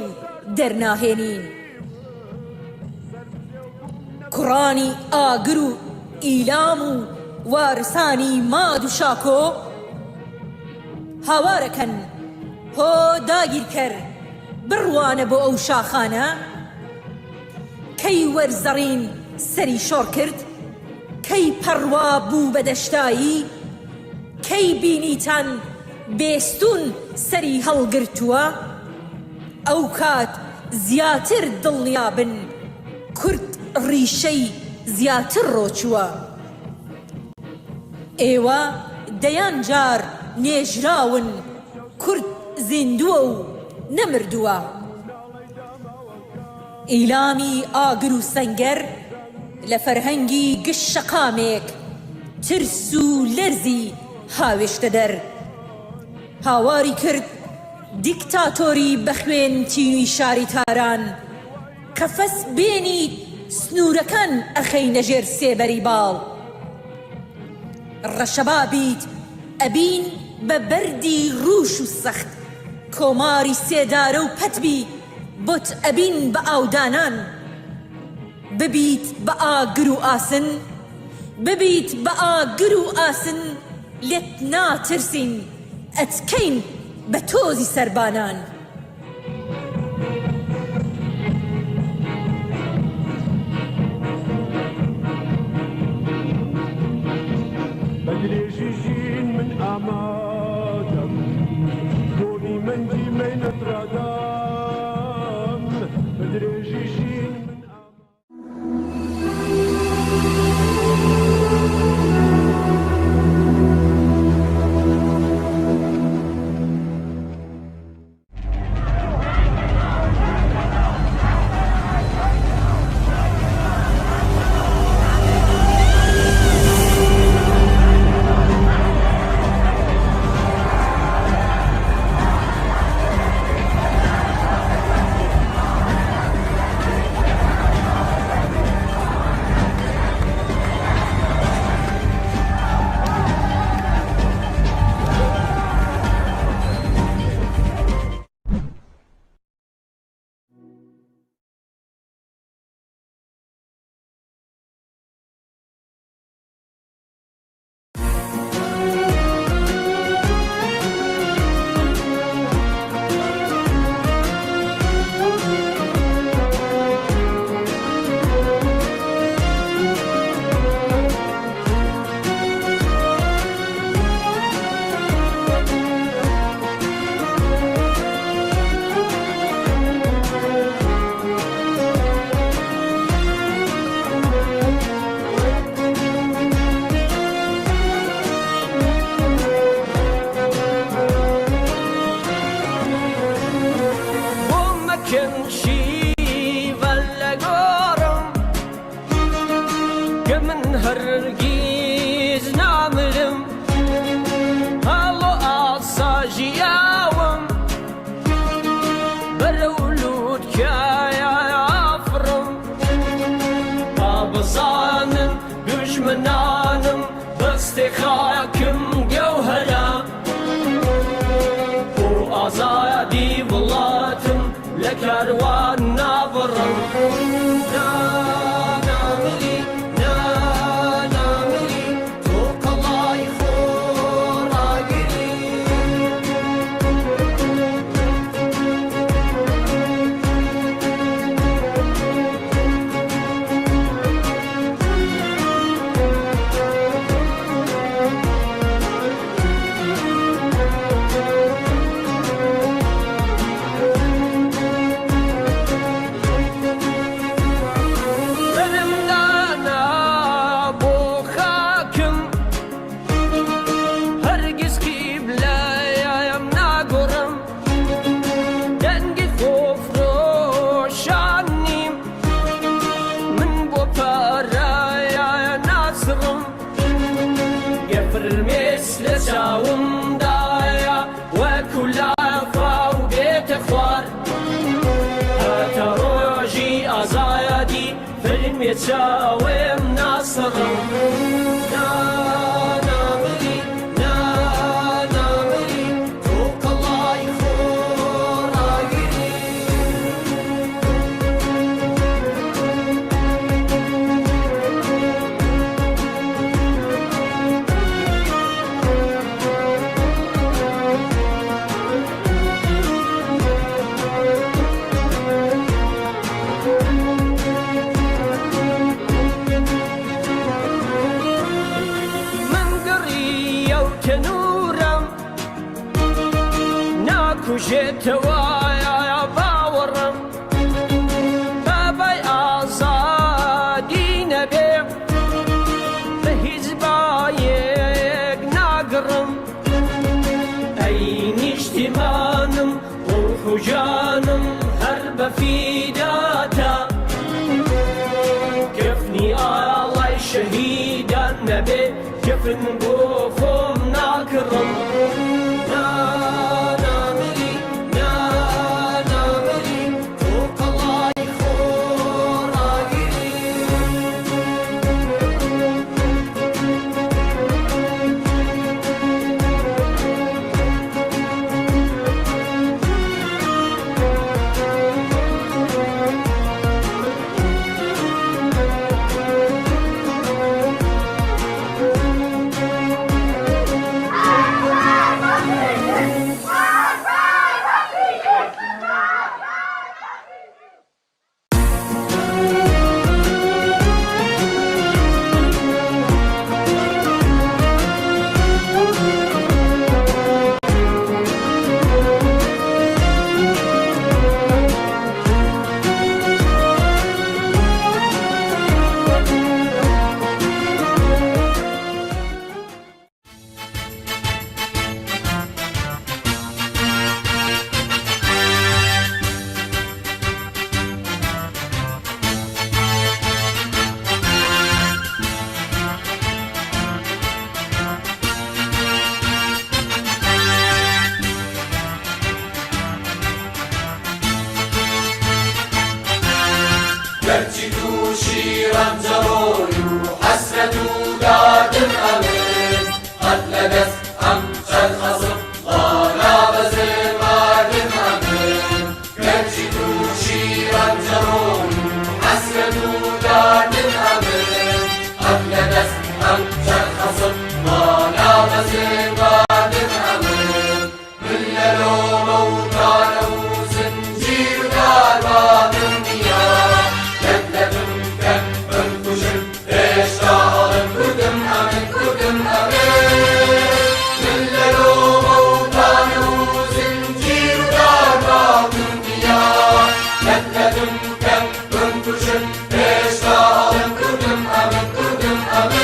[SPEAKER 14] دەرناهێنین؟ کوڕانی ئاگر و ئیلام و وارسانی ماد و شاکۆ هاوارەکەن هۆ داگیرکەر بڕوانە بۆ ئەو شاخانە، کەی وەرزەڕین سەری شۆڕ کرد؟ کەی پەڕوا بوو بە دەشتایی؟ کەی بینیتان بێستوون سەری هەڵگرتووە؟ ئەوکات زیاتر دڵنیا بن کورد ڕیشەی زیاتر ڕۆچووە. ئێوە دەیان جار نێژراون کورد زیندووە و نەمردووە. ئیلامی ئاگر و سەنگەر لە فەرهەنگی گشت شەقامێک ترس و لەرزی هاوێشتە دەر. هاواری کرد دیکتاتۆری بە خوێن تینوی شاری تاران قەفەس بێنیت سنوورەکان ئەخەینە ژێر سێبەری باڵ ڕەشەبا بیت ئەبین بە بەردی ڕووش و سەخت کۆماری سێدارە و پەت بی بۆت ئەبین بە ئاودانان ببیت بە ئاگر و ئاسن ببیت بە ئاگر و ئاسن لێت ناترسین ئەتکەین بە تۆزی سەربانان.
[SPEAKER 10] بە درێژی ژین من ئامادەم بۆنی مەنگی مەینەت ڕادام بە درێژی ژین من
[SPEAKER 3] دەستێ خاکم گەوهەرە بۆ ئازادی وڵاتم لە کاروان نابڕم نا نامری نا نامری تۆ قەڵای خۆڕاگری. سەرم دانا بۆ خاکم هەرگیز قیبلەیم ناگۆڕم دەنگی خۆفرۆشان نیم من بۆ پارەیە ناسڕم گە فرمێس لە چاومدایە وەکو لافاو بێتە خوار هەتا ڕۆژی ئازادی فرمێ چاوم ناسڕم نا نامری نا نامری تۆ قەڵای خۆڕاگری. من گڕیە و تەنورم ناکوژێتەوە باوەڕم بابای ئازادی نەبێ بە هیچ بایەک ناگڕم ئەی نیشتیمانم ڕوح و جانم هەر بە فیداتە کفنی ئاڵای شەهیدان نەبێ کفن بۆ خۆم ناکڕم نا نامری نا نامری تۆ قەڵای خۆڕاگری.
[SPEAKER 4] گەرچی تووشی ڕەنجەڕۆی و حەسرەت و داردم ئەمن قەت لە دەست ئەم چەرخە زبڵە نابەزم ماردم ئەمن گەرچی تووشی ڕەنجەڕۆی و حەسرەت و داردم ئەمن قەت لە دەست ئەم چەرخە زبڵە نابەزم ماردم ئەمن من لە لۆمە و تانە و زنجیر و دارباتم نییە لەت لەتم کەن بمکوژن هێشتا ئەڵێم کوردم ئەمن کوردم ئەمن من لە لۆمە و تانە و زنجیر و دارباتم نییە لەت لەتم کەن بمکوژن هێشتا ئەڵێم کوردم ئەمن کوردم ئەمن.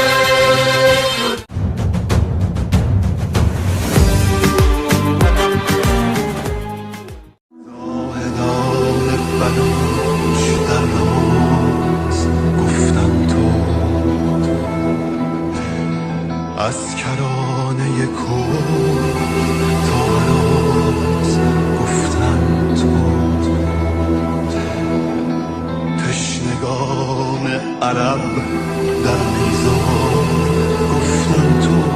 [SPEAKER 4] زاهدان بلوچ در نماز گفتن تو از کرانه کوه تا هراز گفتن تو تشنگان عرب در نیزار گفتن تو.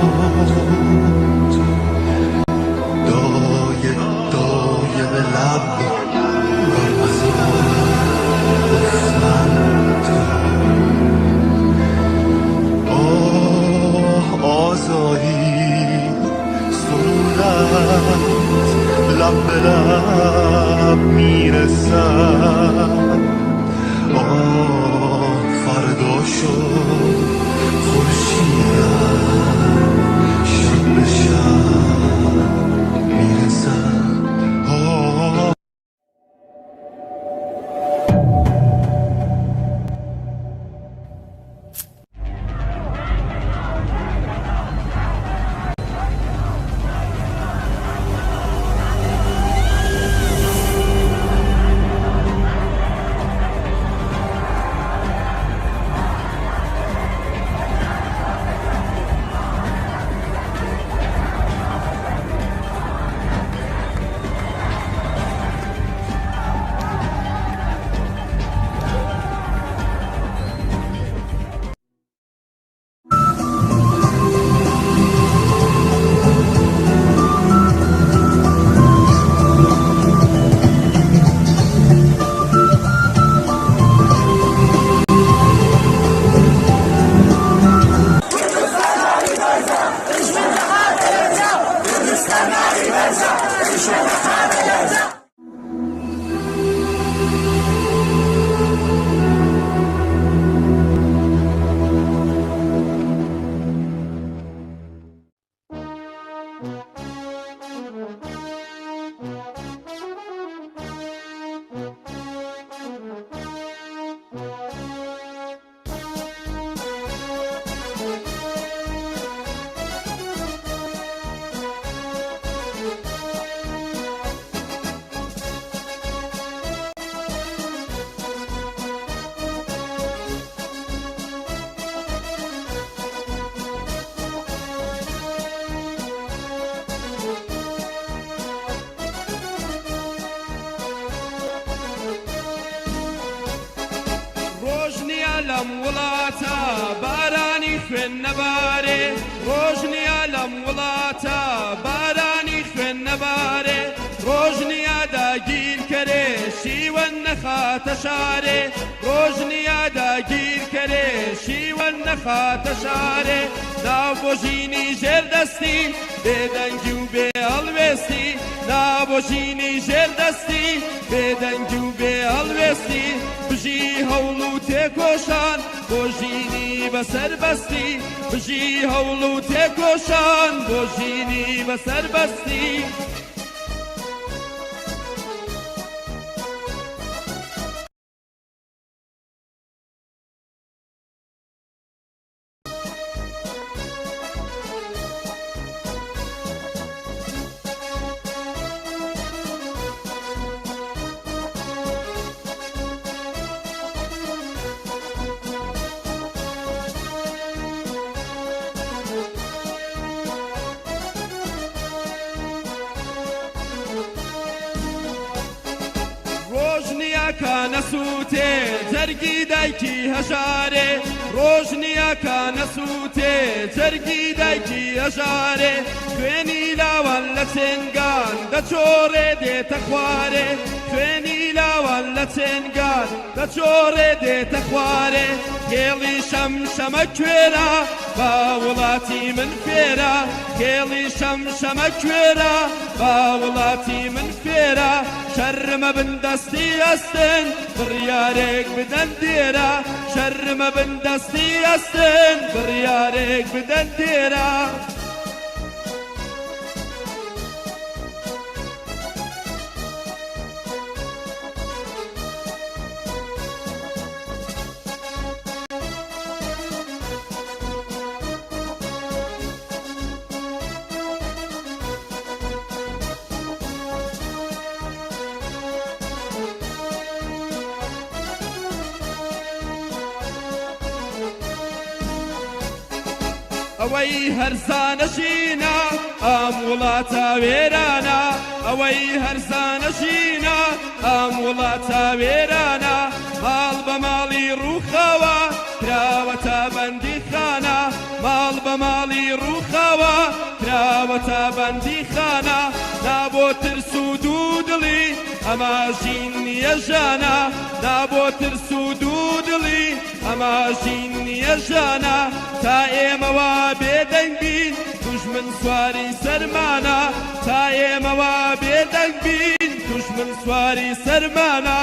[SPEAKER 17] لب به لب میرسد. آه فردا شد خورشیدت شب به شب میرسد. آه.
[SPEAKER 1] ڕۆژ نییە لەم وڵاتە بارانی خوێن نەبارێ، ڕۆژ نییە لەم وڵاتە بارانی خوێن نەبارێ، ڕۆژ نییە داگیرکەرێ شیوەن نەخاتە شارێ، ڕۆژ نییە داگیرکەرێ شیوەن نەخاتە شارێ، نا بۆ ژینی ژێردەستی بێدەنگی و بێ هەڵوێستی، نا بۆ ژینی ژێردەستی بێدەنگی و بێ هەڵوێستی، بژی هەوڵ و تێکۆشان بۆ ژینی بەسەربەستی، بژی هەوڵ و تێکۆشان بۆ ژینی بەسەربەستی. ڕۆژ نییە کە نەسووتێ جەرگی دایکی هەژارێ، ڕۆژ نییە کە نەسووتێ جەرگی دایکی هەژارێ، خوێنی لاوان لە چێنگان دەچۆڕێ دێتە خوارێ، خوێنی لاوان لە چێنگان دەچۆڕێ دێتە خوارێ، خێڵی شەمشەمە کوێرە با وڵاتی من فێرە، خێڵی شەمشەمە کوێرە با وڵاتی من فێرە، شەرمە بن دەستی ئەستن بڕیارێک بدەن دێرە، شەرمە بن دەستی ئەستن بڕیارێک بدەن دێرە. ئەوەی هەرزانە ژینە ئەم وڵاتە وێرانە، ئەوەی هەرزانە ژینە ئەم وڵاتە وێرانە، ماڵ بە ماڵی ڕووخاوە کراوەتە بەندیخانە، ماڵ بە ماڵی ڕووخاوە کراوەتە بەندیخانە، نا بۆ ترس و دوو دڵی ئەما ژین نییە ژانە، نا بۆ ترس و دوو دڵی ئەما ژین نییە ژانە، تا ئێمە وا بێدەنگ بین دوژمن سوار. سواری سەرمانە تا ئێمە وا بێدەنگ بین دوژمن سواری سەرمانە.